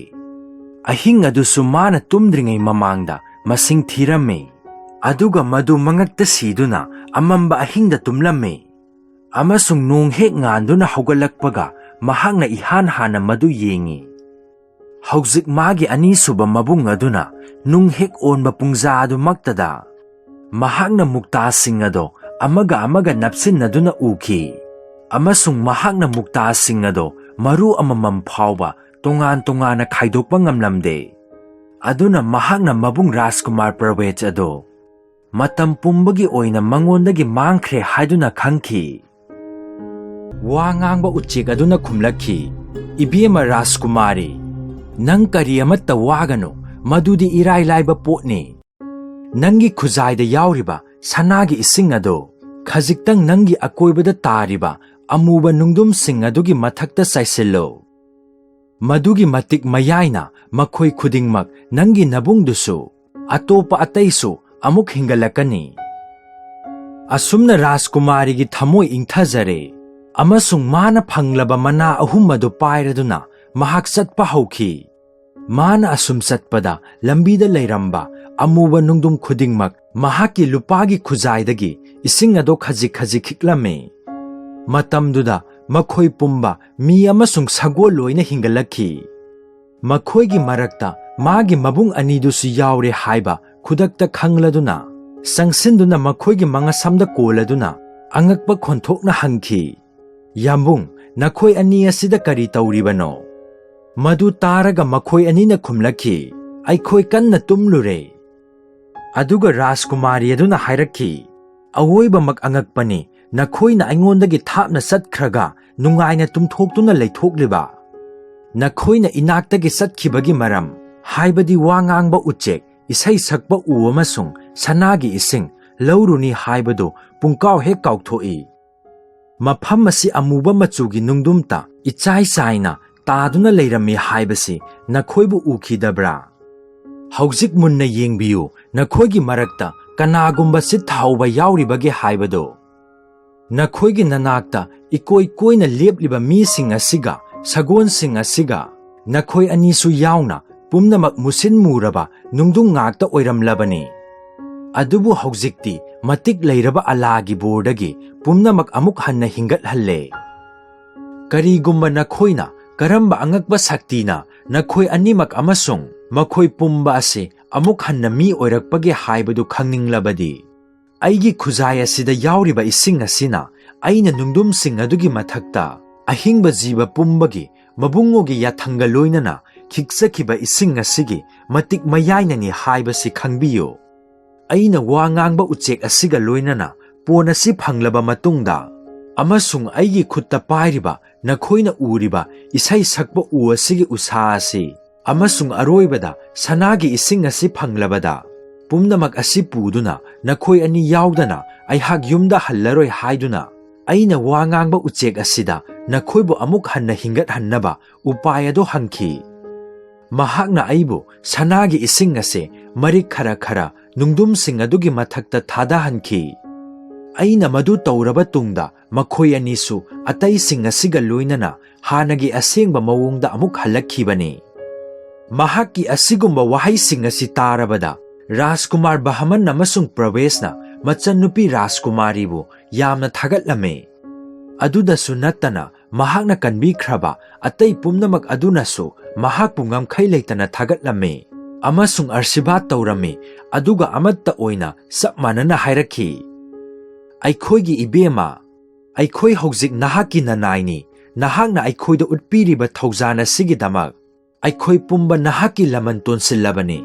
ꯑꯍꯤꯡ ꯑꯗꯨꯁꯨ ꯃꯥꯅ ꯇꯨꯝꯗ꯭ꯔꯤꯉꯩ ꯃꯃꯥꯡꯗ ꯃꯁꯤꯡ ꯊꯤꯔꯝꯃꯤ꯫ ꯑꯗꯨꯒ ꯃꯗꯨ ꯃꯉꯛꯇ ꯁꯤꯗꯨꯅ ꯑꯃꯝꯕ ꯑꯍꯤꯡꯗ ꯇꯨꯝꯂꯝꯃꯤ꯫ ꯑꯃꯁꯨꯡ ꯅꯣꯡ ꯍꯦꯛ ꯉꯥꯟꯗꯨꯅ ꯍꯧꯒꯠꯂꯛꯄꯒ ꯃꯍꯥꯛꯅ ꯏꯍꯥꯟ ꯍꯥꯟꯅ ꯃꯗꯨ ꯌꯦꯡꯉꯤ꯫ ꯍꯧꯖꯤꯛ ꯃꯥꯒꯤ ꯑꯅꯤꯁꯨꯕ ꯃꯕꯨꯡ ꯑꯗꯨꯅ ꯅꯨꯡ ꯍꯦꯛ ꯑꯣꯟꯕ ꯄꯨꯡꯖꯥ ꯑꯗꯨꯃꯛꯇꯗ ꯃꯍꯥꯛꯅ ꯃꯨꯛꯇꯥꯁꯤꯡ ꯑꯗꯣ ꯑꯃꯒ ꯑꯃꯒ ꯅꯞꯁꯤꯟꯅꯗꯨꯅ ꯎꯈꯤ, ꯑꯃꯁꯨꯡ ꯃꯍꯥꯛꯅ ꯃꯨꯛꯇꯥꯁꯤꯡ ꯑꯗꯣ ꯃꯔꯨ ꯑꯃꯃꯝ ꯐꯥꯎꯕ ꯇꯣꯉꯥꯟ ꯇꯣꯉꯥꯟꯅ ꯈꯥꯏꯗꯣꯛꯄ ꯉꯝꯂꯝꯗꯦ꯫ ꯑꯗꯨꯅ ꯃꯍꯥꯛꯅ ꯃꯕꯨꯡ ꯔꯥꯖꯀꯨꯃꯥꯔ ꯄ꯭ꯔꯋꯦꯠ ꯑꯗꯣ ꯃꯇꯝ ꯄꯨꯝꯕꯒꯤ ꯑꯣꯏꯅ ꯃꯉꯣꯟꯗꯒꯤ ꯃꯥꯡꯈ꯭ꯔꯦ ꯍꯥꯏꯗꯨꯅ ꯈꯪꯈꯤ꯫ ꯋꯥ ꯉꯥꯡꯕ ꯎꯆꯦꯛ ꯑꯗꯨꯅ ꯈꯨꯝꯂꯛꯈꯤ, "ꯏꯕꯦꯝꯃ ꯔꯥꯖꯀꯨꯃꯥꯔꯤ, ꯅꯪ ꯀꯔꯤ ꯑꯃꯠꯇ ꯋꯥꯒꯅꯨ, ꯃꯗꯨꯗꯤ ꯏꯔꯥꯏ ꯂꯥꯏꯕ ꯄꯣꯠꯅꯤ꯫ ꯅꯪꯒꯤ ꯈꯨꯖꯥꯏꯗ ꯌꯥꯎꯔꯤꯕ ꯁꯅꯥꯒꯤ ꯏꯁꯤꯡ ꯑꯗꯣ ꯈꯖꯤꯛꯇꯪ ꯅꯪꯒꯤ ꯑꯀꯣꯏꯕꯗ ꯇꯥꯔꯤꯕ ꯑꯃꯨꯕ ꯅꯨꯡꯗꯨꯝꯁꯤꯡ ꯑꯗꯨꯒꯤ ꯃꯊꯛꯇ ꯆꯥꯏꯁꯤꯜꯂꯨ꯫ ꯃꯗꯨꯒꯤ ꯃꯇꯤꯛ ꯃꯌꯥꯏꯅ ꯃꯈꯣꯏ ꯈꯨꯗꯤꯡꯃꯛ, ꯅꯪꯒꯤ ꯅꯕꯨꯡꯗꯨꯁꯨ, ꯑꯇꯣꯞꯄ ꯑꯇꯩꯁꯨ ꯑꯃꯨꯛ ꯍꯤꯡꯒꯠꯂꯛꯀꯅꯤ꯫" ꯑꯁꯨꯝꯅ ꯔꯥꯖꯀꯨꯃꯥꯔꯤꯒꯤ ꯊꯃꯣꯏ ꯏꯪꯊꯖꯔꯦ, ꯑꯃꯁꯨꯡ ꯃꯥꯅ ꯐꯪꯂꯕ ꯃꯅꯥ ꯑꯍꯨꯝ ꯑꯗꯨ ꯄꯥꯏꯔꯗꯨꯅ ꯃꯍꯥꯛ ꯆꯠꯄ ꯍꯧꯈꯤ꯫ ꯃꯥꯅ ꯑꯁꯨꯝ ꯆꯠꯄꯗ ꯂꯝꯕꯤꯗ ꯂꯩꯔꯝꯕ ꯑꯃꯨꯕ ꯅꯨꯡꯗꯨꯝ ꯈꯨꯗꯤꯡꯃꯛ ꯃꯍꯥꯛꯀꯤ ꯂꯨꯄꯥꯒꯤ ꯈꯨꯖꯥꯏꯗꯒꯤ ꯏꯁꯤꯡ ꯑꯗꯨ ꯈꯖꯤꯛ ꯈꯖꯤꯛ ꯈꯤꯛꯂꯝꯃꯤ꯫ ꯃꯇꯝꯗꯨꯗ ꯃꯈꯣꯏ ꯄꯨꯝꯕ, ꯃꯤ ꯑꯃꯁꯨꯡ ꯁꯒꯣꯜ, ꯂꯣꯏꯅ ꯍꯤꯡꯒꯠꯂꯛꯈꯤ꯫ ꯃꯈꯣꯏꯒꯤ ꯃꯔꯛꯇ ꯃꯥꯒꯤ ꯃꯕꯨꯡ ꯑꯅꯤꯗꯨꯁꯨ ꯌꯥꯎꯔꯦ ꯍꯥꯏꯕ ꯈꯨꯗꯛꯇ ꯈꯪꯂꯗꯨꯅ, ꯆꯪꯁꯤꯟꯗꯨꯅ ꯃꯈꯣꯏꯒꯤ ꯃꯉꯁꯝꯗ ꯀꯣꯜꯂꯗꯨꯅ ꯑꯉꯛꯄ ꯈꯣꯟꯊꯣꯛꯅ ꯍꯪꯈꯤ, "ꯌꯥꯝꯕꯨꯡ, ꯅꯈꯣꯏ ꯑꯅꯤ ꯑꯁꯤꯗ ꯀꯔꯤ ꯇꯧꯔꯤꯕꯅꯣ?" ꯃꯗꯨ ꯇꯥꯔꯒ ꯃꯈꯣꯏ ꯑꯅꯤꯅ ꯈꯨꯝꯂꯛꯈꯤ, "ꯑꯩꯈꯣꯏ ꯀꯟꯅ ꯇꯨꯝꯂꯨꯔꯦ꯫" ꯑꯗꯨꯒ ꯔꯥꯖꯀꯨꯃꯥꯔꯤ ꯑꯗꯨꯅ ꯍꯥꯏꯔꯛꯈꯤ, "ꯑꯋꯣꯏꯕꯃꯛ ꯑꯉꯛꯄꯅꯤ, ꯅꯈꯣꯏꯅ ꯑꯩꯉꯣꯟꯗꯒꯤ ꯊꯥꯞꯅ ꯆꯠꯈ꯭ꯔꯒ ꯅꯨꯡꯉꯥꯏꯅ ꯇꯨꯝꯊꯣꯛꯇꯨꯅ ꯂꯩꯊꯣꯛꯂꯤꯕ꯫ ꯅꯈꯣꯏꯅ ꯏꯅꯥꯛꯇꯒꯤ ꯆꯠꯈꯤꯕꯒꯤ ꯃꯔꯝ, ꯍꯥꯏꯕꯗꯤ ꯋꯥ ꯉꯥꯡꯕ ꯎꯆꯦꯛ, ꯏꯁꯩ ꯁꯛꯄ ꯎ ꯑꯃꯁꯨꯡ ꯁꯅꯥꯒꯤ ꯏꯁꯤꯡ ꯂꯧꯔꯨꯅꯤ ꯍꯥꯏꯕꯗꯨ ꯄꯨꯡꯀꯥꯎ ꯍꯦꯛ ꯀꯥꯎꯊꯣꯛꯏ꯫ ꯃꯐꯝ ꯑꯁꯤ ꯑꯃꯨꯕ ꯃꯆꯨꯒꯤ ꯅꯨꯡꯗꯨꯝꯇ ꯏꯆꯥꯏ ꯆꯥꯏꯅ ꯇꯥꯗꯨꯅ ꯂꯩꯔꯝꯃꯤ ꯍꯥꯏꯕꯁꯤ ꯅꯈꯣꯏꯕꯨ ꯎꯈꯤꯗꯕ꯭ꯔꯥ? ꯍꯧꯖꯤꯛ ꯃꯨꯟꯅ ꯌꯦꯡꯕꯤꯌꯨ, ꯅꯈꯣꯏꯒꯤ ꯃꯔꯛꯇ ꯀꯅꯥꯒꯨꯝꯕ ꯆꯤꯠ ꯊꯥꯍꯧꯕ ꯌꯥꯎꯔꯤꯕꯒꯦ ꯍꯥꯏꯕꯗꯨ꯫ ꯅꯈꯣꯏꯒꯤ ꯅꯅꯥꯛꯇ ꯏꯀꯣꯏ ꯀꯣꯏꯅ ꯂꯦꯞꯂꯤꯕ ꯃꯤꯁꯤꯡ ꯑꯁꯤꯒ ꯁꯒꯣꯜꯁꯤꯡ ꯑꯁꯤꯒ, ꯅꯈꯣꯏ ꯑꯅꯤꯁꯨ ꯌꯥꯎꯅ, ꯄꯨꯝꯅꯃꯛ ꯃꯨꯁꯤꯟ ꯃꯨꯔꯕ ꯅꯨꯡꯗꯨꯡ ꯉꯥꯛꯇ ꯑꯣꯏꯔꯝꯂꯕꯅꯤ꯫" ꯑꯗꯨꯕꯨ ꯍꯧꯖꯤꯛꯇꯤ ꯃꯇꯤꯛ ꯂꯩꯔꯕ ꯑꯜꯂꯥꯒꯤ ꯕꯣꯔꯗꯒꯤ ꯄꯨꯝꯅꯃꯛ ꯑꯃꯨꯛ ꯍꯟꯅ ꯍꯤꯡꯒꯠꯍꯜꯂꯦ꯫ ꯀꯔꯤꯒꯨꯝꯕ ꯅꯈꯣꯏꯅ ꯀꯔꯝꯕ ꯑꯉꯛꯄ ꯁꯛꯇꯤꯅ ꯅꯈꯣꯏ ꯑꯅꯤꯃꯛ ꯑꯃꯁꯨꯡ ꯃꯈꯣꯏ ꯄꯨꯝꯕ ꯑꯁꯤ ꯑꯃꯨꯛ ꯍꯟꯅ ꯃꯤ ꯑꯣꯏꯔꯛꯄꯒꯦ ꯍꯥꯏꯕꯗꯨ ꯈꯪꯅꯤꯡꯂꯕꯗꯤ, ꯑꯩꯒꯤ ꯈꯨꯖꯥꯏ ꯑꯁꯤꯗ ꯌꯥꯎꯔꯤꯕ ꯏꯁꯤꯡ ꯑꯁꯤꯅ ꯑꯩꯅ ꯅꯨꯡꯗꯨꯝꯁꯤꯡ ꯑꯗꯨꯒꯤ ꯃꯊꯛꯇ ꯑꯍꯤꯡꯕ ꯖꯤꯕ ꯄꯨꯝꯕꯒꯤ ꯃꯕꯨꯡꯉꯣꯒꯤ ꯌꯥꯊꯪꯒ ꯂꯣꯏꯅꯅ ꯈꯤꯛꯆꯈꯤꯕ ꯏꯁꯤꯡ ꯑꯁꯤꯒꯤ ꯃꯇꯤꯛ ꯃꯌꯥꯏꯅꯅꯤ ꯍꯥꯏꯕꯁꯤ ꯈꯪꯕꯤꯌꯨ꯫ ꯑꯩꯅ ꯋꯥ ꯉꯥꯡꯕ ꯎꯆꯦꯛ ꯑꯁꯤꯒ ꯂꯣꯏꯅꯅ ꯄꯣꯟ ꯑꯁꯤ ꯐꯪꯂꯕ ꯃꯇꯨꯡꯗ, ꯑꯃꯁꯨꯡ ꯑꯩꯒꯤ ꯈꯨꯠꯇ ꯄꯥꯏꯔꯤꯕ ꯅꯈꯣꯏꯅ ꯎꯔꯤꯕ ꯏꯁꯩ ꯁꯛꯄ ꯎ ꯑꯁꯤꯒꯤ ꯎꯁꯥ ꯑꯁꯤ, ꯑꯃꯁꯨꯡ ꯑꯔꯣꯏꯕꯗ ꯁꯅꯥꯒꯤ ꯏꯁꯤꯡ ꯑꯁꯤ ꯐꯪꯂꯕꯗ, ꯄꯨꯝꯅꯃꯛ ꯑꯁꯤ ꯄꯨꯗꯨꯅ ꯅꯈꯣꯏ ꯑꯅꯤ ꯌꯥꯎꯗꯅ ꯑꯩꯍꯥꯛ ꯌꯨꯝꯗ ꯍꯜꯂꯔꯣꯏ ꯍꯥꯏꯗꯨꯅ ꯑꯩꯅ ꯋꯥ ꯉꯥꯡꯕ ꯎꯆꯦꯛ ꯑꯁꯤꯗ ꯅꯈꯣꯏꯕꯨ ꯑꯃꯨꯛ ꯍꯟꯅ ꯍꯤꯡꯒꯠꯍꯟꯅꯕ ꯎꯄꯥꯏ ꯑꯗꯨ ꯍꯪꯈꯤ꯫ ꯃꯍꯥꯛꯅ ꯑꯩꯕꯨ ꯁꯅꯥꯒꯤ ꯏꯁꯤꯡ ꯑꯁꯤ ꯃꯔꯤꯛ ꯈꯔ ꯈꯔ ꯅꯨꯡꯗꯨꯝꯁꯤꯡ ꯑꯗꯨꯒꯤ ꯃꯊꯛꯇ ꯊꯥꯗꯍꯟꯈꯤ꯫ ꯑꯩꯅ ꯃꯗꯨ ꯇꯧꯔꯕ ꯇꯨꯡꯗ ꯃꯈꯣꯏ ꯑꯅꯤꯁꯨ ꯑꯇꯩꯁꯤꯡ ꯑꯁꯤꯒ ꯂꯣꯏꯅꯅ ꯍꯥꯟꯅꯒꯤ ꯑꯁꯦꯡꯕ ꯃꯑꯣꯡꯗ ꯑꯃꯨꯛ ꯍꯜꯂꯛꯈꯤꯕꯅꯤ꯫ ꯃꯍꯥꯛꯀꯤ ꯑꯁꯤꯒꯨꯝꯕ ꯋꯥꯍꯩꯁꯤꯡ ꯑꯁꯤ ꯇꯥꯔꯕꯗ ꯔꯥꯖꯀꯨꯃꯥꯔ ꯕꯍꯃꯟ ꯑꯃꯁꯨꯡ ꯄ꯭ꯔꯋꯦꯁꯅ ꯃꯆꯟꯅꯨꯄꯤ ꯔꯥꯖꯀꯨꯃꯥꯔꯤꯕꯨ ꯌꯥꯝꯅ ꯊꯥꯒꯠꯂꯝꯃꯤ꯫ ꯑꯗꯨꯗꯁꯨ ꯅꯠꯇꯅ ꯃꯍꯥꯛꯅ ꯀꯟꯕꯤꯈ꯭ꯔꯕ ꯑꯇꯩ ꯄꯨꯝꯅꯃꯛ ꯑꯗꯨꯅꯁꯨ ꯃꯍꯥꯛꯄꯨ ꯉꯝꯈꯩ ꯂꯩꯇꯅ ꯊꯥꯒꯠꯂꯝꯃꯤ ꯑꯃꯁꯨꯡ ꯑꯥꯔꯁꯤꯕꯥꯗ ꯇꯧꯔꯝꯃꯤ, ꯑꯗꯨꯒ ꯑꯃꯠꯇ ꯑꯣꯏꯅ ꯆꯞ ꯃꯥꯟꯅꯅ ꯍꯥꯏꯔꯛꯈꯤ, "ꯑꯩꯈꯣꯏꯒꯤ ꯏꯕꯦꯝꯃ, ꯑꯩꯈꯣꯏ ꯍꯧꯖꯤꯛ ꯅꯍꯥꯛꯀꯤ ꯅꯅꯥꯏꯅꯤ꯫ ꯅꯍꯥꯛꯅ ꯑꯩꯈꯣꯏꯗ ꯎꯠꯄꯤꯔꯤꯕ ꯊꯧꯖꯥꯜ ꯑꯁꯤꯒꯤꯗꯃꯛ ꯑꯩꯈꯣꯏ ꯄꯨꯝꯕ ꯅꯍꯥꯛꯀꯤ ꯂꯃꯟ ꯇꯣꯟꯁꯤꯜꯂꯕꯅꯤ,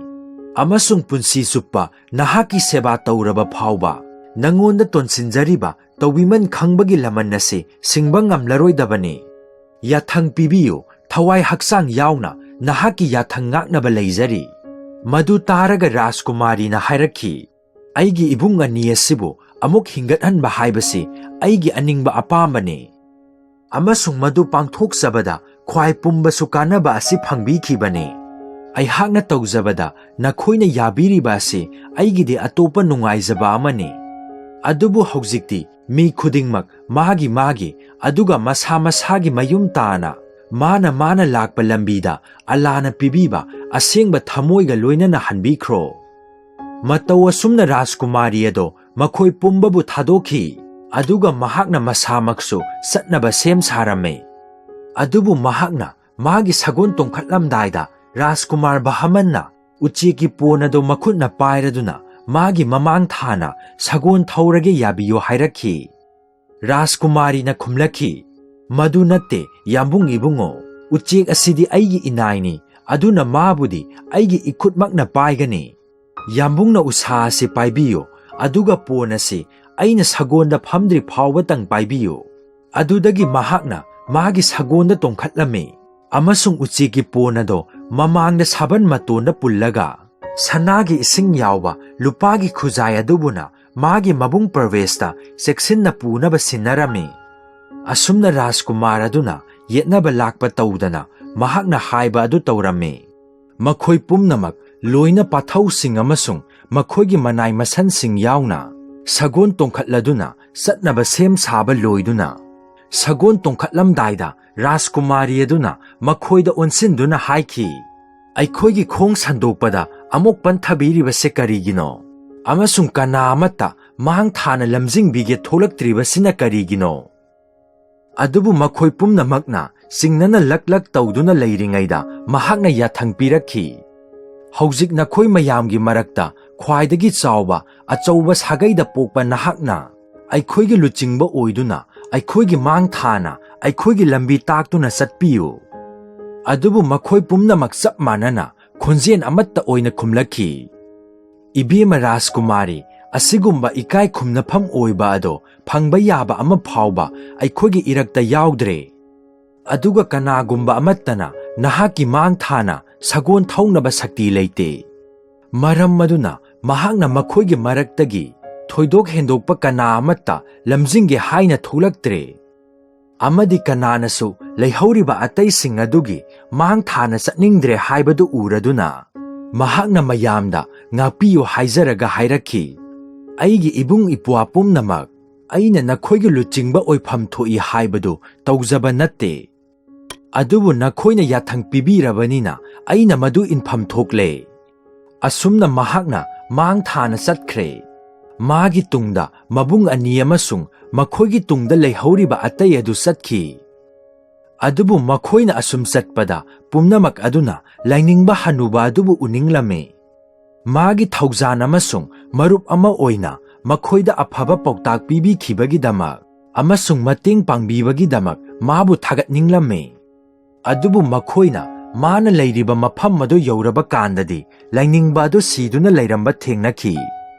ꯑꯃꯁꯨꯡ ꯄꯨꯟꯁꯤ ꯆꯨꯞꯄ ꯅꯍꯥꯛꯀꯤ ꯁꯦꯕꯥ ꯇꯧꯔꯕ ꯐꯥꯎꯕ ꯅꯉꯣꯟꯗ ꯇꯣꯟꯁꯤꯟꯖꯔꯤꯕ ꯇꯧꯕꯤꯃꯟ ꯈꯪꯕꯒꯤ ꯂꯃꯟ ꯑꯁꯤ ꯁꯤꯡꯕ ꯉꯝꯂꯔꯣꯏꯗꯕꯅꯤ꯫ ꯌꯥꯊꯪ ꯄꯤꯕꯤꯌꯨ, ꯊꯋꯥꯏ ꯍꯛꯆꯥꯡ ꯌꯥꯎꯅ ꯅꯍꯥꯛꯀꯤ ꯌꯥꯊꯪ ꯉꯥꯛꯅꯕ ꯂꯩꯖꯔꯤ꯫" ꯃꯗꯨ ꯇꯥꯔꯒ ꯔꯥꯖꯀꯨꯃꯥꯔꯤꯅ ꯍꯥꯏꯔꯛꯈꯤ, "ꯑꯩꯒꯤ ꯏꯕꯨꯡ ꯑꯅꯤ ꯑꯁꯤꯕꯨ ꯑꯃꯨꯛ ꯍꯤꯡꯒꯠꯍꯟꯕ ꯍꯥꯏꯕꯁꯤ ꯑꯩꯒꯤ ꯑꯅꯤꯡꯕ ꯑꯄꯥꯝꯕꯅꯤ, ꯑꯃꯁꯨꯡ ꯃꯗꯨ ꯄꯥꯡꯊꯣꯛꯆꯕꯗ ꯈ꯭ꯋꯥꯏ ꯄꯨꯝꯕꯁꯨ ꯀꯥꯟꯅꯕ ꯑꯁꯤ ꯐꯪꯕꯤꯈꯤꯕꯅꯤ꯫ ꯑꯩꯍꯥꯛꯅ ꯇꯧꯖꯕꯗ ꯅꯈꯣꯏꯅ ꯌꯥꯕꯤꯔꯤꯕ ꯑꯁꯤ ꯑꯩꯒꯤꯗꯤ ꯑꯇꯣꯞꯄ ꯅꯨꯡꯉꯥꯏꯖꯕ ꯑꯃꯅꯤ꯫ ꯑꯗꯨꯕꯨ ꯍꯧꯖꯤꯛꯇꯤ ꯃꯤ ꯈꯨꯗꯤꯡꯃꯛ ꯃꯥꯒꯤ ꯃꯥꯒꯤ, ꯑꯗꯨꯒ ꯃꯁꯥ ꯃꯁꯥꯒꯤ ꯃꯌꯨꯝ ꯇꯥꯅ, ꯃꯥꯅ ꯃꯥꯅ ꯂꯥꯛꯄ ꯂꯝꯕꯤꯗ ꯑꯜꯂꯥꯅ ꯄꯤꯕꯤꯕ ꯑꯁꯦꯡꯕ ꯊꯃꯣꯏꯒ ꯂꯣꯏꯅꯅ ꯍꯟꯕꯤꯈ꯭ꯔꯣ꯫" ꯃꯇꯧ ꯑꯁꯨꯝꯅ ꯔꯥꯖꯀꯨꯃꯥꯔꯤ ꯑꯗꯣ ꯃꯈꯣꯏ ꯄꯨꯝꯕꯕꯨ ꯊꯥꯗꯣꯛꯈꯤ꯫ ꯑꯗꯨꯒ ꯃꯍꯥꯛꯅ ꯃꯁꯥꯃꯛꯁꯨ ꯆꯠꯅꯕ ꯁꯦꯝ ꯁꯥꯔꯝꯃꯤ꯫ ꯑꯗꯨꯕꯨ ꯃꯍꯥꯛꯅ ꯃꯥꯒꯤ ꯁꯒꯣꯜ ꯇꯣꯡꯈꯠꯂꯝꯗꯥꯏꯗ ꯔꯥꯖꯀꯨꯃꯥꯔ ꯕꯍꯃꯟꯅ ꯎꯆꯦꯛꯀꯤ ꯄꯣꯟ ꯑꯗꯨ ꯃꯈꯨꯠꯅ ꯄꯥꯏꯔꯗꯨꯅ ꯃꯥꯒꯤ ꯃꯃꯥꯡ ꯊꯥꯅ "ꯁꯒꯣꯜ ꯊꯧꯔꯒꯦ, ꯌꯥꯕꯤꯌꯨ" ꯍꯥꯏꯔꯛꯈꯤ꯫ ꯔꯥꯖꯀꯨꯃꯥꯔꯤꯅ ꯈꯨꯝꯂꯛꯈꯤ, "ꯃꯗꯨ ꯅꯠꯇꯦ, ꯌꯥꯝꯕꯨꯡ ꯏꯕꯨꯡꯉꯣ, ꯎꯆꯦꯛ ꯑꯁꯤꯗꯤ ꯑꯩꯒꯤ ꯏꯅꯥꯏꯅꯤ, ꯑꯗꯨꯅ ꯃꯥꯕꯨꯗꯤ ꯑꯩꯒꯤ ꯏꯈꯨꯠꯃꯛꯅ ꯄꯥꯏꯒꯅꯤ꯫ ꯌꯥꯝꯕꯨꯡꯅ ꯎꯁꯥ ꯑꯁꯤ ꯄꯥꯏꯕꯤꯌꯨ, ꯑꯗꯨꯒ ꯄꯣꯟ ꯑꯁꯤ ꯑꯩꯅ ꯁꯒꯣꯜꯗ ꯐꯝꯗ꯭ꯔꯤ ꯐꯥꯎꯕꯇꯪ ꯄꯥꯏꯕꯤꯌꯨ"꯫ ꯑꯗꯨꯗꯒꯤ ꯃꯍꯥꯛꯅ ꯃꯥꯒꯤ ꯁꯒꯣꯜꯗ ꯇꯣꯡꯈꯠꯂꯝꯃꯤ ꯑꯃꯁꯨꯡ ꯎꯆꯦꯛꯀꯤ ꯄꯣꯟ ꯑꯗꯣ ꯃꯃꯥꯡꯗ ꯁꯥꯕꯟ ꯃꯇꯣꯟꯗ ꯄꯨꯜꯂꯒ, ꯁꯅꯥꯒꯤ ꯏꯁꯤꯡ ꯌꯥꯎꯕ ꯂꯨꯄꯥꯒꯤ ꯈꯨꯖꯥꯏ ꯑꯗꯨꯕꯨꯅ ꯃꯥꯒꯤ ꯃꯕꯨꯡ ꯄ꯭ꯔꯚꯦꯁꯇ ꯆꯦꯛꯁꯤꯟꯅ ꯄꯨꯅꯕ ꯁꯤꯟꯅꯔꯝꯃꯤ꯫ ꯑꯁꯨꯝꯅ ꯔꯥꯖꯀꯨꯃꯥꯔ ꯑꯗꯨꯅ ꯌꯦꯠꯅꯕ ꯂꯥꯛꯄ ꯇꯧꯗꯅ ꯃꯍꯥꯛꯅ ꯍꯥꯏꯕ ꯑꯗꯨ ꯇꯧꯔꯝꯃꯤ꯫ ꯃꯈꯣꯏ ꯄꯨꯝꯅꯃꯛ, ꯂꯣꯏꯅ ꯄꯥꯊꯧꯁꯤꯡ ꯑꯃꯁꯨꯡ ꯃꯈꯣꯏꯒꯤ ꯃꯅꯥꯏ ꯃꯁꯟꯁꯤꯡ ꯌꯥꯎꯅ, ꯁꯒꯣꯜ ꯇꯣꯡꯈꯠꯂꯗꯨꯅ ꯆꯠꯅꯕ ꯁꯦꯝ ꯁꯥꯕ ꯂꯣꯏꯗꯨꯅ, ꯁꯒꯣꯜ ꯇꯣꯡꯈꯠꯂꯝꯗꯥꯏꯗ ꯔꯥꯖꯀꯨꯃꯥꯔꯤ ꯑꯗꯨꯅ ꯃꯈꯣꯏꯗ ꯑꯣꯟꯁꯤꯟꯗꯨꯅ ꯍꯥꯏꯈꯤ, "ꯑꯩꯈꯣꯏꯒꯤ ꯈꯣꯡ ꯁꯟꯗꯣꯛꯄꯗ ꯑꯃꯨꯛ ꯄꯟꯊꯕꯤꯔꯤꯕꯁꯦ ꯀꯔꯤꯒꯤꯅꯣ? ꯑꯃꯁꯨꯡ ꯀꯅꯥ ꯑꯃꯠꯇ ꯃꯥꯡ ꯊꯥꯅ ꯂꯝꯖꯤꯡꯕꯤꯒꯦ ꯊꯣꯛꯂꯛꯇ꯭ꯔꯤꯕꯁꯤꯅ ꯀꯔꯤꯒꯤꯅꯣ?" ꯑꯗꯨꯕꯨ ꯃꯈꯣꯏ ꯄꯨꯝꯅꯃꯛꯅ ꯆꯤꯡꯅꯅ ꯂꯛ ꯂꯛ ꯇꯧꯗꯨꯅ ꯂꯩꯔꯤꯉꯩꯗ ꯃꯍꯥꯛꯅ ꯌꯥꯊꯪ ꯄꯤꯔꯛꯈꯤ, "ꯍꯧꯖꯤꯛ ꯅꯈꯣꯏ ꯃꯌꯥꯝꯒꯤ ꯃꯔꯛꯇ ꯈ꯭ꯋꯥꯏꯗꯒꯤ ꯆꯥꯎꯕ, ꯑꯆꯧꯕ ꯁꯥꯒꯩꯗ ꯄꯣꯛꯄ ꯅꯍꯥꯛꯅ ꯑꯩꯈꯣꯏꯒꯤ ꯂꯨꯆꯤꯡꯕ ꯑꯣꯏꯗꯨꯅ ꯑꯩꯈꯣꯏꯒꯤ ꯃꯥꯡ ꯊꯥꯅ ꯑꯩꯈꯣꯏꯒꯤ ꯂꯝꯕꯤ ꯇꯥꯛꯇꯨꯅ ꯆꯠꯄꯤꯌꯨ"꯫ ꯑꯗꯨꯕꯨ ꯃꯈꯣꯏ ꯄꯨꯝꯅꯃꯛ ꯆꯞ ꯃꯥꯟꯅꯅ ꯈꯣꯟꯖꯦꯜ ꯑꯃꯠꯇ ꯑꯣꯏꯅ ꯈꯨꯝꯂꯛꯈꯤ, "ꯏꯕꯦꯝꯃ ꯔꯥꯖꯀꯨꯃꯥꯔꯤ, ꯑꯁꯤꯒꯨꯝꯕ ꯏꯀꯥꯏ ꯈꯨꯝꯅꯐꯝ ꯑꯣꯏꯕ ꯑꯗꯣ ꯐꯪꯕ ꯌꯥꯕ ꯑꯃ ꯐꯥꯎꯕ ꯑꯩꯈꯣꯏꯒꯤ ꯏꯔꯛꯇ ꯌꯥꯎꯗ꯭ꯔꯦ꯫ ꯑꯗꯨꯒ ꯀꯅꯥꯒꯨꯝꯕ ꯑꯃꯠꯇꯅ ꯅꯍꯥꯛꯀꯤ ꯃꯥꯡ ꯊꯥꯅ ꯁꯒꯣꯜ ꯊꯧꯅꯕ ꯁꯛꯇꯤ ꯂꯩꯇꯦ꯫ ꯃꯔꯝ ꯑꯗꯨꯅ ꯃꯍꯥꯛꯅ ꯃꯈꯣꯏꯒꯤ ꯃꯔꯛꯇꯒꯤ ꯊꯣꯏꯗꯣꯛ ꯍꯦꯟꯗꯣꯛꯄ ꯀꯅꯥ ꯑꯃꯠꯇ ꯂꯝꯖꯤꯡꯒꯦ ꯍꯥꯏꯅ ꯊꯣꯛꯂꯛꯇ꯭ꯔꯦ꯫ ꯑꯃꯗꯤ ꯀꯅꯥꯅꯁꯨ ꯂꯩꯍꯧꯔꯤꯕ ꯑꯇꯩꯁꯤꯡ ꯑꯗꯨꯒꯤ ꯃꯥꯡ ꯊꯥꯅ ꯆꯠꯅꯤꯡꯗ꯭ꯔꯦ ꯍꯥꯏꯕꯗꯨ ꯎꯔꯗꯨꯅ ꯃꯍꯥꯛꯅ ꯃꯌꯥꯝꯗ ꯉꯥꯛꯄꯤꯌꯨ ꯍꯥꯏꯖꯔꯒ ꯍꯥꯏꯔꯛꯈꯤ, "ꯑꯩꯒꯤ ꯏꯕꯨꯡ ꯏꯄ꯭ꯋꯥ ꯄꯨꯝꯅꯃꯛ, ꯑꯩꯅ ꯅꯈꯣꯏꯒꯤ ꯂꯨꯆꯤꯡꯕ ꯑꯣꯏꯐꯝ ꯊꯣꯛꯏ ꯍꯥꯏꯕꯗꯨ ꯇꯧꯖꯕ ꯅꯠꯇꯦ꯫ ꯑꯗꯨꯕꯨ ꯅꯈꯣꯏꯅ ꯌꯥꯊꯪ ꯄꯤꯕꯤꯔꯕꯅꯤꯅ ꯑꯩꯅ ꯃꯗꯨ ꯏꯟꯐꯝ ꯊꯣꯛꯂꯦ"꯫ ꯑꯁꯨꯝꯅ ꯃꯍꯥꯛꯅ ꯃꯥꯡ ꯊꯥꯅ ꯆꯠꯈ꯭ꯔꯦ꯫ ꯃꯥꯒꯤ ꯇꯨꯡꯗ ꯃꯕꯨꯡ ꯑꯅꯤ ꯑꯃꯁꯨꯡ ꯃꯈꯣꯏꯒꯤ ꯇꯨꯡꯗ ꯂꯩꯍꯧꯔꯤꯕ ꯑꯇꯩ ꯑꯗꯨ ꯆꯠꯈꯤ꯫ ꯑꯗꯨꯕꯨ ꯃꯈꯣꯏꯅ ꯑꯁꯨꯝ ꯆꯠꯄꯗ, ꯄꯨꯝꯅꯃꯛ ꯑꯗꯨꯅ ꯂꯥꯏꯅꯤꯡꯕ ꯍꯅꯨꯕ ꯑꯗꯨꯕꯨ ꯎꯅꯤꯡꯂꯝꯃꯤ꯫ ꯃꯥꯒꯤ ꯊꯧꯖꯥꯟ ꯑꯃꯁꯨꯡ ꯃꯔꯨꯞ ꯑꯃ ꯑꯣꯏꯅ ꯃꯈꯣꯏꯗ ꯑꯐꯕ ꯄꯥꯎꯇꯥꯛ ꯄꯤꯕꯤꯈꯤꯕꯒꯤꯗꯃꯛ ꯑꯃꯁꯨꯡ ꯃꯇꯦꯡ ꯄꯥꯡꯕꯤꯕꯒꯤꯗꯃꯛ ꯃꯥꯕꯨ ꯊꯥꯒꯠꯅꯤꯡꯂꯝꯃꯤ꯫ ꯑꯗꯨꯕꯨ ꯃꯈꯣꯏꯅ ꯃꯥꯅ ꯂꯩꯔꯤꯕ ꯃꯐꯝ ꯑꯗꯨ ꯌꯧꯔꯕ ꯀꯥꯟꯗꯗꯤ, ꯂꯥꯏꯅꯤꯡꯕ ꯑꯗꯨ ꯁꯤꯗꯨꯅ ꯂꯩꯔꯝꯕ ꯊꯦꯡꯅꯈꯤ꯫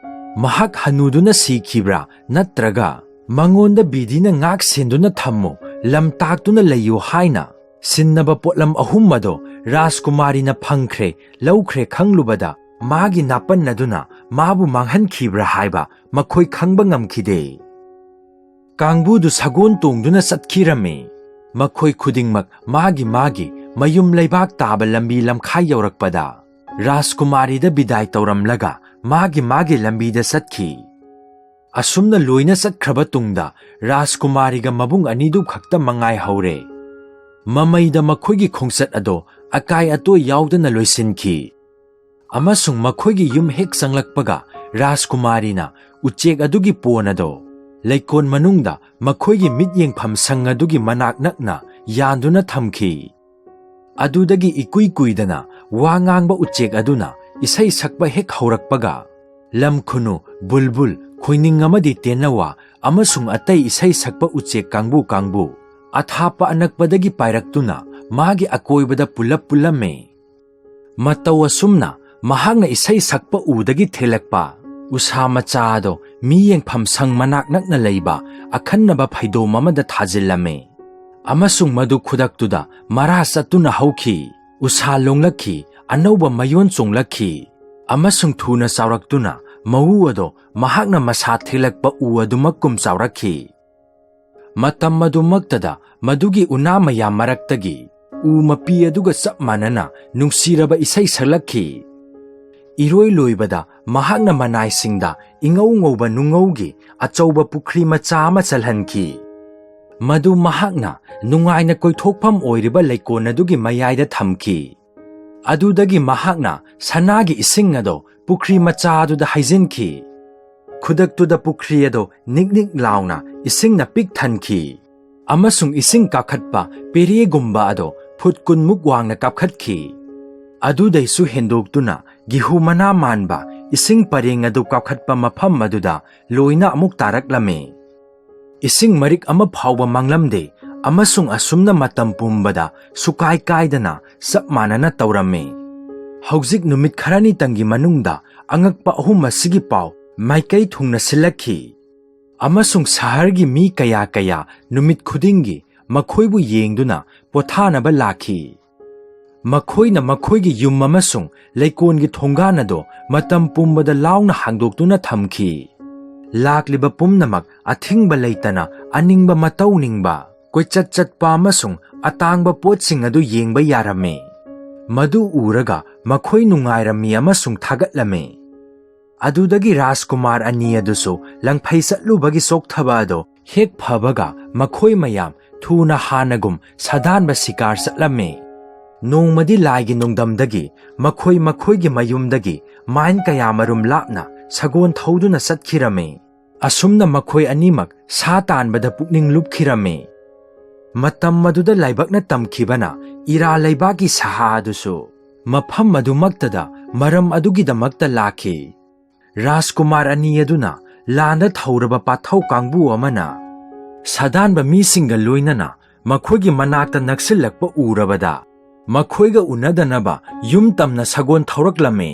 ꯃꯍꯥꯛ ꯍꯅꯨꯗꯨꯅ ꯁꯤꯈꯤꯕ꯭ꯔꯥ, ꯅꯠꯇ꯭ꯔꯒ ꯃꯉꯣꯟꯗ ꯕꯤꯙꯤꯅ ꯉꯥꯛ ꯁꯦꯟꯗꯨꯅ ꯊꯝꯃꯨ, ꯂꯝ ꯇꯥꯛꯇꯨꯅ ꯂꯩꯌꯨ ꯍꯥꯏꯅ ꯁꯤꯟꯅꯕ ꯄꯣꯠꯂꯝ ꯑꯍꯨꯝ ꯑꯗꯨ ꯔꯥꯖꯀꯨꯃꯥꯔꯤꯅ ꯐꯪꯈ꯭ꯔꯦ, ꯂꯧꯈ꯭ꯔꯦ ꯈꯪꯂꯨꯕꯗ, ꯃꯥꯒꯤ ꯅꯥꯄꯟ ꯑꯗꯨꯅ ꯃꯥꯕꯨ ꯃꯥꯡꯍꯟꯈꯤꯕ꯭ꯔꯥ ꯍꯥꯏꯕ ꯃꯈꯣꯏ ꯈꯪꯕ ꯉꯝꯈꯤꯗꯦ꯫ ꯀꯥꯡꯕꯨꯗꯨ ꯁꯒꯣꯜ ꯇꯣꯡꯗꯨꯅ ꯆꯠꯈꯤꯔꯝꯃꯤ꯫ ꯃꯈꯣꯏ ꯈꯨꯗꯤꯡꯃꯛ ꯃꯥꯒꯤ ꯃꯥꯒꯤ ꯃꯌꯨꯝ ꯂꯩꯕꯥꯛ ꯇꯥꯕ ꯂꯝꯕꯤ ꯂꯝꯈꯥꯏ ꯌꯧꯔꯛꯄꯗ, ꯔꯥꯖꯀꯨꯃꯥꯔꯤꯗ ꯕꯤꯗꯥꯏ ꯇꯧꯔꯝꯂꯒ ꯃꯥꯒꯤ ꯃꯥꯒꯤ ꯂꯝꯕꯤꯗ ꯆꯠꯈꯤ꯫ ꯑꯁꯨꯝꯅ ꯂꯣꯏꯅ ꯆꯠꯈ꯭ꯔꯕ ꯇꯨꯡꯗ, ꯔꯥꯖꯀꯨꯃꯥꯔꯤꯒ ꯃꯕꯨꯡ ꯑꯅꯤꯗꯨ ꯈꯛꯇ ꯃꯉꯥꯏꯍꯧꯔꯦ꯫ ꯃꯃꯩꯗ ꯃꯈꯣꯏꯒꯤ ꯈꯣꯡꯆꯠ ꯑꯗꯣ ꯑꯀꯥꯏ ꯑꯇꯣꯏ ꯌꯥꯎꯗꯅ ꯂꯣꯏꯁꯤꯟꯈꯤ꯫ ꯑꯃꯁꯨꯡ ꯃꯈꯣꯏꯒꯤ ꯌꯨꯝ ꯍꯦꯛ ꯆꯪꯂꯛꯄꯒ, ꯔꯥꯖꯀꯨꯃꯥꯔꯤꯅ ꯎꯆꯦꯛ ꯑꯗꯨꯒꯤ ꯄꯣꯟ ꯑꯗꯣ ꯂꯩꯀꯣꯜ ꯃꯅꯨꯡꯗ ꯃꯈꯣꯏꯒꯤ ꯃꯤꯠ ꯌꯦꯡꯐꯝ ꯁꯪ ꯑꯗꯨꯒꯤ ꯃꯅꯥꯛ ꯅꯛꯅ ꯌꯥꯟꯗꯨꯅ ꯊꯝꯈꯤ꯫ ꯑꯗꯨꯗꯒꯤ ꯏꯀꯨꯏ ꯀꯨꯏꯗꯅ ꯋꯥ ꯉꯥꯡꯕ ꯎꯆꯦꯛ ꯑꯗꯨꯅ ꯏꯁꯩ ꯁꯛꯄ ꯍꯦꯛ ꯍꯧꯔꯛꯄꯒ, ꯂꯝ ꯈꯨꯅꯨ, ꯕꯨꯜꯕꯨꯜ, ꯈꯣꯏꯅꯤꯡ ꯑꯃꯗꯤ ꯇꯦꯅꯋꯥ ꯑꯃꯁꯨꯡ ꯑꯇꯩ ꯏꯁꯩ ꯁꯛꯄ ꯎꯆꯦꯛ ꯀꯥꯡꯕꯨ ꯀꯥꯡꯕꯨ ꯑꯊꯥꯞꯄ ꯑꯅꯛꯄꯗꯒꯤ ꯄꯥꯏꯔꯛꯇꯨꯅ ꯃꯥꯒꯤ ꯑꯀꯣꯏꯕꯗ ꯄꯨꯂꯞ ꯄꯨꯜꯂꯝꯃꯤ꯫ ꯃꯇꯧ ꯑꯁꯨꯝꯅ ꯃꯍꯥꯛꯅ ꯏꯁꯩ ꯁꯛꯄ ꯎꯗꯒꯤ ꯊꯦꯜꯂꯛꯄ ꯎꯁꯥ ꯃꯆꯥ ꯑꯗꯣ ꯃꯤ ꯌꯦꯡꯐꯝ ꯁꯪ ꯃꯅꯥꯛ ꯅꯛꯅ ꯂꯩꯕ ꯑꯈꯟꯅꯕ ꯐꯩꯗꯣꯝ ꯑꯃꯗ ꯊꯥꯖꯤꯜꯂꯝꯃꯤ꯫ ꯑꯃꯁꯨꯡ ꯃꯗꯨ ꯈꯨꯗꯛꯇꯨꯗ ꯃꯔꯥ ꯆꯠꯇꯨꯅ ꯍꯧꯈꯤ, ꯎꯁꯥ ꯂꯣꯡꯂꯛꯈꯤ, ꯑꯅꯧꯕ ꯃꯌꯣꯟ ꯆꯣꯡꯂꯛꯈꯤ, ꯑꯃꯁꯨꯡ ꯊꯨꯅ ꯆꯥꯎꯔꯛꯇꯨꯅ ꯃꯎ ꯑꯗꯣ ꯃꯍꯥꯛꯅ ꯃꯁꯥ ꯊꯦꯛꯂꯛꯄ ꯎ ꯑꯗꯨꯃꯛꯀꯨꯝ ꯆꯥꯎꯔꯛꯈꯤ꯫ ꯃꯇꯝ ꯑꯗꯨꯃꯛꯇꯗ ꯃꯗꯨꯒꯤ ꯎꯅꯥ ꯃꯌꯥꯝ ꯃꯔꯛꯇꯒꯤ ꯎ ꯃꯄꯤ ꯑꯗꯨꯒ ꯆꯞ ꯃꯥꯟꯅꯅ ꯅꯨꯡꯁꯤꯔꯕ ꯏꯁꯩ ꯁꯛꯂꯛꯈꯤ꯫ ꯏꯔꯣꯏ ꯂꯣꯏꯕꯗ ꯃꯍꯥꯛꯅ ꯃꯅꯥꯏꯁꯤꯡꯗ ꯏꯉꯧ ꯉꯧꯕ ꯅꯨꯡꯉꯧꯒꯤ ꯑꯆꯧꯕ ꯄꯨꯈ꯭ꯔꯤ ꯃꯆꯥ ꯑꯃ ꯆꯜꯍꯟꯈꯤ꯫ ꯃꯗꯨ ꯃꯍꯥꯛꯅ ꯅꯨꯡꯉꯥꯏꯅ ꯀꯣꯏꯊꯣꯛꯐꯝ ꯑꯣꯏꯔꯤꯕ ꯂꯩꯀꯣꯜ ꯑꯗꯨꯒꯤ ꯃꯌꯥꯏꯗ ꯊꯝꯈꯤ꯫ ꯑꯗꯨꯗꯒꯤ ꯃꯍꯥꯛꯅ ꯁꯅꯥꯒꯤ ꯏꯁꯤꯡ ꯑꯗꯨ ꯄꯨꯈ꯭ꯔꯤ ꯃꯆꯥ ꯑꯗꯨꯗ ꯍꯩꯖꯤꯟꯈꯤ꯫ ꯈꯨꯗꯛꯇꯨꯗ ꯄꯨꯈ꯭ꯔꯤ ꯑꯗꯨ ꯅꯤꯛ ꯅꯤꯛ ꯂꯥꯎꯅ ꯏꯁꯤꯡꯅ ꯄꯤꯛ ꯊꯟꯈꯤ, ꯑꯃꯁꯨꯡ ꯏꯁꯤꯡ ꯀꯥꯈꯠꯄ ꯄꯦꯔꯦꯒꯨꯝꯕ ꯑꯗꯨ ꯐꯨꯠ ꯀꯨꯟꯃꯨꯛ ꯋꯥꯡꯅ ꯀꯥꯞꯈꯠꯈꯤ꯫ ꯑꯗꯨꯗꯩꯁꯨ ꯍꯦꯟꯗꯣꯛꯇꯨꯅ ꯒꯤꯍꯨ ꯃꯅꯥ ꯃꯥꯟꯕ ꯏꯁꯤꯡ ꯄꯔꯦꯡ ꯑꯗꯨ ꯀꯥꯈꯠꯄ ꯃꯐꯝ ꯑꯗꯨꯗ ꯂꯣꯏꯅ ꯑꯃꯨꯛ ꯇꯥꯔꯛꯂꯝꯃꯤ꯫ ꯏꯁꯤꯡ ꯃꯔꯤꯛ ꯑꯃ ꯐꯥꯎꯕ ꯃꯥꯡꯂꯝꯗꯦ, ꯑꯃꯁꯨꯡ ꯑꯁꯨꯝꯅ ꯃꯇꯝ ꯄꯨꯝꯕꯗ ꯁꯨꯀꯥꯏ ꯀꯥꯏꯗꯅ ꯆꯞ ꯃꯥꯟꯅꯅ ꯇꯧꯔꯝꯃꯤ꯫ ꯍꯧꯖꯤꯛ ꯅꯨꯃꯤꯠ ꯈꯔꯅꯤꯇꯪꯒꯤ ꯃꯅꯨꯡꯗ ꯑꯉꯛꯄ ꯑꯍꯨꯝ ꯑꯁꯤꯒꯤ ꯄꯥꯎ ꯃꯥꯏꯀꯩ ꯊꯨꯡꯅ ꯁꯤꯜꯂꯛꯈꯤ, ꯑꯃꯁꯨꯡ ꯁꯍꯔꯒꯤ ꯃꯤ ꯀꯌꯥ ꯀꯌꯥ ꯅꯨꯃꯤꯠ ꯈꯨꯗꯤꯡꯒꯤ ꯃꯈꯣꯏꯕꯨ ꯌꯦꯡꯗꯨꯅ ꯄꯣꯊꯥꯅꯕ ꯂꯥꯛꯈꯤ꯫ ꯃꯈꯣꯏꯅ ꯃꯈꯣꯏꯒꯤ ꯌꯨꯝ ꯑꯃꯁꯨꯡ ꯂꯩꯀꯣꯜꯒꯤ ꯊꯣꯡꯒꯥꯟ ꯑꯗꯨ ꯃꯇꯝ ꯄꯨꯝꯕꯗ ꯂꯥꯎꯅ ꯍꯥꯡꯗꯣꯛꯇꯨꯅ ꯊꯝꯈꯤ꯫ ꯂꯥꯛꯂꯤꯕ ꯄꯨꯝꯅꯃꯛ ꯑꯊꯤꯡꯕ ꯂꯩꯇꯅ ꯑꯅꯤꯡꯕ ꯃꯇꯧꯅꯤꯡꯕ, ꯀꯣꯏꯆꯠ ꯆꯠꯄ ꯑꯃꯁꯨꯡ ꯑꯇꯥꯡꯕ ꯄꯣꯠꯁꯤꯡ ꯑꯗꯨ ꯌꯦꯡꯕ ꯌꯥꯔꯝꯃꯤ꯫ ꯃꯗꯨ ꯎꯔꯒ ꯃꯈꯣꯏ ꯅꯨꯡꯉꯥꯏꯔꯝꯃꯤ ꯑꯃꯁꯨꯡ ꯊꯥꯒꯠꯂꯝꯃꯤ꯫ ꯑꯗꯨꯗꯒꯤ ꯔꯥꯖꯀꯨꯃꯥꯔ ꯑꯅꯤ ꯑꯗꯨꯁꯨ ꯂꯪꯐꯩ ꯆꯠꯂꯨꯕꯒꯤ ꯆꯣꯛꯊꯕ ꯑꯗꯨ ꯍꯦꯛ ꯐꯕꯒ, ꯃꯈꯣꯏ ꯃꯌꯥꯝ ꯊꯨꯅ ꯍꯥꯟꯅꯒꯨꯝ ꯁꯥꯗꯥꯟꯕ ꯁꯤꯀꯥꯔ ꯆꯠꯂꯝꯃꯤ꯫ ꯅꯣꯡꯃꯗꯤ ꯂꯥꯏꯒꯤ ꯅꯣꯡꯗꯝꯗꯒꯤ ꯃꯈꯣꯏ ꯃꯈꯣꯏꯒꯤ ꯃꯌꯨꯝꯗꯒꯤ ꯃꯥꯏꯜ ꯀꯌꯥꯃꯔꯨꯝ ꯂꯥꯞꯅ ꯁꯒꯣꯜ ꯊꯧꯗꯨꯅ ꯆꯠꯈꯤꯔꯝꯃꯤ꯫ ꯑꯁꯨꯝꯅ ꯃꯈꯣꯏ ꯑꯅꯤꯃꯛ ꯁꯥ ꯇꯥꯟꯕꯗ ꯄꯨꯛꯅꯤꯡ ꯂꯨꯞꯈꯤꯔꯝꯃꯤ꯫ ꯃꯇꯝ ꯑꯗꯨꯗ ꯂꯥꯏꯕꯛꯅ ꯇꯝꯈꯤꯕꯅ ꯏꯔꯥ ꯂꯩꯕꯥꯛꯀꯤ ꯁꯍꯥ ꯑꯗꯨꯁꯨ ꯃꯐꯝ ꯑꯗꯨꯃꯛꯇꯗ ꯃꯔꯝ ꯑꯗꯨꯒꯤꯗꯃꯛꯇ ꯂꯥꯛꯈꯤ꯫ ꯔꯥꯖꯀꯨꯃꯥꯔ ꯑꯅꯤ ꯑꯗꯨꯅ ꯂꯥꯟꯗ ꯊꯧꯔꯕ ꯄꯥꯊꯧ ꯀꯥꯡꯕꯨ ꯑꯃꯅ ꯁꯥꯗꯥꯟꯕ ꯃꯤꯁꯤꯡꯒ ꯂꯣꯏꯅꯅ ꯃꯈꯣꯏꯒꯤ ꯃꯅꯥꯛꯇ ꯅꯛꯁꯤꯜꯂꯛꯄ ꯎꯔꯕꯗ, ꯃꯈꯣꯏꯒ ꯎꯅꯗꯅꯕ ꯌꯨꯝ ꯇꯝꯅ ꯁꯒꯣꯜ ꯊꯧꯔꯛꯂꯝꯃꯤ꯫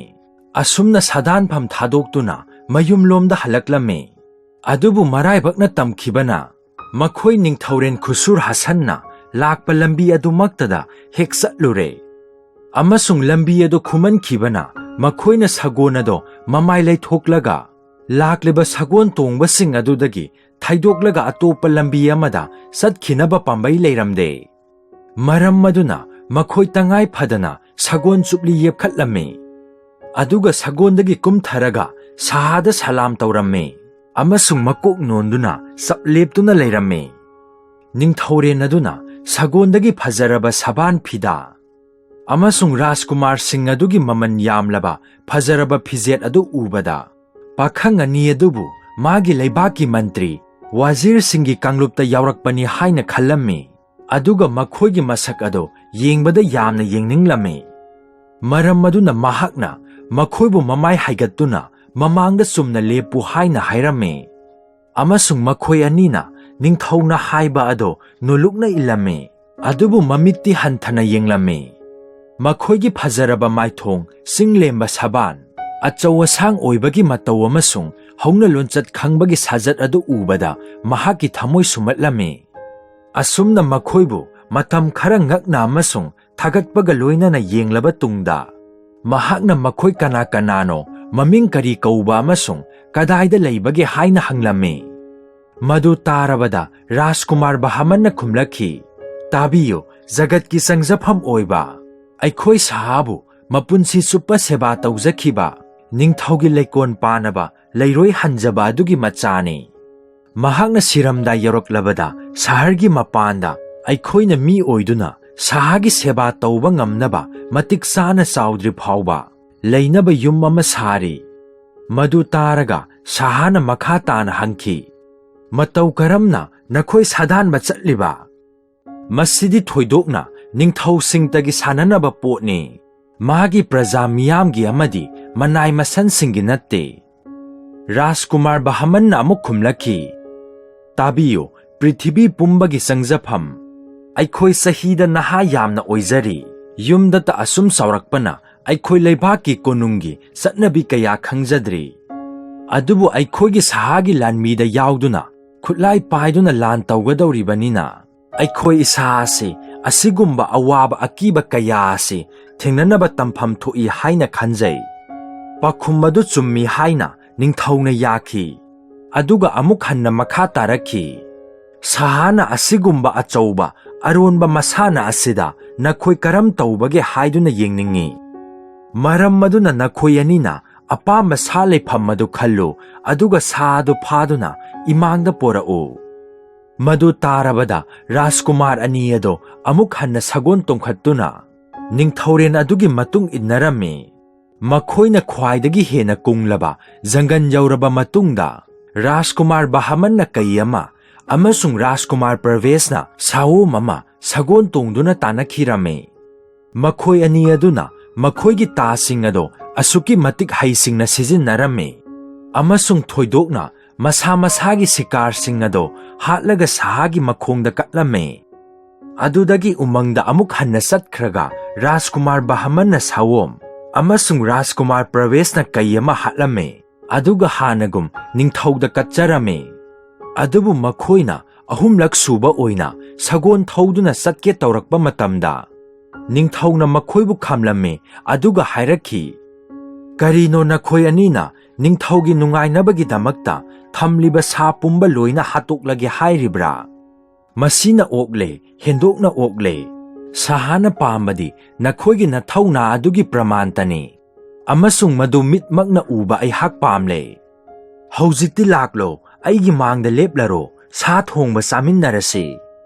ꯑꯁꯨꯝꯅ ꯁꯥꯗꯥꯟꯐꯝ ꯊꯥꯗꯣꯛꯇꯨꯅ ꯃꯌꯨꯝꯂꯣꯝꯗ ꯍꯜꯂꯛꯂꯝꯃꯤ꯫ ꯑꯗꯨꯕꯨ ꯃꯔꯥꯏꯕꯛꯅ ꯇꯝꯈꯤꯕꯅ, ꯃꯈꯣꯏ ꯅꯤꯡꯊꯧꯔꯦꯟ ꯈꯨꯁꯨꯔ ꯍꯁꯟꯅ ꯂꯥꯛꯄ ꯂꯝꯕꯤ ꯑꯗꯨꯃꯛꯇꯗ ꯍꯦꯛ ꯆꯠꯂꯨꯔꯦ, ꯑꯃꯁꯨꯡ ꯂꯝꯕꯤ ꯑꯗꯨ ꯈꯨꯃꯟꯈꯤꯕꯅ, ꯃꯈꯣꯏꯅ ꯁꯒꯣꯜ ꯑꯗꯨ ꯃꯃꯥꯏ ꯂꯩꯊꯣꯛꯂꯒ, ꯂꯥꯛꯂꯤꯕ ꯁꯒꯣꯜ ꯇꯣꯡꯕꯁꯤꯡ ꯑꯗꯨꯗꯒꯤ ꯊꯩꯗꯣꯛꯂꯒ ꯑꯇꯣꯞꯄ ꯂꯝꯕꯤ ꯑꯃꯗ ꯆꯠꯈꯤꯅꯕ ꯄꯥꯝꯕꯩ ꯂꯩꯔꯝꯗꯦ꯫ ꯃꯔꯝ ꯑꯗꯨꯅ ꯃꯈꯣꯏ ꯇꯉꯥꯏ ꯐꯗꯅ ꯁꯒꯣꯜ ꯆꯨꯞꯂꯤ ꯌꯦꯞꯈꯠꯂꯝꯃꯤ, ꯑꯗꯨꯒ ꯁꯒꯣꯜꯗꯒꯤ ꯀꯨꯝꯊꯔꯒ ꯁꯍꯥꯗ ꯁꯂꯥꯝ ꯇꯧꯔꯝꯃꯤ, ꯑꯃꯁꯨꯡ ꯃꯀꯣꯛ ꯅꯣꯟꯗꯨꯅ ꯆꯞ ꯂꯦꯞꯇꯨꯅ ꯂꯩꯔꯝꯃꯤ꯫ ꯅꯤꯡꯊꯧꯔꯦꯟ ꯑꯗꯨꯅ ꯁꯒꯣꯜꯗꯒꯤ ꯐꯖꯔꯕ ꯁꯕꯥꯟ ꯐꯤꯗꯥ, ꯑꯃꯁꯨꯡ ꯔꯥꯖꯀꯨꯃꯥꯔꯁꯤꯡ ꯑꯗꯨꯒꯤ ꯃꯃꯜ ꯌꯥꯝꯂꯕ ꯐꯖꯔꯕ ꯐꯤꯖꯦꯠ ꯑꯗꯨ ꯎꯕꯗ, ꯄꯥꯈꯪ ꯑꯅꯤ ꯑꯗꯨꯕꯨ ꯃꯥꯒꯤ ꯂꯩꯕꯥꯛꯀꯤ ꯃꯟꯇ꯭ꯔꯤ, ꯋꯥꯖꯤꯔꯁꯤꯡꯒꯤ ꯀꯥꯡꯂꯨꯞꯇ ꯌꯥꯎꯔꯛꯄꯅꯤ ꯍꯥꯏꯅ ꯈꯜꯂꯝꯃꯤ꯫ ꯑꯗꯨꯒ ꯃꯈꯣꯏꯒꯤ ꯃꯁꯛ ꯑꯗꯨ ꯌꯦꯡꯕꯗ ꯌꯥꯝꯅ ꯌꯦꯡꯅꯤꯡꯂꯝꯃꯤ꯫ ꯃꯔꯝ ꯑꯗꯨꯅ ꯃꯍꯥꯛꯅ ꯃꯈꯣꯏꯕꯨ ꯃꯃꯥꯏ ꯍꯥꯏꯒꯠꯇꯨꯅ ꯃꯃꯥꯡꯗ ꯆꯨꯝꯅ ꯂꯦꯞꯄꯨ ꯍꯥꯏꯅ ꯍꯥꯏꯔꯝꯃꯤ꯫ ꯑꯃꯁꯨꯡ ꯃꯈꯣꯏ ꯑꯅꯤꯅ ꯅꯤꯡꯊꯧꯅ ꯍꯥꯏꯕ ꯑꯗꯨ ꯅꯣꯂꯨꯛꯅ ꯏꯜꯂꯝꯃꯤ꯫ ꯑꯗꯨꯕꯨ ꯃꯃꯤꯠꯇꯤ ꯍꯟꯊꯅ ꯌꯦꯡꯂꯝꯃꯤ꯫ ꯃꯈꯣꯏꯒꯤ ꯐꯖꯔꯕ ꯃꯥꯏꯊꯣꯡ, ꯆꯤꯡ ꯂꯦꯝꯕ ꯁꯕꯥꯟ, ꯑꯆꯧ ꯑꯁꯥꯡ ꯑꯣꯏꯕꯒꯤ ꯃꯇꯧ ꯑꯃꯁꯨꯡ ꯍꯧꯅ ꯂꯣꯟꯆꯠ ꯈꯪꯕꯒꯤ ꯁꯥꯖꯠ ꯑꯗꯨ ꯎꯕꯗ ꯃꯍꯥꯛꯀꯤ ꯊꯃꯣꯏ ꯁꯨꯝꯍꯠꯂꯝꯃꯤ꯫ ꯑꯁꯨꯝꯅ ꯃꯈꯣꯏꯕꯨ ꯃꯇꯝ ꯈꯔ ꯉꯛꯅ ꯑꯃꯁꯨꯡ ꯊꯥꯒꯠꯄꯒ ꯂꯣꯏꯅꯅ ꯌꯦꯡꯂꯕ ꯇꯨꯡꯗ, ꯃꯍꯥꯛꯅ ꯃꯈꯣꯏ ꯀꯅꯥ ꯀꯅꯥꯅꯣ, ꯃꯃꯤꯡ ꯀꯔꯤ ꯀꯧꯕ ꯑꯃꯁꯨꯡ ꯀꯗꯥꯏꯗ ꯂꯩꯕꯒꯦ ꯍꯥꯏꯅ ꯍꯪꯂꯝꯃꯤ꯫ ꯃꯗꯨ ꯇꯥꯔꯕꯗ ꯔꯥꯖꯀꯨꯃꯥꯔ ꯕꯍꯃꯟꯅ ꯈꯨꯝꯂꯛꯈꯤ, "ꯇꯥꯕꯤꯌꯨ, ꯖꯒꯠꯀꯤ ꯆꯪꯖꯐꯝ ꯑꯣꯏꯕ, ꯑꯩꯈꯣꯏ ꯁꯍꯥꯕꯨ ꯃꯄꯨꯟꯁꯤ ꯆꯨꯞꯄ ꯁꯦꯕꯥ ꯇꯧꯖꯈꯤꯕ, ꯅꯤꯡꯊꯧꯒꯤ ꯂꯩꯀꯣꯟ ꯄꯥꯟꯅꯕ ꯂꯩꯔꯣꯏ ꯍꯟꯖꯕ ꯑꯗꯨꯒꯤ ꯃꯆꯥꯅꯤ꯫ ꯃꯍꯥꯛꯅ ꯁꯤꯔꯝꯗꯥꯏ ꯌꯧꯔꯛꯂꯕꯗ ꯁꯍꯔꯒꯤ ꯃꯄꯥꯟꯗ ꯑꯩꯈꯣꯏꯅ ꯃꯤ ꯑꯣꯏꯗꯨꯅ ꯁꯍꯥꯒꯤ ꯁꯦꯕꯥ ꯇꯧꯕ ꯉꯝꯅꯕ ꯃꯇꯤꯛ ꯆꯥꯅ ꯆꯥꯎꯗ꯭ꯔꯤ ꯐꯥꯎꯕ ꯂꯩꯅꯕ ꯌꯨꯝ ꯑꯃ ꯁꯥꯔꯤ꯫" ꯃꯗꯨ ꯇꯥꯔꯒ ꯁꯍꯥꯅ ꯃꯈꯥ ꯇꯥꯅ ꯍꯪꯈꯤ, "ꯃꯇꯧ ꯀꯔꯝꯅ ꯅꯈꯣꯏ ꯁꯥꯗꯥꯟꯕ ꯆꯠꯂꯤꯕ? ꯃꯁꯤꯗꯤ ꯊꯣꯏꯗꯣꯛꯅ ꯅꯤꯡꯊꯧꯁꯤꯡꯇꯒꯤ ꯁꯥꯟꯅꯅꯕ ꯄꯣꯠꯅꯤ꯫ ꯃꯥꯒꯤ ꯄ꯭ꯔꯖꯥ ꯃꯤꯌꯥꯝꯒꯤ ꯑꯃꯗꯤ ꯃꯅꯥꯏ ꯃꯁꯟꯁꯤꯡꯒꯤ ꯅꯠꯇꯦ꯫" ꯔꯥꯖꯀꯨꯃꯥꯔ ꯕꯍꯃꯟꯅ ꯑꯃꯨꯛ ꯈꯨꯝꯂꯛꯈꯤ, "ꯇꯥꯕꯤꯌꯨ, ꯄ꯭ꯔꯤꯊꯤꯕꯤ ꯄꯨꯝꯕꯒꯤ ꯆꯪꯖꯐꯝ, ꯑꯩꯈꯣꯏ ꯆꯍꯤꯗ ꯅꯍꯥ ꯌꯥꯝꯅ ꯑꯣꯏꯖꯔꯤ꯫ ꯌꯨꯝꯗꯇ ꯑꯁꯨꯝ ꯆꯥꯎꯔꯛꯄꯅ ꯑꯩꯈꯣꯏ ꯂꯩꯕꯥꯛꯀꯤ ꯀꯣꯅꯨꯡꯒꯤ ꯆꯠꯅꯕꯤ ꯀꯌꯥ ꯈꯪꯖꯗ꯭ꯔꯤ꯫ ꯑꯗꯨꯕꯨ ꯑꯩꯈꯣꯏꯒꯤ ꯁꯍꯥꯒꯤ ꯂꯥꯟꯃꯤꯗ ꯌꯥꯎꯗꯨꯅ ꯈꯨꯠꯂꯥꯏ ꯄꯥꯏꯗꯨꯅ ꯂꯥꯟ ꯇꯧꯒꯗꯧꯔꯤꯕꯅꯤꯅ, ꯑꯩꯈꯣꯏ ꯏꯁꯥ ꯑꯁꯤ ꯑꯁꯤꯒꯨꯝꯕ ꯑꯋꯥꯕ ꯑꯀꯤꯕ ꯀꯌꯥ ꯑꯁꯤ ꯊꯦꯡꯅꯅꯕ ꯇꯝꯐꯝ ꯊꯣꯛꯏ ꯍꯥꯏꯅ ꯈꯟꯖꯩ꯫" ꯄꯥꯎꯈꯨꯝ ꯑꯗꯨ ꯆꯨꯝꯃꯤ ꯍꯥꯏꯅ ꯅꯤꯡꯊꯧꯅ ꯌꯥꯈꯤ꯫ ꯑꯗꯨꯒ ꯑꯃꯨꯛ ꯍꯟꯅ ꯃꯈꯥ ꯇꯥꯔꯛꯈꯤ, "ꯁꯍꯥꯅ ꯑꯁꯤꯒꯨꯝꯕ ꯑꯆꯧꯕ ꯑꯔꯣꯟꯕ ꯃꯁꯥꯟꯅ ꯑꯁꯤꯗ ꯅꯈꯣꯏ ꯀꯔꯝ ꯇꯧꯕꯒꯦ ꯍꯥꯏꯗꯨꯅ ꯌꯦꯡꯅꯤꯡꯏ꯫ ꯃꯔꯝ ꯑꯗꯨꯅ ꯅꯈꯣꯏ ꯑꯅꯤꯅ ꯑꯄꯥꯝꯕ ꯁꯥ ꯂꯩꯐꯝ ꯑꯗꯨ ꯈꯜꯂꯨ, ꯑꯗꯨꯒ ꯁꯥ ꯑꯗꯨ ꯐꯥꯗꯨꯅ ꯏꯃꯥꯡꯗ ꯄꯣꯔꯛꯎ꯫" ꯃꯗꯨ ꯇꯥꯔꯕꯗ ꯔꯥꯖꯀꯨꯃꯥꯔ ꯑꯅꯤ ꯑꯗꯨ ꯑꯃꯨꯛ ꯍꯟꯅ ꯁꯒꯣꯜ ꯇꯣꯡꯈꯠꯇꯨꯅ ꯅꯤꯡꯊꯧꯔꯦꯟ ꯑꯗꯨꯒꯤ ꯃꯇꯨꯡ ꯏꯟꯅꯔꯝꯃꯤ꯫ ꯃꯈꯣꯏꯅ ꯈ꯭ꯋꯥꯏꯗꯒꯤ ꯍꯦꯟꯅ ꯀꯨꯡꯂꯕ ꯖꯪꯒꯜ ꯌꯧꯔꯕ ꯃꯇꯨꯡꯗ, ꯔꯥꯖꯀꯨꯃꯥꯔ ꯕꯍꯃꯟꯅ ꯀꯩ ꯑꯃ ꯑꯃꯁꯨꯡ ꯔꯥꯖꯀꯨꯃꯥꯔ ꯄ꯭ꯔꯚꯦꯁꯅ ꯁꯥꯑꯣꯝ ꯑꯃ ꯁꯒꯣꯜ ꯇꯣꯡꯗꯨꯅ ꯇꯥꯟꯅꯈꯤꯔꯝꯃꯤ꯫ ꯃꯈꯣꯏ ꯑꯅꯤ ꯑꯗꯨꯅ ꯃꯈꯣꯏꯒꯤ ꯇꯥꯁꯤꯡ ꯑꯗꯣ ꯑꯁꯨꯛꯀꯤ ꯃꯇꯤꯛ ꯍꯩꯁꯤꯡꯅ ꯁꯤꯖꯤꯟꯅꯔꯝꯃꯤ ꯑꯃꯁꯨꯡ ꯊꯣꯏꯗꯣꯛꯅ ꯃꯁꯥ ꯃꯁꯥꯒꯤ ꯁꯤꯀꯥꯔꯁꯤꯡ ꯑꯗꯣ ꯍꯥꯠꯂꯒ ꯁꯥꯍꯥꯒꯤ ꯃꯈꯣꯡꯗ ꯀꯠꯂꯝꯃꯤ꯫ ꯑꯗꯨꯗꯒꯤ ꯎꯃꯪꯗ ꯑꯃꯨꯛ ꯍꯟꯅ ꯆꯠꯈ꯭ꯔꯒ, ꯔꯥꯖꯀꯨꯃꯥꯔ ꯕꯍꯃꯟꯅ ꯁꯥꯑꯣꯝ ꯑꯃꯁꯨꯡ ꯔꯥꯖꯀꯨꯃꯥꯔ ꯄ꯭ꯔꯚꯦꯁꯅ ꯀꯩ ꯑꯃ ꯍꯥꯠꯂꯝꯃꯤ, ꯑꯗꯨꯒ ꯍꯥꯟꯅꯒꯨꯝ ꯅꯤꯡꯊꯧꯗ ꯀꯠꯆꯔꯝꯃꯤ꯫ ꯑꯗꯨꯕꯨ ꯃꯈꯣꯏꯅ ꯑꯍꯨꯝꯂꯛ ꯁꯨꯕ ꯑꯣꯏꯅ ꯁꯒꯣꯜ ꯊꯧꯗꯨꯅ ꯆꯠꯀꯦ ꯇꯧꯔꯛꯄ ꯃꯇꯝꯗ, ꯅꯤꯡꯊꯧꯅ ꯃꯈꯣꯏꯕꯨ ꯈꯥꯝꯂꯝꯃꯤ ꯑꯗꯨꯒ ꯍꯥꯏꯔꯛꯈꯤ, "ꯀꯔꯤꯅꯣ ꯅꯈꯣꯏ ꯑꯅꯤꯅ ꯅꯤꯡꯊꯧꯒꯤ ꯅꯨꯡꯉꯥꯏꯅꯕꯒꯤꯗꯃꯛꯇ ꯊꯝꯂꯤꯕ ꯁꯥ ꯄꯨꯝꯕ ꯂꯣꯏꯅ ꯍꯥꯠꯇꯣꯛꯂꯒꯦ ꯍꯥꯏꯔꯤꯕ꯭ꯔꯥ? ꯃꯁꯤꯅ ꯑꯣꯛꯂꯦ, ꯍꯦꯟꯗꯣꯛꯅ ꯑꯣꯛꯂꯦ꯫ ꯁꯥꯍꯥꯅ ꯄꯥꯝꯕꯗꯤ ꯅꯈꯣꯏꯒꯤ ꯅꯊꯧꯅꯥ ꯑꯗꯨꯒꯤ ꯄ꯭ꯔꯃꯥꯟꯇꯅꯤ, ꯑꯃꯁꯨꯡ ꯃꯗꯨ ꯃꯤꯠꯃꯛꯅ ꯎꯕ ꯑꯩꯍꯥꯛ ꯄꯥꯝꯂꯦ꯫ ꯍꯧꯖꯤꯛꯇꯤ ꯂꯥꯛꯂꯣ, ꯑꯩꯒꯤ ꯃꯥꯡꯗ ꯂꯦꯞꯂꯔꯣ, ꯁꯥ ꯊꯣꯡꯕ ꯆꯥꯃꯤꯟꯅꯔꯁꯤ꯫"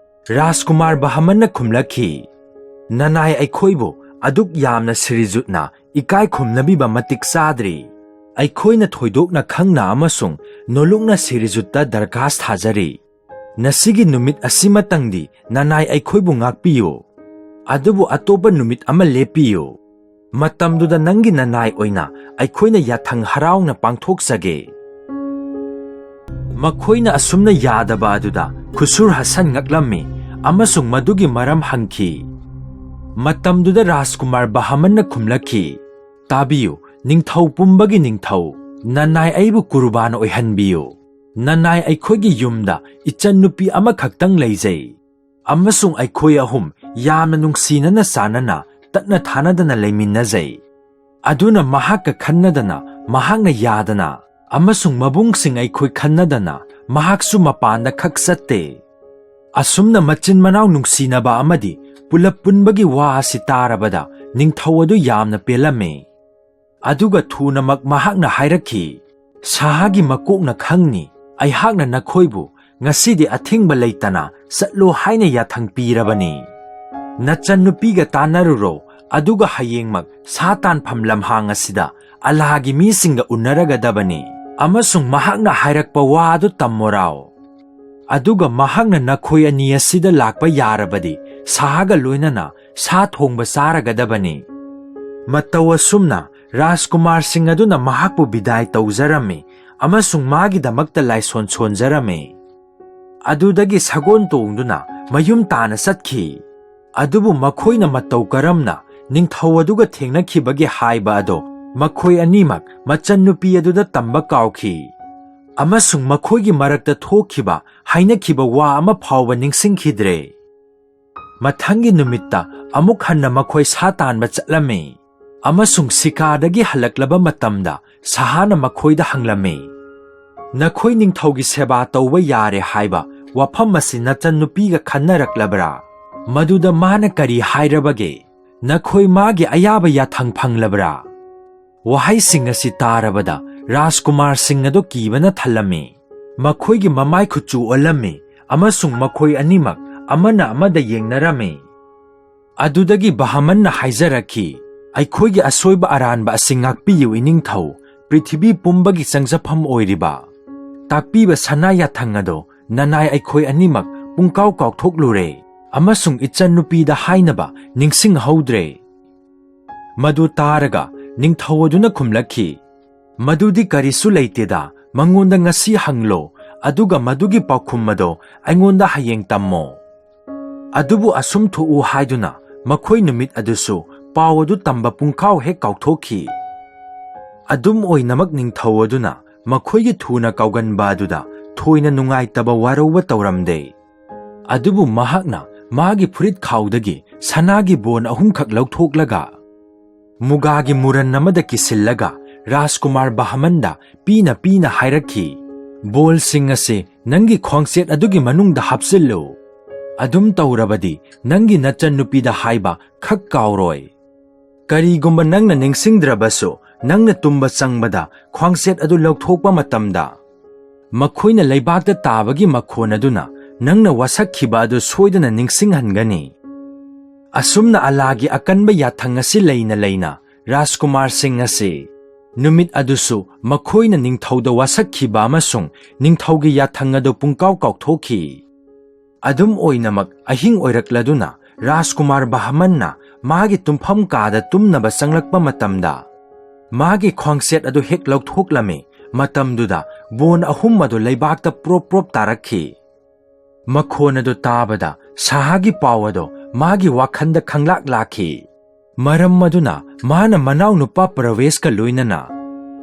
ꯔꯥꯖꯀꯨꯃꯥꯔ ꯕꯍꯃꯟꯅ ꯈꯨꯝꯂꯛꯈꯤ, "ꯅꯅꯥꯏ ꯑꯩꯈꯣꯏꯕꯨ ꯑꯗꯨꯛ ꯌꯥꯝꯅ ꯁꯤꯔꯤꯖꯨꯠꯅ ꯏꯀꯥꯏ ꯈꯨꯝꯅꯕꯤꯕ ꯃꯇꯤꯛ ꯆꯥꯗ꯭ꯔꯤ꯫ ꯑꯩꯈꯣꯏꯅ ꯊꯣꯏꯗꯣꯛꯅ ꯈꯪꯅ ꯑꯃꯁꯨꯡ ꯅꯣꯂꯨꯛꯅ ꯁꯤꯔꯤꯖꯨꯠꯇ ꯗꯔꯈꯥꯁ ꯊꯥꯖꯔꯤ꯫ ꯉꯁꯤꯒꯤ ꯅꯨꯃꯤꯠ ꯑꯁꯤꯃꯇꯪꯗꯤ ꯅꯅꯥꯏ ꯑꯩꯈꯣꯏꯕꯨ ꯉꯥꯛꯄꯤꯌꯨ꯫ ꯑꯗꯨꯕꯨ ꯑꯇꯣꯞꯄ ꯅꯨꯃꯤꯠ ꯑꯃ ꯂꯦꯞꯄꯤꯌꯨ꯫ ꯃꯇꯝꯗꯨꯗ ꯅꯪꯒꯤ ꯅꯅꯥꯏ ꯑꯣꯏꯅ ꯑꯩꯈꯣꯏꯅ ꯌꯥꯊꯪ ꯍꯔꯥꯎꯅ ꯄꯥꯡꯊꯣꯛꯆꯒꯦ꯫" ꯃꯈꯣꯏꯅ ꯑꯁꯨꯝꯅ ꯌꯥꯗꯕ ꯑꯗꯨꯗ ꯈꯨꯁꯨꯔ ꯍꯁꯟ ꯉꯛꯂꯝꯃꯤ ꯑꯃꯁꯨꯡ ꯃꯗꯨꯒꯤ ꯃꯔꯝ ꯍꯪꯈꯤ꯫ ꯃꯇꯝꯗꯨꯗ ꯔꯥꯖꯀꯨꯃꯥꯔ ꯕꯍꯃꯟꯅ ꯈꯨꯝꯂꯛꯈꯤ, "ꯇꯥꯕꯤꯌꯨ, ꯅꯤꯡꯊꯧ ꯄꯨꯝꯕꯒꯤ ꯅꯤꯡꯊꯧ, ꯅꯅꯥꯏ ꯑꯩꯕꯨ ꯀꯨꯔꯕꯥꯟ ꯑꯣꯏꯍꯟꯕꯤꯌꯨ꯫ ꯅꯅꯥꯏ ꯑꯩꯈꯣꯏꯒꯤ ꯌꯨꯝꯗ ꯏꯆꯟꯅꯨꯄꯤ ꯑꯃꯈꯛꯇꯪ ꯂꯩꯖꯩ, ꯑꯃꯁꯨꯡ ꯑꯩꯈꯣꯏ ꯑꯍꯨꯝ ꯌꯥꯝꯅ ꯅꯨꯡꯁꯤꯅꯅ ꯆꯥꯟꯅꯅ ꯇꯠꯅ ꯊꯥꯅꯗꯅ ꯂꯩꯃꯤꯟꯅꯖꯩ꯫ ꯑꯗꯨꯅ ꯃꯍꯥꯛꯀ ꯈꯟꯅꯗꯅ, ꯃꯍꯥꯛꯅ ꯌꯥꯗꯅ, ꯑꯃꯁꯨꯡ ꯃꯕꯨꯡꯁꯤꯡ ꯑꯩꯈꯣꯏ ꯈꯟꯅꯗꯅ ꯃꯍꯥꯛꯁꯨ ꯃꯄꯥꯟꯗ ꯈꯛ ꯆꯠꯇꯦ꯫" ꯑꯁꯨꯝꯅ ꯃꯆꯤꯟ ꯃꯅꯥꯎ ꯅꯨꯡꯁꯤꯅꯕ ꯑꯃꯗꯤ ꯄꯨꯂꯞ ꯄꯨꯟꯕꯒꯤ ꯋꯥ ꯑꯁꯤ ꯇꯥꯔꯕꯗ ꯅꯤꯡꯊꯧ ꯑꯗꯨ ꯌꯥꯝꯅ ꯄꯦꯜꯂꯝꯃꯤ꯫ ꯑꯗꯨꯒ ꯊꯨꯅꯃꯛ ꯃꯍꯥꯛꯅ ꯍꯥꯏꯔꯛꯈꯤ, "ꯁꯥꯍꯥꯒꯤ ꯃꯀꯣꯛꯅ ꯈꯪꯅꯤ, ꯑꯩꯍꯥꯛꯅ ꯅꯈꯣꯏꯕꯨ ꯉꯁꯤꯗꯤ ꯑꯊꯤꯡꯕ ꯂꯩꯇꯅ ꯆꯠꯂꯣ ꯍꯥꯏꯅ ꯌꯥꯊꯪ ꯄꯤꯔꯕꯅꯤ꯫ ꯅꯆꯟꯅꯨꯄꯤꯒ ꯇꯥꯟꯅꯔꯨꯔꯣ, ꯑꯗꯨꯒ ꯍꯌꯦꯡꯃꯛ ꯁꯥ ꯇꯥꯟꯐꯝ ꯂꯝꯍꯥꯡ ꯑꯁꯤꯗ ꯑꯜꯂꯥꯍꯒꯤ ꯃꯤꯁꯤꯡꯒ ꯎꯅꯔꯒꯗꯕꯅꯤ, ꯑꯃꯁꯨꯡ ꯃꯍꯥꯛꯅ ꯍꯥꯏꯔꯛꯄ ꯋꯥ ꯑꯗꯨ ꯇꯝꯃꯣꯔꯥꯎ꯫ ꯑꯗꯨꯒ ꯃꯍꯥꯛꯅ ꯅꯈꯣꯏ ꯑꯅꯤ ꯑꯁꯤꯗ ꯂꯥꯛꯄ ꯌꯥꯔꯕꯗꯤ ꯁꯥꯍꯒ ꯂꯣꯏꯅꯅ ꯁꯥ ꯊꯣꯡꯕ ꯆꯥꯔꯒꯗꯕꯅꯤ꯫ ꯃꯇꯧ ꯑꯁꯨꯝꯅ ꯔꯥꯖꯀꯨꯃꯥꯔꯁꯤꯡ ꯑꯗꯨꯅ ꯃꯍꯥꯛꯄꯨ ꯕꯤꯗꯥꯏ ꯇꯧꯖꯔꯝꯃꯤ ꯑꯃꯁꯨꯡ ꯃꯥꯒꯤꯗꯃꯛꯇ ꯂꯥꯏꯁꯣꯟ ꯁꯣꯟꯖꯔꯝꯃꯤ꯫ ꯑꯗꯨꯗꯒꯤ ꯁꯒꯣꯜ ꯇꯣꯡꯗꯨꯅ ꯃꯌꯨꯝ ꯇꯥꯅ ꯆꯠꯈꯤ꯫ ꯑꯗꯨꯕꯨ ꯃꯈꯣꯏꯅ ꯃꯇꯧ ꯀꯔꯝꯅ ꯅꯤꯡꯊꯧ ꯑꯗꯨꯒ ꯊꯦꯡꯅꯈꯤꯕꯒꯦ ꯍꯥꯏꯕ ꯑꯗꯣ ꯃꯈꯣꯏ ꯑꯅꯤꯃꯛ ꯃꯆꯟꯅꯨꯄꯤ ꯑꯗꯨꯗ ꯇꯝꯕ ꯀꯥꯎꯈꯤ꯫ ꯑꯃꯁꯨꯡ ꯃꯈꯣꯏꯒꯤ ꯃꯔꯛꯇ ꯊꯣꯛꯈꯤꯕ ꯍꯥꯏꯅꯈꯤꯕ ꯋꯥ ꯑꯃ ꯐꯥꯎꯕ ꯅꯤꯡꯁꯤꯡꯈꯤꯗ꯭ꯔꯦ꯫ ꯃꯊꯪꯒꯤ ꯅꯨꯃꯤꯠꯇ ꯑꯃꯨꯛ ꯍꯟꯅ ꯃꯈꯣꯏ ꯁꯥ ꯇꯥꯟꯕ ꯆꯠꯂꯝꯃꯤ꯫ ꯑꯃꯁꯨꯡ ꯁꯤꯀꯥꯔꯗꯒꯤ ꯍꯜꯂꯛꯂꯕ ꯃꯇꯝꯗ ꯁꯍꯥꯅ ꯃꯈꯣꯏꯗ ꯍꯪꯂꯝꯃꯤ, "ꯅꯈꯣꯏ ꯅꯤꯡꯊꯧꯒꯤ ꯁꯦꯕꯥ ꯇꯧꯕ ꯌꯥꯔꯦ ꯍꯥꯏꯕ ꯋꯥꯐꯝ ꯑꯁꯤ ꯅꯆꯟꯅꯨꯄꯤꯒ ꯈꯟꯅꯔꯛꯂꯕ꯭ꯔꯥ? ꯃꯗꯨꯗ ꯃꯥꯅ ꯀꯔꯤ ꯍꯥꯏꯔꯕꯒꯦ? ꯅꯈꯣꯏ ꯃꯥꯒꯤ ꯑꯌꯥꯕ ꯌꯥꯊꯪ ꯐꯪꯂꯕ꯭ꯔꯥ?" ꯋꯥꯍꯩꯁꯤꯡ ꯑꯁꯤ ꯇꯥꯔꯕꯗ ꯔꯥꯖꯀꯨꯃꯥꯔꯁꯤꯡ ꯑꯗꯨ ꯀꯤꯕꯅ ꯊꯜꯂꯝꯃꯤ꯫ ꯃꯈꯣꯏꯒꯤ ꯃꯃꯥꯏ ꯀꯨꯆꯨ ꯑꯣꯜꯂꯝꯃꯤ ꯑꯃꯁꯨꯡ ꯃꯈꯣꯏ ꯑꯅꯤꯃꯛ ꯑꯃꯅ ꯑꯃꯗ ꯌꯦꯡꯅꯔꯝꯃꯤ꯫ ꯑꯗꯨꯗꯒꯤ ꯕꯍꯃꯟꯅ ꯍꯥꯏꯖꯔꯛꯈꯤ, "ꯑꯩꯈꯣꯏꯒꯤ ꯑꯁꯣꯏꯕ ꯑꯔꯥꯟꯕ ꯑꯁꯤ ꯉꯥꯛꯄꯤꯌꯨ, ꯏꯅꯤꯡꯊꯧ꯫ ꯄ꯭ꯔꯤꯊꯤꯕꯤ ꯄꯨꯝꯕꯒꯤ ꯆꯪꯖꯐꯝ ꯑꯣꯏꯔꯤꯕ ꯇꯥꯛꯄꯤꯕ ꯁꯅꯥ ꯌꯥꯊꯪ ꯑꯗꯣ ꯅꯅꯥꯏ ꯑꯩꯈꯣꯏ ꯑꯅꯤꯃꯛ ꯄꯨꯡꯀꯥꯎ ꯀꯥꯎꯊꯣꯛꯂꯨꯔꯦ ꯑꯃꯁꯨꯡ ꯏꯆꯟꯅꯨꯄꯤꯗ ꯍꯥꯏꯅꯕ ꯅꯤꯡꯁꯤꯡꯍꯧꯗ꯭ꯔꯦ꯫" ꯃꯗꯨ ꯇꯥꯔꯒ ꯅꯤꯡꯊꯧ ꯑꯗꯨꯅ ꯈꯨꯝꯂꯛꯈꯤ, "ꯃꯗꯨꯗꯤ ꯀꯔꯤꯁꯨ ꯂꯩꯇꯦꯗ, ꯃꯉꯣꯟꯗ ꯉꯁꯤ ꯍꯪꯂꯣ, ꯑꯗꯨꯒ ꯃꯗꯨꯒꯤ ꯄꯥꯎꯈꯨꯝ ꯑꯗꯣ ꯑꯩꯉꯣꯟꯗ ꯍꯌꯦꯡ ꯇꯝꯃꯣ꯫" ꯑꯗꯨꯕꯨ ꯑꯁꯨꯝ ꯊꯣꯛꯎ ꯍꯥꯏꯗꯨꯅ ꯃꯈꯣꯏ ꯅꯨꯃꯤꯠ ꯑꯗꯨꯁꯨ ꯄꯥꯎ ꯑꯗꯨ ꯇꯝꯕ ꯄꯨꯡꯈꯥꯎ ꯍꯦꯛ ꯀꯥꯎꯊꯣꯛꯈꯤ꯫ ꯑꯗꯨꯝ ꯑꯣꯏꯅꯃꯛ ꯅꯤꯡꯊꯧ ꯑꯗꯨꯅ ꯃꯈꯣꯏꯒꯤ ꯊꯨꯅ ꯀꯥꯎꯒꯟꯕ ꯑꯗꯨꯗ ꯊꯣꯏꯅ ꯅꯨꯡꯉꯥꯏꯇꯕ ꯋꯥꯔꯧꯕ ꯇꯧꯔꯝꯗꯦ꯫ ꯑꯗꯨꯕꯨ ꯃꯍꯥꯛꯅ ꯃꯥꯒꯤ ꯐꯨꯔꯤꯠ ꯈꯥꯎꯗꯒꯤ ꯁꯅꯥꯒꯤ ꯕꯣꯟ ꯑꯍꯨꯝꯈꯛ ꯂꯧꯊꯣꯛꯂꯒ ꯃꯨꯒꯥꯒꯤ ꯃꯨꯔꯟ ꯑꯃꯗ ꯀꯤꯁꯤꯜꯂꯒ ꯔꯥꯖꯀꯨꯃꯥꯔ ꯕꯍꯃꯟꯗ ꯄꯤꯅ ꯄꯤꯅ ꯍꯥꯏꯔꯛꯈꯤ, "ꯕꯣꯜꯁꯤꯡ ꯑꯁꯤ ꯅꯪꯒꯤ ꯈ꯭ꯋꯥꯡꯆꯦꯠ ꯑꯗꯨꯒꯤ ꯃꯅꯨꯡꯗ ꯍꯥꯞꯆꯤꯜꯂꯨ꯫ ꯑꯗꯨꯝ ꯇꯧꯔꯕꯗꯤ ꯅꯪꯒꯤ ꯅꯆꯟꯅꯨꯄꯤꯗ ꯍꯥꯏꯕ ꯈꯛ ꯀꯥꯎꯔꯣꯏ꯫ ꯀꯔꯤꯒꯨꯝꯕ ꯅꯪꯅ ꯅꯤꯡꯁꯤꯡꯗ꯭ꯔꯕꯁꯨ, ꯅꯪꯅ ꯇꯨꯝꯕ ꯆꯪꯕꯗ ꯈ꯭ꯋꯥꯡꯆꯦꯠ ꯑꯗꯨ ꯂꯧꯊꯣꯛꯄ ꯃꯇꯝꯗ, ꯃꯈꯣꯏꯅ ꯂꯩꯕꯥꯛꯇ ꯇꯥꯕꯒꯤ ꯃꯈꯣꯟ ꯑꯗꯨꯅ ꯅꯪꯅ ꯋꯥꯁꯛꯈꯤꯕ ꯑꯗꯨ ꯁꯣꯏꯗꯅ ꯅꯤꯡꯁꯤꯡꯍꯟꯒꯅꯤ꯫" ꯑꯁꯨꯝꯅ ꯑꯂꯥꯒꯤ ꯑꯀꯟꯕ ꯌꯥꯊꯪ ꯑꯁꯤ ꯂꯩꯅ ꯂꯩꯅ ꯔꯥꯖꯀꯨꯃꯥꯔꯁꯤꯡ ꯑꯁꯤ ꯅꯨꯃꯤꯠ ꯑꯗꯨꯁꯨ ꯃꯈꯣꯏꯅ ꯅꯤꯡꯊꯧꯗ ꯋꯥꯁꯛꯈꯤꯕ ꯑꯃꯁꯨꯡ ꯅꯤꯡꯊꯧꯒꯤ ꯌꯥꯊꯪ ꯑꯗꯨ ꯄꯨꯡꯀꯥꯎ ꯀꯥꯎꯊꯣꯛꯈꯤ꯫ ꯑꯗꯨꯝ ꯑꯣꯏꯅꯃꯛ, ꯑꯍꯤꯡ ꯑꯣꯏꯔꯛꯂꯗꯨꯅ ꯔꯥꯖꯀꯨꯃꯥꯔ ꯕꯍꯃꯟꯅ ꯃꯥꯒꯤ ꯇꯨꯝꯐꯝ ꯀꯥꯗ ꯇꯨꯝꯅꯕ ꯆꯪꯂꯛꯄ ꯃꯇꯝꯗ, ꯃꯥꯒꯤ ꯈ꯭ꯋꯥꯡꯁꯦꯠ ꯑꯗꯨ ꯍꯦꯛ ꯂꯧꯊꯣꯛꯂꯝꯃꯤ꯫ ꯃꯇꯝꯗꯨꯗ ꯕꯣꯟ ꯑꯍꯨꯝ ꯑꯗꯨ ꯂꯩꯕꯥꯛꯇ ꯄ꯭ꯔꯣꯞ ꯄ꯭ꯔꯣꯞ ꯇꯥꯔꯛꯈꯤ꯫ ꯃꯈꯣꯟ ꯑꯗꯨ ꯇꯥꯕꯗ ꯁꯍꯥꯒꯤ ꯄꯥꯎ ꯑꯗꯨ ꯃꯥꯒꯤ ꯋꯥꯈꯜꯗ ꯈꯪꯂꯥꯛ ꯂꯥꯛꯈꯤ꯫ ꯃꯔꯝ ꯑꯗꯨꯅ ꯃꯥꯅ ꯃꯅꯥꯎꯅꯨꯄꯥ ꯄ꯭ꯔꯋꯦꯁꯀ ꯂꯣꯏꯅꯅ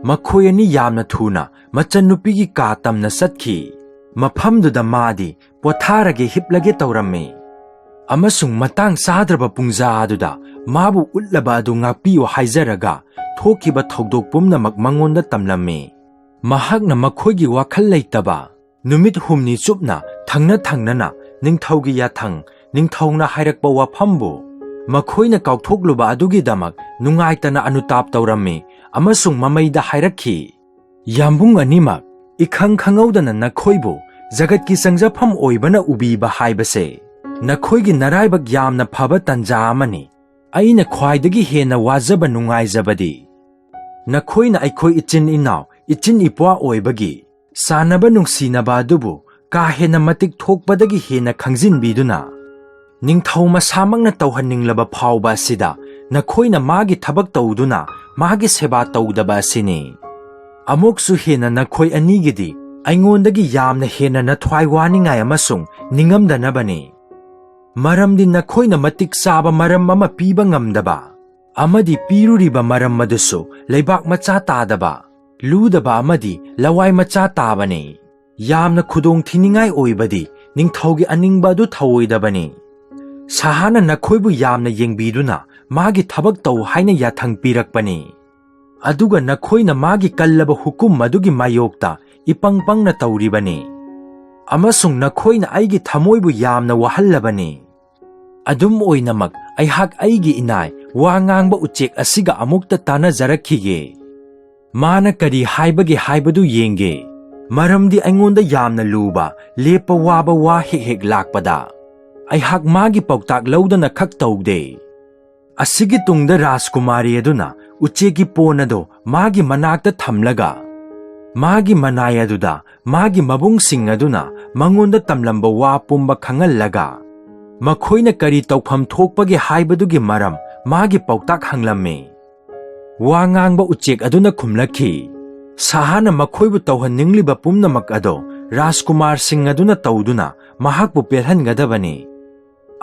ꯃꯈꯣꯏ ꯑꯅꯤ ꯌꯥꯝꯅ ꯊꯨꯅ ꯃꯆꯟꯅꯨꯄꯤꯒꯤ ꯀꯥ ꯇꯝꯅ ꯆꯠꯈꯤ꯫ ꯃꯐꯝꯗꯨꯗ ꯃꯥꯗꯤ ꯄꯣꯊꯥꯔꯒꯦ, ꯍꯤꯞꯂꯒꯦ ꯇꯧꯔꯝꯃꯤ꯫ ꯑꯃꯁꯨꯡ ꯃꯇꯥꯡ ꯆꯥꯗ꯭ꯔꯕ ꯄꯨꯡꯖꯥ ꯑꯗꯨꯗ ꯃꯥꯕꯨ ꯎꯠꯂꯕ ꯑꯗꯨ ꯉꯥꯛꯄꯤꯌꯨ ꯍꯥꯏꯖꯔꯒ ꯊꯣꯛꯈꯤꯕ ꯊꯧꯗꯣꯛ ꯄꯨꯝꯅꯃꯛ ꯃꯉꯣꯟꯗ ꯇꯝꯂꯝꯃꯤ꯫ ꯃꯍꯥꯛꯅ ꯃꯈꯣꯏꯒꯤ ꯋꯥꯈꯜ ꯂꯩꯇꯕ ꯅꯨꯃꯤꯠ ꯍꯨꯝꯅꯤ ꯆꯨꯞꯅ ꯊꯪꯅ ꯊꯪꯅꯅ ꯅꯤꯡꯊꯧꯒꯤ ꯌꯥꯊꯪ, ꯅꯤꯡꯊꯧꯅ ꯍꯥꯏꯔꯛꯄ ꯋꯥꯐꯝꯕꯨ ꯃꯈꯣꯏꯅ ꯀꯥꯎꯊꯣꯛꯂꯨꯕ ꯑꯗꯨꯒꯤꯗꯃꯛ ꯅꯨꯡꯉꯥꯏꯇꯅ ꯑꯅꯨꯇꯥꯞ ꯇꯧꯔꯝꯃꯤ ꯑꯃꯁꯨꯡ ꯃꯃꯩꯗ ꯍꯥꯏꯔꯛꯈꯤ, "ꯌꯥꯝꯕꯨꯡ ꯑꯅꯤꯃꯛ, ꯏꯈꯪ ꯈꯪꯍꯧꯗꯅ ꯅꯈꯣꯏꯕꯨ ꯖꯒꯠꯀꯤ ꯆꯪꯖꯐꯝ ꯑꯣꯏꯕꯅ ꯎꯕꯤꯕ ꯍꯥꯏꯕꯁꯦ ꯅꯈꯣꯏꯒꯤ ꯅꯔꯥꯏꯕꯛ ꯌꯥꯝꯅ ꯐꯕ ꯇꯟꯖꯥ ꯑꯃꯅꯤ꯫ ꯑꯩꯅ ꯈ꯭ꯋꯥꯏꯗꯒꯤ ꯍꯦꯟꯅ ꯋꯥꯖꯕ ꯅꯨꯡꯉꯥꯏꯖꯕꯗꯤ ꯅꯈꯣꯏꯅ ꯑꯩꯈꯣꯏ ꯏꯆꯤꯟ ꯏꯅꯥꯎ, ꯏꯆꯤꯟ ꯏꯄ꯭ꯋꯥ ꯑꯣꯏꯕꯒꯤ ꯁꯥꯟꯅꯕ ꯅꯨꯡꯁꯤꯅꯕ ꯑꯗꯨꯕꯨ ꯀꯥ ꯍꯦꯟꯅ ꯃꯇꯤꯛ ꯊꯣꯛꯄꯗꯒꯤ ꯍꯦꯟꯅ ꯈꯪꯖꯤꯟꯕꯤꯗꯨꯅ, ꯅꯤꯡꯊꯧ ꯃꯁꯥꯃꯛꯅ ꯇꯧꯍꯟꯅꯤꯡꯂꯕ ꯐꯥꯎꯕ ꯑꯁꯤꯗ ꯅꯈꯣꯏꯅ ꯃꯥꯒꯤ ꯊꯕꯛ ꯇꯧꯗꯨꯅ ꯃꯥꯒꯤ ꯁꯦꯕꯥ ꯇꯧꯗꯕ ꯑꯁꯤꯅꯤ꯫ ꯑꯃꯨꯛꯁꯨ ꯍꯦꯟꯅ ꯅꯈꯣꯏ ꯑꯅꯤꯒꯤꯗꯤ ꯑꯩꯉꯣꯟꯗꯒꯤ ꯌꯥꯝꯅ ꯍꯦꯟꯅ ꯅꯊ꯭ꯋꯥꯏ ꯋꯥꯅꯤꯡꯉꯥꯏ ꯑꯃꯁꯨꯡ ꯅꯤꯡꯉꯝꯗꯅꯕꯅꯤ꯫ ꯃꯔꯝꯗꯤ ꯅꯈꯣꯏꯅ ꯃꯇꯤꯛ ꯆꯥꯕ ꯃꯔꯝ ꯑꯃ ꯄꯤꯕ ꯉꯝꯗꯕ ꯑꯃꯗꯤ ꯄꯤꯔꯨꯔꯤꯕ ꯃꯔꯝ ꯑꯗꯨꯁꯨ ꯂꯩꯕꯥꯛ ꯃꯆꯥ ꯇꯥꯗꯕ, ꯂꯨꯗꯕ ꯑꯃꯗꯤ ꯂꯋꯥꯏ ꯃꯆꯥ ꯇꯥꯕꯅꯤ꯫ ꯌꯥꯝꯅ ꯈꯨꯗꯣꯡ ꯊꯤꯅꯤꯡꯉꯥꯏ ꯑꯣꯏꯕꯗꯤ ꯅꯤꯡꯊꯧꯒꯤ ꯑꯅꯤꯡꯕ ꯑꯗꯨ ꯊꯧꯑꯣꯏꯗꯕꯅꯤ꯫ ꯁꯍꯥꯅ ꯅꯈꯣꯏꯕꯨ ꯌꯥꯝꯅ ꯌꯦꯡꯕꯤꯗꯨꯅ ꯃꯥꯒꯤ ꯊꯕꯛ ꯇꯧ ꯍꯥꯏꯅ ꯌꯥꯊꯪ ꯄꯤꯔꯛꯄꯅꯤ꯫ ꯑꯗꯨꯒ ꯅꯈꯣꯏꯅ ꯃꯥꯒꯤ ꯀꯜꯂꯕ ꯍꯨꯀꯨꯝ ꯑꯗꯨꯒꯤ ꯃꯥꯌꯣꯛꯇ ꯏꯄꯪ ꯄꯪꯅ ꯇꯧꯔꯤꯕꯅꯤ꯫ ꯑꯃꯁꯨꯡ ꯅꯈꯣꯏꯅ ꯑꯩꯒꯤ ꯊꯃꯣꯏꯕꯨ ꯌꯥꯝꯅ ꯋꯥꯍꯜꯂꯕꯅꯤ꯫ ꯑꯗꯨꯝ ꯑꯣꯏꯅꯃꯛ, ꯑꯩꯍꯥꯛ ꯑꯩꯒꯤ ꯏꯅꯥꯏ ꯋꯥ ꯉꯥꯡꯕ ꯎꯆꯦꯛ ꯑꯁꯤꯒ ꯑꯃꯨꯛꯇ ꯇꯥꯟꯅꯖꯔꯛꯈꯤꯒꯦ꯫ ꯃꯥꯅ ꯀꯔꯤ ꯍꯥꯏꯕꯒꯦ ꯍꯥꯏꯕꯗꯨ ꯌꯦꯡꯒꯦ꯫ ꯃꯔꯝꯗꯤ ꯑꯩꯉꯣꯟꯗ ꯌꯥꯝꯅ ꯂꯨꯕ, ꯂꯦꯞꯄ ꯋꯥꯕ ꯋꯥ ꯍꯦꯛ ꯍꯦꯛ ꯂꯥꯛꯄꯗ, ꯑꯩꯍꯥꯛ ꯃꯥꯒꯤ ꯄꯥꯎꯇꯥꯛ ꯂꯧꯗꯅ ꯈꯛ ꯇꯧꯗꯦ꯫ ꯑꯁꯤꯒꯤ ꯇꯨꯡꯗ ꯔꯥꯖꯀꯨꯃꯥꯔꯤ ꯑꯗꯨꯅ ꯎꯆꯦꯛꯀꯤ ꯄꯣꯟ ꯑꯗꯨ ꯃꯥꯒꯤ ꯃꯅꯥꯛꯇ ꯊꯝꯂꯒ, ꯃꯥꯒꯤ ꯃꯅꯥꯏ ꯑꯗꯨꯗ ꯃꯥꯒꯤ ꯃꯕꯨꯡꯁꯤꯡ ꯑꯗꯨꯅ ꯃꯉꯣꯟꯗ ꯇꯝꯂꯝꯕ ꯋꯥ ꯄꯨꯝꯕ ꯈꯪꯍꯜꯂꯒ, ꯃꯈꯣꯏꯅ ꯀꯔꯤ ꯇꯧꯐꯝ ꯊꯣꯛꯄꯒꯦ ꯍꯥꯏꯕꯗꯨꯒꯤ ꯃꯔꯝ ꯃꯥꯒꯤ ꯄꯥꯎꯇꯥꯛ ꯍꯪꯂꯝꯃꯤ꯫ ꯋꯥ ꯉꯥꯡꯕ ꯎꯆꯦꯛ ꯑꯗꯨꯅ ꯈꯨꯝꯂꯛꯈꯤ, "ꯁꯍꯥꯅ ꯃꯈꯣꯏꯕꯨ ꯇꯧꯍꯟꯅꯤꯡꯂꯤꯕ ꯄꯨꯝꯅꯃꯛ ꯑꯗꯣ ꯔꯥꯖꯀꯨꯃꯥꯔꯁꯤꯡ ꯑꯗꯨꯅ ꯇꯧꯗꯨꯅ ꯃꯍꯥꯛꯄꯨ ꯄꯦꯜꯍꯟꯒꯗꯕꯅꯤ꯫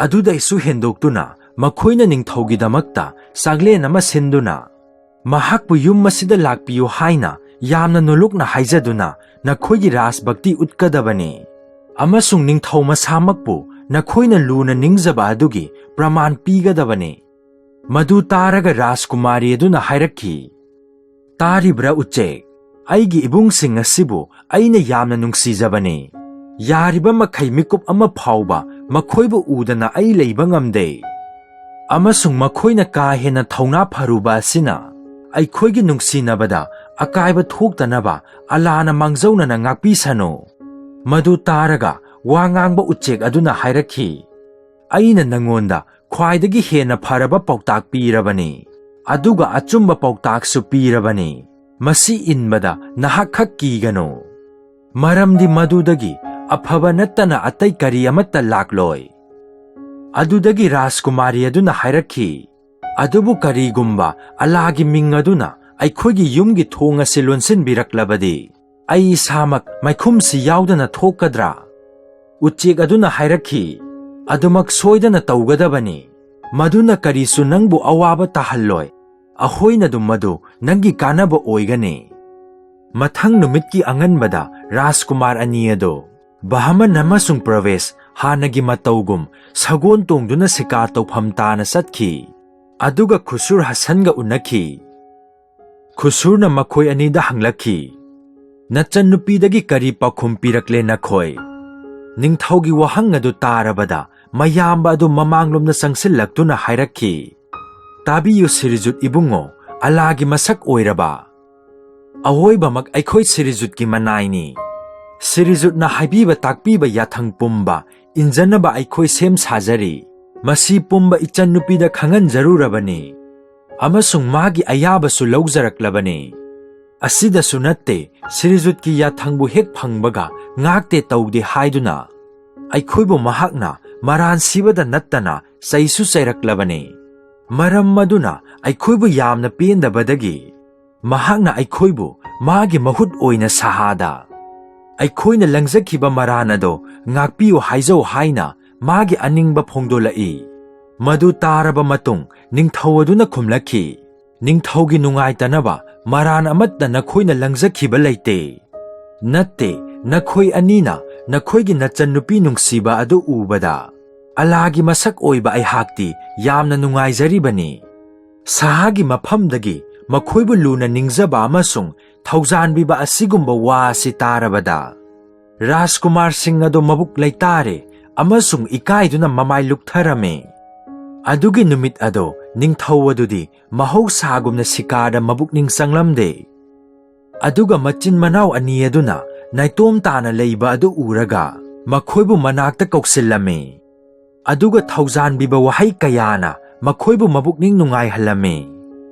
ꯑꯗꯨꯗꯩꯁꯨ ꯍꯦꯟꯗꯣꯛꯇꯨꯅ ꯃꯈꯣꯏꯅ ꯅꯤꯡꯊꯧꯒꯤꯗꯃꯛꯇ ꯆꯥꯛꯂꯦꯟ ꯑꯃ ꯁꯤꯟꯗꯨꯅ, ꯃꯍꯥꯛꯄꯨ ꯌꯨꯝ ꯑꯁꯤꯗ ꯂꯥꯛꯄꯤꯌꯨ ꯍꯥꯏꯅ ꯌꯥꯝꯅ ꯅꯣꯂꯨꯛꯅ ꯍꯥꯏꯖꯗꯨꯅ ꯅꯈꯣꯏꯒꯤ ꯔꯥꯖꯚꯛꯇꯤ ꯎꯠꯀꯗꯕꯅꯤ꯫ ꯑꯃꯁꯨꯡ ꯅꯤꯡꯊꯧ ꯃꯁꯥꯃꯛꯄꯨ ꯅꯈꯣꯏꯅ ꯂꯨꯅ ꯅꯤꯡꯖꯕ ꯑꯗꯨꯒꯤ ꯄ꯭ꯔꯃꯥꯟ ꯄꯤꯒꯗꯕꯅꯤ꯫" ꯃꯗꯨ ꯇꯥꯔꯒ ꯔꯥꯖꯀꯨꯃꯥꯔꯤ ꯑꯗꯨꯅ ꯍꯥꯏꯔꯛꯈꯤ, "ꯇꯥꯔꯤꯕ꯭ꯔꯥ ꯎꯆꯦꯛ? ꯑꯩꯒꯤ ꯏꯕꯨꯡꯁꯤꯡ ꯑꯁꯤꯕꯨ ꯑꯩꯅ ꯌꯥꯝꯅ ꯅꯨꯡꯁꯤꯖꯕꯅꯤ꯫ ꯌꯥꯔꯤꯕ ꯃꯈꯩ ꯃꯤꯀꯨꯞ ꯑꯃ ꯐꯥꯎꯕ ꯃꯈꯣꯏꯕꯨ ꯎꯗꯅ ꯑꯩ ꯂꯩꯕ ꯉꯝꯗꯦ꯫ ꯑꯃꯁꯨꯡ ꯃꯈꯣꯏꯅ ꯀꯥ ꯍꯦꯟꯅ ꯊꯧꯅꯥ ꯐꯔꯨꯕ ꯑꯁꯤꯅ ꯑꯩꯈꯣꯏꯒꯤ ꯅꯨꯡꯁꯤꯅꯕꯗ ꯑꯀꯥꯏꯕ ꯊꯣꯛꯇꯅꯕ ꯑꯂꯥꯅ ꯃꯥꯡꯖꯧꯅꯅ ꯉꯥꯛꯄꯤꯁꯅꯨ꯫" ꯃꯗꯨ ꯇꯥꯔꯒ ꯋꯥ ꯉꯥꯡꯕ ꯎꯆꯦꯛ ꯑꯗꯨꯅ ꯍꯥꯏꯔꯛꯈꯤ, "ꯑꯩꯅ ꯅꯉꯣꯟꯗ ꯈ꯭ꯋꯥꯏꯗꯒꯤ ꯍꯦꯟꯅ ꯐꯔꯕ ꯄꯥꯎꯇꯥꯛ ꯄꯤꯔꯕꯅꯤ, ꯑꯗꯨꯒ ꯑꯆꯨꯝꯕ ꯄꯥꯎꯇꯥꯛꯁꯨ ꯄꯤꯔꯕꯅꯤ꯫ ꯃꯁꯤ ꯏꯟꯕꯗ ꯅꯍꯥꯛ ꯈꯛ ꯀꯤꯒꯅꯨ, ꯃꯔꯝꯗꯤ ꯃꯗꯨꯗꯒꯤ ꯑꯐꯕ ꯅꯠꯇꯅ ꯑꯇꯩ ꯀꯔꯤ ꯑꯃꯠꯇ ꯂꯥꯛꯂꯣꯏ꯫" ꯑꯗꯨꯗꯒꯤ ꯔꯥꯖꯀꯨꯃꯥꯔꯤ ꯑꯗꯨꯅ ꯍꯥꯏꯔꯛꯈꯤ, "ꯑꯗꯨꯕꯨ ꯀꯔꯤꯒꯨꯝꯕ ꯑꯂꯥꯒꯤ ꯃꯤꯡ ꯑꯗꯨꯅ ꯑꯩꯈꯣꯏꯒꯤ ꯌꯨꯝꯒꯤ ꯊꯣꯡ ꯑꯁꯤ ꯂꯣꯟꯁꯤꯟꯕꯤꯔꯛꯂꯕꯗꯤ, ꯑꯩ ꯏꯁꯥꯃꯛ ꯃꯥꯏꯈꯨꯝꯁꯤ ꯌꯥꯎꯗꯅ ꯊꯣꯛꯀꯗ꯭ꯔꯥ?" ꯎꯆꯦꯛ ꯑꯗꯨꯅ ꯍꯥꯏꯔꯛꯈꯤ, "ꯑꯗꯨꯃꯛ ꯁꯣꯏꯗꯅ ꯇꯧꯒꯗꯕꯅꯤ꯫ ꯃꯗꯨꯅ ꯀꯔꯤꯁꯨ ꯅꯪꯕꯨ ꯑꯋꯥꯕ ꯇꯥꯍꯜꯂꯣꯏ꯫ ꯑꯍꯣꯏꯅꯗꯨ ꯃꯗꯨ ꯅꯪꯒꯤ ꯀꯥꯟꯅꯕ ꯑꯣꯏꯒꯅꯤ꯫" ꯃꯊꯪ ꯅꯨꯃꯤꯠꯀꯤ ꯑꯉꯟꯕꯗ ꯔꯥꯖꯀꯨꯃꯥꯔ ꯑꯅꯤ ꯑꯗꯨ, ꯕꯍꯃꯟ ꯑꯃꯁꯨꯡ ꯄ꯭ꯔꯚꯦꯁ, ꯍꯥꯟꯅꯒꯤ ꯃꯇꯧꯒꯨꯝ ꯁꯒꯣꯜ ꯇꯣꯡꯗꯨꯅ ꯁꯤꯀꯥꯔ ꯇꯧꯐꯝ ꯇꯥꯅ ꯆꯠꯈꯤ꯫ ꯑꯗꯨꯒ ꯈꯨꯁꯨꯔ ꯍꯁꯟꯒ ꯎꯅꯈꯤ꯫ ꯈꯨꯁꯨꯔꯅ ꯃꯈꯣꯏ ꯑꯅꯤꯗ ꯍꯪꯂꯛꯈꯤ, "ꯅꯆꯟꯅꯨꯄꯤꯗꯒꯤ ꯀꯔꯤ ꯄꯥꯎꯈꯨꯝ ꯄꯤꯔꯛꯂꯦ ꯅꯈꯣꯏ?" ꯅꯤꯡꯊꯧꯒꯤ ꯋꯥꯍꯪ ꯑꯗꯨ ꯇꯥꯔꯕꯗ ꯃꯌꯥꯝꯕ ꯑꯗꯨ ꯃꯃꯥꯡꯂꯣꯝꯗ ꯆꯪꯁꯤꯜꯂꯛꯇꯨꯅ ꯍꯥꯏꯔꯛꯈꯤ, "ꯇꯥꯕꯤꯌꯨ ꯁꯤꯔꯤꯖꯨꯠ ꯏꯕꯨꯡꯉꯣ, ꯑꯂꯥꯒꯤ ꯃꯁꯛ ꯑꯣꯏꯔꯕ ꯑꯋꯣꯏꯕꯃꯛ ꯑꯩꯈꯣꯏ ꯁꯤꯔꯤꯖꯨꯠꯀꯤ ꯃꯅꯥꯏꯅꯤ꯫ ꯁꯤꯔꯤꯖꯨꯠꯅ ꯍꯥꯏꯕꯤꯕ ꯇꯥꯛꯄꯤꯕ ꯌꯥꯊꯪ ꯄꯨꯝꯕ ꯏꯟꯖꯅꯕ ꯑꯩꯈꯣꯏ ꯁꯦꯝ ꯁꯥꯖꯔꯤ꯫ ꯃꯁꯤ ꯄꯨꯝꯕ ꯏꯆꯟꯅꯨꯄꯤꯗ ꯈꯪꯍꯟꯖꯔꯨꯔꯕꯅꯤ ꯑꯃꯁꯨꯡ ꯃꯥꯒꯤ ꯑꯌꯥꯕꯁꯨ ꯂꯧꯖꯔꯛꯂꯕꯅꯤ꯫ ꯑꯁꯤꯗꯁꯨ ꯅꯠꯇꯦ, ꯁ꯭ꯔꯤꯖꯨꯠꯀꯤ ꯌꯥꯊꯪꯕꯨ ꯍꯦꯛ ꯐꯪꯕꯒ ꯉꯥꯛꯇꯦ ꯇꯧꯗꯦ ꯍꯥꯏꯗꯨꯅ ꯑꯩꯈꯣꯏꯕꯨ ꯃꯍꯥꯛꯅ ꯃꯔꯥꯟ ꯁꯤꯕꯗ ꯅꯠꯇꯅ ꯆꯩꯁꯨ ꯆꯩꯔꯛꯂꯕꯅꯤ꯫ ꯃꯔꯝ ꯑꯗꯨꯅ ꯑꯩꯈꯣꯏꯕꯨ ꯌꯥꯝꯅ ꯄꯦꯟꯗꯕꯗꯒꯤ ꯃꯍꯥꯛꯅ ꯑꯩꯈꯣꯏꯕꯨ ꯃꯥꯒꯤ ꯃꯍꯨꯠ ꯑꯣꯏꯅ ꯁꯍꯥꯗ ꯑꯩꯈꯣꯏꯅ ꯂꯪꯖꯈꯤꯕ ꯃꯔꯥꯟ ꯑꯗꯣ ꯉꯥꯛꯄꯤꯌꯨ ꯍꯥꯏꯖꯧ ꯍꯥꯏꯅ ꯃꯥꯒꯤ ꯑꯅꯤꯡꯕ ꯐꯣꯡꯗꯣꯛꯂꯛꯏ꯫ ꯃꯗꯨ ꯇꯥꯔꯕ ꯃꯇꯨꯡ ꯅꯤꯡꯊꯧ ꯑꯗꯨꯅ ꯈꯨꯝꯂꯛꯈꯤ, "ꯅꯤꯡꯊꯧꯒꯤ ꯅꯨꯡꯉꯥꯏꯇꯅꯕ ꯃꯔꯥꯟ ꯑꯃꯠꯇ ꯅꯈꯣꯏꯅ ꯂꯪꯖꯈꯤꯕ ꯂꯩꯇꯦ꯫ ꯅꯠꯇꯦ, ꯅꯈꯣꯏ ꯑꯅꯤꯅ ꯅꯈꯣꯏꯒꯤ ꯅꯆꯟꯅꯨꯄꯤ ꯅꯨꯡꯁꯤꯕ ꯑꯗꯨ ꯎꯕꯗ ꯑꯂꯥꯒꯤ ꯃꯁꯛ ꯑꯣꯏꯕ ꯑꯩꯍꯥꯛꯇꯤ ꯌꯥꯝꯅ ꯅꯨꯡꯉꯥꯏꯖꯔꯤꯕꯅꯤ꯫" ꯁꯍꯥꯒꯤ ꯃꯐꯝꯗꯒꯤ ꯃꯈꯣꯏꯕꯨ ꯂꯨꯅ ꯅꯤꯡꯖꯕ ꯑꯃꯁꯨꯡ ꯊꯧꯖꯥꯟꯕꯤꯕ ꯑꯁꯤꯒꯨꯝꯕ ꯋꯥ ꯑꯁꯤ ꯇꯥꯔꯕꯗ ꯔꯥꯖꯀꯨꯃꯥꯔꯁꯤꯡ ꯑꯗꯨ ꯃꯕꯨꯛ ꯂꯩꯇꯥꯔꯦ ꯑꯃꯁꯨꯡ ꯏꯀꯥꯏꯗꯨꯅ ꯃꯃꯥꯏ ꯂꯨꯛꯊꯔꯝꯃꯤ꯫ ꯑꯗꯨꯒꯤ ꯅꯨꯃꯤꯠ ꯑꯗꯣ ꯅꯤꯡꯊꯧ ꯑꯗꯨꯗꯤ ꯃꯍꯧꯁꯥꯒꯨꯝꯅ ꯁꯤꯀꯥꯔꯗ ꯃꯕꯨꯛꯅꯤꯡ ꯆꯪꯂꯝꯗꯦ꯫ ꯑꯗꯨꯒ ꯃꯆꯤꯟ ꯃꯅꯥꯎ ꯑꯅꯤ ꯑꯗꯨꯅ ꯅꯥꯏꯇꯣꯝ ꯇꯥꯅ ꯂꯩꯕ ꯑꯗꯨ ꯎꯔꯒ ꯃꯈꯣꯏꯕꯨ ꯃꯅꯥꯛꯇ ꯀꯧꯁꯤꯜꯂꯝꯃꯤ꯫ ꯑꯗꯨꯒ ꯊꯧꯖꯥꯟꯕꯤꯕ ꯋꯥꯍꯩ ꯀꯌꯥꯅ ꯃꯈꯣꯏꯕꯨ ꯃꯕꯨꯛꯅꯤꯡ ꯅꯨꯡꯉꯥꯏꯍꯜꯂꯝꯃꯤ꯫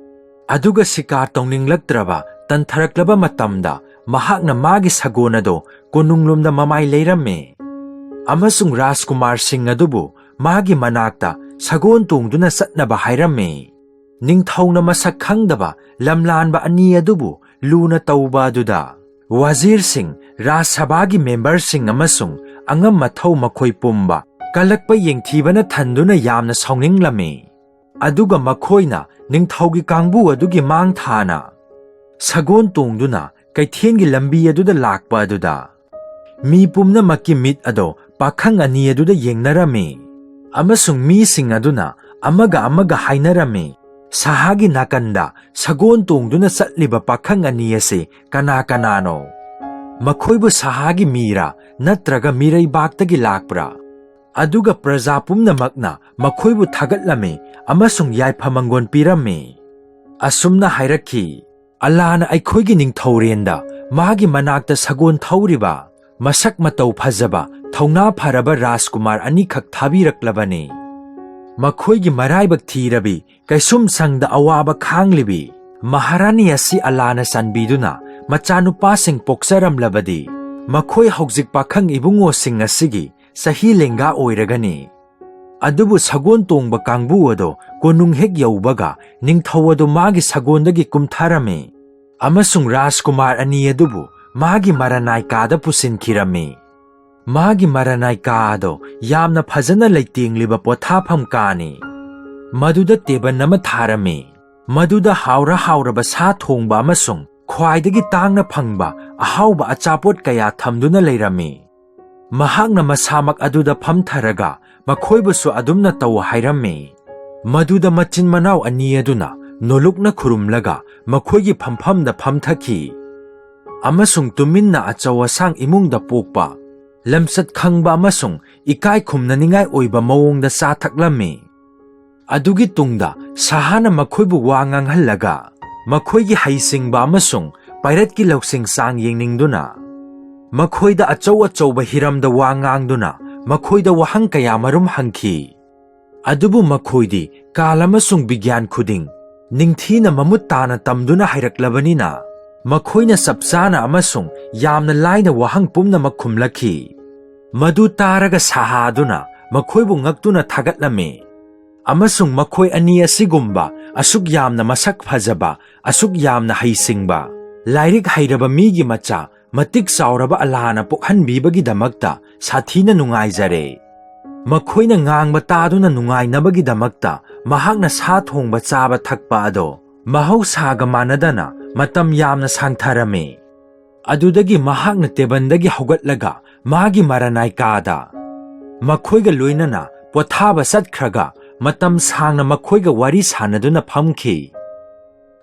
ꯑꯗꯨꯒ ꯁꯤꯀꯥꯔ ꯇꯧꯅꯤꯡꯂꯛꯇ꯭ꯔꯕ ꯇꯟꯊꯔꯛꯂꯕ ꯃꯇꯝꯗ ꯃꯍꯥꯛꯅ ꯃꯥꯒꯤ ꯁꯒꯣꯜ ꯑꯗꯣ ꯀꯣꯅꯨꯡꯂꯣꯝꯗ ꯃꯃꯥꯏ ꯂꯩꯔꯝꯃꯤ꯫ ꯑꯃꯁꯨꯡ ꯔꯥꯖꯀꯨꯃꯥꯔꯁꯤꯡ ꯑꯗꯨꯕꯨ ꯃꯥꯒꯤ ꯃꯅꯥꯛꯇ ꯁꯒꯣꯜ ꯇꯣꯡꯗꯨꯅ ꯆꯠꯅꯕ ꯍꯥꯏꯔꯝꯃꯤ꯫ ꯅꯤꯡꯊꯧꯅ ꯃꯁꯛ ꯈꯪꯗꯕ ꯂꯝꯂꯥꯟꯕ ꯑꯅꯤ ꯑꯗꯨꯕꯨ ꯂꯨꯅ ꯇꯧꯕ ꯑꯗꯨꯗ ꯋꯥꯖꯤꯔꯁꯤꯡ, ꯔꯥꯖ ꯁꯚꯥꯒꯤ ꯃꯦꯝꯕꯔꯁꯤꯡ ꯑꯃꯁꯨꯡ ꯑꯉꯝ ꯑꯊꯧ ꯃꯈꯣꯏ ꯄꯨꯝꯕ ꯀꯜꯂꯛꯄ ꯌꯦꯡꯊꯤꯕꯅ ꯊꯟꯗꯨꯅ ꯌꯥꯝꯅ ꯁꯥꯎꯅꯤꯡꯂꯝꯃꯤ꯫ ꯑꯗꯨꯒ ꯃꯈꯣꯏꯅ ꯅꯤꯡꯊꯧꯒꯤ ꯀꯥꯡꯕꯨ ꯑꯗꯨꯒꯤ ꯃꯥꯡ ꯊꯥꯅ ꯁꯒꯣꯜ ꯇꯣꯡꯗꯨꯅ ꯀꯩꯊꯦꯜꯒꯤ ꯂꯝꯕꯤ ꯑꯗꯨꯗ ꯂꯥꯛꯄ ꯑꯗꯨꯗ ꯃꯤ ꯄꯨꯝꯅꯃꯛꯀꯤ ꯃꯤꯠ ꯑꯗꯣ ꯄꯥꯈꯪ ꯑꯅꯤ ꯑꯗꯨꯗ ꯌꯦꯡꯅꯔꯝꯃꯤ꯫ ꯑꯃꯁꯨꯡ ꯃꯤꯁꯤꯡ ꯑꯗꯨꯅ ꯑꯃꯒ ꯑꯃꯒ ꯍꯥꯏꯅꯔꯝꯃꯤ, "ꯁꯍꯥꯒꯤ ꯅꯥꯀꯟꯗ ꯁꯒꯣꯜ ꯇꯣꯡꯗꯨꯅ ꯆꯠꯂꯤꯕ ꯄꯥꯈꯪ ꯑꯅꯤ ꯑꯁꯤ ꯀꯅꯥ ꯀꯅꯥꯅꯣ? ꯃꯈꯣꯏꯕꯨ ꯁꯍꯥꯒꯤ ꯃꯤꯔꯥ ꯅꯠꯇ꯭ꯔꯒ ꯃꯤꯔꯩꯕꯥꯛꯇꯒꯤ ꯂꯥꯛꯄ꯭ꯔꯥ?" ꯑꯗꯨꯒ ꯄ꯭ꯔꯖꯥ ꯄꯨꯝꯅꯃꯛꯅ ꯃꯈꯣꯏꯕꯨ ꯊꯥꯒꯠꯂꯝꯃꯤ ꯑꯃꯁꯨꯡ ꯌꯥꯏꯐ ꯃꯪꯒꯣꯜ ꯄꯤꯔꯝꯃꯤ꯫ ꯑꯁꯨꯝꯅ ꯍꯥꯏꯔꯛꯈꯤ, "ꯑꯜꯂꯥꯅ ꯑꯩꯈꯣꯏꯒꯤ ꯅꯤꯡꯊꯧꯔꯦꯟꯗ ꯃꯥꯒꯤ ꯃꯅꯥꯛꯇ ꯁꯒꯣꯜ ꯊꯧꯔꯤꯕ ꯃꯁꯛ ꯃꯇꯧ ꯐꯖꯕ, ꯊꯧꯅꯥ ꯐꯔꯕ ꯔꯥꯖꯀꯨꯃꯥꯔ ꯑꯅꯤꯈꯛ ꯊꯥꯕꯤꯔꯛꯂꯕꯅꯤ꯫ ꯃꯈꯣꯏꯒꯤ ꯃꯔꯥꯏꯕꯛ ꯊꯤꯔꯕꯤ, ꯀꯩꯁꯨꯝꯁꯪꯗ ꯑꯋꯥꯕ ꯈꯥꯡꯂꯤꯕꯤ ꯃꯍꯥꯔꯥꯅꯤ ꯑꯁꯤ ꯑꯂꯥꯅ ꯆꯥꯟꯕꯤꯗꯨꯅ ꯃꯆꯥꯅꯨꯄꯥꯁꯤꯡ ꯄꯣꯛꯆꯔꯝꯂꯕꯗꯤ, ꯃꯈꯣꯏ ꯍꯧꯖꯤꯛ ꯄꯥꯈꯪ ꯏꯕꯨꯡꯉꯣꯁꯤꯡ ꯑꯁꯤꯒꯤ ꯆꯍꯤ ꯂꯦꯡꯒꯥ ꯑꯣꯏꯔꯒꯅꯤ꯫ ꯑꯗꯨꯕꯨ ꯁꯒꯣꯜ ꯇꯣꯡꯕ ꯀꯥꯡꯕꯨ ꯑꯗꯣ ꯀꯣꯅꯨꯡ ꯍꯦꯛ ꯌꯧꯕꯒ ꯅꯤꯡꯊꯧ ꯑꯗꯨ ꯃꯥꯒꯤ ꯁꯒꯣꯜꯗꯒꯤ ꯀꯨꯝꯊꯔꯝꯃꯤ ꯑꯃꯁꯨꯡ ꯔꯥꯖꯀꯨꯃꯥꯔ ꯑꯅꯤ ꯑꯗꯨꯕꯨ ꯃꯥꯒꯤ ꯃꯔꯅꯥꯏ ꯀꯥꯗ ꯄꯨꯁꯤꯟꯈꯤꯔꯝꯃꯤ꯫ ꯃꯥꯒꯤ ꯃꯔꯅꯥꯏ ꯀꯥ ꯑꯗꯣ ꯌꯥꯝꯅ ꯐꯖꯅ ꯂꯩꯇꯦꯡꯂꯤꯕ ꯄꯣꯊꯥꯐꯝ ꯀꯥꯅꯤ꯫ ꯃꯗꯨꯗ ꯇꯦꯕꯜ ꯑꯃ ꯊꯥꯔꯝꯃꯤ꯫ ꯃꯗꯨꯗ ꯍꯥꯎꯔ ꯍꯥꯎꯔꯕ ꯁꯥ ꯊꯣꯡꯕ ꯑꯃꯁꯨꯡ ꯈ꯭ꯋꯥꯏꯗꯒꯤ ꯇꯥꯡꯅ ꯐꯪꯕ ꯑꯍꯥꯎꯕ ꯑꯆꯥꯄꯣꯠ ꯀꯌꯥ ꯊꯝꯗꯨꯅ ꯂꯩꯔꯝꯃꯤ꯫ ꯃꯍꯥꯛꯅ ꯃꯁꯥꯃꯛ ꯑꯗꯨꯗ ꯐꯝꯊꯔꯒ ꯃꯈꯣꯏꯕꯨꯁꯨ ꯑꯗꯨꯝꯅ ꯇꯧ ꯍꯥꯏꯔꯝꯃꯤ꯫ ꯃꯗꯨꯗ ꯃꯆꯤꯟ ꯃꯅꯥꯎ ꯑꯅꯤ ꯑꯗꯨꯅ ꯅꯣꯂꯨꯛꯅ ꯈꯨꯔꯨꯝꯂꯒ ꯃꯈꯣꯏꯒꯤ ꯐꯝꯐꯝꯗ ꯐꯝꯊꯈꯤ꯫ ꯑꯃꯁꯨꯡ ꯇꯨꯃꯤꯟꯅ ꯑꯆꯧ ꯑꯁꯥꯡ ꯏꯃꯨꯡꯗ ꯄꯣꯛꯄ, ꯂꯝꯆꯠ ꯈꯪꯕ ꯑꯃꯁꯨꯡ ꯏꯀꯥꯏ ꯈꯨꯝꯅꯅꯤꯡꯉꯥꯏ ꯑꯣꯏꯕ ꯃꯑꯣꯡꯗ ꯆꯥ ꯊꯛꯂꯝꯃꯤ꯫ ꯑꯗꯨꯒꯤ ꯇꯨꯡꯗ ꯁꯍꯥꯅ ꯃꯈꯣꯏꯕꯨ ꯋꯥ ꯉꯥꯡꯍꯜꯂꯒ ꯃꯈꯣꯏꯒꯤ ꯍꯩꯁꯤꯡꯕ ꯑꯃꯁꯨꯡ ꯄꯥꯏꯔꯠꯀꯤ ꯂꯧꯁꯤꯡ ꯆꯥꯡ ꯌꯦꯡꯅꯤꯡꯗꯨꯅ ꯃꯈꯣꯏꯗ ꯑꯆꯧ ꯑꯆꯧꯕ ꯍꯤꯔꯝꯗ ꯋꯥ ꯉꯥꯡꯗꯨꯅ ꯃꯈꯣꯏꯗ ꯋꯥꯍꯪ ꯀꯌꯥ ꯃꯔꯨꯝ ꯍꯪꯈꯤ꯫ ꯑꯗꯨꯕꯨ ꯃꯈꯣꯏꯗꯤ ꯀꯥꯜ ꯑꯃꯁꯨꯡ ꯕꯤꯒ꯭ꯌꯥꯟ ꯈꯨꯗꯤꯡ ꯅꯤꯡꯊꯤꯅ ꯃꯃꯨꯠ ꯇꯥꯅ ꯇꯝꯗꯨꯅ ꯍꯩꯔꯛꯂꯕꯅꯤꯅ, ꯃꯈꯣꯏꯅ ꯆꯞ ꯆꯥꯅ ꯑꯃꯁꯨꯡ ꯌꯥꯝꯅ ꯂꯥꯏꯅ ꯋꯥꯍꯪ ꯄꯨꯝꯅꯃꯛ ꯈꯨꯝꯂꯛꯈꯤ꯫ ꯃꯗꯨ ꯇꯥꯔꯒ ꯁꯍꯥ ꯑꯗꯨꯅ ꯃꯈꯣꯏꯕꯨ ꯉꯛꯇꯨꯅ ꯊꯥꯒꯠꯂꯝꯃꯤ꯫ ꯑꯃꯁꯨꯡ ꯃꯈꯣꯏ ꯑꯅꯤ ꯑꯁꯤꯒꯨꯝꯕ ꯑꯁꯨꯛ ꯌꯥꯝꯅ ꯃꯁꯛ ꯐꯖꯕ, ꯑꯁꯨꯛ ꯌꯥꯝꯅ ꯍꯩꯁꯤꯡꯕ, ꯂꯥꯏꯔꯤꯛ ꯍꯩꯔꯕ ꯃꯤꯒꯤ ꯃꯆꯥ ꯃꯇꯤꯛ ꯆꯥꯎꯔꯕ ꯑꯜꯂꯥꯍꯅ ꯄꯣꯛꯍꯟꯕꯤꯕꯒꯤꯗꯃꯛꯇ ꯁꯥꯊꯤꯅ ꯅꯨꯡꯉꯥꯏꯖꯔꯦ꯫ ꯃꯈꯣꯏꯅ ꯉꯥꯡꯕ ꯇꯥꯗꯨꯅ ꯅꯨꯡꯉꯥꯏꯅꯕꯒꯤꯗꯃꯛꯇ ꯃꯍꯥꯛꯅ ꯁꯥ ꯊꯣꯡꯕ ꯆꯥꯕ ꯊꯛꯄ ꯑꯗꯣ ꯃꯍꯧꯁꯥꯒ ꯃꯥꯟꯅꯗꯅ ꯃꯇꯝ ꯌꯥꯝꯅ ꯁꯥꯡꯊꯔꯝꯃꯤ꯫ ꯑꯗꯨꯗꯒꯤ ꯃꯍꯥꯛꯅ ꯇꯦꯕꯜꯗꯒꯤ ꯍꯧꯒꯠꯂꯒ ꯃꯥꯒꯤ ꯃꯔꯅꯥꯏ ꯀꯥꯗ ꯃꯈꯣꯏꯒ ꯂꯣꯏꯅꯅ ꯄꯣꯊꯥꯕ ꯆꯠꯈ꯭ꯔꯒ ꯃꯇꯝ ꯁꯥꯡꯅ ꯃꯈꯣꯏꯒ ꯋꯥꯔꯤ ꯁꯥꯟꯅꯗꯨꯅ ꯐꯝꯈꯤ꯫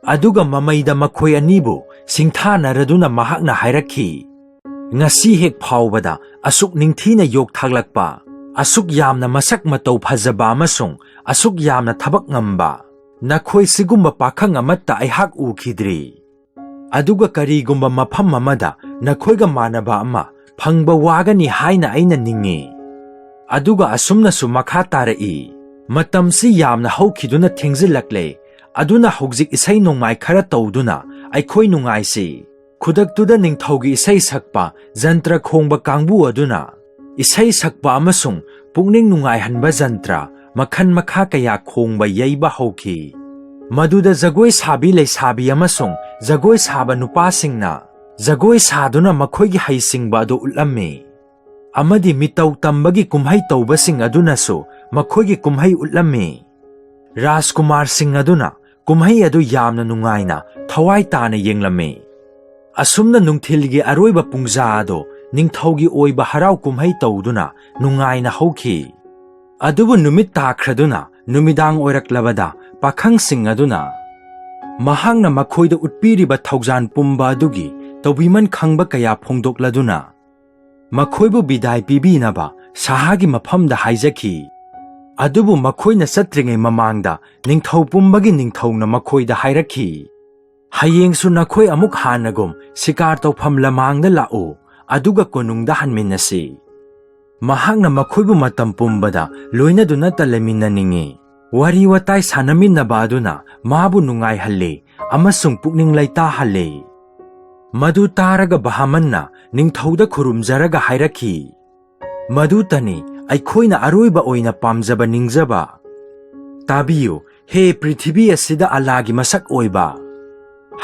ꯑꯗꯨꯒ ꯃꯃꯩꯗ ꯃꯈꯣꯏ ꯑꯅꯤꯕꯨ ꯁꯤꯡꯊꯥꯅꯔꯗꯨꯅ ꯃꯍꯥꯛꯅ ꯍꯥꯏꯔꯛꯈꯤ, "ꯉꯁꯤ ꯍꯦꯛ ꯐꯥꯎꯕꯗ ꯑꯁꯨꯛ ꯅꯤꯡꯊꯤꯅ ꯌꯣꯛ ꯊꯥꯛꯂꯛꯄ, ꯑꯁꯨꯛ ꯌꯥꯝꯅ ꯃꯁꯛ ꯃꯇꯧ ꯐꯖꯕ ꯑꯃꯁꯨꯡ ꯑꯁꯨꯛ ꯌꯥꯝꯅ ꯊꯕꯛ ꯉꯝꯕ ꯅꯈꯣꯏ ꯁꯤꯒꯨꯝꯕ ꯄꯥꯈꯪ ꯑꯃꯠꯇ ꯑꯩꯍꯥꯛ ꯎꯈꯤꯗ꯭ꯔꯤ꯫ ꯑꯗꯨꯒ ꯀꯔꯤꯒꯨꯝꯕ ꯃꯐꯝ ꯑꯃꯗ ꯅꯈꯣꯏꯒ ꯃꯥꯟꯅꯕ ꯑꯃ ꯐꯪꯕ ꯋꯥꯒꯅꯤ ꯍꯥꯏꯅ ꯑꯩꯅ ꯅꯤꯡꯏ꯫ ꯑꯗꯨꯒ ꯑꯁꯨꯝꯅꯁꯨ ꯃꯈꯥ ꯇꯥꯔꯛꯏ, ꯃꯇꯝꯁꯤ ꯌꯥꯝꯅ ꯍꯧꯈꯤꯗꯨꯅ ꯊꯦꯡꯖꯤꯜꯂꯛꯂꯦ꯫ ꯑꯗꯨꯅ ꯍꯧꯖꯤꯛ ꯏꯁꯩ ꯅꯣꯡꯃꯥꯏ ꯈꯔ ꯇꯧꯗꯨꯅ ꯑꯩꯈꯣꯏ ꯅꯨꯡꯉꯥꯏꯁꯤ꯫ ꯈꯨꯗꯛꯇꯨꯗ ꯅꯤꯡꯊꯧꯒꯤ ꯏꯁꯩ ꯁꯛꯄ ꯖꯟꯇ꯭ꯔ ꯈꯣꯡꯕ ꯀꯥꯡꯕꯨ ꯑꯗꯨꯅ ꯏꯁꯩ ꯁꯛꯄ ꯑꯃꯁꯨꯡ ꯄꯨꯛꯅꯤꯡ ꯅꯨꯡꯉꯥꯏꯍꯟꯕ ꯖꯟꯇ꯭ꯔ ꯃꯈꯜ ꯃꯈꯥ ꯀꯌꯥ ꯈꯣꯡꯕ ꯌꯩꯕ ꯍꯧꯈꯤ꯫ ꯃꯗꯨꯗ ꯖꯒꯣꯏ ꯁꯥꯕꯤ ꯂꯩꯁꯥꯕꯤ ꯑꯃꯁꯨꯡ ꯖꯒꯣꯏ ꯁꯥꯕ ꯅꯨꯄꯥꯁꯤꯡꯅ ꯖꯒꯣꯏ ꯁꯥꯗꯨꯅ ꯃꯈꯣꯏꯒꯤ ꯍꯩꯁꯤꯡꯕ ꯑꯗꯨ ꯎꯠꯂꯝꯃꯤ꯫ ꯑꯃꯗꯤ ꯃꯤꯇꯧ ꯇꯝꯕꯒꯤ ꯀꯨꯝꯍꯩ ꯇꯧꯕꯁꯤꯡ ꯑꯗꯨꯅꯁꯨ ꯃꯈꯣꯏꯒꯤ ꯀꯨꯝꯍꯩ ꯎꯠꯂꯝꯃꯤ꯫ ꯔꯥꯖꯀꯨꯃꯥꯔꯁꯤꯡ ꯑꯗꯨꯅ ꯀꯨꯝꯍꯩ ꯑꯗꯨ ꯌꯥꯝꯅ ꯅꯨꯡꯉꯥꯏꯅ, ꯊꯋꯥꯏ ꯇꯥꯅ ꯌꯦꯡꯂꯝꯃꯤ꯫ ꯑꯁꯨꯝꯅ ꯅꯨꯡꯊꯤꯜꯒꯤ ꯑꯔꯣꯏꯕ ꯄꯨꯡꯖꯥ ꯑꯗꯨ ꯅꯤꯡꯊꯧꯒꯤ ꯑꯣꯏꯕ ꯍꯔꯥꯎ ꯀꯨꯝꯍꯩ ꯇꯧꯗꯨꯅ ꯅꯨꯡꯉꯥꯏꯅ ꯍꯧꯈꯤ꯫ ꯑꯗꯨꯕꯨ ꯅꯨꯃꯤꯠ ꯇꯥꯈ꯭ꯔꯗꯨꯅ ꯅꯨꯃꯤꯗꯥꯡ ꯑꯣꯏꯔꯛꯂꯕꯗ ꯄꯥꯈꯪꯁꯤꯡ ꯑꯗꯨꯅ ꯃꯍꯥꯛꯅ ꯃꯈꯣꯏꯗ ꯎꯠꯄꯤꯔꯤꯕ ꯊꯧꯖꯥꯜ ꯄꯨꯝꯕ ꯑꯗꯨꯒꯤ ꯇꯧꯕꯤꯃꯜ ꯈꯪꯕ ꯀꯌꯥ ꯐꯣꯡꯗꯣꯛꯂꯗꯨꯅ ꯃꯈꯣꯏꯕꯨ ꯕꯤꯗꯥꯏ ꯄꯤꯕꯤꯅꯕ ꯁꯍꯥꯒꯤ ꯃꯐꯝꯗ ꯍꯥꯏꯖꯈꯤ꯫ ꯑꯗꯨꯕꯨ ꯃꯈꯣꯏꯅ ꯆꯠꯇ꯭ꯔꯤꯉꯩ ꯃꯃꯥꯡꯗ ꯅꯤꯡꯊꯧ ꯄꯨꯝꯕꯒꯤ ꯅꯤꯡꯊꯧꯅ ꯃꯈꯣꯏꯗ ꯍꯥꯏꯔꯛꯈꯤ, "ꯍꯌꯦꯡꯁꯨ ꯅꯈꯣꯏ ꯑꯃꯨꯛ ꯍꯥꯟꯅꯒꯨꯝ ꯁꯤꯀꯥꯔ ꯇꯧꯐꯝ ꯂꯃꯥꯡꯗ ꯂꯥꯛꯎ, ꯑꯗꯨꯒ ꯀꯣꯅꯨꯡꯗ ꯍꯟꯃꯤꯟꯅꯁꯤ꯫" ꯃꯍꯥꯛꯅ ꯃꯈꯣꯏꯕꯨ ꯃꯇꯝ ꯄꯨꯝꯕꯗ ꯂꯣꯏꯅꯗꯨꯅꯇ ꯂꯩꯃꯤꯟꯅꯅꯤꯡꯏ꯫ ꯋꯥꯔꯤ ꯋꯥꯇꯥꯏ ꯁꯥꯟꯅꯃꯤꯟꯅꯕ ꯑꯗꯨꯅ ꯃꯥꯕꯨ ꯅꯨꯡꯉꯥꯏꯍꯜꯂꯤ ꯑꯃꯁꯨꯡ ꯄꯨꯛꯅꯤꯡ ꯂꯩꯇꯥꯍꯜꯂꯤ꯫ ꯃꯗꯨ ꯇꯥꯔꯒ ꯕꯍꯃꯟꯅ ꯅꯤꯡꯊꯧꯗ ꯈꯨꯔꯨꯝꯖꯔꯒ ꯍꯥꯏꯔꯛꯈꯤ, "ꯃꯗꯨꯇꯅꯤ ꯑꯩꯈꯣꯏꯅ ꯑꯔꯣꯏꯕ ꯑꯣꯏꯅ ꯄꯥꯝꯖꯕ ꯅꯤꯡꯖꯕ꯫ ꯇꯥꯕꯤꯌꯨ, ꯍꯦ ꯄ꯭ꯔꯤꯊꯤꯕꯤ ꯑꯁꯤꯗ ꯑꯜꯂꯥꯒꯤ ꯃꯁꯛ ꯑꯣꯏꯕ,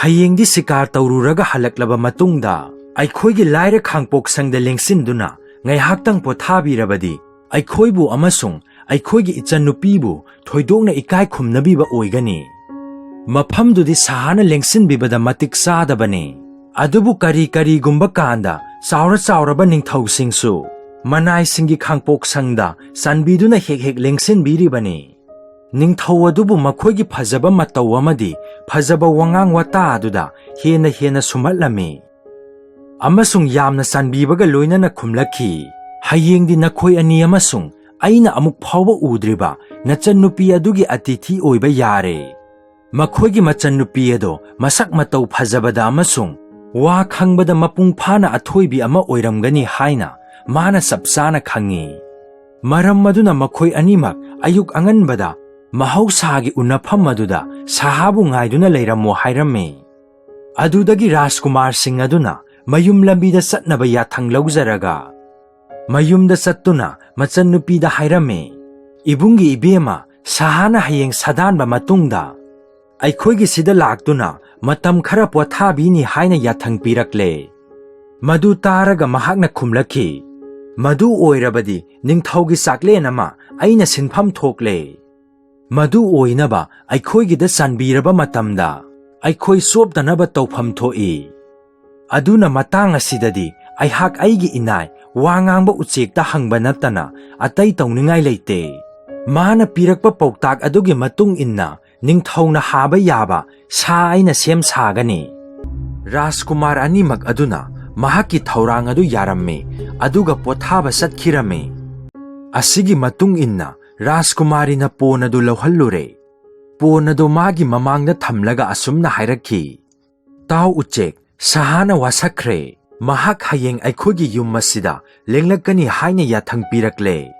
ꯍꯌꯦꯡꯗꯤ ꯁꯤꯀꯥꯔ ꯇꯧꯔꯨꯔꯒ ꯍꯜꯂꯛꯂꯕ ꯃꯇꯨꯡꯗ ꯑꯩꯈꯣꯏꯒꯤ ꯂꯥꯏꯔ ꯈꯥꯡꯄꯣꯛꯁꯪꯗ ꯂꯦꯡꯁꯤꯟꯗꯨꯅ ꯉꯥꯏꯍꯥꯛꯇꯪ ꯄꯣꯊꯥꯕꯤꯔꯕꯗꯤ ꯑꯩꯈꯣꯏꯕꯨ ꯑꯃꯁꯨꯡ ꯑꯩꯈꯣꯏꯒꯤ ꯏꯆꯟꯅꯨꯄꯤꯕꯨ ꯊꯣꯏꯗꯣꯛꯅ ꯏꯀꯥꯏ ꯈꯨꯝꯅꯕꯤꯕ ꯑꯣꯏꯒꯅꯤ꯫ ꯃꯐꯝꯗꯨꯗꯤ ꯁꯍꯥꯅ ꯂꯦꯡꯁꯤꯟꯕꯤꯕꯗ ꯃꯇꯤꯛ ꯆꯥꯗꯕꯅꯤ꯫ ꯑꯗꯨꯕꯨ ꯀꯔꯤ ꯀꯔꯤꯒꯨꯝꯕ ꯀꯥꯟꯗ ꯆꯥꯎꯔ ꯆꯥꯎꯔꯕ ꯅꯤꯡꯊꯧꯁꯤꯡꯁꯨ ꯃꯅꯥꯏꯁꯤꯡꯒꯤ ꯈꯥꯡꯄꯣꯛꯁꯪꯗ ꯆꯥꯟꯕꯤꯗꯨꯅ ꯍꯦꯛ ꯍꯦꯛ ꯂꯦꯡꯁꯤꯟꯕꯤꯔꯤꯕꯅꯤ꯫" ꯅꯤꯡꯊꯧ ꯑꯗꯨꯕꯨ ꯃꯈꯣꯏꯒꯤ ꯐꯖꯕ ꯃꯇꯧ ꯑꯃꯗꯤ ꯐꯖꯕ ꯋꯥꯉꯥꯡ ꯋꯥꯇꯥ ꯑꯗꯨꯗ ꯍꯦꯟꯅ ꯍꯦꯟꯅ ꯁꯨꯝꯍꯠꯂꯝꯃꯤ꯫ ꯑꯃꯁꯨꯡ ꯌꯥꯝꯅ ꯆꯥꯟꯕꯤꯕꯒ ꯂꯣꯏꯅꯅ ꯈꯨꯝꯂꯛꯈꯤ, "ꯍꯌꯦꯡꯗꯤ ꯅꯈꯣꯏ ꯑꯅꯤ ꯑꯃꯁꯨꯡ ꯑꯩꯅ ꯑꯃꯨꯛ ꯐꯥꯎꯕ ꯎꯗ꯭ꯔꯤꯕ ꯅꯆꯟꯅꯨꯄꯤ ꯑꯗꯨꯒꯤ ꯑꯇꯤꯊꯤ ꯑꯣꯏꯕ ꯌꯥꯔꯦ꯫ ꯃꯈꯣꯏꯒꯤ ꯃꯆꯟꯅꯨꯄꯤ ꯑꯗꯣ ꯃꯁꯛ ꯃꯇꯧ ꯐꯖꯕꯗ ꯑꯃꯁꯨꯡ ꯋꯥ ꯈꯪꯕꯗ ꯃꯄꯨꯡ ꯐꯥꯅ ꯑꯊꯣꯏꯕꯤ ꯑꯃ ꯑꯣꯏꯔꯝꯒꯅꯤ ꯍꯥꯏꯅ ꯃꯥꯅ ꯆꯞ ꯆꯥꯅ ꯈꯪꯏ꯫ ꯃꯔꯝ ꯑꯗꯨꯅ ꯃꯈꯣꯏ ꯑꯅꯤꯃꯛ ꯑꯌꯨꯛ ꯑꯉꯟꯕꯗ ꯃꯍꯧꯁꯥꯒꯤ ꯎꯅꯐꯝ ꯑꯗꯨꯗ ꯁꯍꯥꯕꯨ ꯉꯥꯏꯗꯨꯅ ꯂꯩꯔꯝꯃꯣ ꯍꯥꯏꯔꯝꯃꯤ꯫ ꯑꯗꯨꯗꯒꯤ ꯔꯥꯖꯀꯨꯃꯥꯔꯁꯤꯡ ꯑꯗꯨꯅ ꯃꯌꯨꯝ ꯂꯝꯕꯤꯗ ꯆꯠꯅꯕ ꯌꯥꯊꯪ ꯂꯧꯖꯔꯒ ꯃꯌꯨꯝꯗ ꯆꯠꯇꯨꯅ ꯃꯆꯟꯅꯨꯄꯤꯗ ꯍꯥꯏꯔꯝꯃꯤ, "ꯏꯕꯨꯡꯒꯤ ꯏꯕꯦꯝꯃ, ꯁꯍꯥꯅ ꯍꯌꯦꯡ ꯁꯥꯗꯥꯟꯕ ꯃꯇꯨꯡꯗ ꯑꯩꯈꯣꯏꯒꯤ ꯁꯤꯗ ꯂꯥꯛꯇꯨꯅ ꯃꯇꯝ ꯈꯔ ꯄꯣꯊꯥꯕꯤꯅꯤ ꯍꯥꯏꯅ ꯌꯥꯊꯪ ꯄꯤꯔꯛꯂꯦ꯫" ꯃꯗꯨ ꯇꯥꯔꯒ ꯃꯍꯥꯛꯅ ꯈꯨꯝꯂꯛꯈꯤ, "ꯃꯗꯨ ꯑꯣꯏꯔꯕꯗꯤ ꯅꯤꯡꯊꯧꯒꯤ ꯆꯥꯛꯂꯦꯟ ꯑꯃ ꯑꯩꯅ ꯁꯤꯟꯐꯝ ꯊꯣꯛꯂꯦ꯫ ꯃꯗꯨ ꯑꯣꯏꯅꯕ ꯑꯩꯈꯣꯏꯒꯤꯗ ꯆꯥꯟꯕꯤꯔꯕ ꯃꯇꯝꯗ ꯑꯩꯈꯣꯏ ꯆꯣꯞꯇꯅꯕ ꯇꯧꯐꯝ ꯊꯣꯛꯏ꯫ ꯑꯗꯨꯅ ꯃꯇꯥꯡ ꯑꯁꯤꯗꯗꯤ ꯑꯩꯍꯥꯛ ꯑꯩꯒꯤ ꯏꯅꯥꯏ ꯋꯥ ꯉꯥꯡꯕ ꯎꯆꯦꯛꯇ ꯍꯪꯕ ꯅꯠꯇꯅ ꯑꯇꯩ ꯇꯧꯅꯤꯡꯉꯥꯏ ꯂꯩꯇꯦ꯫ ꯃꯥꯅ ꯄꯤꯔꯛꯄ ꯄꯥꯎꯇꯥꯛ ꯑꯗꯨꯒꯤ ꯃꯇꯨꯡ ꯏꯟꯅ ꯅꯤꯡꯊꯧꯅ ꯍꯥꯕ ꯌꯥꯕ ꯁꯥ ꯑꯩꯅ ꯁꯦꯝ ꯁꯥꯒꯅꯤ꯫" ꯔꯥꯖꯀꯨꯃꯥꯔ ꯑꯅꯤꯃꯛ ꯑꯗꯨꯅ ꯃꯍꯥꯛꯀꯤ ꯊꯧꯔꯥꯡ ꯑꯗꯨ ꯌꯥꯔꯝꯃꯤ, ꯑꯗꯨꯒ ꯄꯣꯊꯥꯕ ꯆꯠꯈꯤꯔꯝꯃꯤ꯫ ꯑꯁꯤꯒꯤ ꯃꯇꯨꯡ ꯏꯟꯅ ꯔꯥꯖꯀꯨꯃꯥꯔꯤꯅ ꯄꯣꯟ ꯑꯗꯨ ꯂꯧꯍꯜꯂꯨꯔꯦ꯫ ꯄꯣꯟ ꯑꯗꯨ ꯃꯥꯒꯤ ꯃꯃꯥꯡꯗ ꯊꯝꯂꯒ ꯑꯁꯨꯝꯅ ꯍꯥꯏꯔꯛꯈꯤ, "ꯇꯥꯎ ꯎꯆꯦꯛ, ꯁꯍꯥꯅ ꯋꯥꯁꯛꯈ꯭ꯔꯦ꯫ ꯃꯍꯥꯛ ꯍꯌꯦꯡ ꯑꯩꯈꯣꯏꯒꯤ ꯌꯨꯝ ꯑꯁꯤꯗ ꯂꯦꯡꯂꯛꯀꯅꯤ ꯍꯥꯏꯅ ꯌꯥꯊꯪ ꯄꯤꯔꯛꯂꯦ꯫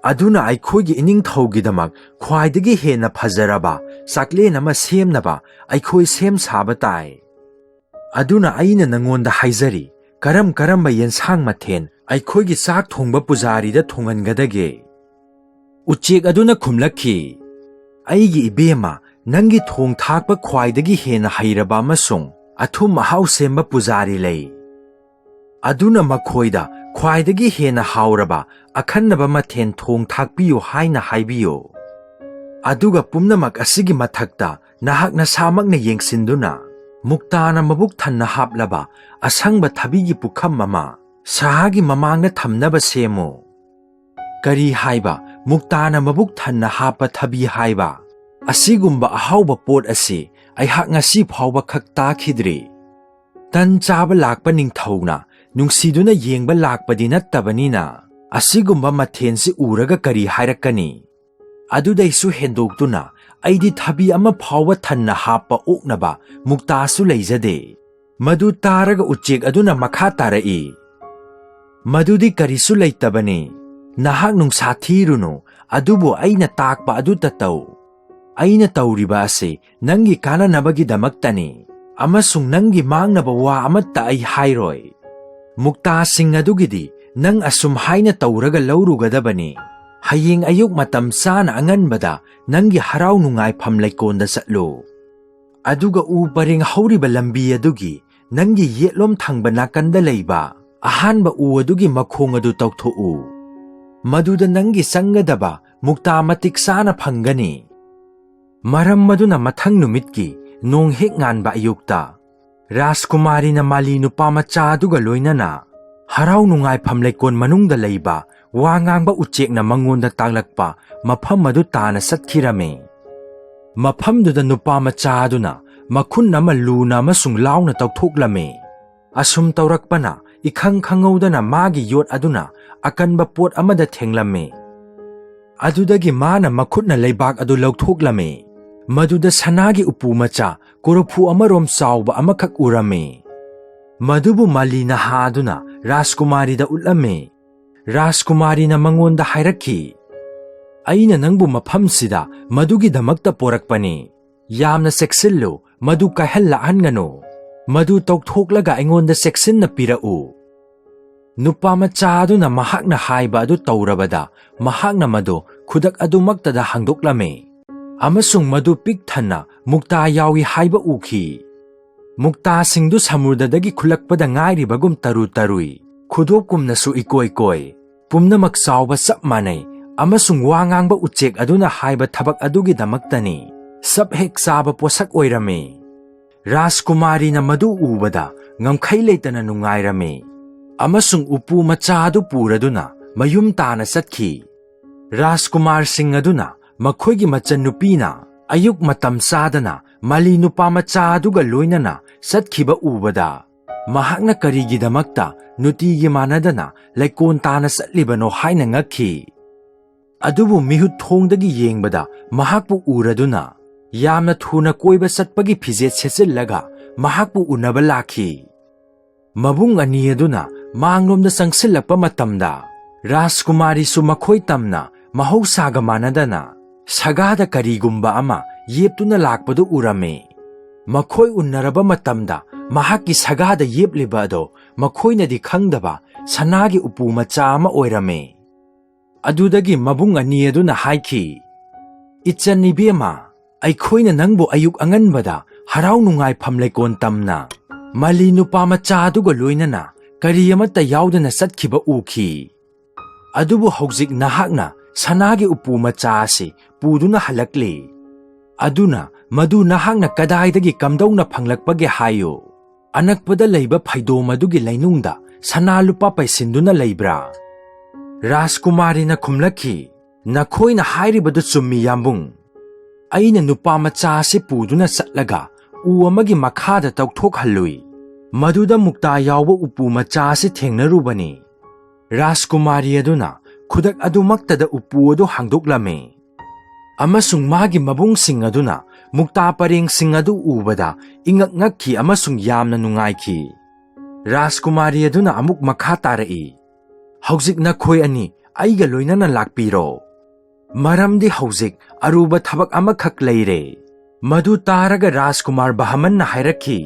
ꯑꯗꯨꯅ ꯑꯩꯈꯣꯏꯒꯤ ꯏꯅꯤꯡꯊꯧꯒꯤꯗꯃꯛ ꯈ꯭ꯋꯥꯏꯗꯒꯤ ꯍꯦꯟꯅ ꯐꯖꯔꯕ ꯆꯥꯛꯂꯦꯟ ꯑꯃ ꯁꯦꯝꯅꯕ ꯑꯩꯈꯣꯏ ꯁꯦꯝ ꯁꯥꯕ ꯇꯥꯏ꯫ ꯑꯗꯨꯅ ꯑꯩꯅ ꯅꯉꯣꯟꯗ ꯍꯥꯏꯖꯔꯤ, ꯀꯔꯝ ꯀꯔꯝꯕ ꯌꯦꯟꯁꯥꯡ ꯃꯊꯦꯜ ꯑꯩꯈꯣꯏꯒꯤ ꯆꯥꯛ ꯊꯣꯡꯕ ꯄꯨꯖꯥꯔꯤꯗ ꯊꯣꯡꯍꯟꯒꯗꯒꯦ?" ꯎꯆꯦꯛ ꯑꯗꯨꯅ ꯈꯨꯝꯂꯛꯈꯤ, "ꯑꯩꯒꯤ ꯏꯕꯦꯝꯃ, ꯅꯪꯒꯤ ꯊꯣꯡ ꯊꯥꯛꯄ ꯈ꯭ꯋꯥꯏꯗꯒꯤ ꯍꯦꯟꯅ ꯍꯩꯔꯕ ꯑꯃꯁꯨꯡ ꯑꯊꯨꯝ ꯑꯍꯥꯎ ꯁꯦꯝꯕ ꯄꯨꯖꯥꯔꯤ ꯂꯩ꯫ ꯑꯗꯨꯅ ꯃꯈꯣꯏꯗ ꯈ꯭ꯋꯥꯏꯗꯒꯤ ꯍꯦꯟꯅ ꯍꯥꯎꯔꯕ ꯑꯈꯟꯅꯕ ꯃꯊꯦꯜ ꯊꯣꯡ ꯊꯥꯛꯄꯤꯌꯨ ꯍꯥꯏꯅ ꯍꯥꯏꯕꯤꯌꯨ꯫ ꯑꯗꯨꯒ ꯄꯨꯝꯅꯃꯛ ꯑꯁꯤꯒꯤ ꯃꯊꯛꯇ ꯅꯍꯥꯛ ꯅꯁꯥꯃꯛꯅ ꯌꯦꯡꯁꯤꯟꯗꯨꯅ ꯃꯨꯛꯇꯥꯅ ꯃꯕꯨꯛ ꯊꯟꯅ ꯍꯥꯞꯂꯕ ꯑꯁꯪꯕ ꯊꯕꯤꯒꯤ ꯄꯨꯈꯝ ꯑꯃ ꯁꯍꯥꯒꯤ ꯃꯃꯥꯡꯗ ꯊꯝꯅꯕ ꯁꯦꯝꯃꯨ꯫" "ꯀꯔꯤ ꯍꯥꯏꯕ? ꯃꯨꯛꯇꯥꯅ ꯃꯕꯨꯛ ꯊꯟꯅ ꯍꯥꯞꯄ ꯊꯕꯤ ꯍꯥꯏꯕ? ꯑꯁꯤꯒꯨꯝꯕ ꯑꯍꯥꯎꯕ ꯄꯣꯠ ꯑꯁꯤ ꯑꯩꯍꯥꯛ ꯉꯁꯤ ꯐꯥꯎꯕ ꯈꯛ ꯇꯥꯈꯤꯗ꯭ꯔꯤ꯫ ꯇꯟ ꯆꯥꯕ ꯂꯥꯛꯄ ꯅꯤꯡꯊꯧꯅ ꯅꯨꯡꯁꯤꯗꯨꯅ ꯌꯦꯡꯕ ꯂꯥꯛꯄꯗꯤ ꯅꯠꯇꯕꯅꯤꯅ ꯑꯁꯤꯒꯨꯝꯕ ꯃꯊꯦꯜꯁꯤ ꯎꯔꯒ ꯀꯔꯤ ꯍꯥꯏꯔꯛꯀꯅꯤ? ꯑꯗꯨꯗꯩꯁꯨ ꯍꯦꯟꯗꯣꯛꯇꯨꯅ ꯑꯩꯗꯤ ꯊꯕꯤ ꯑꯃ ꯐꯥꯎꯕ ꯊꯟꯅ ꯍꯥꯞꯄ ꯑꯣꯛꯅꯕ ꯃꯨꯛꯇꯥꯁꯨ ꯂꯩꯖꯗꯦ꯫ ꯃꯗꯨ ꯇꯥꯔꯒ ꯎꯆꯦꯛ ꯑꯗꯨꯅ ꯃꯈꯥ ꯇꯥꯔꯛꯏ, "ꯃꯗꯨꯗꯤ ꯀꯔꯤꯁꯨ ꯂꯩꯇꯕꯅꯤ꯫ ꯅꯍꯥꯛ ꯅꯨꯡꯁꯥ ꯊꯤꯔꯨꯅꯨ, ꯑꯗꯨꯕꯨ ꯑꯩꯅ ꯇꯥꯛꯄ ꯑꯗꯨꯇ ꯇꯧ꯫ ꯑꯩꯅ ꯇꯧꯔꯤꯕ ꯑꯁꯤ ꯅꯪꯒꯤ ꯀꯥꯟꯅꯅꯕꯒꯤꯗꯃꯛꯇꯅꯤ, ꯑꯃꯁꯨꯡ ꯅꯪꯒꯤ ꯃꯥꯡꯅꯕ ꯋꯥ ꯑꯃꯠꯇ ꯑꯩ ꯍꯥꯏꯔꯣꯏ꯫ ꯃꯨꯛꯇꯥꯁꯤꯡ ꯑꯗꯨꯒꯤꯗꯤ ꯅꯪ ꯑꯁꯨꯝ ꯍꯥꯏꯅ ꯇꯧꯔꯒ ꯂꯧꯔꯨꯒꯗꯕꯅꯤ꯫ ꯍꯌꯦꯡ ꯑꯌꯨꯛ ꯃꯇꯝ ꯆꯥꯅ ꯑꯉꯟꯕꯗ ꯅꯪꯒꯤ ꯍꯔꯥꯎ ꯅꯨꯡꯉꯥꯏꯐꯝ ꯂꯩꯀꯣꯟꯗ ꯆꯠꯂꯨ꯫ ꯑꯗꯨꯒ ꯎ ꯄꯔꯦꯡ ꯍꯧꯔꯤꯕ ꯂꯝꯕꯤ ꯑꯗꯨꯒꯤ ꯅꯪꯒꯤ ꯌꯦꯠꯂꯣꯝ ꯊꯪꯕ ꯅꯥꯀꯟꯗ ꯂꯩꯕ ꯑꯍꯥꯟꯕ ꯎ ꯑꯗꯨꯒꯤ ꯃꯈꯣꯡ ꯑꯗꯨ ꯇꯧꯊꯣꯛꯎ꯫ ꯃꯗꯨꯗ ꯅꯪꯒꯤ ꯆꯪꯒꯗꯕ ꯃꯨꯛꯇꯥ ꯃꯇꯤꯛ ꯆꯥꯅ ꯐꯪꯒꯅꯤ"꯫ ꯃꯔꯝ ꯑꯗꯨꯅ ꯃꯊꯪ ꯅꯨꯃꯤꯠꯀꯤ ꯅꯣꯡ ꯍꯦꯛ ꯉꯥꯟꯕ ꯑꯌꯨꯛꯇ, ꯔꯥꯖꯀꯨꯃꯥꯔꯤꯅ ꯃꯥꯂꯤ ꯅꯨꯄꯥ ꯃꯆꯥ ꯑꯗꯨꯒ ꯂꯣꯏꯅꯅ ꯍꯔꯥꯎ ꯅꯨꯡꯉꯥꯏꯐꯝ ꯂꯩꯀꯣꯜ ꯃꯅꯨꯡꯗ ꯂꯩꯕ ꯋꯥ ꯉꯥꯡꯕ ꯎꯆꯦꯛꯅ ꯃꯉꯣꯟꯗ ꯇꯥꯛꯂꯛꯄ ꯃꯐꯝ ꯑꯗꯨ ꯇꯥꯅ ꯆꯠꯈꯤꯔꯝꯃꯤ꯫ ꯃꯐꯝꯗꯨꯗ ꯅꯨꯄꯥ ꯃꯆꯥ ꯑꯗꯨꯅ ꯃꯈꯨꯟ ꯑꯃ ꯂꯨꯅ ꯑꯃꯁꯨꯡ ꯂꯥꯎꯅ ꯇꯧꯊꯣꯛꯂꯝꯃꯤ꯫ ꯑꯁꯨꯝ ꯇꯧꯔꯛꯄꯅ, ꯏꯈꯪ ꯈꯪꯍꯧꯗꯅ ꯃꯥꯒꯤ ꯌꯣꯠ ꯑꯗꯨꯅ ꯑꯀꯟꯕ ꯄꯣꯠ ꯑꯃꯗ ꯊꯦꯡꯂꯝꯃꯤ꯫ ꯑꯗꯨꯗꯒꯤ ꯃꯥꯅ ꯃꯈꯨꯠꯅ ꯂꯩꯕꯥꯛ ꯑꯗꯨ ꯂꯧꯊꯣꯛꯂꯝꯃꯤ꯫ ꯃꯗꯨꯗ ꯁꯅꯥꯒꯤ ꯎꯄꯨ ꯃꯆꯥ ꯀꯣꯔꯐꯨ ꯑꯃꯔꯣꯝ ꯆꯥꯎꯕ ꯑꯃꯈꯛ ꯎꯔꯝꯃꯤ꯫ ꯃꯗꯨꯕꯨ ꯃꯥꯂꯤ ꯅꯍꯥ ꯑꯗꯨꯅ ꯔꯥꯖꯀꯨꯃꯥꯔꯤꯗ ꯎꯠꯂꯝꯃꯤ꯫ ꯔꯥꯖꯀꯨꯃꯥꯔꯤꯅ ꯃꯉꯣꯟꯗ ꯍꯥꯏꯔꯛꯈꯤ, "ꯑꯩꯅ ꯅꯪꯕꯨ ꯃꯐꯝꯁꯤꯗ ꯃꯗꯨꯒꯤꯗꯃꯛꯇ ꯄꯣꯔꯛꯄꯅꯤ꯫ ꯌꯥꯝꯅ ꯆꯦꯛꯁꯤꯜꯂꯨ, ꯃꯗꯨ ꯀꯥꯏꯍꯜꯂꯛꯍꯟꯒꯅꯨ꯫ ꯃꯗꯨ ꯇꯧꯊꯣꯛꯂꯒ ꯑꯩꯉꯣꯟꯗ ꯆꯦꯛꯁꯤꯟꯅ ꯄꯤꯔꯛꯎ"꯫ ꯅꯨꯄꯥ ꯃꯆꯥ ꯑꯗꯨꯅ ꯃꯍꯥꯛꯅ ꯍꯥꯏꯕ ꯑꯗꯨ ꯇꯧꯔꯕꯗ, ꯃꯍꯥꯛꯅ ꯃꯗꯨ ꯈꯨꯗꯛ ꯑꯗꯨꯃꯛꯇꯗ ꯍꯥꯡꯗꯣꯛꯂꯝꯃꯤ, ꯑꯃꯁꯨꯡ ꯃꯗꯨ ꯄꯤꯛ ꯊꯟꯅ ꯃꯨꯛꯇꯥ ꯌꯥꯎꯏ ꯍꯥꯏꯕ ꯎꯈꯤ꯫ ꯃꯨꯛꯇꯥꯁꯤꯡꯗꯨ ꯁꯃꯨꯗ꯭ꯔꯗꯒꯤ ꯈꯨꯜꯂꯛꯄꯗ ꯉꯥꯏꯔꯤꯕꯒꯨꯝ ꯇꯔꯨ ꯇꯔꯨꯏ, ꯈꯨꯗꯣꯞꯀꯨꯝꯅꯁꯨ ꯏꯀꯣꯏ ꯀꯣꯏ꯫ ꯄꯨꯝꯅꯃꯛ ꯆꯥꯎꯕ ꯆꯞ ꯃꯥꯟꯅꯩ, ꯑꯃꯁꯨꯡ ꯋꯥ ꯉꯥꯡꯕ ꯎꯆꯦꯛ ꯑꯗꯨꯅ ꯍꯥꯏꯕ ꯊꯕꯛ ꯑꯗꯨꯒꯤꯗꯃꯛꯇꯅꯤ꯫ ꯆꯞ ꯍꯦꯛ ꯆꯥꯕ ꯄꯣꯠꯁꯛ ꯑꯣꯏꯔꯝꯃꯤ꯫ ꯔꯥꯖꯀꯨꯃꯥꯔꯤꯅ ꯃꯗꯨ ꯎꯕꯗ ꯉꯝꯈꯩ ꯂꯩꯇꯅ ꯅꯨꯡꯉꯥꯏꯔꯝꯃꯤ, ꯑꯃꯁꯨꯡ ꯎꯄꯨ ꯃꯆꯥ ꯑꯗꯨ ꯄꯨꯔꯗꯨꯅ ꯃꯌꯨꯝ ꯇꯥꯅ ꯆꯠꯈꯤ꯫ ꯔꯥꯖꯀꯨꯃꯥꯔꯁꯤꯡ ꯑꯗꯨꯅ ꯃꯈꯣꯏꯒꯤ ꯃꯆꯟꯅꯨꯄꯤꯅ ꯑꯌꯨꯛ ꯃꯇꯝ ꯆꯥꯗꯅ ꯃꯥꯂꯤ ꯅꯨꯄꯥ ꯃꯆꯥ ꯑꯗꯨꯒ ꯂꯣꯏꯅꯅ ꯆꯠꯈꯤꯕ ꯎꯕꯗ, ꯃꯍꯥꯛꯅ ꯀꯔꯤꯒꯤꯗꯃꯛꯇ ꯅꯨꯡꯇꯤꯒꯤ ꯃꯥꯟꯅꯗꯅ ꯂꯩꯀꯣꯟ ꯇꯥꯅ ꯆꯠꯂꯤꯕꯅꯣ ꯍꯥꯏꯅ ꯉꯛꯈꯤ꯫ ꯑꯗꯨꯕꯨ ꯃꯤꯍꯨꯠ ꯊꯣꯡꯗꯒꯤ ꯌꯦꯡꯕꯗ ꯃꯍꯥꯛꯄꯨ ꯎꯔꯗꯨꯅ, ꯌꯥꯝꯅ ꯊꯨꯅ ꯀꯣꯏꯕ ꯆꯠꯄꯒꯤ ꯐꯤꯖꯦꯠ ꯁꯦꯠꯆꯤꯜꯂꯒ ꯃꯍꯥꯛꯄꯨ ꯎꯅꯕ ꯂꯥꯛꯈꯤ꯫ ꯃꯕꯨꯡ ꯑꯅꯤ ꯑꯗꯨꯅ ꯃꯥꯡꯂꯣꯝꯗ ꯆꯪꯁꯤꯜꯂꯛꯄ ꯃꯇꯝꯗ, ꯔꯥꯖꯀꯨꯃꯥꯔꯤꯁꯨ ꯃꯈꯣꯏ ꯇꯝꯅ ꯃꯍꯧꯁꯥꯒ ꯃꯥꯟꯅꯗꯅ ꯁꯒꯥꯗ ꯀꯔꯤꯒꯨꯝꯕ ꯑꯃ ꯌꯦꯞꯇꯨꯅ ꯂꯥꯛꯄꯗꯨ ꯎꯔꯝꯃꯤ꯫ ꯃꯈꯣꯏ ꯎꯅꯔꯕ ꯃꯇꯝꯗ ꯃꯍꯥꯛꯀꯤ ꯁꯒꯥꯗ ꯌꯦꯞꯂꯤꯕ ꯑꯗꯣ ꯃꯈꯣꯏꯅꯗꯤ ꯈꯪꯗꯕ ꯁꯅꯥꯒꯤ ꯎꯄꯨ ꯃꯆꯥ ꯑꯃ ꯑꯣꯏꯔꯝꯃꯤ꯫ ꯑꯗꯨꯗꯒꯤ ꯃꯕꯨꯡ ꯑꯅꯤ ꯑꯗꯨꯅ ꯍꯥꯏꯈꯤ, "ꯏꯆꯟ ꯏꯕꯦꯝꯃ, ꯑꯩꯈꯣꯏꯅ ꯅꯪꯕꯨ ꯑꯌꯨꯛ ꯑꯉꯟꯕꯗ ꯍꯔꯥꯎ ꯅꯨꯡꯉꯥꯏꯐꯝ ꯂꯩꯀꯣꯟ ꯇꯝꯅ ꯃꯂꯤ ꯅꯨꯄꯥ ꯃꯆꯥ ꯑꯗꯨꯒ ꯂꯣꯏꯅꯅ ꯀꯔꯤ ꯑꯃꯠꯇ ꯌꯥꯎꯗꯅ ꯆꯠꯈꯤꯕ ꯎꯈꯤ꯫ ꯑꯗꯨꯕꯨ ꯍꯧꯖꯤꯛ ꯅꯍꯥꯛꯅ ꯁꯅꯥꯒꯤ ꯎꯄꯨ ꯃꯆꯥ ꯑꯁꯤ ꯄꯨꯗꯨꯅ ꯍꯜꯂꯛꯂꯤ꯫ ꯑꯗꯨꯅ ꯃꯗꯨ ꯅꯍꯥꯛꯅ ꯀꯗꯥꯏꯗꯒꯤ ꯀꯝꯗꯧꯅ ꯐꯪꯂꯛꯄꯒꯦ ꯍꯥꯏꯌꯨ꯫ ꯑꯅꯛꯄꯗ ꯂꯩꯕ ꯐꯩꯗꯣꯝ ꯑꯗꯨꯒꯤ ꯂꯩꯅꯨꯡꯗ ꯁꯅꯥ ꯂꯨꯄꯥ ꯄꯩꯁꯤꯟꯗꯨꯅ ꯂꯩꯕ꯭ꯔꯥ?" ꯔꯥꯖꯀꯨꯃꯥꯔꯤꯅ ꯈꯨꯝꯂꯛꯈꯤ, "ꯅꯈꯣꯏꯅ ꯍꯥꯏꯔꯤꯕꯗꯨ ꯆꯨꯝꯃꯤ, ꯌꯥꯝꯕꯨꯡ꯫ ꯑꯩꯅ ꯅꯨꯄꯥ ꯃꯆꯥ ꯑꯁꯤ ꯄꯨꯗꯨꯅ ꯆꯠꯂꯒ ꯎ ꯑꯃꯒꯤ ꯃꯈꯥꯗ ꯇꯧꯊꯣꯛꯍꯜꯂꯨꯏ꯫ ꯃꯗꯨꯗ ꯃꯨꯛꯇꯥ ꯌꯥꯎꯕ ꯎꯄꯨ ꯃꯆꯥ ꯑꯁꯤ ꯊꯦꯡꯅꯔꯨꯕꯅꯤ꯫" ꯔꯥꯖꯀꯨꯃꯥꯔꯤ ꯑꯗꯨꯅ ꯈꯨꯗꯛ ꯑꯗꯨꯃꯛꯇꯗ ꯎꯄꯨ ꯑꯗꯨ ꯍꯥꯡꯗꯣꯛꯂꯝꯃꯤ꯫ ꯑꯃꯁꯨꯡ ꯃꯥꯒꯤ ꯃꯕꯨꯡꯁꯤꯡ ꯑꯗꯨꯅ ꯃꯨꯛꯇꯥ ꯄꯔꯦꯡꯁꯤꯡ ꯑꯗꯨ ꯎꯕꯗ ꯏꯉꯛ ꯉꯛꯈꯤ ꯑꯃꯁꯨꯡ ꯌꯥꯝꯅ ꯅꯨꯡꯉꯥꯏꯈꯤ꯫ ꯔꯥꯖꯀꯨꯃꯥꯔꯤ ꯑꯗꯨꯅ ꯑꯃꯨꯛ ꯃꯈꯥ ꯇꯥꯔꯛꯏ, "ꯍꯧꯖꯤꯛ ꯅꯈꯣꯏ ꯑꯅꯤ ꯑꯩꯒ ꯂꯣꯏꯅꯅ ꯂꯥꯛꯄꯤꯔꯣ, ꯃꯔꯝꯗꯤ ꯍꯧꯖꯤꯛ ꯑꯔꯨꯕ ꯊꯕꯛ ꯑꯃꯈꯛ ꯂꯩꯔꯦ꯫" ꯃꯗꯨ ꯇꯥꯔꯒ ꯔꯥꯖꯀꯨꯃꯥꯔ ꯕꯍꯃꯟꯅ ꯍꯥꯏꯔꯛꯈꯤ,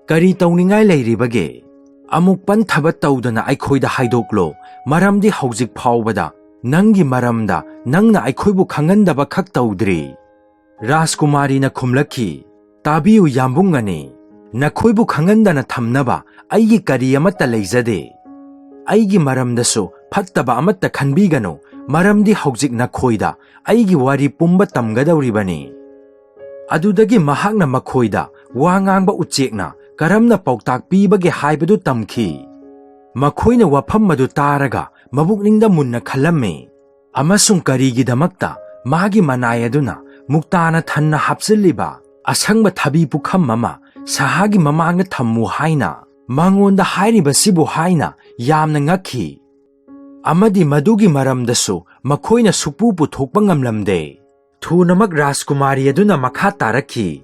"ꯀꯔꯤ ꯇꯧꯅꯤꯡꯉꯥꯏ ꯂꯩꯔꯤꯕꯒꯦ? ꯑꯃꯨꯛ ꯄꯟꯊꯕ ꯇꯧꯗꯅ ꯑꯩꯈꯣꯏꯗ ꯍꯥꯏꯗꯣꯛꯂꯣ, ꯃꯔꯝꯗꯤ ꯍꯧꯖꯤꯛ ꯐꯥꯎꯕꯗ ꯅꯪꯒꯤ ꯃꯔꯝꯗ ꯅꯪꯅ ꯑꯩꯈꯣꯏꯕꯨ ꯈꯪꯍꯟꯗꯕ ꯈꯛ ꯇꯧꯗ꯭ꯔꯤ꯫" ꯔꯥꯖꯀꯨꯃꯥꯔꯤꯅ ꯈꯨꯝꯂꯛꯈꯤ, "ꯇꯥꯕꯤꯌꯨ, ꯌꯥꯝꯕꯨꯡ ꯑꯅꯤ, ꯅꯈꯣꯏꯕꯨ ꯈꯪꯍꯟꯗꯅ ꯊꯝꯅꯕ ꯑꯩꯒꯤ ꯀꯔꯤ ꯑꯃꯠꯇ ꯂꯩꯖꯗꯦ꯫ ꯑꯩꯒꯤ ꯃꯔꯝꯗꯁꯨ ꯐꯠꯇꯕ ꯑꯃꯠꯇ ꯈꯟꯕꯤꯒꯅꯨ, ꯃꯔꯝꯗꯤ ꯍꯧꯖꯤꯛ ꯅꯈꯣꯏꯗ ꯑꯩꯒꯤ ꯋꯥꯔꯤ ꯄꯨꯝꯕ ꯇꯝꯒꯗꯧꯔꯤꯕꯅꯤ꯫" ꯑꯗꯨꯗꯒꯤ ꯃꯍꯥꯛꯅ ꯃꯈꯣꯏꯗ ꯋꯥ ꯉꯥꯡꯕ ꯎꯆꯦꯛꯅ ꯀꯔꯝꯅ ꯄꯥꯎꯇꯥꯛ ꯄꯤꯕꯒꯦ ꯍꯥꯏꯕꯗꯨ ꯇꯝꯈꯤ꯫ ꯃꯈꯣꯏꯅ ꯋꯥꯐꯝ ꯑꯗꯨ ꯇꯥꯔꯒ ꯃꯕꯨꯛꯅꯤꯡꯗ ꯃꯨꯟꯅ ꯈꯜꯂꯝꯃꯤ꯫ ꯑꯃꯁꯨꯡ ꯀꯔꯤꯒꯤꯗꯃꯛꯇ ꯃꯥꯒꯤ ꯃꯅꯥꯏ ꯑꯗꯨꯅ ꯃꯨꯛꯇꯥꯅ ꯊꯟꯅ ꯍꯥꯞꯆꯤꯜꯂꯤꯕ ꯑꯁꯪꯕ ꯊꯕꯤ ꯄꯨꯈꯝ ꯑꯃ ꯁꯍꯥꯒꯤ ꯃꯃꯥꯡꯗ ꯊꯝꯃꯨ ꯍꯥꯏꯅ ꯃꯉꯣꯟꯗ ꯍꯥꯏꯔꯤꯕꯁꯤꯕꯨ ꯍꯥꯏꯅ ꯌꯥꯝꯅ ꯉꯛꯈꯤ꯫ ꯑꯃꯗꯤ ꯃꯗꯨꯒꯤ ꯃꯔꯝꯗꯁꯨ ꯃꯈꯣꯏꯅ ꯁꯨꯛꯄꯨ ꯄꯨꯊꯣꯛꯄ ꯉꯝꯂꯝꯗꯦ꯫ ꯊꯨꯅꯃꯛ ꯔꯥꯖꯀꯨꯃꯥꯔꯤ ꯑꯗꯨꯅ ꯃꯈꯥ ꯇꯥꯔꯛꯈꯤ,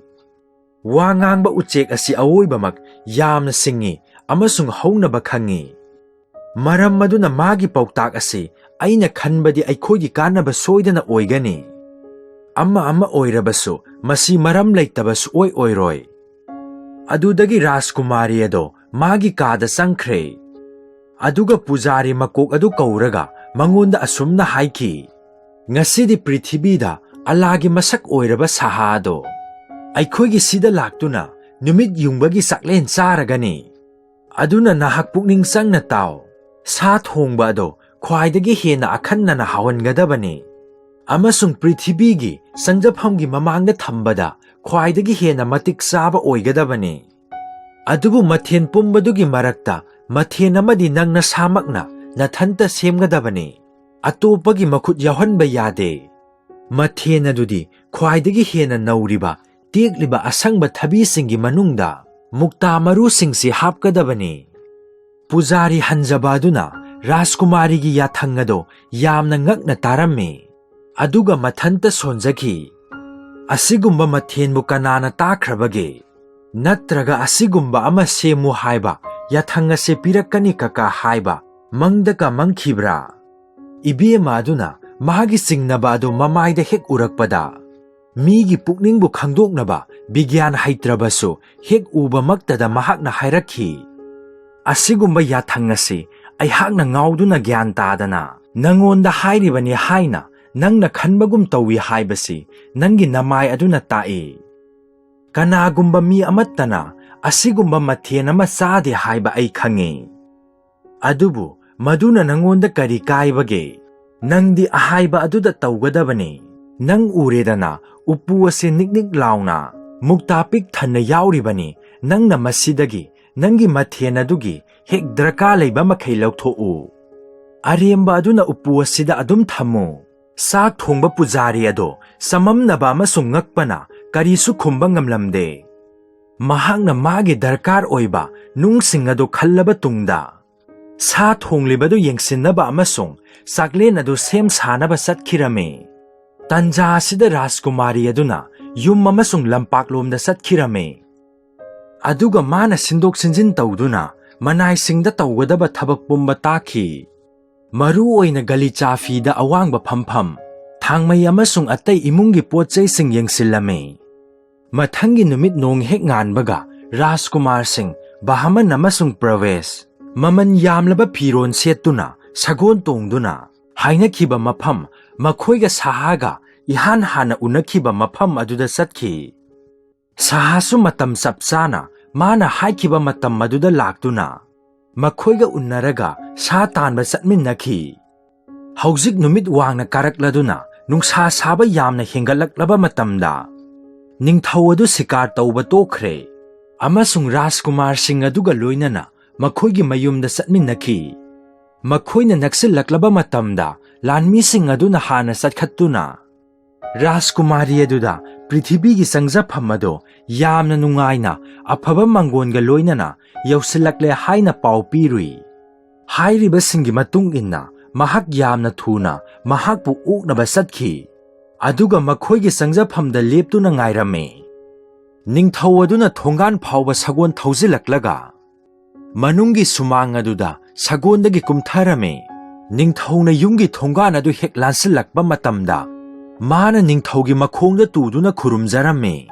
ꯋꯥ ꯉꯥꯡꯕ ꯎꯆꯦꯛ ꯑꯁꯤ ꯑꯋꯣꯏꯕꯃꯛ ꯌꯥꯝꯅ ꯁꯤꯡꯉꯤ ꯑꯃꯁꯨꯡ ꯍꯧꯅꯕ ꯈꯪꯉꯤ꯫ ꯃꯔꯝ ꯑꯗꯨꯅ ꯃꯥꯒꯤ ꯄꯥꯎꯇꯥꯛ ꯑꯁꯤ ꯑꯩꯅ ꯈꯟꯕꯗꯤ ꯑꯩꯈꯣꯏꯒꯤ ꯀꯥꯟꯅꯕ ꯁꯣꯏꯗꯅ ꯑꯣꯏꯒꯅꯤ꯫ ꯑꯃ ꯑꯃ ꯑꯣꯏꯔꯕꯁꯨ, ꯃꯁꯤ ꯃꯔꯝ ꯂꯩꯇꯕ ꯁꯨꯛꯑꯣꯏ ꯑꯣꯏꯔꯣꯏ꯫ ꯑꯗꯨꯗꯒꯤ ꯔꯥꯖꯀꯨꯃꯥꯔꯤ ꯑꯗꯣ ꯃꯥꯒꯤ ꯀꯥꯗ ꯆꯪꯈ꯭ꯔꯦ꯫ ꯑꯗꯨꯒ ꯄꯨꯖꯥꯔꯤ ꯃꯀꯣꯛ ꯑꯗꯨ ꯀꯧꯔꯒ ꯃꯉꯣꯟꯗ ꯑꯁꯨꯝꯅ ꯍꯥꯏꯈꯤ, "ꯉꯁꯤꯗꯤ ꯄ꯭ꯔꯤꯊꯤꯕꯤꯗ ꯑꯂꯥꯒꯤ ꯃꯁꯛ ꯑꯣꯏꯔꯕ ꯁꯥꯍꯥ ꯑꯗꯣ ꯑꯩꯈꯣꯏꯒꯤ ꯁꯤꯗ ꯂꯥꯛꯇꯨꯅ ꯅꯨꯃꯤꯠ ꯌꯨꯡꯕꯒꯤ ꯆꯥꯛꯂꯦꯟ ꯆꯥꯔꯒꯅꯤ꯫ ꯑꯗꯨꯅ ꯅꯍꯥꯛ ꯄꯨꯛꯅꯤꯡ ꯆꯪꯅ ꯇꯥꯎ꯫ ꯁꯥ ꯊꯣꯡꯕ ꯑꯗꯣ ꯈ꯭ꯋꯥꯏꯗꯒꯤ ꯍꯦꯟꯅ ꯑꯈꯟꯅꯅ ꯍꯥꯎꯍꯟꯒꯗꯕꯅꯤ꯫ ꯑꯃꯁꯨꯡ ꯄ꯭ꯔꯤꯊꯤꯕꯤꯒꯤ ꯆꯪꯖꯐꯝꯒꯤ ꯃꯃꯥꯡꯗ ꯊꯝꯕꯗ ꯈ꯭ꯋꯥꯏꯗꯒꯤ ꯍꯦꯟꯅ ꯃꯇꯤꯛ ꯆꯥꯕ ꯑꯣꯏꯒꯗꯕꯅꯤ꯫ ꯑꯗꯨꯕꯨ ꯃꯊꯦꯜ ꯄꯨꯝꯕꯗꯨꯒꯤ ꯃꯔꯛꯇ ꯃꯊꯦꯜ ꯑꯃꯗꯤ ꯅꯪ ꯅꯁꯥꯃꯛꯅ ꯅꯊꯟꯇ ꯁꯦꯝꯒꯗꯕꯅꯤ꯫ ꯑꯇꯣꯞꯄꯒꯤ ꯃꯈꯨꯠ ꯌꯥꯎꯍꯟꯕ ꯌꯥꯗꯦ꯫ ꯃꯊꯦꯜ ꯑꯗꯨꯗꯤ ꯈ꯭ꯋꯥꯏꯗꯒꯤ ꯍꯦꯟꯅ ꯅꯧꯔꯤꯕ, ꯇꯦꯛꯂꯤꯕ ꯑꯁꯪꯕ ꯊꯕꯤꯁꯤꯡꯒꯤ ꯃꯅꯨꯡꯗ ꯃꯨꯛꯇꯥ ꯃꯔꯨꯁꯤꯡꯁꯤ ꯍꯥꯞꯀꯗꯕꯅꯤ"꯫ ꯄꯨꯖꯥꯔꯤ ꯍꯟꯖꯕ ꯑꯗꯨꯅ ꯔꯥꯖꯀꯨꯃꯥꯔꯤꯒꯤ ꯌꯥꯊꯪ ꯑꯗꯨ ꯌꯥꯝꯅ ꯉꯛꯅ ꯇꯥꯔꯝꯃꯤ꯫ ꯑꯗꯨꯒ ꯃꯊꯟꯇ ꯁꯣꯟꯖꯈꯤ, "ꯑꯁꯤꯒꯨꯝꯕ ꯃꯊꯦꯜꯕꯨ ꯀꯅꯥꯅ ꯇꯥꯈ꯭ꯔꯕꯒꯦ? ꯅꯠꯇ꯭ꯔꯒ ꯑꯁꯤꯒꯨꯝꯕ ꯑꯃ ꯁꯦꯝꯃꯨ ꯍꯥꯏꯕ ꯌꯥꯊꯪ ꯑꯁꯤ ꯄꯤꯔꯛꯀꯅꯤ ꯀꯀꯥ ꯍꯥꯏꯕ ꯃꯪꯗꯀ ꯃꯪꯈꯤꯕ꯭ꯔꯥ?" ꯏꯕꯦꯝꯃ ꯑꯗꯨꯅ ꯃꯥꯒꯤ ꯆꯤꯡꯅꯕ ꯑꯗꯨ ꯃꯃꯥꯏꯗ ꯍꯦꯛ ꯎꯔꯛꯄꯗ, ꯃꯤꯒꯤ ꯄꯨꯛꯅꯤꯡꯕꯨ ꯈꯪꯗꯣꯛꯅꯕ ꯕꯤꯒ꯭ꯌꯥꯟ ꯍꯩꯇ꯭ꯔꯕꯁꯨ ꯍꯦꯛ ꯎꯕꯃꯛꯇꯗ ꯃꯍꯥꯛꯅ ꯍꯥꯏꯔꯛꯈꯤ, "ꯑꯁꯤꯒꯨꯝꯕ ꯌꯥꯊꯪ ꯑꯁꯤ ꯑꯩꯍꯥꯛꯅ ꯉꯥꯎꯗꯨꯅ ꯒ꯭ꯌꯥꯟ ꯇꯥꯗꯅ ꯅꯉꯣꯟꯗ ꯍꯥꯏꯔꯤꯕꯅꯤ ꯍꯥꯏꯅ ꯅꯪꯅ ꯈꯟꯕꯒꯨꯝ ꯇꯧꯏ ꯍꯥꯏꯕꯁꯤ ꯅꯪꯒꯤ ꯅꯃꯥꯏ ꯑꯗꯨꯅ ꯇꯥꯛꯏ꯫ ꯀꯅꯥꯒꯨꯝꯕ ꯃꯤ ꯑꯃꯠꯇꯅ ꯑꯁꯤꯒꯨꯝꯕ ꯃꯊꯦꯜ ꯑꯃ ꯆꯥꯗꯦ ꯍꯥꯏꯕ ꯑꯩ ꯈꯪꯏ꯫ ꯑꯗꯨꯕꯨ ꯃꯗꯨꯅ ꯅꯉꯣꯟꯗ ꯀꯔꯤ ꯀꯥꯏꯕꯒꯦ? ꯅꯪꯗꯤ ꯑꯍꯥꯏꯕ ꯑꯗꯨꯗ ꯇꯧꯒꯗꯕꯅꯤ꯫ ꯅꯪ ꯎꯔꯦꯗꯅ, ꯎꯄꯨ ꯑꯁꯤ ꯅꯤꯛ ꯅꯤꯛ ꯂꯥꯎꯅ, ꯃꯨꯛꯇꯥ ꯄꯤꯛ ꯊꯟꯅ ꯌꯥꯎꯔꯤꯕꯅꯤ꯫ ꯅꯪꯅ ꯃꯁꯤꯗꯒꯤ ꯅꯪꯒꯤ ꯃꯊꯦꯜ ꯑꯗꯨꯒꯤ ꯍꯦꯛ ꯗꯔꯀꯥꯔ ꯂꯩꯕ ꯃꯈꯩ ꯂꯧꯊꯣꯛꯎ꯫ ꯑꯔꯦꯝꯕ ꯑꯗꯨꯅ ꯎꯄꯨ ꯑꯁꯤꯗ ꯑꯗꯨꯝ ꯊꯝꯃꯨ"꯫ ꯆꯥꯛ ꯊꯣꯡꯕ ꯄꯨꯖꯥꯔꯤ ꯑꯗꯣ ꯆꯃꯝꯅꯕ ꯑꯃꯁꯨꯡ ꯉꯛꯄꯅ ꯀꯔꯤꯁꯨ ꯈꯨꯝꯕ ꯉꯝꯂꯝꯗꯦ꯫ ꯃꯍꯥꯛꯅ ꯃꯥꯒꯤ ꯗꯔꯀꯥꯔ ꯑꯣꯏꯕ ꯅꯨꯡꯁꯤꯡ ꯑꯗꯨ ꯈꯜꯂꯕ ꯇꯨꯡꯗ, ꯁꯥ ꯊꯣꯡꯂꯤꯕꯗꯨ ꯌꯦꯡꯁꯤꯟꯅꯕ ꯑꯃꯁꯨꯡ ꯆꯥꯛꯂꯦꯟ ꯑꯗꯨ ꯁꯦꯝ ꯁꯥꯅꯕ ꯆꯠꯈꯤꯔꯝꯃꯤ꯫ ꯇꯟꯖꯥ ꯑꯁꯤꯗ ꯔꯥꯖꯀꯨꯃꯥꯔꯤ ꯑꯗꯨꯅ ꯌꯨꯝ ꯑꯃꯁꯨꯡ ꯂꯝꯄꯥꯛꯂꯣꯝꯗ ꯆꯠꯈꯤꯔꯝꯃꯤ꯫ ꯑꯗꯨꯒ ꯃꯥꯅ ꯁꯤꯟꯗꯣꯛ ꯁꯤꯟꯖꯤꯟ ꯇꯧꯗꯨꯅ ꯃꯅꯥꯏꯁꯤꯡꯗ ꯇꯧꯒꯗꯕ ꯊꯕꯛ ꯄꯨꯝꯕ ꯇꯥꯛꯈꯤ꯫ ꯃꯔꯨ ꯑꯣꯏꯅ ꯒꯂꯤꯆꯥ ꯐꯤꯗ ꯑꯋꯥꯡꯕ ꯐꯝꯐꯝ, ꯊꯥꯡꯃꯩ ꯑꯃꯁꯨꯡ ꯑꯇꯩ ꯏꯃꯨꯡꯒꯤ ꯄꯣꯠ ꯆꯩꯁꯤꯡ ꯌꯦꯡꯁꯤꯜꯂꯝꯃꯤ꯫ ꯃꯊꯪꯒꯤ ꯅꯨꯃꯤꯠ ꯅꯣꯡ ꯍꯦꯛ ꯉꯥꯟꯕꯒ ꯔꯥꯖꯀꯨꯃꯥꯔ ꯁꯤꯡ ꯕꯍꯃꯟ ꯑꯃꯁꯨꯡ ꯄ꯭ꯔꯋꯦꯁ ꯃꯃꯜ ꯌꯥꯝꯂꯕ ꯐꯤꯔꯣꯜ ꯁꯦꯠꯇꯨꯅ ꯁꯒꯣꯜ ꯇꯣꯡꯗꯨꯅ ꯍꯥꯏꯅꯈꯤꯕ ꯃꯐꯝ, ꯃꯈꯣꯏꯒ ꯁꯍꯥꯒ ꯏꯍꯥꯟ ꯍꯥꯟꯅ ꯎꯅꯈꯤꯕ ꯃꯐꯝ ꯑꯗꯨꯗ ꯆꯠꯈꯤ꯫ ꯁꯍꯥꯁꯨ ꯃꯇꯝ ꯆꯞ ꯆꯥꯅ ꯃꯥꯅ ꯍꯥꯏꯈꯤꯕ ꯃꯇꯝ ꯑꯗꯨꯗ ꯂꯥꯛꯇꯨꯅ ꯃꯈꯣꯏꯒ ꯎꯅꯔꯒ ꯁꯥ ꯇꯥꯟꯕ ꯆꯠꯃꯤꯟꯅꯈꯤ꯫ ꯍꯧꯖꯤꯛ ꯅꯨꯃꯤꯠ ꯋꯥꯡꯅ ꯀꯥꯔꯛꯂꯗꯨꯅ ꯅꯨꯡꯁꯥ ꯁꯥꯕ ꯌꯥꯝꯅ ꯍꯦꯟꯒꯠꯂꯛꯂꯕ ꯃꯇꯝꯗ ꯅꯤꯡꯊꯧ ꯑꯗꯨ ꯁꯤꯀꯥꯔ ꯇꯧꯕ ꯇꯣꯛꯈ꯭ꯔꯦ ꯑꯃꯁꯨꯡ ꯔꯥꯖꯀꯨꯃꯥꯔꯁꯤꯡ ꯑꯗꯨꯒ ꯂꯣꯏꯅꯅ ꯃꯈꯣꯏꯒꯤ ꯃꯌꯨꯝꯗ ꯆꯠꯃꯤꯟꯅꯈꯤ꯫ ꯃꯈꯣꯏꯅ ꯅꯛꯁꯤꯜꯂꯛꯂꯕ ꯃꯇꯝꯗ ꯂꯥꯟꯃꯤꯁꯤꯡ ꯑꯗꯨꯅ ꯍꯥꯟꯅ ꯆꯠꯈꯠꯇꯨꯅ ꯔꯥꯖꯀꯨꯃꯥꯔꯤ ꯑꯗꯨꯗ ꯄ꯭ꯔꯤꯊꯤꯕꯤꯒꯤ ꯆꯪꯖꯐꯝ ꯑꯗꯣ ꯌꯥꯝꯅ ꯅꯨꯡꯉꯥꯏꯅ ꯑꯐꯕ ꯃꯪꯒꯣꯟꯒ ꯂꯣꯏꯅꯅ ꯌꯧꯁꯤꯜꯂꯛꯂꯦ ꯍꯥꯏꯅ ꯄꯥꯎ ꯄꯤꯔꯨꯏ꯫ ꯍꯥꯏꯔꯤꯕꯁꯤꯡꯒꯤ ꯃꯇꯨꯡ ꯏꯟꯅ ꯃꯍꯥꯛ ꯌꯥꯝꯅ ꯊꯨꯅ ꯃꯍꯥꯛꯄꯨ ꯑꯣꯛꯅꯕ ꯆꯠꯈꯤ꯫ ꯑꯗꯨꯒ ꯃꯈꯣꯏꯒꯤ ꯆꯪꯖꯐꯝꯗ ꯂꯦꯞꯇꯨꯅ ꯉꯥꯏꯔꯝꯃꯤ꯫ ꯅꯤꯡꯊꯧ ꯑꯗꯨꯅ ꯊꯣꯡꯒꯥꯟ ꯐꯥꯎꯕ ꯁꯒꯣꯜ ꯊꯧꯖꯤꯜꯂꯛꯂꯒ ꯃꯅꯨꯡꯒꯤ ꯁꯨꯃꯥꯡ ꯑꯗꯨꯗ ꯁꯒꯣꯜꯗꯒꯤ ꯀꯨꯝꯊꯔꯝꯃꯤ꯫ ꯅꯤꯡꯊꯧꯅ ꯌꯨꯝꯒꯤ ꯊꯣꯡꯒꯥꯟ ꯑꯗꯨ ꯍꯦꯛ ꯂꯥꯟꯁꯤꯜꯂꯛꯄ ꯃꯇꯝꯗ ꯃꯥꯅ ꯅꯤꯡꯊꯧꯒꯤ ꯃꯈꯣꯡꯗ ꯇꯨꯗꯨꯅ ꯈꯨꯔꯨꯝꯖꯔꯝꯃꯤ꯫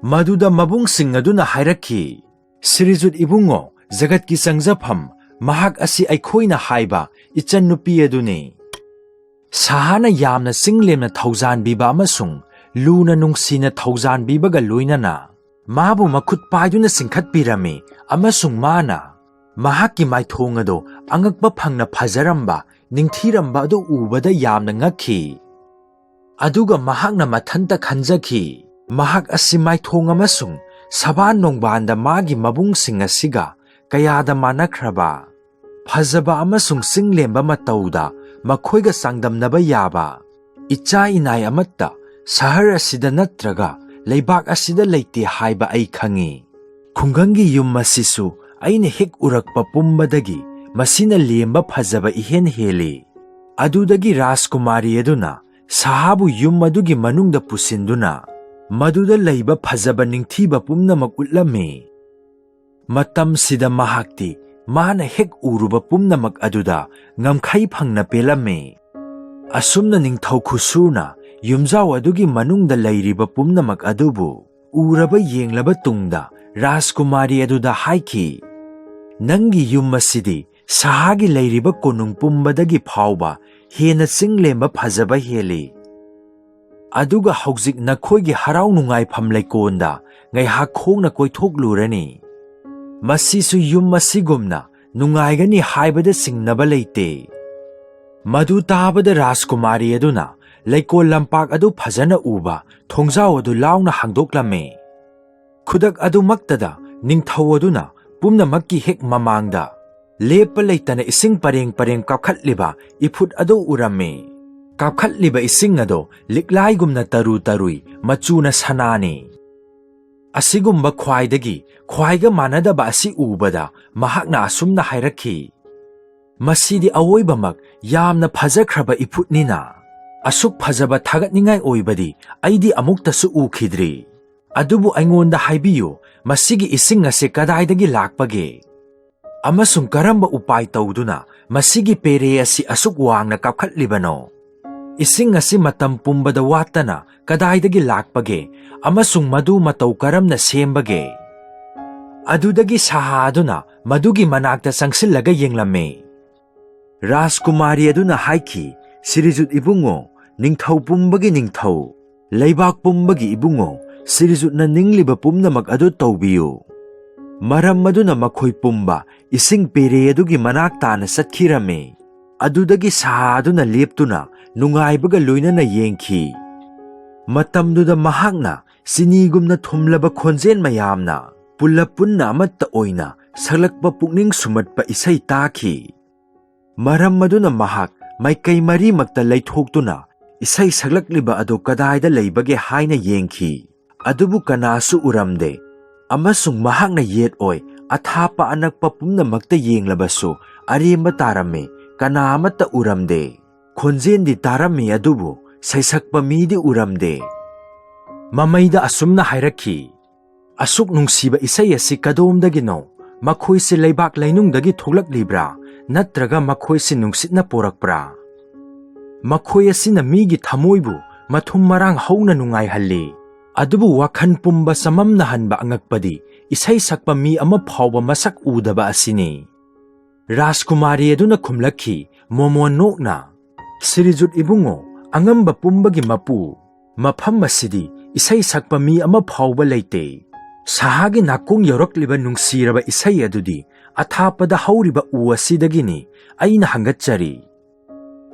ꯃꯗꯨꯗ ꯃꯕꯨꯡꯁꯤꯡ ꯑꯗꯨꯅ ꯍꯥꯏꯔꯛꯈꯤ, "ꯁꯤꯔꯤꯖꯨꯠ ꯏꯕꯨꯡꯉꯣ, ꯖꯒꯠꯀꯤ ꯆꯪꯖꯐꯝ, ꯃꯍꯥꯛ ꯑꯁꯤ ꯑꯩꯈꯣꯏꯅ ꯍꯥꯏꯕ ꯏꯆꯟ ꯅꯨꯄꯤ ꯑꯗꯨꯅꯤ"꯫ ꯁꯍꯥꯅ ꯌꯥꯝꯅ ꯆꯤꯡꯂꯦꯝꯅ ꯊꯧꯖꯥꯟꯕꯤꯕ ꯑꯃꯁꯨꯡ ꯂꯨꯅ ꯅꯨꯡꯁꯤꯅ ꯊꯧꯖꯥꯟꯕꯤꯕꯒ ꯂꯣꯏꯅꯅ ꯃꯥꯕꯨ ꯃꯈꯨꯠ ꯄꯥꯏꯗꯨꯅ ꯆꯤꯡꯈꯠꯄꯤꯔꯝꯃꯤ ꯑꯃꯁꯨꯡ ꯃꯥꯅ ꯃꯍꯥꯛꯀꯤ ꯃꯥꯏꯊꯣꯡ ꯑꯗꯨ ꯑꯉꯛꯄ ꯐꯪꯅ ꯐꯖꯔꯝꯕ, ꯅꯤꯡꯊꯤꯔꯝꯕ ꯑꯗꯨ ꯎꯕꯗ ꯌꯥꯝꯅ ꯉꯛꯈꯤ꯫ ꯑꯗꯨꯒ ꯃꯍꯥꯛꯅ ꯃꯊꯟꯇ ꯈꯟꯖꯈꯤ, "ꯃꯍꯥꯛ ꯑꯁꯤ ꯃꯥꯏꯊꯣꯡ ꯑꯃꯁꯨꯡ ꯁꯕꯥꯟ ꯅꯣꯡꯕꯥꯟꯗ ꯃꯥꯒꯤ ꯃꯕꯨꯡꯁꯤꯡ ꯑꯁꯤꯒ ꯀꯌꯥꯗ ꯃꯥꯟꯅꯈ꯭ꯔꯕ! ꯐꯖꯕ ꯑꯃꯁꯨꯡ ꯆꯤꯡꯂꯦꯝꯕ ꯃꯇꯧꯗ ꯃꯈꯣꯏꯒ ꯆꯥꯡꯗꯝꯅꯕ ꯌꯥꯕ ꯏꯆꯥ ꯏꯅꯥꯏ ꯑꯃꯠꯇ ꯁꯍꯔ ꯑꯁꯤꯗ ꯅꯠꯇ꯭ꯔꯒ ꯂꯩꯕꯥꯛ ꯑꯁꯤꯗ ꯂꯩꯇꯦ ꯍꯥꯏꯕ ꯑꯩ ꯈꯪꯏ꯫ ꯈꯨꯡꯒꯪꯒꯤ ꯌꯨꯝ ꯑꯁꯤꯁꯨ ꯑꯩꯅ ꯍꯦꯛ ꯎꯔꯛꯄ ꯄꯨꯝꯕꯗꯒꯤ ꯃꯁꯤꯅ ꯂꯦꯝꯕ ꯐꯖꯕ ꯏꯍꯦꯟ ꯍꯦꯜꯂꯤ"꯫ ꯑꯗꯨꯗꯒꯤ ꯔꯥꯖꯀꯨꯃꯥꯔꯤ ꯑꯗꯨꯅ ꯁꯍꯥꯕꯨ ꯌꯨꯝ ꯑꯗꯨꯒꯤ ꯃꯅꯨꯡꯗ ꯄꯨꯁꯤꯟꯗꯨꯅ ꯃꯗꯨꯗ ꯂꯩꯕ ꯐꯖꯕ ꯅꯤꯡꯊꯤꯕ ꯄꯨꯝꯅꯃꯛ ꯎꯠꯂꯝꯃꯤ꯫ ꯃꯇꯝꯁꯤꯗ ꯃꯍꯥꯛꯇꯤ ꯃꯥꯅ ꯍꯦꯛ ꯎꯔꯨꯕ ꯄꯨꯝꯅꯃꯛ ꯑꯗꯨꯗ ꯉꯝꯈꯩ ꯐꯪꯅ ꯄꯦꯜꯂꯝꯃꯤ꯫ ꯑꯁꯨꯝꯅ ꯅꯤꯡꯊꯧ ꯈꯨꯁꯨꯔꯅ ꯌꯨꯝꯖꯥꯎ ꯑꯗꯨꯒꯤ ꯃꯅꯨꯡꯗ ꯂꯩꯔꯤꯕ ꯄꯨꯝꯅꯃꯛ ꯑꯗꯨꯕꯨ ꯎꯔꯕ ꯌꯦꯡꯂꯕ ꯇꯨꯡꯗ ꯔꯥꯖꯀꯨꯃꯥꯔꯤ ꯑꯗꯨꯗ ꯍꯥꯏꯈꯤ, "ꯅꯪꯒꯤ ꯌꯨꯝ ꯑꯁꯤꯗꯤ ꯁꯍꯥꯒꯤ ꯂꯩꯔꯤꯕ ꯀꯣꯅꯨꯡ ꯄꯨꯝꯕꯗꯒꯤ ꯐꯥꯎꯕ ꯍꯦꯟꯅ ꯆꯤꯡꯂꯦꯝꯕ ꯐꯖꯕ ꯍꯦꯜꯂꯤ꯫ ꯑꯗꯨꯒ ꯍꯧꯖꯤꯛ ꯅꯈꯣꯏꯒꯤ ꯍꯔꯥꯎ ꯅꯨꯡꯉꯥꯏꯐꯝ ꯂꯩꯀꯣꯜꯗ ꯉꯥꯏꯍꯥꯛ ꯈꯣꯡꯅ ꯀꯣꯏꯊꯣꯛꯂꯨꯔꯅꯤ꯫ ꯃꯁꯤꯁꯨ ꯌꯨꯝ ꯑꯁꯤꯒꯨꯝꯅ ꯅꯨꯡꯉꯥꯏꯒꯅꯤ ꯍꯥꯏꯕꯗ ꯆꯤꯡꯅꯕ ꯂꯩꯇꯦ꯫" ꯃꯗꯨ ꯇꯥꯕꯗ ꯔꯥꯖꯀꯨꯃꯥꯔꯤ ꯑꯗꯨꯅ ꯂꯩꯀꯣꯜ ꯂꯝꯄꯥꯛ ꯑꯗꯨ ꯐꯖꯅ ꯎꯕ ꯊꯣꯡꯖꯥꯎ ꯑꯗꯨ ꯂꯥꯎꯅ ꯍꯥꯡꯗꯣꯛꯂꯝꯃꯤ꯫ ꯈꯨꯗꯛ ꯑꯗꯨꯃꯛꯇꯗ ꯅꯤꯡꯊꯧ ꯑꯗꯨꯅ ꯄꯨꯝꯅꯃꯛꯀꯤ ꯍꯦꯛ ꯃꯃꯥꯡꯗ ꯂꯦꯞꯄ ꯂꯩꯇꯅ ꯏꯁꯤꯡ ꯄꯔꯦꯡ ꯄꯔꯦꯡ ꯀꯥꯞꯈꯠꯂꯤꯕ ꯏꯐꯨꯠ ꯑꯗꯨ ꯎꯔꯝꯃꯤ꯫ ꯀꯥꯞꯈꯠꯂꯤꯕ ꯏꯁꯤꯡ ꯑꯗꯣ ꯂꯤꯛꯂꯥꯏꯒꯨꯝꯅ ꯇꯔꯨ ꯇꯔꯨꯏ ꯃꯆꯨꯅ ꯁꯅꯥꯅꯤ꯫ ꯑꯁꯤꯒꯨꯝꯕ ꯈ꯭ꯋꯥꯏꯗꯒꯤ ꯈ꯭ꯋꯥꯏꯒ ꯃꯥꯟꯅꯗꯕ ꯑꯁꯤ ꯎꯕꯗ ꯃꯍꯥꯛꯅ ꯑꯁꯨꯝꯅ ꯍꯥꯏꯔꯛꯈꯤ, "ꯃꯁꯤꯗꯤ ꯑꯋꯣꯏꯕꯃꯛ ꯌꯥꯝꯅ ꯐꯖꯈ꯭ꯔꯕ ꯏꯐꯨꯠꯅꯤꯅ꯫ ꯑꯁꯨꯛ ꯐꯖꯕ ꯊꯥꯒꯠꯅꯤꯡꯉꯥꯏ ꯑꯣꯏꯕꯗꯤ ꯑꯩꯗꯤ ꯑꯃꯨꯛꯇꯁꯨ ꯎꯈꯤꯗ꯭ꯔꯤ꯫ ꯑꯗꯨꯕꯨ ꯑꯩꯉꯣꯟꯗ ꯍꯥꯏꯕꯤꯌꯨ, ꯃꯁꯤꯒꯤ ꯏꯁꯤꯡ ꯑꯁꯤ ꯀꯗꯥꯏꯗꯒꯤ ꯂꯥꯛꯄꯒꯦ? ꯑꯃꯁꯨꯡ ꯀꯔꯝꯕ ꯎꯄꯥꯏ ꯇꯧꯗꯨꯅ ꯃꯁꯤꯒꯤ ꯄꯦꯔꯦ ꯑꯁꯤ ꯑꯁꯨꯛ ꯋꯥꯡꯅ ꯀꯥꯞꯈꯠꯂꯤꯕꯅꯣ? ꯏꯁꯤꯡ ꯑꯁꯤ ꯃꯇꯝ ꯄꯨꯝꯕꯗ ꯋꯥꯠꯇꯅ ꯀꯗꯥꯏꯗꯒꯤ ꯂꯥꯛꯄꯒꯦ? ꯑꯃꯁꯨꯡ ꯃꯗꯨ ꯃꯇꯧ ꯀꯔꯝꯅ ꯁꯦꯝꯕꯒꯦ?" ꯑꯗꯨꯗꯒꯤ ꯁꯥꯍꯥ ꯑꯗꯨꯅ ꯃꯗꯨꯒꯤ ꯃꯅꯥꯛꯇ ꯆꯪꯁꯤꯜꯂꯒ ꯌꯦꯡꯂꯝꯃꯤ꯫ ꯔꯥꯖꯀꯨꯃꯥꯔꯤ ꯑꯗꯨꯅ ꯍꯥꯏꯈꯤ, "ꯁꯤꯔꯤꯖꯨꯠ ꯏꯕꯨꯡꯉꯣ, ꯅꯤꯡꯊꯧ ꯄꯨꯝꯕꯒꯤ ꯅꯤꯡꯊꯧ, ꯂꯩꯕꯥꯛ ꯄꯨꯝꯕꯒꯤ ꯏꯕꯨꯡꯉꯣ, ꯁꯤꯔꯤꯖꯨꯠꯅ ꯅꯤꯡꯂꯤꯕ ꯄꯨꯝꯅꯃꯛ ꯑꯗꯨ ꯇꯧꯕꯤꯌꯨ꯫" ꯃꯔꯝ ꯑꯗꯨꯅ ꯃꯈꯣꯏ ꯄꯨꯝꯕ ꯏꯁꯤꯡ ꯄꯦꯔꯦ ꯑꯗꯨꯒꯤ ꯃꯅꯥꯛ ꯇꯥꯅ ꯆꯠꯈꯤꯔꯝꯃꯤ꯫ ꯑꯗꯨꯗꯒꯤ ꯁꯥꯍꯥ ꯑꯗꯨꯅ ꯂꯦꯞꯇꯨꯅ ꯅꯨꯡꯉꯥꯏꯕꯒ ꯂꯣꯏꯅꯅ ꯌꯦꯡꯈꯤ꯫ ꯃꯇꯝꯗꯨꯗ ꯃꯍꯥꯛꯅ ꯆꯤꯅꯤꯒꯨꯝꯅ ꯊꯨꯝꯂꯕ ꯈꯣꯟꯖꯦꯜ ꯃꯌꯥꯝꯅ ꯄꯨꯜꯂꯞ ꯄꯨꯟꯅ ꯑꯃꯠꯇ ꯑꯣꯏꯅ ꯁꯛꯂꯛꯄ ꯄꯨꯛꯅꯤꯡ ꯁꯨꯝꯍꯠꯄ ꯏꯁꯩ ꯇꯥꯈꯤ꯫ ꯃꯔꯝ ꯑꯗꯨꯅ ꯃꯍꯥꯛ ꯃꯥꯏꯀꯩ ꯃꯔꯤꯃꯛꯇ ꯂꯩꯊꯣꯛꯇꯨꯅ ꯏꯁꯩ ꯁꯛꯂꯛꯂꯤꯕ ꯑꯗꯨ ꯀꯗꯥꯏꯗ ꯂꯩꯕꯒꯦ ꯍꯥꯏꯅ ꯌꯦꯡꯈꯤ꯫ ꯑꯗꯨꯕꯨ ꯀꯅꯥꯁꯨ ꯎꯔꯝꯗꯦ꯫ ꯑꯃꯁꯨꯡ ꯃꯍꯥꯛꯅ ꯌꯦꯠ ꯑꯣꯏ ꯑꯊꯥꯞꯄ ꯑꯅꯛꯄ ꯄꯨꯝꯅꯃꯛꯇ ꯌꯦꯡꯂꯕꯁꯨ ꯑꯔꯦꯝꯕ ꯇꯥꯔꯝꯃꯤ, ꯀꯅꯥ ꯑꯃꯠꯇ ꯎꯔꯝꯗꯦ꯫ ꯈꯣꯟꯖꯦꯜꯗꯤ ꯇꯥꯔꯝꯃꯤ, ꯑꯗꯨꯕꯨ ꯁꯩꯁꯛꯄ ꯃꯤꯗꯤ ꯎꯔꯝꯗꯦ꯫ ꯃꯃꯩꯗ ꯑꯁꯨꯝꯅ ꯍꯥꯏꯔꯛꯈꯤ, "ꯑꯁꯨꯛ ꯅꯨꯡꯁꯤꯕ ꯏꯁꯩ ꯑꯁꯤ ꯀꯗꯣꯝꯗꯒꯤꯅꯣ? ꯃꯈꯣꯏꯁꯤ ꯂꯩꯕꯥꯛ ꯂꯩꯅꯨꯡꯗꯒꯤ ꯊꯣꯛꯂꯛꯂꯤꯕ꯭ꯔꯥ, ꯅꯠꯇ꯭ꯔꯒ ꯃꯈꯣꯏꯁꯤ ꯅꯨꯡꯁꯤꯠꯅ ꯄꯣꯔꯛꯄ꯭ꯔꯥ? ꯃꯈꯣꯏ ꯑꯁꯤꯅ ꯃꯤꯒꯤ ꯊꯃꯣꯏꯕꯨ ꯃꯊꯨꯝ ꯃꯔꯥꯡ ꯍꯧꯅ ꯅꯨꯡꯉꯥꯏꯍꯜꯂꯤ, ꯑꯗꯨꯕꯨ ꯋꯥꯈꯜ ꯄꯨꯝꯕ ꯆꯃꯝꯅꯍꯟꯕ ꯑꯉꯛꯄꯗꯤ ꯏꯁꯩ ꯁꯛꯄ ꯃꯤ ꯑꯃ ꯐꯥꯎꯕ ꯃꯁꯛ ꯎꯗꯕ ꯑꯁꯤꯅꯤ"꯫ ꯔꯥꯖꯀꯨꯃꯥꯔꯤ ꯑꯗꯨꯅ ꯈꯨꯝꯂꯛꯈꯤ, ꯃꯣꯃꯣꯟ ꯅꯣꯛꯅ, "ꯁꯤꯔꯤꯖꯨꯠ ꯏꯕꯨꯡꯉꯣ, ꯑꯉꯝꯕ ꯄꯨꯝꯕꯒꯤ ꯃꯄꯨ, ꯃꯐꯝ ꯑꯁꯤꯗꯤ ꯏꯁꯩ ꯁꯛꯄ ꯃꯤ ꯑꯃ ꯐꯥꯎꯕ ꯂꯩꯇꯦ꯫ ꯁꯍꯥꯒꯤ ꯅꯥꯀꯣꯡ ꯌꯧꯔꯛꯂꯤꯕ ꯅꯨꯡꯁꯤꯔꯕ ꯏꯁꯩ ꯑꯗꯨꯗꯤ ꯑꯊꯥꯞꯄꯗ ꯍꯧꯔꯤꯕ ꯎ ꯑꯁꯤꯗꯒꯤꯅꯤ꯫ ꯑꯩꯅ ꯍꯪꯒꯠꯆꯔꯤ꯫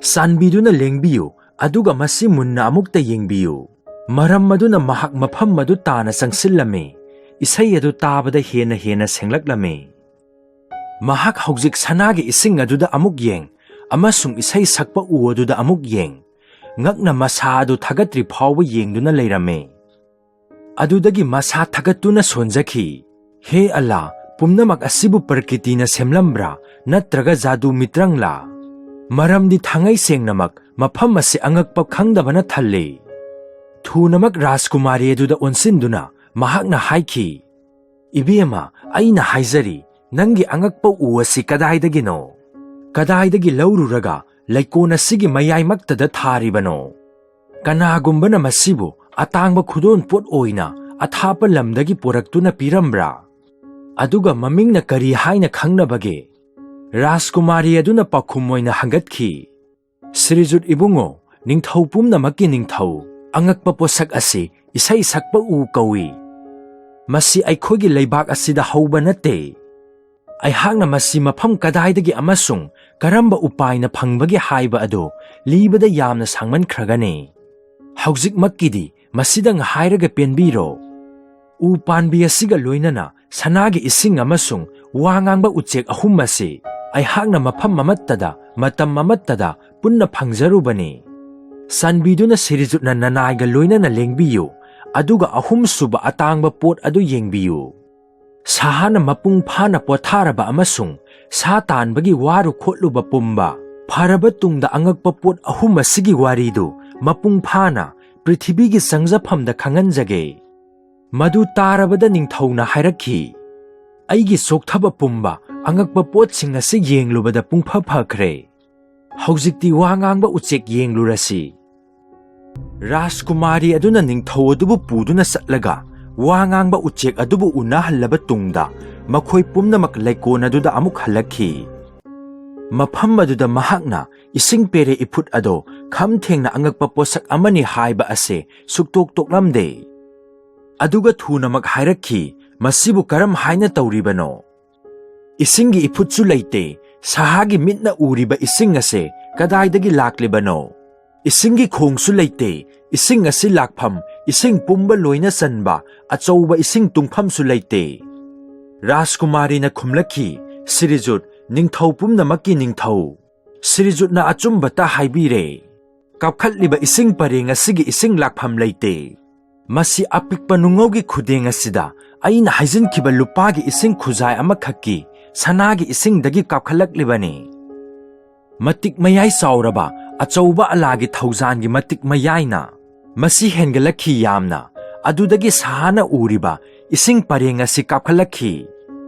ꯆꯥꯟꯕꯤꯗꯨꯅ ꯂꯦꯡꯕꯤꯌꯨ, ꯑꯗꯨꯒ ꯃꯁꯤ ꯃꯨꯟꯅ ꯑꯃꯨꯛꯇ ꯌꯦꯡꯕꯤꯌꯨ"꯫ ꯃꯔꯝ ꯑꯗꯨꯅ ꯃꯍꯥꯛ ꯃꯐꯝ ꯑꯗꯨ ꯇꯥꯅ ꯆꯪꯁꯤꯜꯂꯝꯃꯤ꯫ ꯏꯁꯩ ꯑꯗꯨ ꯇꯥꯕꯗ ꯍꯦꯟꯅ ꯍꯦꯟꯅ ꯁꯦꯡꯂꯛꯂꯝꯃꯤ꯫ ꯃꯍꯥꯛ ꯍꯧꯖꯤꯛ ꯁꯅꯥꯒꯤ ꯏꯁꯤꯡ ꯑꯗꯨꯗ ꯑꯃꯨꯛ ꯌꯦꯡ, ꯑꯃꯁꯨꯡ ꯏꯁꯩ ꯁꯛꯄ ꯎ ꯑꯗꯨꯗ ꯑꯃꯨꯛ ꯌꯦꯡ, ꯉꯛꯅ ꯃꯁꯥ ꯑꯗꯨ ꯊꯥꯒꯠꯇ꯭ꯔꯤ ꯐꯥꯎꯕ ꯌꯦꯡꯗꯨꯅ ꯂꯩꯔꯝꯃꯤ꯫ ꯑꯗꯨꯗꯒꯤ ꯃꯁꯥ ꯊꯥꯒꯠꯇꯨꯅ ꯁꯣꯟꯖꯈꯤ, "ꯍꯦ ꯑꯜꯂꯥ, ꯄꯨꯝꯅꯃꯛ ꯑꯁꯤꯕꯨ ꯄ꯭ꯔꯀꯤꯇꯤꯅ ꯁꯦꯝꯂꯝꯕ꯭ꯔꯥ, ꯅꯠꯇ꯭ꯔꯒ ꯖꯥꯗꯨ ꯃꯤꯇ꯭ꯔꯪꯂꯥ? ꯃꯔꯝꯗꯤ ꯊꯥꯡꯉꯩ ꯁꯦꯡꯅꯃꯛ ꯃꯐꯝ ꯑꯁꯤ ꯑꯉꯛꯄ ꯈꯪꯗꯕꯅ ꯊꯜꯂꯤ"꯫ ꯊꯨꯅꯃꯛ ꯔꯥꯖꯀꯨꯃꯥꯔꯤ ꯑꯗꯨꯗ ꯑꯣꯟꯁꯤꯟꯗꯨꯅ ꯃꯍꯥꯛꯅ ꯍꯥꯏꯈꯤ, "ꯏꯕꯦꯝꯃ, ꯑꯩꯅ ꯍꯥꯏꯖꯔꯤ, ꯅꯪꯒꯤ ꯑꯉꯛꯄ ꯎ ꯑꯁꯤ ꯀꯗꯥꯏꯗꯒꯤꯅꯣ? ꯀꯗꯥꯏꯗꯒꯤ ꯂꯧꯔꯨꯔꯒ ꯂꯩꯀꯣꯜ ꯑꯁꯤꯒꯤ ꯃꯌꯥꯏꯃꯛꯇꯗ ꯊꯥꯔꯤꯕꯅꯣ? ꯀꯅꯥꯒꯨꯝꯕꯅ ꯃꯁꯤꯕꯨ ꯑꯇꯥꯡꯕ ꯈꯨꯗꯣꯜ ꯄꯣꯠ ꯑꯣꯏꯅ ꯑꯊꯥꯞꯄ ꯂꯝꯗꯒꯤ ꯄꯨꯔꯛꯇꯨꯅ ꯄꯤꯔꯝꯕ꯭ꯔꯥ? ꯑꯗꯨꯒ ꯃꯃꯤꯡꯅ ꯀꯔꯤ ꯍꯥꯏꯅ ꯈꯪꯅꯕꯒꯦ?" ꯔꯥꯖꯀꯨꯃꯥꯔꯤ ꯑꯗꯨꯅ ꯄꯥꯎꯈꯨꯝ ꯑꯣꯏꯅ ꯍꯪꯒꯠꯈꯤ, "ꯁ꯭ꯔꯤꯖꯨꯠ ꯏꯕꯨꯡꯉꯣ, ꯅꯤꯡꯊꯧ ꯄꯨꯝꯅꯃꯛꯀꯤ ꯅꯤꯡꯊꯧ, ꯑꯉꯛꯄ ꯄꯣꯠꯁꯛ ꯑꯁꯤ ꯏꯁꯩ ꯁꯛꯄ ꯎ ꯀꯧꯏ꯫ ꯃꯁꯤ ꯑꯩꯈꯣꯏꯒꯤ ꯂꯩꯕꯥꯛ ꯑꯁꯤꯗ ꯍꯧꯕ ꯅꯠꯇꯦ꯫ ꯑꯩꯍꯥꯛꯅ ꯃꯁꯤ ꯃꯐꯝ ꯀꯗꯥꯏꯗꯒꯤ ꯑꯃꯁꯨꯡ ꯀꯔꯝꯕ ꯎꯄꯥꯏꯅ ꯐꯪꯕꯒꯦ ꯍꯥꯏꯕ ꯑꯗꯨ ꯂꯤꯕꯗ ꯌꯥꯝꯅ ꯁꯥꯡꯃꯟꯈ꯭ꯔꯒꯅꯤ꯫ ꯍꯧꯖꯤꯛꯃꯛꯀꯤꯗꯤ ꯃꯁꯤꯗꯪ ꯍꯥꯏꯔꯒ ꯄꯦꯟꯕꯤꯔꯣ꯫ ꯎ ꯄꯥꯟꯕꯤ ꯑꯁꯤꯒ ꯂꯣꯏꯅꯅ ꯁꯅꯥꯒꯤ ꯏꯁꯤꯡ ꯑꯃꯁꯨꯡ ꯋꯥ ꯉꯥꯡꯕ ꯎꯆꯦꯛ ꯑꯍꯨꯝ ꯑꯁꯤ ꯑꯩꯍꯥꯛꯅ ꯃꯐꯝ ꯑꯃꯠꯇꯗ, ꯃꯇꯝ ꯑꯃꯠꯇꯗ ꯄꯨꯟꯅ ꯐꯪꯖꯔꯨꯕꯅꯤ꯫ ꯆꯥꯟꯕꯤꯗꯨꯅ ꯁꯤꯔꯤꯖꯨꯠꯅ ꯅꯅꯥꯏꯒ ꯂꯣꯏꯅꯅ ꯂꯦꯡꯕꯤꯌꯨ, ꯑꯗꯨꯒ ꯑꯍꯨꯝꯁꯨꯕ ꯑꯇꯥꯡꯕ ꯄꯣꯠ ꯑꯗꯨ ꯌꯦꯡꯕꯤꯌꯨ꯫ ꯁꯍꯥꯅ ꯃꯄꯨꯡ ꯐꯥꯅ ꯄꯣꯊꯥꯔꯕ ꯑꯃꯁꯨꯡ ꯁꯥ ꯇꯥꯟꯕꯒꯤ ꯋꯥꯔꯨ ꯈꯣꯠꯂꯨꯕ ꯄꯨꯝꯕ ꯐꯔꯕ ꯇꯨꯡꯗ, ꯑꯉꯛꯄ ꯄꯣꯠ ꯑꯍꯨꯝ ꯑꯁꯤꯒꯤ ꯋꯥꯔꯤꯗꯨ ꯃꯄꯨꯡ ꯐꯥꯅ ꯄ꯭ꯔꯤꯊꯤꯕꯤꯒꯤ ꯆꯪꯖꯐꯝꯗ ꯈꯪꯍꯟꯖꯒꯦ꯫ ꯃꯗꯨ ꯇꯥꯔꯕꯗ ꯅꯤꯡꯊꯧꯅ ꯍꯥꯏꯔꯛꯈꯤ, "ꯑꯩꯒꯤ ꯆꯣꯛꯊꯕ ꯄꯨꯝꯕ, ꯑꯉꯛꯄ ꯄꯣꯠꯁꯤꯡ ꯑꯁꯤ ꯌꯦꯡꯂꯨꯕꯗ ꯄꯨꯡꯐ ꯐꯈ꯭ꯔꯦ꯫ ꯍꯧꯖꯤꯛꯇꯤ ꯋꯥ ꯉꯥꯡꯕ ꯎꯆꯦꯛ ꯌꯦꯡꯂꯨꯔꯁꯤ꯫" ꯔꯥꯖꯀꯨꯃꯥꯔꯤ ꯑꯗꯨꯅ ꯅꯤꯡꯊꯧ ꯑꯗꯨꯕꯨ ꯄꯨꯗꯨꯅ ꯆꯠꯂꯒ ꯋꯥ ꯉꯥꯡꯕ ꯎꯆꯦꯛ ꯑꯗꯨꯕꯨ ꯎꯅꯍꯜꯂꯕ ꯇꯨꯡꯗ ꯃꯈꯣꯏ ꯄꯨꯝꯅꯃꯛ ꯂꯩꯀꯣꯜ ꯑꯗꯨꯗ ꯑꯃꯨꯛ ꯍꯜꯂꯛꯈꯤ꯫ ꯃꯐꯝ ꯑꯗꯨꯗ ꯃꯍꯥꯛꯅ ꯏꯁꯤꯡ ꯄꯦꯔꯦ ꯏꯐꯨꯠ ꯑꯗꯣ ꯈꯝ ꯊꯦꯡꯅ ꯑꯉꯛꯄ ꯄꯣꯠꯁꯛ ꯑꯃꯅꯤ ꯍꯥꯏꯕ ꯑꯁꯦ ꯁꯨꯛꯇꯣꯛ ꯇꯣꯛꯂꯝꯗꯦ꯫ ꯑꯗꯨꯒ ꯊꯨꯅꯃꯛ ꯍꯥꯏꯔꯛꯈꯤ, "ꯃꯁꯤꯕꯨ ꯀꯔꯝ ꯍꯥꯏꯅ ꯇꯧꯔꯤꯕꯅꯣ? ꯏꯁꯤꯡꯒꯤ ꯏꯐꯨꯠꯁꯨ ꯂꯩꯇꯦ, ꯁꯍꯥꯒꯤ ꯃꯤꯠꯅ ꯎꯔꯤꯕ ꯏꯁꯤꯡ ꯑꯁꯦ ꯀꯗꯥꯏꯗꯒꯤ ꯂꯥꯛꯂꯤꯕꯅꯣ? ꯏꯁꯤꯡꯒꯤ ꯈꯣꯡꯁꯨ ꯂꯩꯇꯦ, ꯏꯁꯤꯡ ꯑꯁꯤ ꯂꯥꯛꯐꯝ, ꯏꯁꯤꯡ ꯄꯨꯝꯕ ꯂꯣꯏꯅ ꯆꯟꯕ ꯑꯆꯧꯕ ꯏꯁꯤꯡ ꯇꯨꯡꯐꯝꯁꯨ ꯂꯩꯇꯦ꯫" ꯔꯥꯖꯀꯨꯃꯥꯔꯤꯅ ꯈꯨꯝꯂꯛꯈꯤ, "ꯁꯤꯔꯤꯖꯨꯠ, ꯅꯤꯡꯊꯧ ꯄꯨꯝꯅꯃꯛꯀꯤ ꯅꯤꯡꯊꯧ, ꯁꯤꯔꯤꯖꯨꯠꯅ ꯑꯆꯨꯝꯕꯇ ꯍꯥꯏꯕꯤꯔꯦ꯫ ꯀꯥꯞꯈꯠꯂꯤꯕ ꯏꯁꯤꯡ ꯄꯔꯦꯡ ꯑꯁꯤꯒꯤ ꯏꯁꯤꯡ ꯂꯥꯛꯐꯝ ꯂꯩꯇꯦ꯫ ꯃꯁꯤ ꯑꯄꯤꯛꯄ ꯅꯨꯡꯉꯧꯒꯤ ꯈꯨꯗꯦꯡ ꯑꯁꯤꯗ ꯑꯩꯅ ꯍꯩꯖꯤꯟꯈꯤꯕ ꯂꯨꯄꯥꯒꯤ ꯏꯁꯤꯡ ꯈꯨꯖꯥꯏ ꯑꯃꯈꯛꯀꯤ ꯁꯅꯥꯒꯤ ꯏꯁꯤꯡꯗꯒꯤ ꯀꯥꯞꯈꯠꯂꯛꯂꯤꯕꯅꯤ꯫ ꯃꯇꯤꯛ ꯃꯌꯥꯏ ꯆꯥꯎꯔꯕ ꯑꯆꯧꯕ ꯑꯂꯥꯒꯤ ꯊꯧꯖꯥꯟꯒꯤ ꯃꯇꯤꯛ ꯃꯌꯥꯏꯅ ꯃꯁꯤ ꯍꯦꯟꯒꯠꯂꯛꯈꯤ ꯌꯥꯝꯅ꯫ ꯑꯗꯨꯗꯒꯤ ꯁꯍꯥꯅ ꯎꯔꯤꯕ ꯏꯁꯤꯡ ꯄꯔꯦꯡ ꯑꯁꯤ ꯀꯥꯞꯈꯠꯂꯛꯈꯤ꯫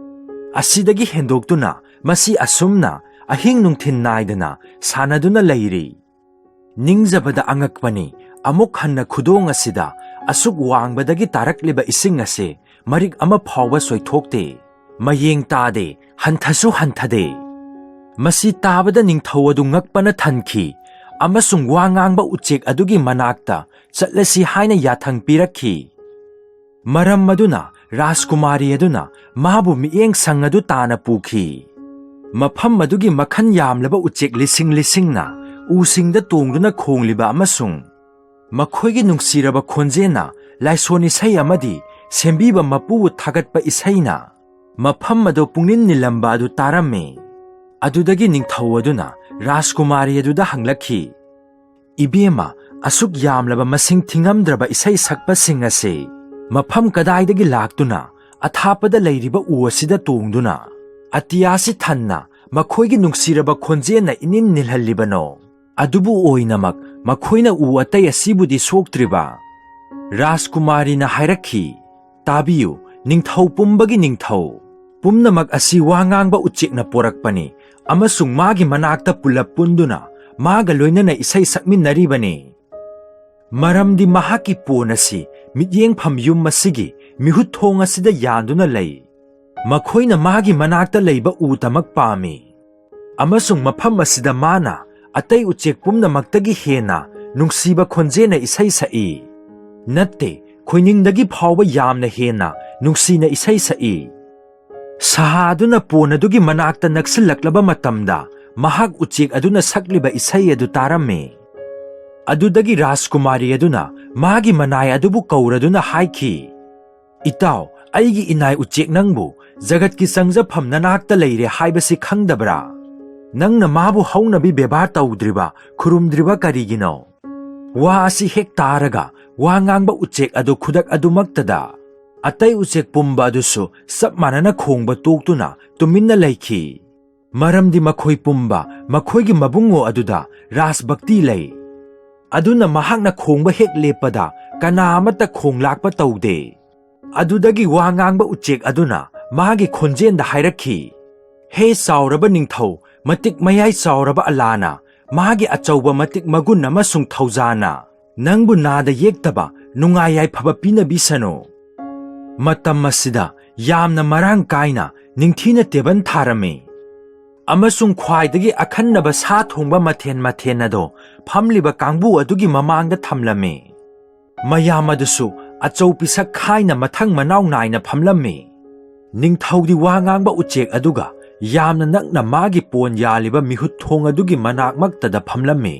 ꯑꯁꯤꯗꯒꯤ ꯍꯦꯟꯗꯣꯛꯇꯨꯅ ꯃꯁꯤ ꯑꯁꯨꯝꯅ ꯑꯍꯤꯡ ꯅꯨꯡꯊꯤꯜ ꯅꯥꯏꯗꯅ ꯁꯥꯟꯅꯗꯨꯅ ꯂꯩꯔꯤ꯫ ꯅꯤꯡꯖꯕꯗ ꯑꯉꯛꯄꯅꯤ, ꯑꯃꯨꯛ ꯍꯟꯅ ꯈꯨꯗꯣꯡ ꯑꯁꯤꯗ ꯑꯁꯨꯛ ꯋꯥꯡꯕꯗꯒꯤ ꯇꯥꯔꯛꯂꯤꯕ ꯏꯁꯤꯡ ꯑꯁꯤ ꯃꯔꯤꯛ ꯑꯃ ꯐꯥꯎꯕ ꯁꯣꯏꯊꯣꯛꯇꯦ, ꯃꯌꯦꯡ ꯇꯥꯗꯦ, ꯍꯟꯊꯁꯨ ꯍꯟꯊꯗꯦ꯫" ꯃꯁꯤ ꯇꯥꯕꯗ ꯅꯤꯡꯊꯧ ꯑꯗꯨ ꯉꯛꯄꯅ ꯊꯟꯈꯤ ꯑꯃꯁꯨꯡ ꯋꯥ ꯉꯥꯡꯕ ꯎꯆꯦꯛ ꯑꯗꯨꯒꯤ ꯃꯅꯥꯛꯇ ꯆꯠꯂꯁꯤ ꯍꯥꯏꯅ ꯌꯥꯊꯪ ꯄꯤꯔꯛꯈꯤ꯫ ꯃꯔꯝ ꯑꯗꯨꯅ ꯔꯥꯖꯀꯨꯃꯥꯔꯤ ꯑꯗꯨꯅ ꯃꯥꯕꯨ ꯃꯤꯠꯌꯦꯡ ꯁꯪ ꯑꯗꯨ ꯇꯥꯅ ꯄꯨꯈꯤ꯫ ꯃꯐꯝ ꯑꯗꯨꯒꯤ ꯃꯈꯜ ꯌꯥꯝꯂꯕ ꯎꯆꯦꯛ ꯂꯤꯁꯤꯡ ꯂꯤꯁꯤꯡꯅ ꯎꯁꯤꯡꯗ ꯇꯣꯡꯗꯨꯅ ꯈꯣꯡꯂꯤꯕ ꯑꯃꯁꯨꯡ ꯃꯈꯣꯏꯒꯤ ꯅꯨꯡꯁꯤꯔꯕ ꯈꯣꯟꯖꯦꯜꯅ ꯂꯥꯏꯁꯣꯟ ꯏꯁꯩ ꯑꯃꯗꯤ ꯁꯦꯝꯕꯤꯕ ꯃꯄꯨꯕꯨ ꯊꯥꯒꯠꯄ ꯏꯁꯩꯅ ꯃꯐꯝ ꯑꯗꯨ ꯄꯨꯡꯅꯤꯜ ꯅꯤꯜꯂꯝꯕ ꯑꯗꯨ ꯇꯥꯔꯝꯃꯤ꯫ ꯑꯗꯨꯗꯒꯤ ꯅꯤꯡꯊꯧ ꯑꯗꯨꯅ ꯔꯥꯖꯀꯨꯃꯥꯔꯤ ꯑꯗꯨꯗ ꯍꯪꯂꯛꯈꯤ, "ꯏꯕꯦꯝꯃ, ꯑꯁꯨꯛ ꯌꯥꯝꯂꯕ ꯃꯁꯤꯡ ꯊꯤꯉꯝꯗ꯭ꯔꯕ ꯏꯁꯩ ꯁꯛꯄꯁꯤꯡ ꯑꯁꯤ ꯃꯐꯝ ꯀꯗꯥꯏꯗꯒꯤ ꯂꯥꯛꯇꯨꯅ ꯑꯊꯥꯞꯄꯗ ꯂꯩꯔꯤꯕ ꯎ ꯑꯁꯤꯗ ꯇꯣꯡꯗꯨꯅ ꯑꯇꯤꯌꯥꯁꯤ ꯊꯟꯅ ꯃꯈꯣꯏꯒꯤ ꯅꯨꯡꯁꯤꯔꯕ ꯈꯣꯟꯖꯦꯜꯅ ꯏꯅꯤꯟ ꯅꯤꯜꯍꯜꯂꯤꯕꯅꯣ?" ꯑꯗꯨꯕꯨ ꯑꯣꯏꯅꯃꯛ ꯃꯈꯣꯏꯅ ꯎ ꯑꯇꯩ ꯑꯁꯤꯕꯨꯗꯤ ꯁꯣꯛꯇ꯭ꯔꯤꯕ꯫ ꯔꯥꯖꯀꯨꯃꯥꯔꯤꯅ ꯍꯥꯏꯔꯛꯈꯤ, "ꯇꯥꯕꯤꯌꯨ, ꯅꯤꯡꯊꯧ ꯄꯨꯝꯕꯒꯤ ꯅꯤꯡꯊꯧ꯫ ꯄꯨꯝꯅꯃꯛ ꯑꯁꯤ ꯋꯥ ꯉꯥꯡꯕ ꯎꯆꯦꯛꯅ ꯄꯣꯔꯛꯄꯅꯤ ꯑꯃꯁꯨꯡ ꯃꯥꯒꯤ ꯃꯅꯥꯛꯇ ꯄꯨꯂꯞ ꯄꯨꯟꯗꯨꯅ ꯃꯥꯒ ꯂꯣꯏꯅꯅ ꯏꯁꯩ ꯁꯛꯃꯤꯟꯅꯔꯤꯕꯅꯤ꯫ ꯃꯔꯝꯗꯤ ꯃꯍꯥꯛꯀꯤ ꯄꯣꯟ ꯑꯁꯤ ꯃꯤꯠꯌꯦꯡꯐꯝ ꯌꯨꯝ ꯑꯁꯤꯒꯤ ꯃꯤꯍꯨꯠ ꯊꯣꯡ ꯑꯁꯤꯗ ꯌꯥꯟꯗꯨꯅ ꯂꯩ꯫ ꯃꯈꯣꯏꯅ ꯃꯥꯒꯤ ꯃꯅꯥꯛꯇ ꯂꯩꯕ ꯎꯗꯃꯛ ꯄꯥꯝꯃꯤ꯫ ꯑꯃꯁꯨꯡ ꯃꯐꯝ ꯑꯁꯤꯗ ꯃꯥꯅ ꯑꯇꯩ ꯎꯆꯦꯛ ꯄꯨꯝꯅꯃꯛꯇꯒꯤ ꯍꯦꯟꯅ ꯅꯨꯡꯁꯤꯕ ꯈꯣꯟꯖꯦꯜꯅ ꯏꯁꯩ ꯁꯛꯏ꯫ ꯅꯠꯇꯦ, ꯈꯣꯏꯅꯤꯡꯗꯒꯤ ꯐꯥꯎꯕ ꯌꯥꯝꯅ ꯍꯦꯟꯅ ꯅꯨꯡꯁꯤꯅ ꯏꯁꯩ ꯁꯛꯏ꯫" ꯁꯥꯍꯥ ꯑꯗꯨꯅ ꯄꯣꯟ ꯑꯗꯨꯒꯤ ꯃꯅꯥꯛꯇ ꯅꯛꯁꯤꯜꯂꯛꯂꯕ ꯃꯇꯝꯗ, ꯃꯍꯥꯛ ꯎꯆꯦꯛ ꯑꯗꯨꯅ ꯁꯛꯂꯤꯕ ꯏꯁꯩ ꯑꯗꯨ ꯇꯥꯔꯝꯃꯤ꯫ ꯑꯗꯨꯗꯒꯤ ꯔꯥꯖꯀꯨꯃꯥꯔꯤ ꯑꯗꯨꯅ ꯃꯥꯒꯤ ꯃꯅꯥꯏ ꯑꯗꯨꯕꯨ ꯀꯧꯔꯗꯨꯅ ꯍꯥꯏꯈꯤ, "ꯏꯇꯥꯎ, ꯑꯩꯒꯤ ꯏꯅꯥꯏ ꯎꯆꯦꯛ, ꯅꯪꯕꯨ ꯖꯒꯠꯀꯤ ꯆꯪꯖꯐꯝ ꯅꯅꯥꯛꯇ ꯂꯩꯔꯦ ꯍꯥꯏꯕꯁꯤ ꯈꯪꯗꯕ꯭ꯔꯥ? ꯅꯪꯅ ꯃꯥꯕꯨ ꯍꯧꯅꯕꯤ ꯕꯦꯕꯥꯔ ꯇꯧꯗ꯭ꯔꯤꯕ, ꯈꯨꯔꯨꯝꯗ꯭ꯔꯤꯕ ꯀꯔꯤꯒꯤꯅꯣ?" ꯋꯥ ꯑꯁꯤ ꯍꯦꯛ ꯇꯥꯔꯒ, ꯋꯥ ꯉꯥꯡꯕ ꯎꯆꯦꯛ ꯑꯗꯨ ꯈꯨꯗꯛ ꯑꯗꯨꯃꯛꯇꯗ ꯑꯇꯩ ꯎꯆꯦꯛ ꯄꯨꯝꯕ ꯑꯗꯨꯁꯨ ꯆꯞ ꯃꯥꯟꯅꯅ ꯈꯣꯡꯕ ꯇꯣꯛꯇꯨꯅ ꯇꯨꯃꯤꯟꯅ ꯂꯩꯈꯤ꯫ ꯃꯔꯝꯗꯤ ꯃꯈꯣꯏ ꯄꯨꯝꯕ ꯃꯈꯣꯏꯒꯤ ꯃꯕꯨꯡꯉꯣ ꯑꯗꯨꯗ ꯔꯥꯖꯚꯛꯇꯤ ꯂꯩ꯫ ꯑꯗꯨꯅ ꯃꯍꯥꯛꯅ ꯈꯣꯡꯕ ꯍꯦꯛ ꯂꯦꯞꯄꯗ, ꯀꯅꯥ ꯑꯃꯠꯇ ꯈꯣꯡ ꯂꯥꯛꯄ ꯇꯧꯗꯦ꯫ ꯑꯗꯨꯗꯒꯤ ꯋꯥ ꯉꯥꯡꯕ ꯎꯆꯦꯛ ꯑꯗꯨꯅ ꯃꯥꯒꯤ ꯈꯣꯟꯖꯦꯜꯗ ꯍꯥꯏꯔꯛꯈꯤ, "ꯍꯦ ꯆꯥꯎꯔꯕ ꯅꯤꯡꯊꯧ, ꯃꯇꯤꯛ ꯃꯌꯥꯏ ꯆꯥꯎꯔꯕ ꯑꯂꯥꯅ, ꯃꯥꯒꯤ ꯑꯆꯧꯕ ꯃꯇꯤꯛ ꯃꯒꯨꯟ ꯑꯃꯁꯨꯡ ꯊꯧꯖꯥꯅ ꯅꯪꯕꯨ ꯅꯥꯗ ꯌꯦꯛꯇꯕ ꯅꯨꯡꯉꯥꯏ ꯌꯥꯏꯐꯕ ꯄꯤꯅꯕꯤꯁꯅꯨ꯫" ꯃꯇꯝ ꯑꯁꯤꯗ ꯌꯥꯝꯅ ꯃꯔꯥꯡ ꯀꯥꯏꯅ ꯅꯤꯡꯊꯤꯅ ꯇꯦꯕꯜ ꯊꯥꯔꯝꯃꯤ꯫ ꯑꯃꯁꯨꯡ ꯈ꯭ꯋꯥꯏꯗꯒꯤ ꯑꯈꯟꯅꯕ ꯁꯥ ꯊꯣꯡꯕ ꯃꯊꯦꯜ ꯃꯊꯦꯜ ꯑꯗꯣ ꯐꯝꯂꯤꯕ ꯀꯥꯡꯕꯨ ꯑꯗꯨꯒꯤ ꯃꯃꯥꯡꯗ ꯊꯝꯂꯝꯃꯤ꯫ ꯃꯌꯥꯝ ꯑꯗꯨꯁꯨ ꯑꯆꯧ ꯄꯤꯁꯛ ꯈꯥꯏꯅ ꯃꯊꯪ ꯃꯅꯥꯎ ꯅꯥꯏꯅ ꯐꯝꯂꯝꯃꯤ꯫ ꯅꯤꯡꯊꯧꯗꯤ ꯋꯥ ꯉꯥꯡꯕ ꯎꯆꯦꯛ ꯑꯗꯨꯒ ꯌꯥꯝꯅ ꯅꯛꯅ ꯃꯥꯒꯤ ꯄꯣꯟ ꯌꯥꯜꯂꯤꯕ ꯃꯤꯍꯨꯠ ꯊꯣꯡ ꯑꯗꯨꯒꯤ ꯃꯅꯥꯛꯃꯛꯇꯗ ꯐꯝꯂꯝꯃꯤ꯫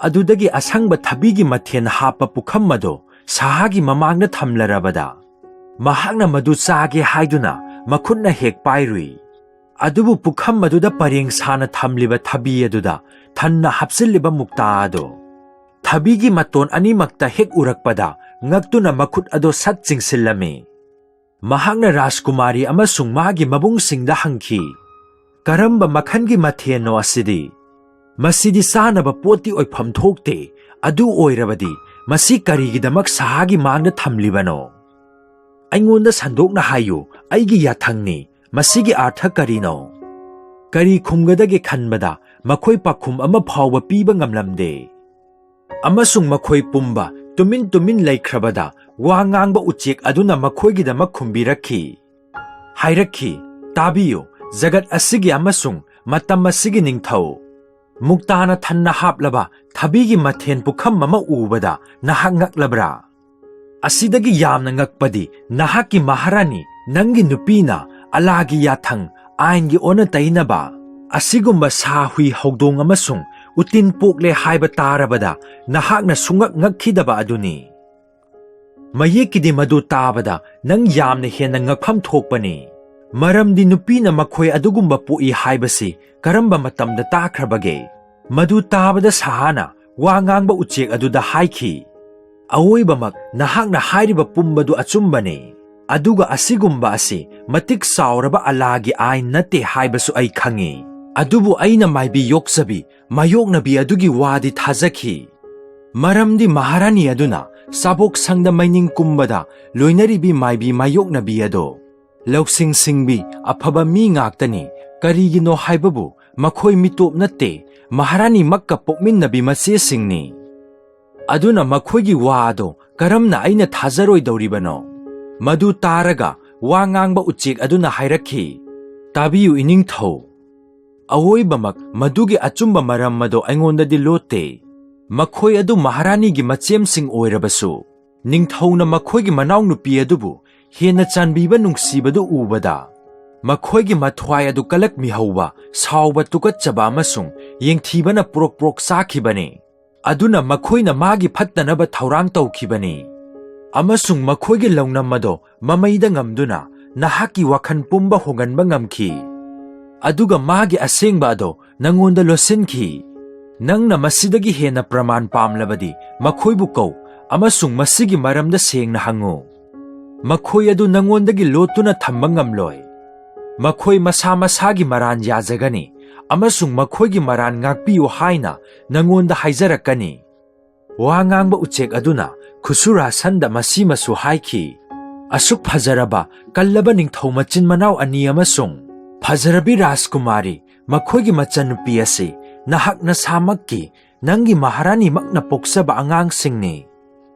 ꯑꯗꯨꯗꯒꯤ ꯑꯁꯪꯕ ꯊꯕꯤꯒꯤ ꯃꯊꯦꯜ ꯍꯥꯞꯄ ꯄꯨꯈꯝ ꯑꯗꯨ ꯁꯥꯍꯥꯒꯤ ꯃꯃꯥꯡꯗ ꯊꯝꯂꯔꯕꯗ, ꯃꯍꯥꯛꯅ ꯃꯗꯨ ꯆꯥꯒꯦ ꯍꯥꯏꯗꯨꯅ ꯃꯈꯨꯠꯅ ꯍꯦꯛ ꯄꯥꯏꯔꯨꯏ꯫ ꯑꯗꯨꯕꯨ ꯄꯨꯈꯝ ꯑꯗꯨꯗ ꯄꯔꯦꯡ ꯁꯥꯅ ꯊꯝꯂꯤꯕ ꯊꯕꯤ ꯑꯗꯨꯗ ꯊꯟꯅ ꯍꯥꯞꯆꯤꯜꯂꯤꯕ ꯃꯨꯛꯇꯥ ꯑꯗꯨ ꯊꯕꯤꯒꯤ ꯃꯇꯣꯟ ꯑꯅꯤꯃꯛꯇ ꯍꯦꯛ ꯎꯔꯛꯄꯗ, ꯉꯛꯇꯨꯅ ꯃꯈꯨꯠ ꯑꯗꯨ ꯁꯠ ꯆꯤꯡꯁꯤꯜꯂꯝꯃꯤ꯫ ꯃꯍꯥꯛꯅ ꯔꯥꯖꯀꯨꯃꯥꯔꯤ ꯑꯃꯁꯨꯡ ꯃꯥꯒꯤ ꯃꯕꯨꯡꯁꯤꯡꯗ ꯍꯪꯈꯤ, "ꯀꯔꯝꯕ ꯃꯈꯜꯒꯤ ꯃꯊꯦꯜꯅꯣ ꯑꯁꯤꯗꯤ?" "ꯃꯁꯤꯗꯤ ꯆꯥꯅꯕ ꯄꯣꯠꯇꯤ ꯑꯣꯏꯐꯝ ꯊꯣꯛꯇꯦ꯫ ꯑꯗꯨ ꯑꯣꯏꯔꯕꯗꯤ ꯃꯁꯤ ꯀꯔꯤꯒꯤꯗꯃꯛ ꯁꯍꯥꯒꯤ ꯃꯥꯡꯗ ꯊꯝꯂꯤꯕꯅꯣ? ꯑꯩꯉꯣꯟꯗ ꯁꯟꯗꯣꯛꯅ ꯍꯥꯏꯌꯨ, ꯑꯩꯒꯤ ꯌꯥꯊꯪꯅꯤ꯫ ꯃꯁꯤꯒꯤ ꯑꯥꯔꯊ ꯀꯔꯤꯅꯣ?" ꯀꯔꯤ ꯈꯨꯝꯒꯗꯒꯦ ꯈꯟꯕꯗ ꯃꯈꯣꯏ ꯄꯥꯎꯈꯨꯝ ꯑꯃ ꯐꯥꯎꯕ ꯄꯤꯕ ꯉꯝꯂꯝꯗꯦ꯫ ꯑꯃꯁꯨꯡ ꯃꯈꯣꯏ ꯄꯨꯝꯕ ꯇꯨꯃꯤꯟ ꯇꯨꯃꯤꯟ ꯂꯩꯈ꯭ꯔꯕꯗ, ꯋꯥ ꯉꯥꯡꯕ ꯎꯆꯦꯛ ꯑꯗꯨꯅ ꯃꯈꯣꯏꯒꯤꯗꯃꯛ ꯈꯨꯝꯕꯤꯔꯛꯈꯤ꯫ ꯍꯥꯏꯔꯛꯈꯤ, "ꯇꯥꯕꯤꯌꯨ, ꯖꯒꯠ ꯑꯁꯤꯒꯤ ꯑꯃꯁꯨꯡ ꯃꯇꯝ ꯑꯁꯤꯒꯤ ꯅꯤꯡꯊꯧ꯫ ꯃꯨꯛꯇꯥꯅ ꯊꯟꯅ ꯍꯥꯞꯂꯕ ꯊꯕꯤꯒꯤ ꯃꯊꯦꯜ ꯄꯨꯈꯝ ꯑꯃ ꯎꯕꯗ ꯅꯍꯥꯛ ꯉꯛꯂꯕ꯭ꯔꯥ? ꯑꯁꯤꯗꯒꯤ ꯌꯥꯝꯅ ꯉꯛꯄꯗꯤ ꯅꯍꯥꯛꯀꯤ ꯃꯍꯥꯔꯥꯅꯤ, ꯅꯪꯒꯤ ꯅꯨꯄꯤꯅ ꯑꯂꯥꯒꯤ ꯌꯥꯊꯪ, ꯑꯥꯏꯟꯒꯤ ꯑꯣꯟꯅ ꯇꯩꯅꯕ, ꯑꯁꯤꯒꯨꯝꯕ ꯁꯥ ꯍꯨꯏ ꯍꯧꯗꯣꯡ ꯑꯃꯁꯨꯡ ꯎꯇꯤꯟ ꯄꯣꯛꯂꯦ ꯍꯥꯏꯕ ꯇꯥꯔꯕꯗ ꯅꯍꯥꯛꯅ ꯁꯨꯡꯉꯛ ꯉꯛꯈꯤꯗꯕ ꯑꯗꯨꯅꯤ꯫ ꯃꯌꯦꯛꯀꯤꯗꯤ ꯃꯗꯨ ꯇꯥꯕꯗ ꯅꯪ ꯌꯥꯝꯅ ꯍꯦꯟꯅ ꯉꯛꯐꯝ ꯊꯣꯛꯄꯅꯤ꯫ ꯃꯔꯝꯗꯤ ꯅꯨꯄꯤꯅ ꯃꯈꯣꯏ ꯑꯗꯨꯒꯨꯝꯕ ꯄꯣꯛꯏ ꯍꯥꯏꯕꯁꯤ ꯀꯔꯝꯕ ꯃꯇꯝꯗ ꯇꯥꯈ꯭ꯔꯕꯒꯦ?" ꯃꯗꯨ ꯇꯥꯕꯗ ꯁꯍꯥꯅ ꯋꯥ ꯉꯥꯡꯕ ꯎꯆꯦꯛ ꯑꯗꯨꯗ ꯍꯥꯏꯈꯤ, "ꯑꯋꯣꯏꯕꯃꯛ ꯅꯍꯥꯛꯅ ꯍꯥꯏꯔꯤꯕ ꯄꯨꯝꯕꯗꯨ ꯑꯆꯨꯝꯕꯅꯤ꯫ ꯑꯗꯨꯒ ꯑꯁꯤꯒꯨꯝꯕ ꯑꯁꯤ ꯃꯇꯤꯛ ꯆꯥꯎꯔꯕ ꯑꯂꯥꯒꯤ ꯑꯥꯏꯟ ꯅꯠꯇꯦ ꯍꯥꯏꯕꯁꯨ ꯑꯩ ꯈꯪꯏ꯫ ꯑꯗꯨꯕꯨ ꯑꯩꯅ ꯃꯥꯏꯕꯤ ꯌꯣꯛꯆꯕꯤ ꯃꯥꯌꯣꯛꯅꯕꯤ ꯑꯗꯨꯒꯤ ꯋꯥꯗꯤ ꯊꯥꯖꯈꯤ꯫ ꯃꯔꯝꯗꯤ ꯃꯍꯥꯔꯥꯅꯤ ꯑꯗꯨꯅ ꯆꯥꯕꯣꯛꯁꯪꯗ ꯃꯩꯅꯤꯡ ꯀꯨꯝꯕꯗ ꯂꯣꯏꯅꯔꯤꯕꯤ ꯃꯥꯏꯕꯤ ꯃꯥꯌꯣꯛꯅꯕꯤ ꯑꯗꯣ ꯂꯧꯁꯤꯡ ꯁꯤꯡꯕꯤ ꯑꯐꯕ ꯃꯤ ꯉꯥꯛꯇꯅꯤ꯫ ꯀꯔꯤꯒꯤꯅꯣ ꯍꯥꯏꯕꯕꯨ ꯃꯈꯣꯏ ꯃꯤꯇꯣꯞ ꯅꯠꯇꯦ, ꯃꯍꯥꯔꯥꯅꯤꯃꯛꯀ ꯄꯣꯛꯃꯤꯟꯅꯕꯤ ꯃꯆꯦꯁꯤꯡꯅꯤ꯫ ꯑꯗꯨꯅ ꯃꯈꯣꯏꯒꯤ ꯋꯥ ꯑꯗꯣ ꯀꯔꯝꯅ ꯑꯩꯅ ꯊꯥꯖꯔꯣꯏꯗꯧꯔꯤꯕꯅꯣ?" ꯃꯗꯨ ꯇꯥꯔꯒ ꯋꯥ ꯉꯥꯡꯕ ꯎꯆꯦꯛ ꯑꯗꯨꯅ ꯍꯥꯏꯔꯛꯈꯤ, "ꯇꯥꯕꯤꯌꯨ, ꯏꯅꯤꯡꯊꯧ꯫ ꯑꯋꯣꯏꯕꯃꯛ ꯃꯗꯨꯒꯤ ꯑꯆꯨꯝꯕ ꯃꯔꯝ ꯑꯗꯣ ꯑꯩꯉꯣꯟꯗꯗꯤ ꯂꯣꯠꯇꯦ꯫ ꯃꯈꯣꯏ ꯑꯗꯨ ꯃꯍꯥꯔꯥꯅꯤꯒꯤ ꯃꯆꯦꯝꯁꯤꯡ ꯑꯣꯏꯔꯕꯁꯨ, ꯅꯤꯡꯊꯧꯅ ꯃꯈꯣꯏꯒꯤ ꯃꯅꯥꯎꯅꯨꯄꯤ ꯑꯗꯨꯕꯨ ꯍꯦꯟꯅ ꯆꯥꯟꯕꯤꯕ ꯅꯨꯡꯁꯤꯕꯗꯨ ꯎꯕꯗ, ꯃꯈꯣꯏꯒꯤ ꯃꯊ꯭ꯋꯥꯏ ꯑꯗꯨ ꯀꯂꯛꯃꯤꯍꯧꯕ, ꯁꯥꯎꯕ, ꯇꯨꯀꯠꯆꯕ ꯑꯃꯁꯨꯡ ꯌꯦꯡꯊꯤꯕꯅ ꯄ꯭ꯔꯣꯛ ꯄ꯭ꯔꯣꯛ ꯆꯥꯈꯤꯕꯅꯤ꯫ ꯑꯗꯨꯅ ꯃꯈꯣꯏꯅ ꯃꯥꯒꯤ ꯐꯠꯇꯅꯕ ꯊꯧꯔꯥꯡ ꯇꯧꯈꯤꯕꯅꯤ꯫ ꯑꯃꯁꯨꯡ ꯃꯈꯣꯏꯒꯤ ꯂꯧꯅꯝ ꯑꯗꯣ ꯃꯃꯩꯗ ꯉꯝꯗꯨꯅ ꯅꯍꯥꯛꯀꯤ ꯋꯥꯈꯜ ꯄꯨꯝꯕ ꯍꯣꯡꯍꯟꯕ ꯉꯝꯈꯤ꯫ ꯑꯗꯨꯒ ꯃꯥꯒꯤ ꯑꯁꯦꯡꯕ ꯑꯗꯣ ꯅꯪꯉꯣꯟꯗ ꯂꯣꯠꯁꯤꯟꯈꯤ꯫ ꯅꯪꯅ ꯃꯁꯤꯗꯒꯤ ꯍꯦꯟꯅ ꯄ꯭ꯔꯃꯥꯟ ꯄꯥꯝꯂꯕꯗꯤ ꯃꯈꯣꯏꯕꯨ ꯀꯧ, ꯑꯃꯁꯨꯡ ꯃꯁꯤꯒꯤ ꯃꯔꯝꯗ ꯁꯦꯡꯅ ꯍꯪꯉꯨ꯫ ꯃꯈꯣꯏ ꯑꯗꯨ ꯅꯪꯉꯣꯟꯗꯒꯤ ꯂꯣꯠꯇꯨꯅ ꯊꯝꯕ ꯉꯝꯂꯣꯏ꯫ ꯃꯈꯣꯏ ꯃꯁꯥ ꯃꯁꯥꯒꯤ ꯃꯔꯥꯟ ꯌꯥꯖꯒꯅꯤ, ꯑꯃꯁꯨꯡ ꯃꯈꯣꯏꯒꯤ ꯃꯔꯥꯟ ꯉꯥꯛꯄꯤꯌꯨ ꯍꯥꯏꯅ ꯅꯉꯣꯟꯗ ꯍꯥꯏꯖꯔꯛꯀꯅꯤ꯫ ꯋꯥ ꯉꯥꯡꯕ ꯎꯆꯦꯛ ꯑꯗꯨꯅ ꯈꯨꯁꯨꯔ ꯍꯥꯁꯟꯗ ꯃꯁꯤꯃꯁꯨ ꯍꯥꯏꯈꯤ, "ꯑꯁꯨꯛ ꯐꯖꯔꯕ, ꯀꯜꯂꯕ ꯅꯤꯡꯊꯧ ꯃꯆꯤꯟ ꯃꯅꯥꯎ ꯑꯅꯤ ꯑꯃꯁꯨꯡ ꯐꯖꯔꯕꯤ ꯔꯥꯖꯀꯨꯃꯥꯔꯤ, ꯃꯈꯣꯏꯒꯤ ꯃꯆꯟꯅꯨꯄꯤ ꯑꯁꯤ ꯅꯍꯥꯛ ꯅꯁꯥꯃꯛꯀꯤ, ꯅꯪꯒꯤ ꯃꯍꯥꯔꯥꯅꯤꯃꯛꯅ ꯄꯣꯛꯆꯕ ꯑꯉꯥꯡꯁꯤꯡꯅꯤ꯫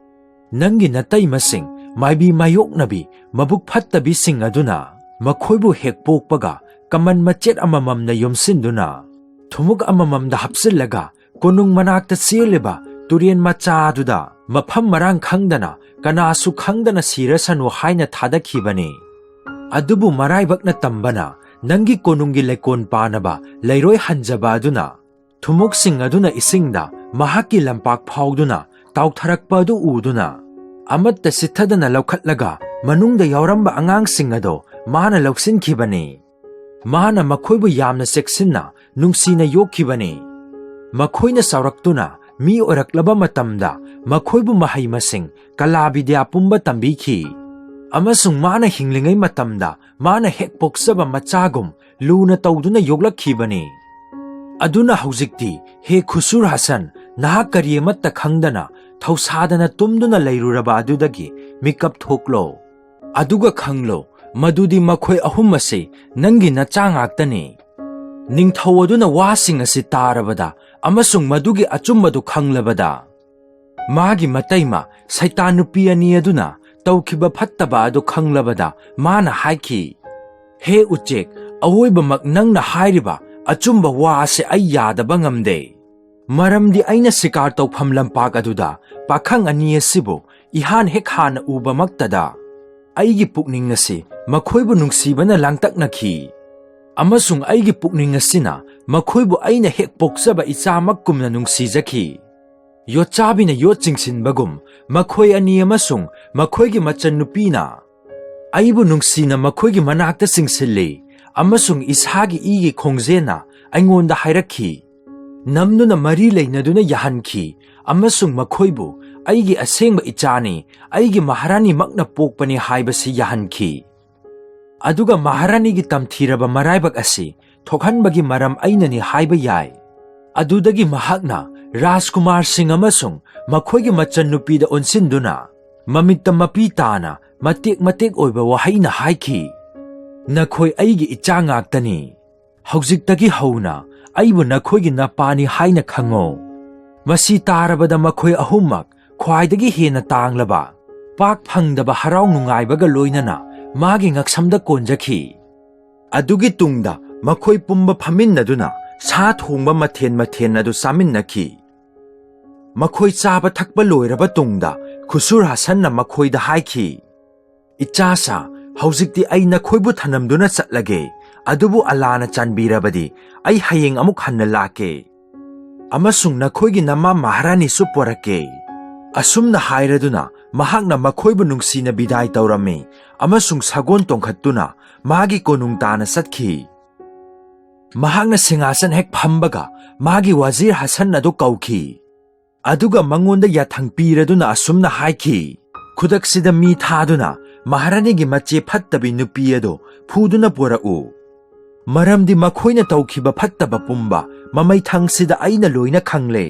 ꯅꯪꯒꯤ ꯅꯇꯩꯃꯁꯤꯡ, ꯃꯥꯏꯕꯤ ꯃꯥꯌꯣꯛꯅꯕꯤ, ꯃꯕꯨꯛ ꯐꯠꯇꯕꯤꯁꯤꯡ ꯑꯗꯨꯅ ꯃꯈꯣꯏꯕꯨ ꯍꯦꯛ ꯄꯣꯛꯄꯒ ꯀꯃꯟ ꯃꯆꯦꯠ ꯑꯃꯃꯝꯅ ꯌꯣꯝꯁꯤꯟꯗꯨꯅ, ꯊꯨꯝꯃꯣꯛ ꯑꯃꯃꯝꯗ ꯍꯥꯞꯆꯤꯜꯂꯒ, ꯀꯣꯅꯨꯡ ꯃꯅꯥꯛꯇ ꯆꯦꯜꯂꯤꯕ ꯇꯨꯔꯦꯟ ꯃꯆꯥ ꯑꯗꯨꯗ ꯃꯐꯝ ꯃꯔꯥꯡ ꯈꯪꯗꯅ, ꯀꯅꯥꯁꯨ ꯈꯪꯗꯅ ꯁꯤꯔꯁꯅꯨ ꯍꯥꯏꯅ ꯊꯥꯗꯈꯤꯕꯅꯤ꯫ ꯑꯗꯨꯕꯨ ꯃꯔꯥꯏꯕꯛꯅ ꯇꯝꯕꯅ, ꯅꯪꯒꯤ ꯀꯣꯅꯨꯡꯒꯤ ꯂꯩꯀꯣꯟ ꯄꯥꯅꯕ ꯂꯩꯔꯣꯏ ꯍꯟꯖꯕ ꯑꯗꯨꯅ, ꯊꯨꯝꯃꯣꯛꯁꯤꯡ ꯑꯗꯨꯅ ꯏꯁꯤꯡꯗ ꯃꯍꯥꯛꯀꯤ ꯂꯝꯄꯥꯛ ꯐꯥꯎꯗꯨꯅ ꯇꯥꯎꯊꯔꯛꯄ ꯑꯗꯨ ꯎꯗꯨꯅ, ꯑꯃꯠꯇ ꯆꯤꯠꯊꯗꯅ ꯂꯧꯈꯠꯂꯒ ꯃꯅꯨꯡꯗ ꯌꯥꯎꯔꯝꯕ ꯑꯉꯥꯡꯁꯤꯡ ꯑꯗꯣ ꯃꯥꯅ ꯂꯧꯁꯤꯟꯈꯤꯕꯅꯤ꯫ ꯃꯥꯅ ꯃꯈꯣꯏꯕꯨ ꯌꯥꯝꯅ ꯆꯦꯛꯁꯤꯟꯅ, ꯅꯨꯡꯁꯤꯅ ꯌꯣꯛꯈꯤꯕꯅꯤ꯫ ꯃꯈꯣꯏꯅ ꯆꯥꯎꯔꯛꯇꯨꯅ ꯃꯤ ꯑꯣꯏꯔꯛꯂꯕ ꯃꯇꯝꯗ ꯃꯈꯣꯏꯕꯨ ꯃꯍꯩ ꯃꯁꯤꯡ, ꯀꯂꯥ ꯕꯤꯗ꯭ꯌꯥ ꯄꯨꯝꯕ ꯇꯝꯕꯤꯈꯤ꯫ ꯑꯃꯁꯨꯡ ꯃꯥꯅ ꯍꯤꯡꯂꯤꯉꯩ ꯃꯇꯝꯗ ꯃꯥꯅ ꯍꯦꯛ ꯄꯣꯛꯆꯕ ꯃꯆꯥꯒꯨꯝ ꯂꯨꯅ ꯇꯧꯗꯨꯅ ꯌꯣꯛꯂꯛꯈꯤꯕꯅꯤ꯫ ꯑꯗꯨꯅ ꯍꯧꯖꯤꯛꯇꯤ, ꯍꯦ ꯈꯨꯁꯨꯔ ꯍꯁꯟ, ꯅꯍꯥꯛ ꯀꯔꯤ ꯑꯃꯠꯇ ꯈꯪꯗꯅ ꯊꯧꯁꯥꯗꯅ ꯇꯨꯝꯗꯨꯅ ꯂꯩꯔꯨꯔꯕ ꯑꯗꯨꯗꯒꯤ ꯃꯤꯀꯞ ꯊꯣꯛꯂꯣ꯫ ꯑꯗꯨꯒ ꯈꯪꯂꯣ, ꯃꯗꯨꯗꯤ ꯃꯈꯣꯏ ꯑꯍꯨꯝ ꯑꯁꯤ ꯅꯪꯒꯤ ꯅꯆꯥ ꯉꯥꯛꯇꯅꯤ꯫ ꯅꯤꯡꯊꯧ ꯑꯗꯨꯅ ꯋꯥꯁꯤꯡ ꯑꯁꯤ ꯇꯥꯔꯕꯗ ꯑꯃꯁꯨꯡ ꯃꯗꯨꯒꯤ ꯑꯆꯨꯝꯕꯗꯨ ꯈꯪꯂꯕꯗ, ꯃꯥꯒꯤ ꯃꯇꯩꯃ ꯁꯩꯇꯥꯟ ꯅꯨꯄꯤ ꯑꯅꯤ ꯑꯗꯨꯅ ꯇꯧꯈꯤꯕ ꯐꯠꯇꯕ ꯑꯗꯨ ꯈꯪꯂꯕꯗ ꯃꯥꯅ ꯍꯥꯏꯈꯤ, "ꯍꯦ ꯎꯆꯦꯛ, ꯑꯋꯣꯏꯕꯃꯛ ꯅꯪꯅ ꯍꯥꯏꯔꯤꯕ ꯑꯆꯨꯝꯕ ꯋꯥ ꯑꯁꯤ ꯑꯩ ꯌꯥꯗꯕ ꯉꯝꯗꯦ꯫ ꯃꯔꯝꯗꯤ ꯑꯩꯅ ꯁꯤꯀꯥꯔ ꯇꯧꯐꯝ ꯂꯝꯄꯥꯛ ꯑꯗꯨꯗ ꯄꯥꯈꯪ ꯑꯅꯤ ꯑꯁꯤꯕꯨ ꯏꯍꯥꯟ ꯍꯦꯛ ꯍꯥꯟꯅ ꯎꯕꯃꯛꯇꯗ ꯑꯩꯒꯤ ꯄꯨꯛꯅꯤꯡ ꯑꯁꯤ ꯃꯈꯣꯏꯕꯨ ꯅꯨꯡꯁꯤꯕꯅ ꯂꯥꯡꯇꯛꯅꯈꯤ, ꯑꯃꯁꯨꯡ ꯑꯩꯒꯤ ꯄꯨꯛꯅꯤꯡ ꯑꯁꯤꯅ ꯃꯈꯣꯏꯕꯨ ꯑꯩꯅ ꯍꯦꯛ ꯄꯣꯛꯆꯕ ꯏꯆꯥꯃꯛꯀꯨꯝꯅ ꯅꯨꯡꯁꯤꯖꯈꯤ꯫ ꯌꯣꯠꯆꯥꯕꯤꯅ ꯌꯣꯠ ꯆꯤꯡꯁꯤꯟꯕꯒꯨꯝ, ꯃꯈꯣꯏ ꯑꯅꯤ ꯑꯃꯁꯨꯡ ꯃꯈꯣꯏꯒꯤ ꯃꯆꯟꯅꯨꯄꯤꯅ ꯑꯩꯕꯨ ꯅꯨꯡꯁꯤꯅ ꯃꯈꯣꯏꯒꯤ ꯃꯅꯥꯛꯇ ꯆꯤꯡꯁꯤꯜꯂꯤ, ꯑꯃꯁꯨꯡ ꯏꯁꯥꯒꯤ ꯏꯒꯤ ꯈꯣꯡꯖꯦꯜꯅ ꯑꯩꯉꯣꯟꯗ ꯍꯥꯏꯔꯛꯈꯤ, ꯅꯝꯗꯨꯅ ꯃꯔꯤ ꯂꯩꯅꯗꯨꯅ ꯌꯥꯍꯟꯈꯤ, ꯑꯃꯁꯨꯡ ꯃꯈꯣꯏꯕꯨ ꯑꯩꯒꯤ ꯑꯁꯦꯡꯕ ꯏꯆꯥꯅꯤ, ꯑꯩꯒꯤ ꯃꯍꯥꯔꯥꯅꯤꯃꯛꯅ ꯄꯣꯛꯄꯅꯤ ꯍꯥꯏꯕꯁꯤ ꯌꯥꯍꯟꯈꯤ꯫ ꯑꯗꯨꯒ ꯃꯍꯥꯔꯥꯅꯤꯒꯤ ꯇꯝꯊꯤꯔꯕ ꯃꯔꯥꯏꯕꯛ ꯑꯁꯤ ꯊꯣꯛꯍꯟꯕꯒꯤ ꯃꯔꯝ ꯑꯩꯅꯅꯤ ꯍꯥꯏꯕ ꯌꯥꯏ꯫ ꯑꯗꯨꯗꯒꯤ ꯃꯍꯥꯛꯅ ꯔꯥꯖꯀꯨꯃꯥꯔꯁꯤꯡ ꯑꯃꯁꯨꯡ ꯃꯈꯣꯏꯒꯤ ꯃꯆꯟꯅꯨꯄꯤꯗ ꯑꯣꯟꯁꯤꯟꯗꯨꯅ ꯃꯃꯤꯠꯇ ꯃꯄꯤ ꯇꯥꯅ ꯃꯇꯦꯛ ꯃꯇꯦꯛ ꯑꯣꯏꯕ ꯋꯥꯍꯩꯅ ꯍꯥꯏꯈꯤ, "ꯅꯈꯣꯏ ꯑꯩꯒꯤ ꯏꯆꯥ ꯉꯥꯛꯇꯅꯤ꯫ ꯍꯧꯖꯤꯛꯇꯒꯤ ꯍꯧꯅ ꯑꯩꯕꯨ ꯅꯈꯣꯏꯒꯤ ꯅꯄꯥꯅꯤ ꯍꯥꯏꯅ ꯈꯪꯉꯣ꯫" ꯃꯁꯤ ꯇꯥꯔꯕꯗ ꯃꯈꯣꯏ ꯑꯍꯨꯝꯃꯛ ꯈ꯭ꯋꯥꯏꯗꯒꯤ ꯍꯦꯟꯅ ꯇꯥꯡꯂꯕ, ꯄꯥꯛ ꯐꯪꯗꯕ ꯍꯔꯥꯎ ꯅꯨꯡꯉꯥꯏꯕꯒ ꯂꯣꯏꯅꯅ ꯃꯥꯒꯤ ꯉꯛꯁꯝꯗ ꯀꯣꯟꯖꯈꯤ꯫ ꯑꯗꯨꯒꯤ ꯇꯨꯡꯗ ꯃꯈꯣꯏ ꯄꯨꯝꯕ ꯐꯝꯃꯤꯟꯅꯗꯨꯅ ꯁꯥ ꯊꯣꯡꯕ ꯃꯊꯦꯜ ꯃꯊꯦꯜ ꯑꯗꯨ ꯆꯥꯃꯤꯟꯅꯈꯤ꯫ ꯃꯈꯣꯏ ꯆꯥꯕ ꯊꯛꯄ ꯂꯣꯏꯔꯕ ꯇꯨꯡꯗ ꯈꯨꯁꯨꯔ ꯍꯁꯟꯅ ꯃꯈꯣꯏꯗ ꯍꯥꯏꯈꯤ, "ꯏꯆꯥꯁꯥ, ꯍꯧꯖꯤꯛꯇꯤ ꯑꯩ ꯅꯈꯣꯏꯕꯨ ꯊꯅꯝꯗꯨꯅ ꯆꯠꯂꯒꯦ, ꯑꯗꯨꯕꯨ ꯑꯜꯂꯥꯅ ꯆꯥꯟꯕꯤꯔꯕꯗꯤ ꯑꯩ ꯍꯌꯦꯡ ꯑꯃꯨꯛ ꯍꯟꯅ ꯂꯥꯛꯀꯦ꯫ ꯑꯃꯁꯨꯡ ꯅꯈꯣꯏꯒꯤ ꯅꯃꯥ ꯃꯍꯥꯔꯥꯅꯤꯁꯨ ꯄꯣꯔꯛꯀꯦ꯫" ꯑꯁꯨꯝꯅ ꯍꯥꯏꯔꯗꯨꯅ ꯃꯍꯥꯛꯅ ꯃꯈꯣꯏꯕꯨ ꯅꯨꯡꯁꯤꯅ ꯕꯤꯗꯥꯏ ꯇꯧꯔꯝꯃꯤ ꯑꯃꯁꯨꯡ ꯁꯒꯣꯜ ꯇꯣꯡꯈꯠꯇꯨꯅ ꯃꯥꯒꯤ ꯀꯣꯅꯨꯡ ꯇꯥꯅ ꯆꯠꯈꯤ꯫ ꯃꯍꯥꯛꯅ ꯁꯤꯡꯍꯥꯁꯟ ꯍꯦꯛ ꯐꯝꯕꯒ ꯃꯥꯒꯤ ꯋꯥꯖꯤꯔ ꯍꯁꯟ ꯑꯗꯨ ꯀꯧꯈꯤ꯫ ꯑꯗꯨꯒ ꯃꯉꯣꯟꯗ ꯌꯥꯊꯪ ꯄꯤꯔꯗꯨꯅ ꯑꯁꯨꯝꯅ ꯍꯥꯏꯈꯤ, "ꯈꯨꯗꯛꯁꯤꯗ ꯃꯤ ꯊꯥꯗꯨꯅ ꯃꯍꯥꯔꯥꯅꯤꯒꯤ ꯃꯆꯦ ꯐꯠꯇꯕꯤ ꯅꯨꯄꯤ ꯑꯗꯨ ꯐꯨꯗꯨꯅ ꯄꯨꯔꯛꯎ꯫ ꯃꯔꯝꯗꯤ ꯃꯈꯣꯏꯅ ꯇꯧꯈꯤꯕ ꯐꯠꯇꯕ ꯄꯨꯝꯕ ꯃꯃꯩꯊꯪꯁꯤꯗ ꯑꯩꯅ ꯂꯣꯏꯅ ꯈꯪꯂꯦ꯫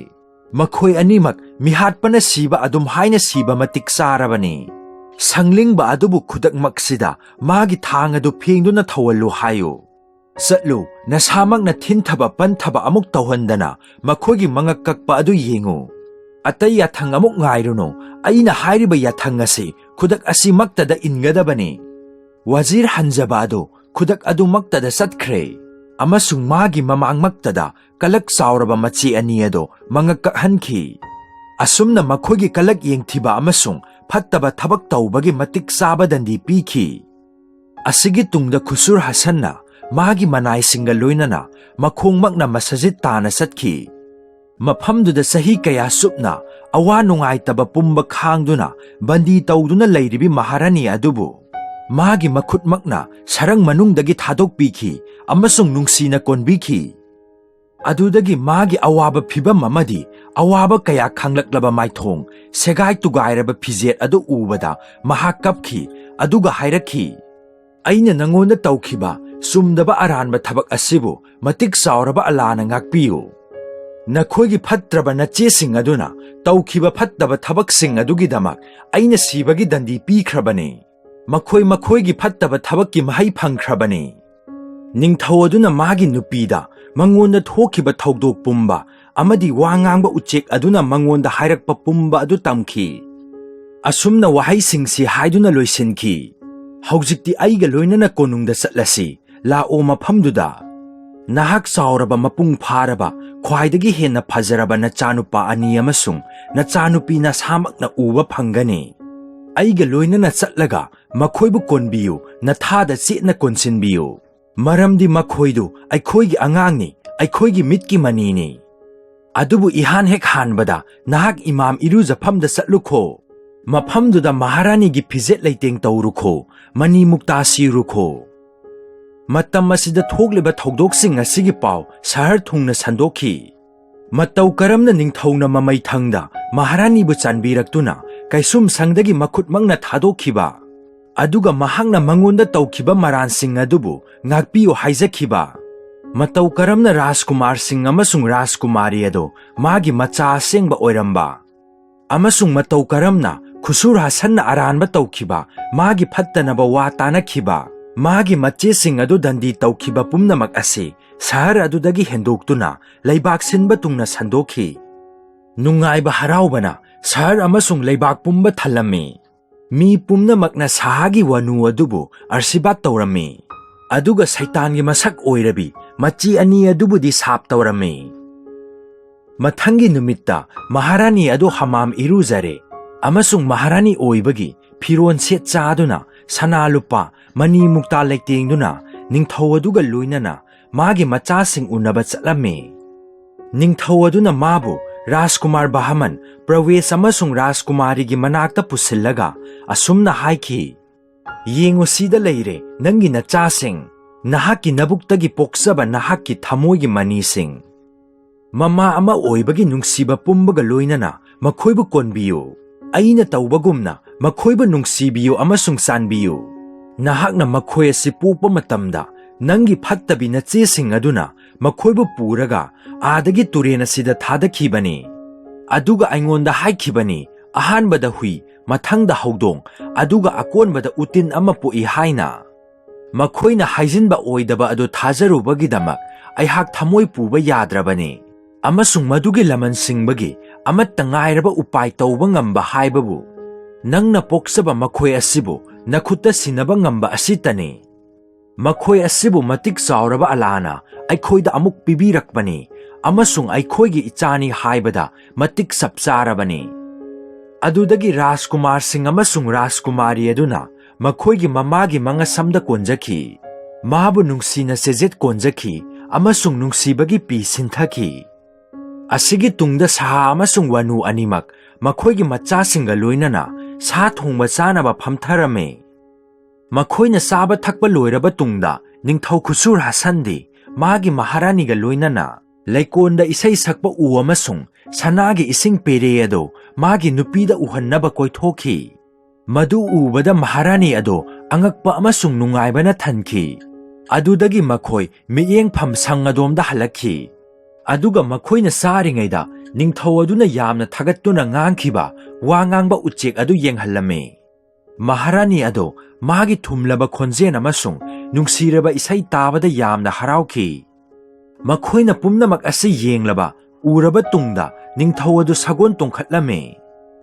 ꯃꯈꯣꯏ ꯑꯅꯤꯃꯛ ꯃꯤꯍꯥꯠꯄꯅ ꯁꯤꯕ ꯑꯗꯨꯝ ꯍꯥꯏꯅ ꯁꯤꯕ ꯃꯇꯤꯛ ꯆꯥꯔꯕꯅꯤ꯫ ꯁꯪꯂꯤꯡꯕ ꯑꯗꯨꯕꯨ ꯈꯨꯗꯛꯃꯛꯁꯤꯗ ꯃꯥꯒꯤ ꯊꯥꯡ ꯑꯗꯨ ꯐꯦꯡꯗꯨꯅ ꯊꯧꯍꯜꯂꯨ ꯍꯥꯏꯌꯨ꯫ ꯆꯠꯂꯨ, ꯅꯁꯥꯃꯛꯅ ꯊꯤꯟꯊꯕ ꯄꯟꯊꯕ ꯑꯃꯨꯛ ꯇꯧꯍꯟꯗꯅ ꯃꯈꯣꯏꯒꯤ ꯃꯉꯛ ꯀꯛꯄ ꯑꯗꯨ ꯌꯦꯡꯉꯨ꯫ ꯑꯇꯩ ꯌꯥꯊꯪ ꯑꯃꯨꯛ ꯉꯥꯏꯔꯨꯅꯨ, ꯑꯩꯅ ꯍꯥꯏꯔꯤꯕ ꯌꯥꯊꯪ ꯑꯁꯤ ꯈꯨꯗꯛ ꯑꯁꯤꯃꯛꯇꯗ ꯏꯟꯒꯗꯕꯅꯤ꯫" ꯋꯥꯖꯤꯔ ꯍꯟꯖꯕ ꯑꯗꯨ ꯈꯨꯗꯛ ꯑꯗꯨꯃꯛꯇꯗ ꯆꯠꯈ꯭ꯔꯦ, ꯑꯃꯁꯨꯡ ꯃꯥꯒꯤ ꯃꯃꯥꯡꯃꯛꯇꯗ ꯀꯂꯛ ꯆꯥꯎꯔꯕ ꯃꯆꯦ ꯑꯅꯤ ꯑꯗꯨ ꯃꯉꯛ ꯀꯛꯍꯟꯈꯤ꯫ ꯑꯁꯨꯝꯅ ꯃꯈꯣꯏꯒꯤ ꯀꯂꯛ ꯌꯦꯡꯊꯤꯕ ꯑꯃꯁꯨꯡ ꯐꯠꯇꯕ ꯊꯕꯛ ꯇꯧꯕꯒꯤ ꯃꯇꯤꯛ ꯆꯥꯕ ꯗꯟꯗꯤ ꯄꯤꯈꯤ꯫ ꯑꯁꯤꯒꯤ ꯇꯨꯡꯗ ꯈꯨꯁꯨꯔ ꯍꯁꯟꯅ ꯃꯥꯒꯤ ꯃꯅꯥꯏꯁꯤꯡꯒ ꯂꯣꯏꯅꯅ ꯃꯈꯣꯡꯃꯛꯅ ꯃꯁꯖꯤꯗ ꯇꯥꯅ ꯆꯠꯈꯤ꯫ ꯃꯐꯝꯗꯨꯗ ꯆꯍꯤ ꯀꯌꯥ ꯆꯨꯞꯅ ꯑꯋꯥ ꯅꯨꯡꯉꯥꯏꯇꯕ ꯄꯨꯝꯕ ꯈꯥꯡꯗꯨꯅ ꯕꯟꯗꯤ ꯇꯧꯗꯨꯅ ꯂꯩꯔꯤꯕꯤ ꯃꯍꯥꯔꯥꯅꯤ ꯑꯗꯨꯕꯨ ꯃꯥꯒꯤ ꯃꯈꯨꯠꯃꯛꯅ ꯁꯔꯪ ꯃꯅꯨꯡꯗꯒꯤ ꯊꯥꯗꯣꯛꯄꯤꯈꯤ ꯑꯃꯁꯨꯡ ꯅꯨꯡꯁꯤꯅ ꯀꯣꯟꯕꯤꯈꯤ꯫ ꯑꯗꯨꯗꯒꯤ ꯃꯥꯒꯤ ꯑꯋꯥꯕ ꯐꯤꯚꯝ ꯑꯃꯗꯤ ꯑꯋꯥꯕ ꯀꯌꯥ ꯈꯪꯂꯛꯂꯕ ꯃꯥꯏꯊꯣꯡ, ꯁꯦꯒꯥꯏ ꯇꯨꯒꯥꯏꯔꯕ ꯐꯤꯖꯦꯠ ꯑꯗꯨ ꯎꯕꯗ ꯃꯍꯥꯛ ꯀꯞꯈꯤ, ꯑꯗꯨꯒ ꯍꯥꯏꯔꯛꯈꯤ, "ꯑꯩꯅ ꯅꯉꯣꯟꯗ ꯇꯧꯈꯤꯕ ꯆꯨꯝꯗꯕ ꯑꯔꯥꯟꯕ ꯊꯕꯛ ꯑꯁꯤꯕꯨ ꯃꯇꯤꯛ ꯆꯥꯎꯔꯕ ꯑꯜꯂꯥꯅ ꯉꯥꯛꯄꯤꯌꯨ꯫ ꯅꯈꯣꯏꯒꯤ ꯐꯠꯇ꯭ꯔꯕ ꯅꯆꯦꯁꯤꯡ ꯑꯗꯨꯅ ꯇꯧꯈꯤꯕ ꯐꯠꯇꯕ ꯊꯕꯛꯁꯤꯡ ꯑꯗꯨꯒꯤꯗꯃꯛ ꯑꯩꯅ ꯁꯤꯕꯒꯤ ꯗꯟꯗꯤ ꯄꯤꯈ꯭ꯔꯕꯅꯤ꯫ ꯃꯈꯣꯏ ꯃꯈꯣꯏꯒꯤ ꯐꯠꯇꯕ ꯊꯕꯛꯀꯤ ꯃꯍꯩ ꯐꯪꯈ꯭ꯔꯕꯅꯤ꯫ ꯅꯤꯡꯊꯧ ꯑꯗꯨꯅ ꯃꯥꯒꯤ ꯅꯨꯄꯤꯗ ꯃꯉꯣꯟꯗ ꯊꯣꯛꯈꯤꯕ ꯊꯧꯗꯣꯛ ꯄꯨꯝꯕ ꯑꯃꯗꯤ ꯋꯥ ꯉꯥꯡꯕ ꯎꯆꯦꯛ ꯑꯗꯨꯅ ꯃꯉꯣꯟꯗ ꯍꯥꯏꯔꯛꯄ ꯄꯨꯝꯕ ꯑꯗꯨ ꯇꯝꯈꯤ꯫ ꯑꯁꯨꯝꯅ ꯋꯥꯍꯩꯁꯤꯡꯁꯤ ꯍꯥꯏꯗꯨꯅ ꯂꯣꯏꯁꯤꯟꯈꯤ, "ꯍꯧꯖꯤꯛꯇꯤ ꯑꯩꯒ ꯂꯣꯏꯅꯅ ꯀꯣꯅꯨꯡꯗ ꯆꯠꯂꯁꯤ꯫ ꯂꯥꯛꯑꯣ, ꯃꯐꯝꯗꯨꯗ ꯅꯍꯥꯛ ꯆꯥꯎꯔꯕ, ꯃꯄꯨꯡ ꯐꯥꯔꯕ, ꯈ꯭ꯋꯥꯏꯗꯒꯤ ꯍꯦꯟꯅ ꯐꯖꯔꯕ ꯅꯆꯥꯅꯨꯄꯥ ꯑꯅꯤ ꯑꯃꯁꯨꯡ ꯅꯆꯥꯅꯨꯄꯤ ꯅꯁꯥꯃꯛꯅ ꯎꯕ ꯐꯪꯒꯅꯤ꯫ ꯑꯩꯒ ꯂꯣꯏꯅꯅ ꯆꯠꯂꯒ ꯃꯈꯣꯏꯕꯨ ꯀꯣꯟꯕꯤꯌꯨ, ꯅꯊꯥꯗ ꯆꯦꯠꯅ ꯀꯣꯟꯁꯤꯟꯕꯤꯌꯨ꯫ ꯃꯔꯝꯗꯤ ꯃꯈꯣꯏꯗꯨ ꯑꯩꯈꯣꯏꯒꯤ ꯑꯉꯥꯡꯅꯤ, ꯑꯩꯈꯣꯏꯒꯤ ꯃꯤꯠꯀꯤ ꯃꯅꯤꯅꯤ꯫ ꯑꯗꯨꯕꯨ ꯏꯍꯥꯟ ꯍꯦꯛ ꯍꯥꯟꯕꯗ ꯅꯍꯥꯛ ꯏꯃꯥꯝ ꯏꯔꯨꯖꯐꯝꯗ ꯆꯠꯂꯨꯈꯣ꯫ ꯃꯐꯝꯗꯨꯗ ꯃꯍꯥꯔꯥꯅꯤꯒꯤ ꯐꯤꯖꯦꯠ ꯂꯩꯇꯦꯡ ꯇꯧꯔꯨꯈꯣ, ꯃꯅꯤ ꯃꯨꯛꯇꯥ ꯁꯤꯔꯨꯈꯣ꯫" ꯃꯇꯝ ꯑꯁꯤꯗ ꯊꯣꯛꯂꯤꯕ ꯊꯧꯗꯣꯛꯁꯤꯡ ꯑꯁꯤꯒꯤ ꯄꯥꯎ ꯁꯍꯔ ꯊꯨꯡꯅ ꯁꯟꯗꯣꯛꯈꯤ꯫ ꯃꯇꯧ ꯀꯔꯝꯅ ꯅꯤꯡꯊꯧꯅ ꯃꯃꯩꯊꯪꯗ ꯃꯍꯥꯔꯥꯅꯤꯕꯨ ꯆꯥꯟꯕꯤꯔꯛꯇꯨꯅ ꯀꯩꯁꯨꯝꯁꯪꯗꯒꯤ ꯃꯈꯨꯠꯃꯛꯅ ꯊꯥꯗꯣꯛꯈꯤꯕ, ꯑꯗꯨꯒ ꯃꯍꯥꯛꯅ ꯃꯉꯣꯟꯗ ꯇꯧꯈꯤꯕ ꯃꯔꯥꯟꯁꯤꯡ ꯑꯗꯨꯕꯨ ꯉꯥꯛꯄꯤꯌꯨ ꯍꯥꯏꯖꯈꯤꯕ, ꯃꯇꯧ ꯀꯔꯝꯅ ꯔꯥꯖꯀꯨꯃꯥꯔꯁꯤꯡ ꯑꯃꯁꯨꯡ ꯔꯥꯖꯀꯨꯃꯥꯔꯤ ꯑꯗꯨ ꯃꯥꯒꯤ ꯃꯆꯥ ꯑꯁꯦꯡꯕ ꯑꯣꯏꯔꯝꯕ, ꯑꯃꯁꯨꯡ ꯃꯇꯧ ꯀꯔꯝꯅ ꯈꯨꯁꯨꯔ ꯍꯥꯁꯟꯅ ꯑꯔꯥꯟꯕ ꯇꯧꯈꯤꯕ, ꯃꯥꯒꯤ ꯐꯠꯇꯅꯕ ꯋꯥ ꯇꯥꯅꯈꯤꯕ, ꯃꯥꯒꯤ ꯃꯆꯦꯁꯤꯡ ꯑꯗꯨ ꯗꯟꯗꯤ ꯇꯧꯈꯤꯕ ꯄꯨꯝꯅꯃꯛ ꯑꯁꯤ ꯁꯍꯔ ꯑꯗꯨꯗꯒꯤ ꯍꯦꯟꯗꯣꯛꯇꯨꯅ ꯂꯩꯕꯥꯛ ꯁꯤꯟꯕ ꯊꯨꯡꯅ ꯁꯟꯗꯣꯛꯈꯤ꯫ ꯅꯨꯡꯉꯥꯏꯕ ꯍꯔꯥꯎꯕꯅ ꯁꯍꯔ ꯑꯃꯁꯨꯡ ꯂꯩꯕꯥꯛ ꯄꯨꯝꯕ ꯊꯜꯂꯝꯃꯤ꯫ ꯃꯤ ꯄꯨꯝꯅꯃꯛꯅ ꯁꯍꯥꯒꯤ ꯋꯥꯅꯨ ꯑꯗꯨꯕꯨ ꯑꯥꯔꯁꯤꯕꯥꯗ ꯇꯧꯔꯝꯃꯤ, ꯑꯗꯨꯒ ꯁꯩꯇꯥꯟꯒꯤ ꯃꯁꯛ ꯑꯣꯏꯔꯕꯤ ꯃꯆꯤ ꯑꯅꯤ ꯑꯗꯨꯕꯨꯗꯤ ꯁꯥꯞ ꯇꯧꯔꯝꯃꯤ꯫ ꯃꯊꯪꯒꯤ ꯅꯨꯃꯤꯠꯇ ꯃꯍꯥꯔꯥꯅꯤ ꯑꯗꯨ ꯍꯃꯥꯝ ꯏꯔꯨꯖꯔꯦ, ꯑꯃꯁꯨꯡ ꯃꯍꯥꯔꯥꯅꯤ ꯑꯣꯏꯕꯒꯤ ꯐꯤꯔꯣꯟ ꯁꯦꯠ ꯆꯥꯗꯨꯅ, ꯁꯅꯥ ꯂꯨꯄꯥ, ꯃꯅꯤ ꯃꯨꯛꯇꯥ ꯂꯩꯇꯦꯡꯗꯨꯅ, ꯅꯤꯡꯊꯧ ꯑꯗꯨꯒ ꯂꯣꯏꯅꯅ ꯃꯥꯒꯤ ꯃꯆꯥꯁꯤꯡ ꯎꯅꯕ ꯆꯠꯂꯝꯃꯤ꯫ ꯅꯤꯡꯊꯧ ꯑꯗꯨꯅ ꯃꯥꯕꯨ ꯔꯥꯖꯀꯨꯃꯥꯔ ꯕꯍꯃꯟ, ꯄ꯭ꯔꯋꯦꯁ ꯑꯃꯁꯨꯡ ꯔꯥꯖꯀꯨꯃꯥꯔꯤꯒꯤ ꯃꯅꯥꯛꯇ ꯄꯨꯁꯤꯜꯂꯒ ꯑꯁꯨꯝꯅ ꯍꯥꯏꯈꯤ, "ꯌꯦꯡꯉꯨ, ꯁꯤꯗ ꯂꯩꯔꯦ ꯅꯪꯒꯤ ꯅꯆꯥꯁꯤꯡ, ꯅꯍꯥꯛꯀꯤ ꯅꯕꯨꯛꯇꯒꯤ ꯄꯣꯛꯆꯕ ꯅꯍꯥꯛꯀꯤ ꯊꯃꯣꯏꯒꯤ ꯃꯅꯤꯁꯤꯡ꯫ ꯃꯃꯥ ꯑꯃ ꯑꯣꯏꯕꯒꯤ ꯅꯨꯡꯁꯤꯕ ꯄꯨꯝꯕꯒ ꯂꯣꯏꯅꯅ ꯃꯈꯣꯏꯕꯨ ꯀꯣꯟꯕꯤꯌꯨ꯫ ꯑꯩꯅ ꯇꯧꯕꯒꯨꯝꯅ ꯃꯈꯣꯏꯕꯨ ꯅꯨꯡꯁꯤꯕꯤꯌꯨ ꯑꯃꯁꯨꯡ ꯆꯥꯟꯕꯤꯌꯨ꯫ ꯅꯍꯥꯛꯅ ꯃꯈꯣꯏ ꯑꯁꯤ ꯄꯣꯛꯄ ꯃꯇꯝꯗ ꯅꯪꯒꯤ ꯐꯠꯇꯕꯤ ꯅꯆꯦꯁꯤꯡ ꯑꯗꯨꯅ ꯃꯈꯣꯏꯕꯨ ꯄꯨꯔꯒ ꯑꯥꯗꯒꯤ ꯇꯨꯔꯦꯟ ꯑꯁꯤꯗ ꯊꯥꯗꯈꯤꯕꯅꯤ꯫ ꯑꯗꯨꯒ ꯑꯩꯉꯣꯟꯗ ꯍꯥꯏꯈꯤꯕꯅꯤ, "ꯑꯍꯥꯟꯕꯗ ꯍꯨꯏ, ꯃꯊꯪꯗ ꯍꯧꯗꯣꯡ, ꯑꯗꯨꯒ ꯑꯀꯣꯟꯕꯗ ꯎꯇꯤꯟ ꯑꯃ ꯄꯣꯛꯏ" ꯍꯥꯏꯅ꯫ ꯃꯈꯣꯏꯅ ꯍꯥꯏꯖꯤꯟꯕ ꯑꯣꯏꯗꯕ ꯑꯗꯨ ꯊꯥꯖꯔꯨꯕꯒꯤꯗꯃꯛ ꯑꯩꯍꯥꯛ ꯊꯃꯣꯏ ꯄꯨꯕ ꯌꯥꯗ꯭ꯔꯕꯅꯤ, ꯑꯃꯁꯨꯡ ꯃꯗꯨꯒꯤ ꯂꯃꯟ ꯁꯤꯡꯕꯒꯤ ꯑꯃꯠꯇ ꯉꯥꯏꯔꯕ ꯎꯄꯥꯏ ꯇꯧꯕ ꯉꯝꯕ ꯍꯥꯏꯕꯕꯨ ꯅꯪꯅ ꯄꯣꯛꯆꯕ ꯃꯈꯣꯏ ꯑꯁꯤꯕꯨ ꯅꯈꯨꯠꯇ ꯁꯤꯟꯅꯕ ꯉꯝꯕ ꯑꯁꯤꯇꯅꯤ꯫ ꯃꯈꯣꯏ ꯑꯁꯤꯕꯨ ꯃꯇꯤꯛ ꯆꯥꯎꯔꯕ ꯑꯜꯂꯥꯅ ꯑꯩꯈꯣꯏꯗ ꯑꯃꯨꯛ ꯄꯤꯕꯤꯔꯛꯄꯅꯤ, ꯑꯃꯁꯨꯡ ꯑꯩꯈꯣꯏꯒꯤ ꯏꯆꯥꯅꯤ ꯍꯥꯏꯕꯗ ꯃꯇꯤꯛ ꯆꯞ ꯆꯥꯔꯕꯅꯤ꯫ ꯑꯗꯨꯗꯒꯤ ꯔꯥꯖꯀꯨꯃꯥꯔꯁꯤꯡ ꯑꯃꯁꯨꯡ ꯔꯥꯖꯀꯨꯃꯥꯔꯤ ꯑꯗꯨꯅ ꯃꯈꯣꯏꯒꯤ ꯃꯃꯥꯒꯤ ꯃꯉꯁꯝꯗ ꯀꯣꯟꯖꯈꯤ, ꯃꯥꯕꯨ ꯅꯨꯡꯁꯤꯅ ꯆꯦꯖꯦꯠ ꯀꯣꯟꯖꯈꯤ, ꯑꯃꯁꯨꯡ ꯅꯨꯡꯁꯤꯕꯒꯤ ꯄꯤ ꯁꯤꯟꯊꯈꯤ꯫ ꯑꯁꯤꯒꯤ ꯇꯨꯡꯗ ꯁꯍꯥ ꯑꯃꯁꯨꯡ ꯋꯥꯅꯨ ꯑꯅꯤꯃꯛ ꯃꯈꯣꯏꯒꯤ ꯃꯆꯥꯁꯤꯡꯒ ꯂꯣꯏꯅꯅ ꯁꯥ ꯊꯣꯡꯕ ꯆꯥꯅꯕ ꯐꯝꯊꯔꯝꯃꯤ꯫ ꯃꯈꯣꯏꯅ ꯆꯥꯕ ꯊꯛꯄ ꯂꯣꯏꯔꯕ ꯇꯨꯡꯗ, ꯅꯤꯡꯊꯧ ꯈꯨꯁꯨꯔ ꯍꯁꯟꯗꯤ ꯃꯥꯒꯤ ꯃꯍꯥꯔꯥꯅꯤꯒ ꯂꯣꯏꯅꯅ ꯂꯩꯀꯣꯟꯗ ꯏꯁꯩ ꯁꯛꯄ ꯎ ꯑꯃꯁꯨꯡ ꯁꯅꯥꯒꯤ ꯏꯁꯤꯡ ꯄꯦꯔꯦ ꯑꯗꯨ ꯃꯥꯒꯤ ꯅꯨꯄꯤꯗ ꯎꯍꯟꯅꯕ ꯀꯣꯏꯊꯣꯛꯈꯤ꯫ ꯃꯗꯨ ꯎꯕꯗ ꯃꯍꯥꯔꯥꯅꯤ ꯑꯗꯨ ꯑꯉꯛꯄ ꯑꯃꯁꯨꯡ ꯅꯨꯡꯉꯥꯏꯕꯅ ꯊꯟꯈꯤ꯫ ꯑꯗꯨꯗꯒꯤ ꯃꯈꯣꯏ ꯃꯤꯠꯌꯦꯡꯐꯝ ꯁꯪ ꯑꯗꯣꯝꯗ ꯍꯜꯂꯛꯈꯤ꯫ ꯑꯗꯨꯒ ꯃꯈꯣꯏꯅ ꯆꯥꯔꯤꯉꯩꯗ, ꯅꯤꯡꯊꯧ ꯑꯗꯨꯅ ꯌꯥꯝꯅ ꯊꯥꯒꯠꯇꯨꯅ ꯉꯥꯡꯈꯤꯕ ꯋꯥ ꯉꯥꯡꯕ ꯎꯆꯦꯛ ꯑꯗꯨ ꯌꯦꯡꯍꯜꯂꯝꯃꯤ꯫ ꯃꯍꯥꯔꯥꯅꯤ ꯑꯗꯨ ꯃꯥꯒꯤ ꯊꯨꯝꯂꯕ ꯈꯣꯟꯖꯦꯜ ꯑꯃꯁꯨꯡ ꯅꯨꯡꯁꯤꯔꯕ ꯏꯁꯩ ꯇꯥꯕꯗ ꯌꯥꯝꯅ ꯍꯔꯥꯎꯈꯤ꯫ ꯃꯈꯣꯏꯅ ꯄꯨꯝꯅꯃꯛ ꯑꯁꯤ ꯌꯦꯡꯂꯕ, ꯎꯔꯕ ꯇꯨꯡꯗ, ꯅꯤꯡꯊꯧ ꯑꯗꯨ ꯁꯒꯣꯜ ꯇꯣꯡꯈꯠꯂꯝꯃꯤ꯫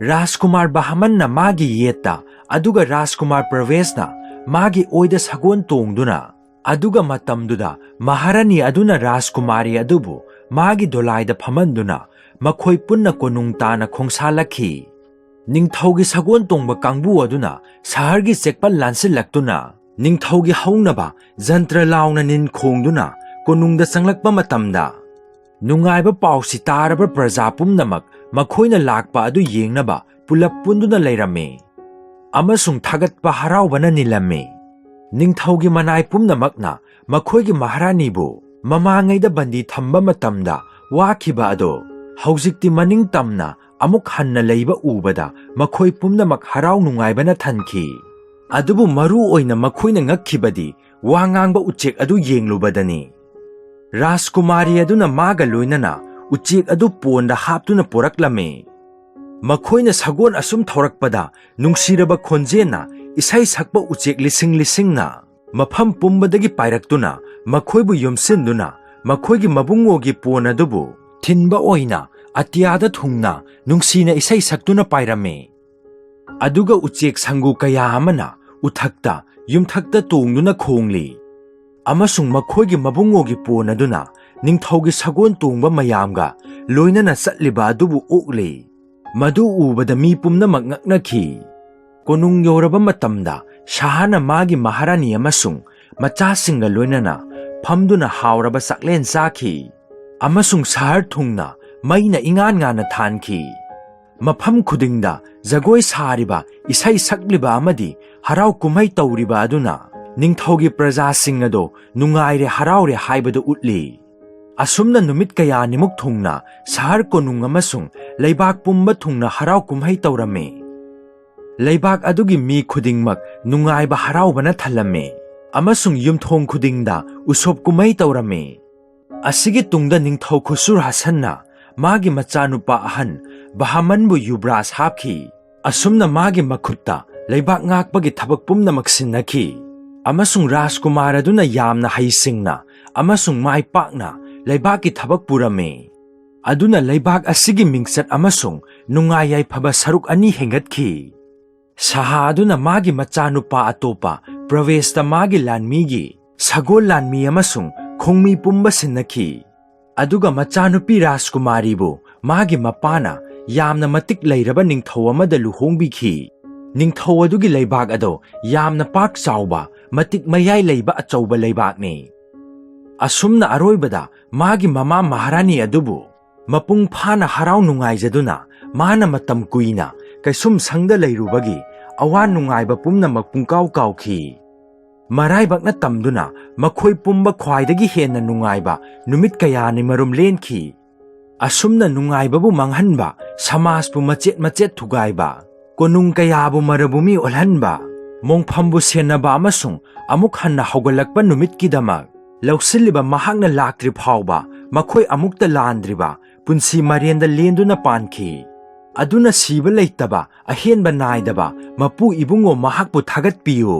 ꯔꯥꯖꯀꯨꯃꯥꯔ ꯕꯍꯃꯟꯅ ꯃꯥꯒꯤ ꯌꯦꯠꯇ, ꯑꯗꯨꯒ ꯔꯥꯖꯀꯨꯃꯥꯔ ꯄ꯭ꯔꯚꯦꯁꯅ ꯃꯥꯒꯤ ꯑꯣꯏꯗ ꯁꯒꯣꯜ ꯇꯣꯡꯗꯨꯅ, ꯑꯗꯨꯒ ꯃꯇꯝꯗꯨꯗ ꯃꯍꯥꯔꯥꯅꯤ ꯑꯗꯨꯅ ꯔꯥꯖꯀꯨꯃꯥꯔꯤ ꯑꯗꯨꯕꯨ ꯃꯥꯒꯤ ꯗꯣꯂꯥꯏꯗ ꯐꯝꯍꯟꯗꯨꯅ ꯃꯈꯣꯏ ꯄꯨꯟꯅ ꯀꯣꯅꯨꯡ ꯇꯥꯅ ꯈꯣꯡꯁꯥꯜꯂꯛꯈꯤ꯫ ꯅꯤꯡꯊꯧꯒꯤ ꯁꯒꯣꯜ ꯇꯣꯡꯕ ꯀꯥꯡꯕꯨ ꯑꯗꯨꯅ ꯁꯍꯔꯒꯤ ꯆꯦꯛꯄꯜ ꯂꯥꯟꯁꯤꯜꯂꯛꯇꯨꯅ ꯅꯤꯡꯊꯧꯒꯤ ꯍꯧꯅꯕ ꯖꯟꯇ꯭ꯔ ꯂꯥꯎꯅ ꯅꯤꯟ ꯈꯣꯡꯗꯨꯅ ꯀꯣꯅꯨꯡꯗ ꯆꯪꯂꯛꯄ ꯃꯇꯝꯗ, ꯅꯨꯡꯉꯥꯏꯕ ꯄꯥꯎꯁꯤ ꯇꯥꯔꯕ ꯄ꯭ꯔꯖꯥ ꯄꯨꯝꯅꯃꯛ ꯃꯈꯣꯏꯅ ꯂꯥꯛꯄ ꯑꯗꯨ ꯌꯦꯡꯅꯕ ꯄꯨꯂꯞ ꯄꯨꯟꯗꯨꯅ ꯂꯩꯔꯝꯃꯤ꯫ ꯑꯃꯁꯨꯡ ꯊꯥꯒꯠꯄ ꯍꯔꯥꯎꯕꯅ ꯅꯤꯜꯂꯝꯃꯤ꯫ ꯅꯤꯡꯊꯧꯒꯤ ꯃꯅꯥꯏ ꯄꯨꯝꯅꯃꯛꯅ ꯃꯈꯣꯏꯒꯤ ꯃꯍꯥꯔꯥꯅꯤꯕꯨ ꯃꯃꯥꯡꯉꯩꯗ ꯕꯟꯗꯤ ꯊꯝꯕ ꯃꯇꯝꯗ ꯋꯥꯈꯤꯕ ꯑꯗꯣ ꯍꯧꯖꯤꯛꯇꯤ ꯃꯅꯤꯡ ꯇꯝꯅ ꯑꯃꯨꯛ ꯍꯟꯅ ꯂꯩꯕ ꯎꯕꯗ ꯃꯈꯣꯏ ꯄꯨꯝꯅꯃꯛ ꯍꯔꯥꯎ ꯅꯨꯡꯉꯥꯏꯕꯅ ꯊꯟꯈꯤ꯫ ꯑꯗꯨꯕꯨ ꯃꯔꯨ ꯑꯣꯏꯅ ꯃꯈꯣꯏꯅ ꯉꯛꯈꯤꯕꯗꯤ ꯋꯥ ꯉꯥꯡꯕ ꯎꯆꯦꯛ ꯑꯗꯨ ꯌꯦꯡꯂꯨꯕꯗꯅꯤ, ꯔꯥꯖꯀꯨꯃꯥꯔꯤ ꯑꯗꯨꯅ ꯃꯥꯒ ꯂꯣꯏꯅꯅ ꯎꯆꯦꯛ ꯑꯗꯨ ꯄꯣꯟꯗ ꯍꯥꯞꯇꯨꯅ ꯄꯨꯔꯛꯂꯝꯃꯤ꯫ ꯃꯈꯣꯏꯅ ꯁꯒꯣꯜ ꯑꯁꯨꯝ ꯊꯧꯔꯛꯄꯗ ꯅꯨꯡꯁꯤꯔꯕ ꯈꯣꯟꯖꯦꯜꯅ ꯏꯁꯩ ꯁꯛꯄ ꯎꯆꯦꯛ ꯂꯤꯁꯤꯡ ꯂꯤꯁꯤꯡꯅ ꯃꯐꯝ ꯄꯨꯝꯕꯗꯒꯤ ꯄꯥꯏꯔꯛꯇꯨꯅ ꯃꯈꯣꯏꯕꯨ ꯌꯣꯝꯁꯤꯟꯗꯨꯅ ꯃꯈꯣꯏꯒꯤ ꯃꯕꯨꯡꯉꯣꯒꯤ ꯄꯣꯟ ꯑꯗꯨꯕꯨ ꯊꯤꯟꯕ ꯑꯣꯏꯅ ꯑꯇꯤꯌꯥꯗ ꯊꯨꯡꯅ ꯅꯨꯡꯁꯤꯅ ꯏꯁꯩ ꯁꯛꯇꯨꯅ ꯄꯥꯏꯔꯝꯃꯤ꯫ ꯑꯗꯨꯒ ꯎꯆꯦꯛ ꯁꯪꯒꯨ ꯀꯌꯥ ꯑꯃꯅ ꯎꯊꯛꯇ, ꯌꯨꯝꯊꯛꯇ ꯇꯣꯡꯗꯨꯅ ꯈꯣꯡꯂꯤ꯫ ꯑꯃꯁꯨꯡ ꯃꯈꯣꯏꯒꯤ ꯃꯕꯨꯡꯉꯣꯒꯤ ꯄꯣꯟ ꯑꯗꯨꯅ ꯅꯤꯡꯊꯧꯒꯤ ꯁꯒꯣꯜ ꯇꯣꯡꯕ ꯃꯌꯥꯝꯒ ꯂꯣꯏꯅꯅ ꯆꯠꯂꯤꯕ ꯑꯗꯨꯕꯨ ꯑꯣꯛꯂꯤ꯫ ꯃꯗꯨ ꯎꯕꯗ ꯃꯤ ꯄꯨꯝꯅꯃꯛ ꯉꯛꯅꯈꯤ꯫ ꯀꯣꯅꯨꯡ ꯌꯧꯔꯕ ꯃꯇꯝꯗ ꯁꯍꯥꯅ ꯃꯥꯒꯤ ꯃꯍꯥꯔꯥꯅꯤ ꯑꯃꯁꯨꯡ ꯃꯆꯥꯁꯤꯡꯒ ꯂꯣꯏꯅꯅ ꯐꯝꯗꯨꯅ ꯍꯥꯎꯔꯕ ꯆꯥꯛꯂꯦꯟ ꯆꯥꯈꯤ꯫ ꯑꯃꯁꯨꯡ ꯁꯍꯔ ꯊꯨꯡꯅ ꯃꯩꯅ ꯏꯉꯥꯟ ꯉꯥꯟꯅ ꯊꯥꯟꯈꯤ꯫ ꯃꯐꯝ ꯈꯨꯗꯤꯡꯗ ꯖꯒꯣꯏ ꯁꯥꯔꯤꯕ, ꯏꯁꯩ ꯁꯛꯂꯤꯕ ꯑꯃꯗꯤ ꯍꯔꯥꯎ ꯀꯨꯝꯍꯩ ꯇꯧꯔꯤꯕ ꯑꯗꯨꯅ ꯅꯤꯡꯊꯧꯒꯤ ꯄ꯭ꯔꯖꯥꯁꯤꯡ ꯑꯗꯨ ꯅꯨꯡꯉꯥꯏꯔꯦ, ꯍꯔꯥꯎꯔꯦ ꯍꯥꯏꯕꯗꯨ ꯎꯠꯂꯤ꯫ ꯑꯁꯨꯝꯅ ꯅꯨꯃꯤꯠ ꯀꯌꯥꯅꯤꯃꯨꯛ ꯊꯨꯡꯅ ꯁꯍꯔ ꯀꯣꯅꯨꯡ ꯑꯃꯁꯨꯡ ꯂꯩꯕꯥꯛ ꯄꯨꯝꯕ ꯊꯨꯡꯅ ꯍꯔꯥꯎ ꯀꯨꯝꯍꯩ ꯇꯧꯔꯝꯃꯤ꯫ ꯂꯩꯕꯥꯛ ꯑꯗꯨꯒꯤ ꯃꯤ ꯈꯨꯗꯤꯡꯃꯛ ꯅꯨꯡꯉꯥꯏꯕ ꯍꯔꯥꯎꯕꯅ ꯊꯜꯂꯝꯃꯤ, ꯑꯃꯁꯨꯡ ꯌꯨꯝꯊꯣꯡ ꯈꯨꯗꯤꯡꯗ ꯎꯁꯣꯞ ꯀꯨꯝꯍꯩ ꯇꯧꯔꯝꯃꯤ꯫ ꯑꯁꯤꯒꯤ ꯇꯨꯡꯗ ꯅꯤꯡꯊꯧ ꯈꯨꯁꯨꯔ ꯍꯁꯟꯅ ꯃꯥꯒꯤ ꯃꯆꯥꯅꯨꯄꯥ ꯑꯍꯟ ꯕꯍꯥꯃꯟꯕꯨ ꯌꯨꯕ꯭ꯔꯥꯖ ꯍꯥꯞꯈꯤ꯫ ꯑꯁꯨꯝꯅ ꯃꯥꯒꯤ ꯃꯈꯨꯠꯇ ꯂꯩꯕꯥꯛ ꯉꯥꯛꯄꯒꯤ ꯊꯕꯛ ꯄꯨꯝꯅꯃꯛ ꯁꯤꯟꯅꯈꯤ꯫ ꯑꯃꯁꯨꯡ ꯔꯥꯖꯀꯨꯃꯥꯔ ꯑꯗꯨꯅ ꯌꯥꯝꯅ ꯍꯩꯁꯤꯡꯅ ꯑꯃꯁꯨꯡ ꯃꯥꯏ ꯄꯥꯛꯅ ꯂꯩꯕꯥꯛꯀꯤ ꯊꯕꯛ ꯄꯨꯔꯝꯃꯤ꯫ ꯑꯗꯨꯅ ꯂꯩꯕꯥꯛ ꯑꯁꯤꯒꯤ ꯃꯤꯡꯆꯠ ꯑꯃꯁꯨꯡ ꯅꯨꯡꯉꯥꯏ ꯌꯥꯏꯐꯕ ꯁꯔꯨꯛ ꯑꯅꯤ ꯍꯦꯟꯒꯠꯈꯤ꯫ ꯁꯍꯥ ꯑꯗꯨꯅ ꯃꯥꯒꯤ ꯃꯆꯥꯅꯨꯄꯥ ꯑꯇꯣꯞꯄ ꯄ꯭ꯔꯋꯦꯁꯇ ꯃꯥꯒꯤ ꯂꯥꯟꯃꯤꯒꯤ ꯁꯒꯣꯜ ꯂꯥꯟꯃꯤ ꯑꯃꯁꯨꯡ ꯈꯣꯡꯃꯤ ꯄꯨꯝꯕ ꯁꯤꯟꯅꯈꯤ꯫ ꯑꯗꯨꯒ ꯃꯆꯥꯅꯨꯄꯤ ꯔꯥꯖꯀꯨꯃꯥꯔꯤꯕꯨ ꯃꯥꯒꯤ ꯃꯄꯥꯅ ꯌꯥꯝꯅ ꯃꯇꯤꯛ ꯂꯩꯔꯕ ꯅꯤꯡꯊꯧ ꯑꯃꯗ ꯂꯨꯍꯣꯡꯕꯤꯈꯤ꯫ ꯅꯤꯡꯊꯧ ꯑꯗꯨꯒꯤ ꯂꯩꯕꯥꯛ ꯑꯗꯨ ꯌꯥꯝꯅ ꯄꯥꯛ ꯆꯥꯎꯕ, ꯃꯇꯤꯛ ꯃꯌꯥꯏ ꯂꯩꯕ ꯑꯆꯧꯕ ꯂꯩꯕꯥꯛꯅꯤ꯫ ꯑꯁꯨꯝꯅ ꯑꯔꯣꯏꯕꯗ ꯃꯥꯒꯤ ꯃꯃꯥ ꯃꯍꯥꯔꯥꯅꯤ ꯑꯗꯨꯕꯨ ꯃꯄꯨꯡ ꯐꯥꯅ ꯍꯔꯥꯎ ꯅꯨꯡꯉꯥꯏꯖꯗꯨꯅ ꯃꯥꯅ ꯃꯇꯝ ꯀꯨꯏꯅ ꯀꯩꯁꯨꯝꯁꯪꯗ ꯂꯩꯔꯨꯕꯒꯤ ꯑꯋꯥ ꯅꯨꯡꯉꯥꯏꯕ ꯄꯨꯝꯅꯃꯛ ꯄꯨꯡꯀꯥꯎ ꯀꯥꯎꯈꯤ꯫ ꯃꯔꯥꯏꯕꯛꯅ ꯇꯝꯗꯨꯅ ꯃꯈꯣꯏ ꯄꯨꯝꯕ ꯈ꯭ꯋꯥꯏꯗꯒꯤ ꯍꯦꯟꯅ ꯅꯨꯡꯉꯥꯏꯕ ꯅꯨꯃꯤꯠ ꯀꯌꯥꯅꯤ ꯃꯔꯨꯝ ꯂꯦꯟꯈꯤ꯫ ꯑꯁꯨꯝꯅ ꯅꯨꯡꯉꯥꯏꯕꯕꯨ ꯃꯥꯡꯍꯟꯕ, ꯁꯃꯥꯖꯄꯨ ꯃꯆꯦꯠ ꯃꯆꯦꯠ ꯊꯨꯒꯥꯏꯕ, ꯀꯣꯅꯨꯡ ꯀꯌꯥꯕꯨ ꯃꯔꯕꯨꯃꯤ ꯑꯣꯜꯍꯟꯕ, ꯃꯣꯡꯐꯝꯕꯨ ꯁꯦꯟꯅꯕ ꯑꯃꯁꯨꯡ ꯑꯃꯨꯛ ꯍꯟꯅ ꯍꯧꯒꯠꯂꯛꯄ ꯅꯨꯃꯤꯠꯀꯤꯗꯃꯛ ꯂꯧꯁꯤꯜꯂꯤꯕ ꯃꯍꯥꯛꯅ ꯂꯥꯛꯇ꯭ꯔꯤ ꯐꯥꯎꯕ ꯃꯈꯣꯏ ꯑꯃꯨꯛꯇ ꯂꯥꯟꯗ꯭ꯔꯤꯕ ꯄꯨꯟꯁꯤ ꯃꯔꯦꯟꯗ ꯂꯦꯟꯗꯨꯅ ꯄꯥꯟꯈꯤ꯫ ꯑꯗꯨꯅ ꯁꯤꯕ ꯂꯩꯇꯕ, ꯑꯍꯦꯟꯕ ꯅꯥꯏꯗꯕ ꯃꯄꯨ ꯏꯕꯨꯡꯉꯣ ꯃꯍꯥꯛꯄꯨ ꯊꯥꯒꯠꯄꯤꯌꯨ꯫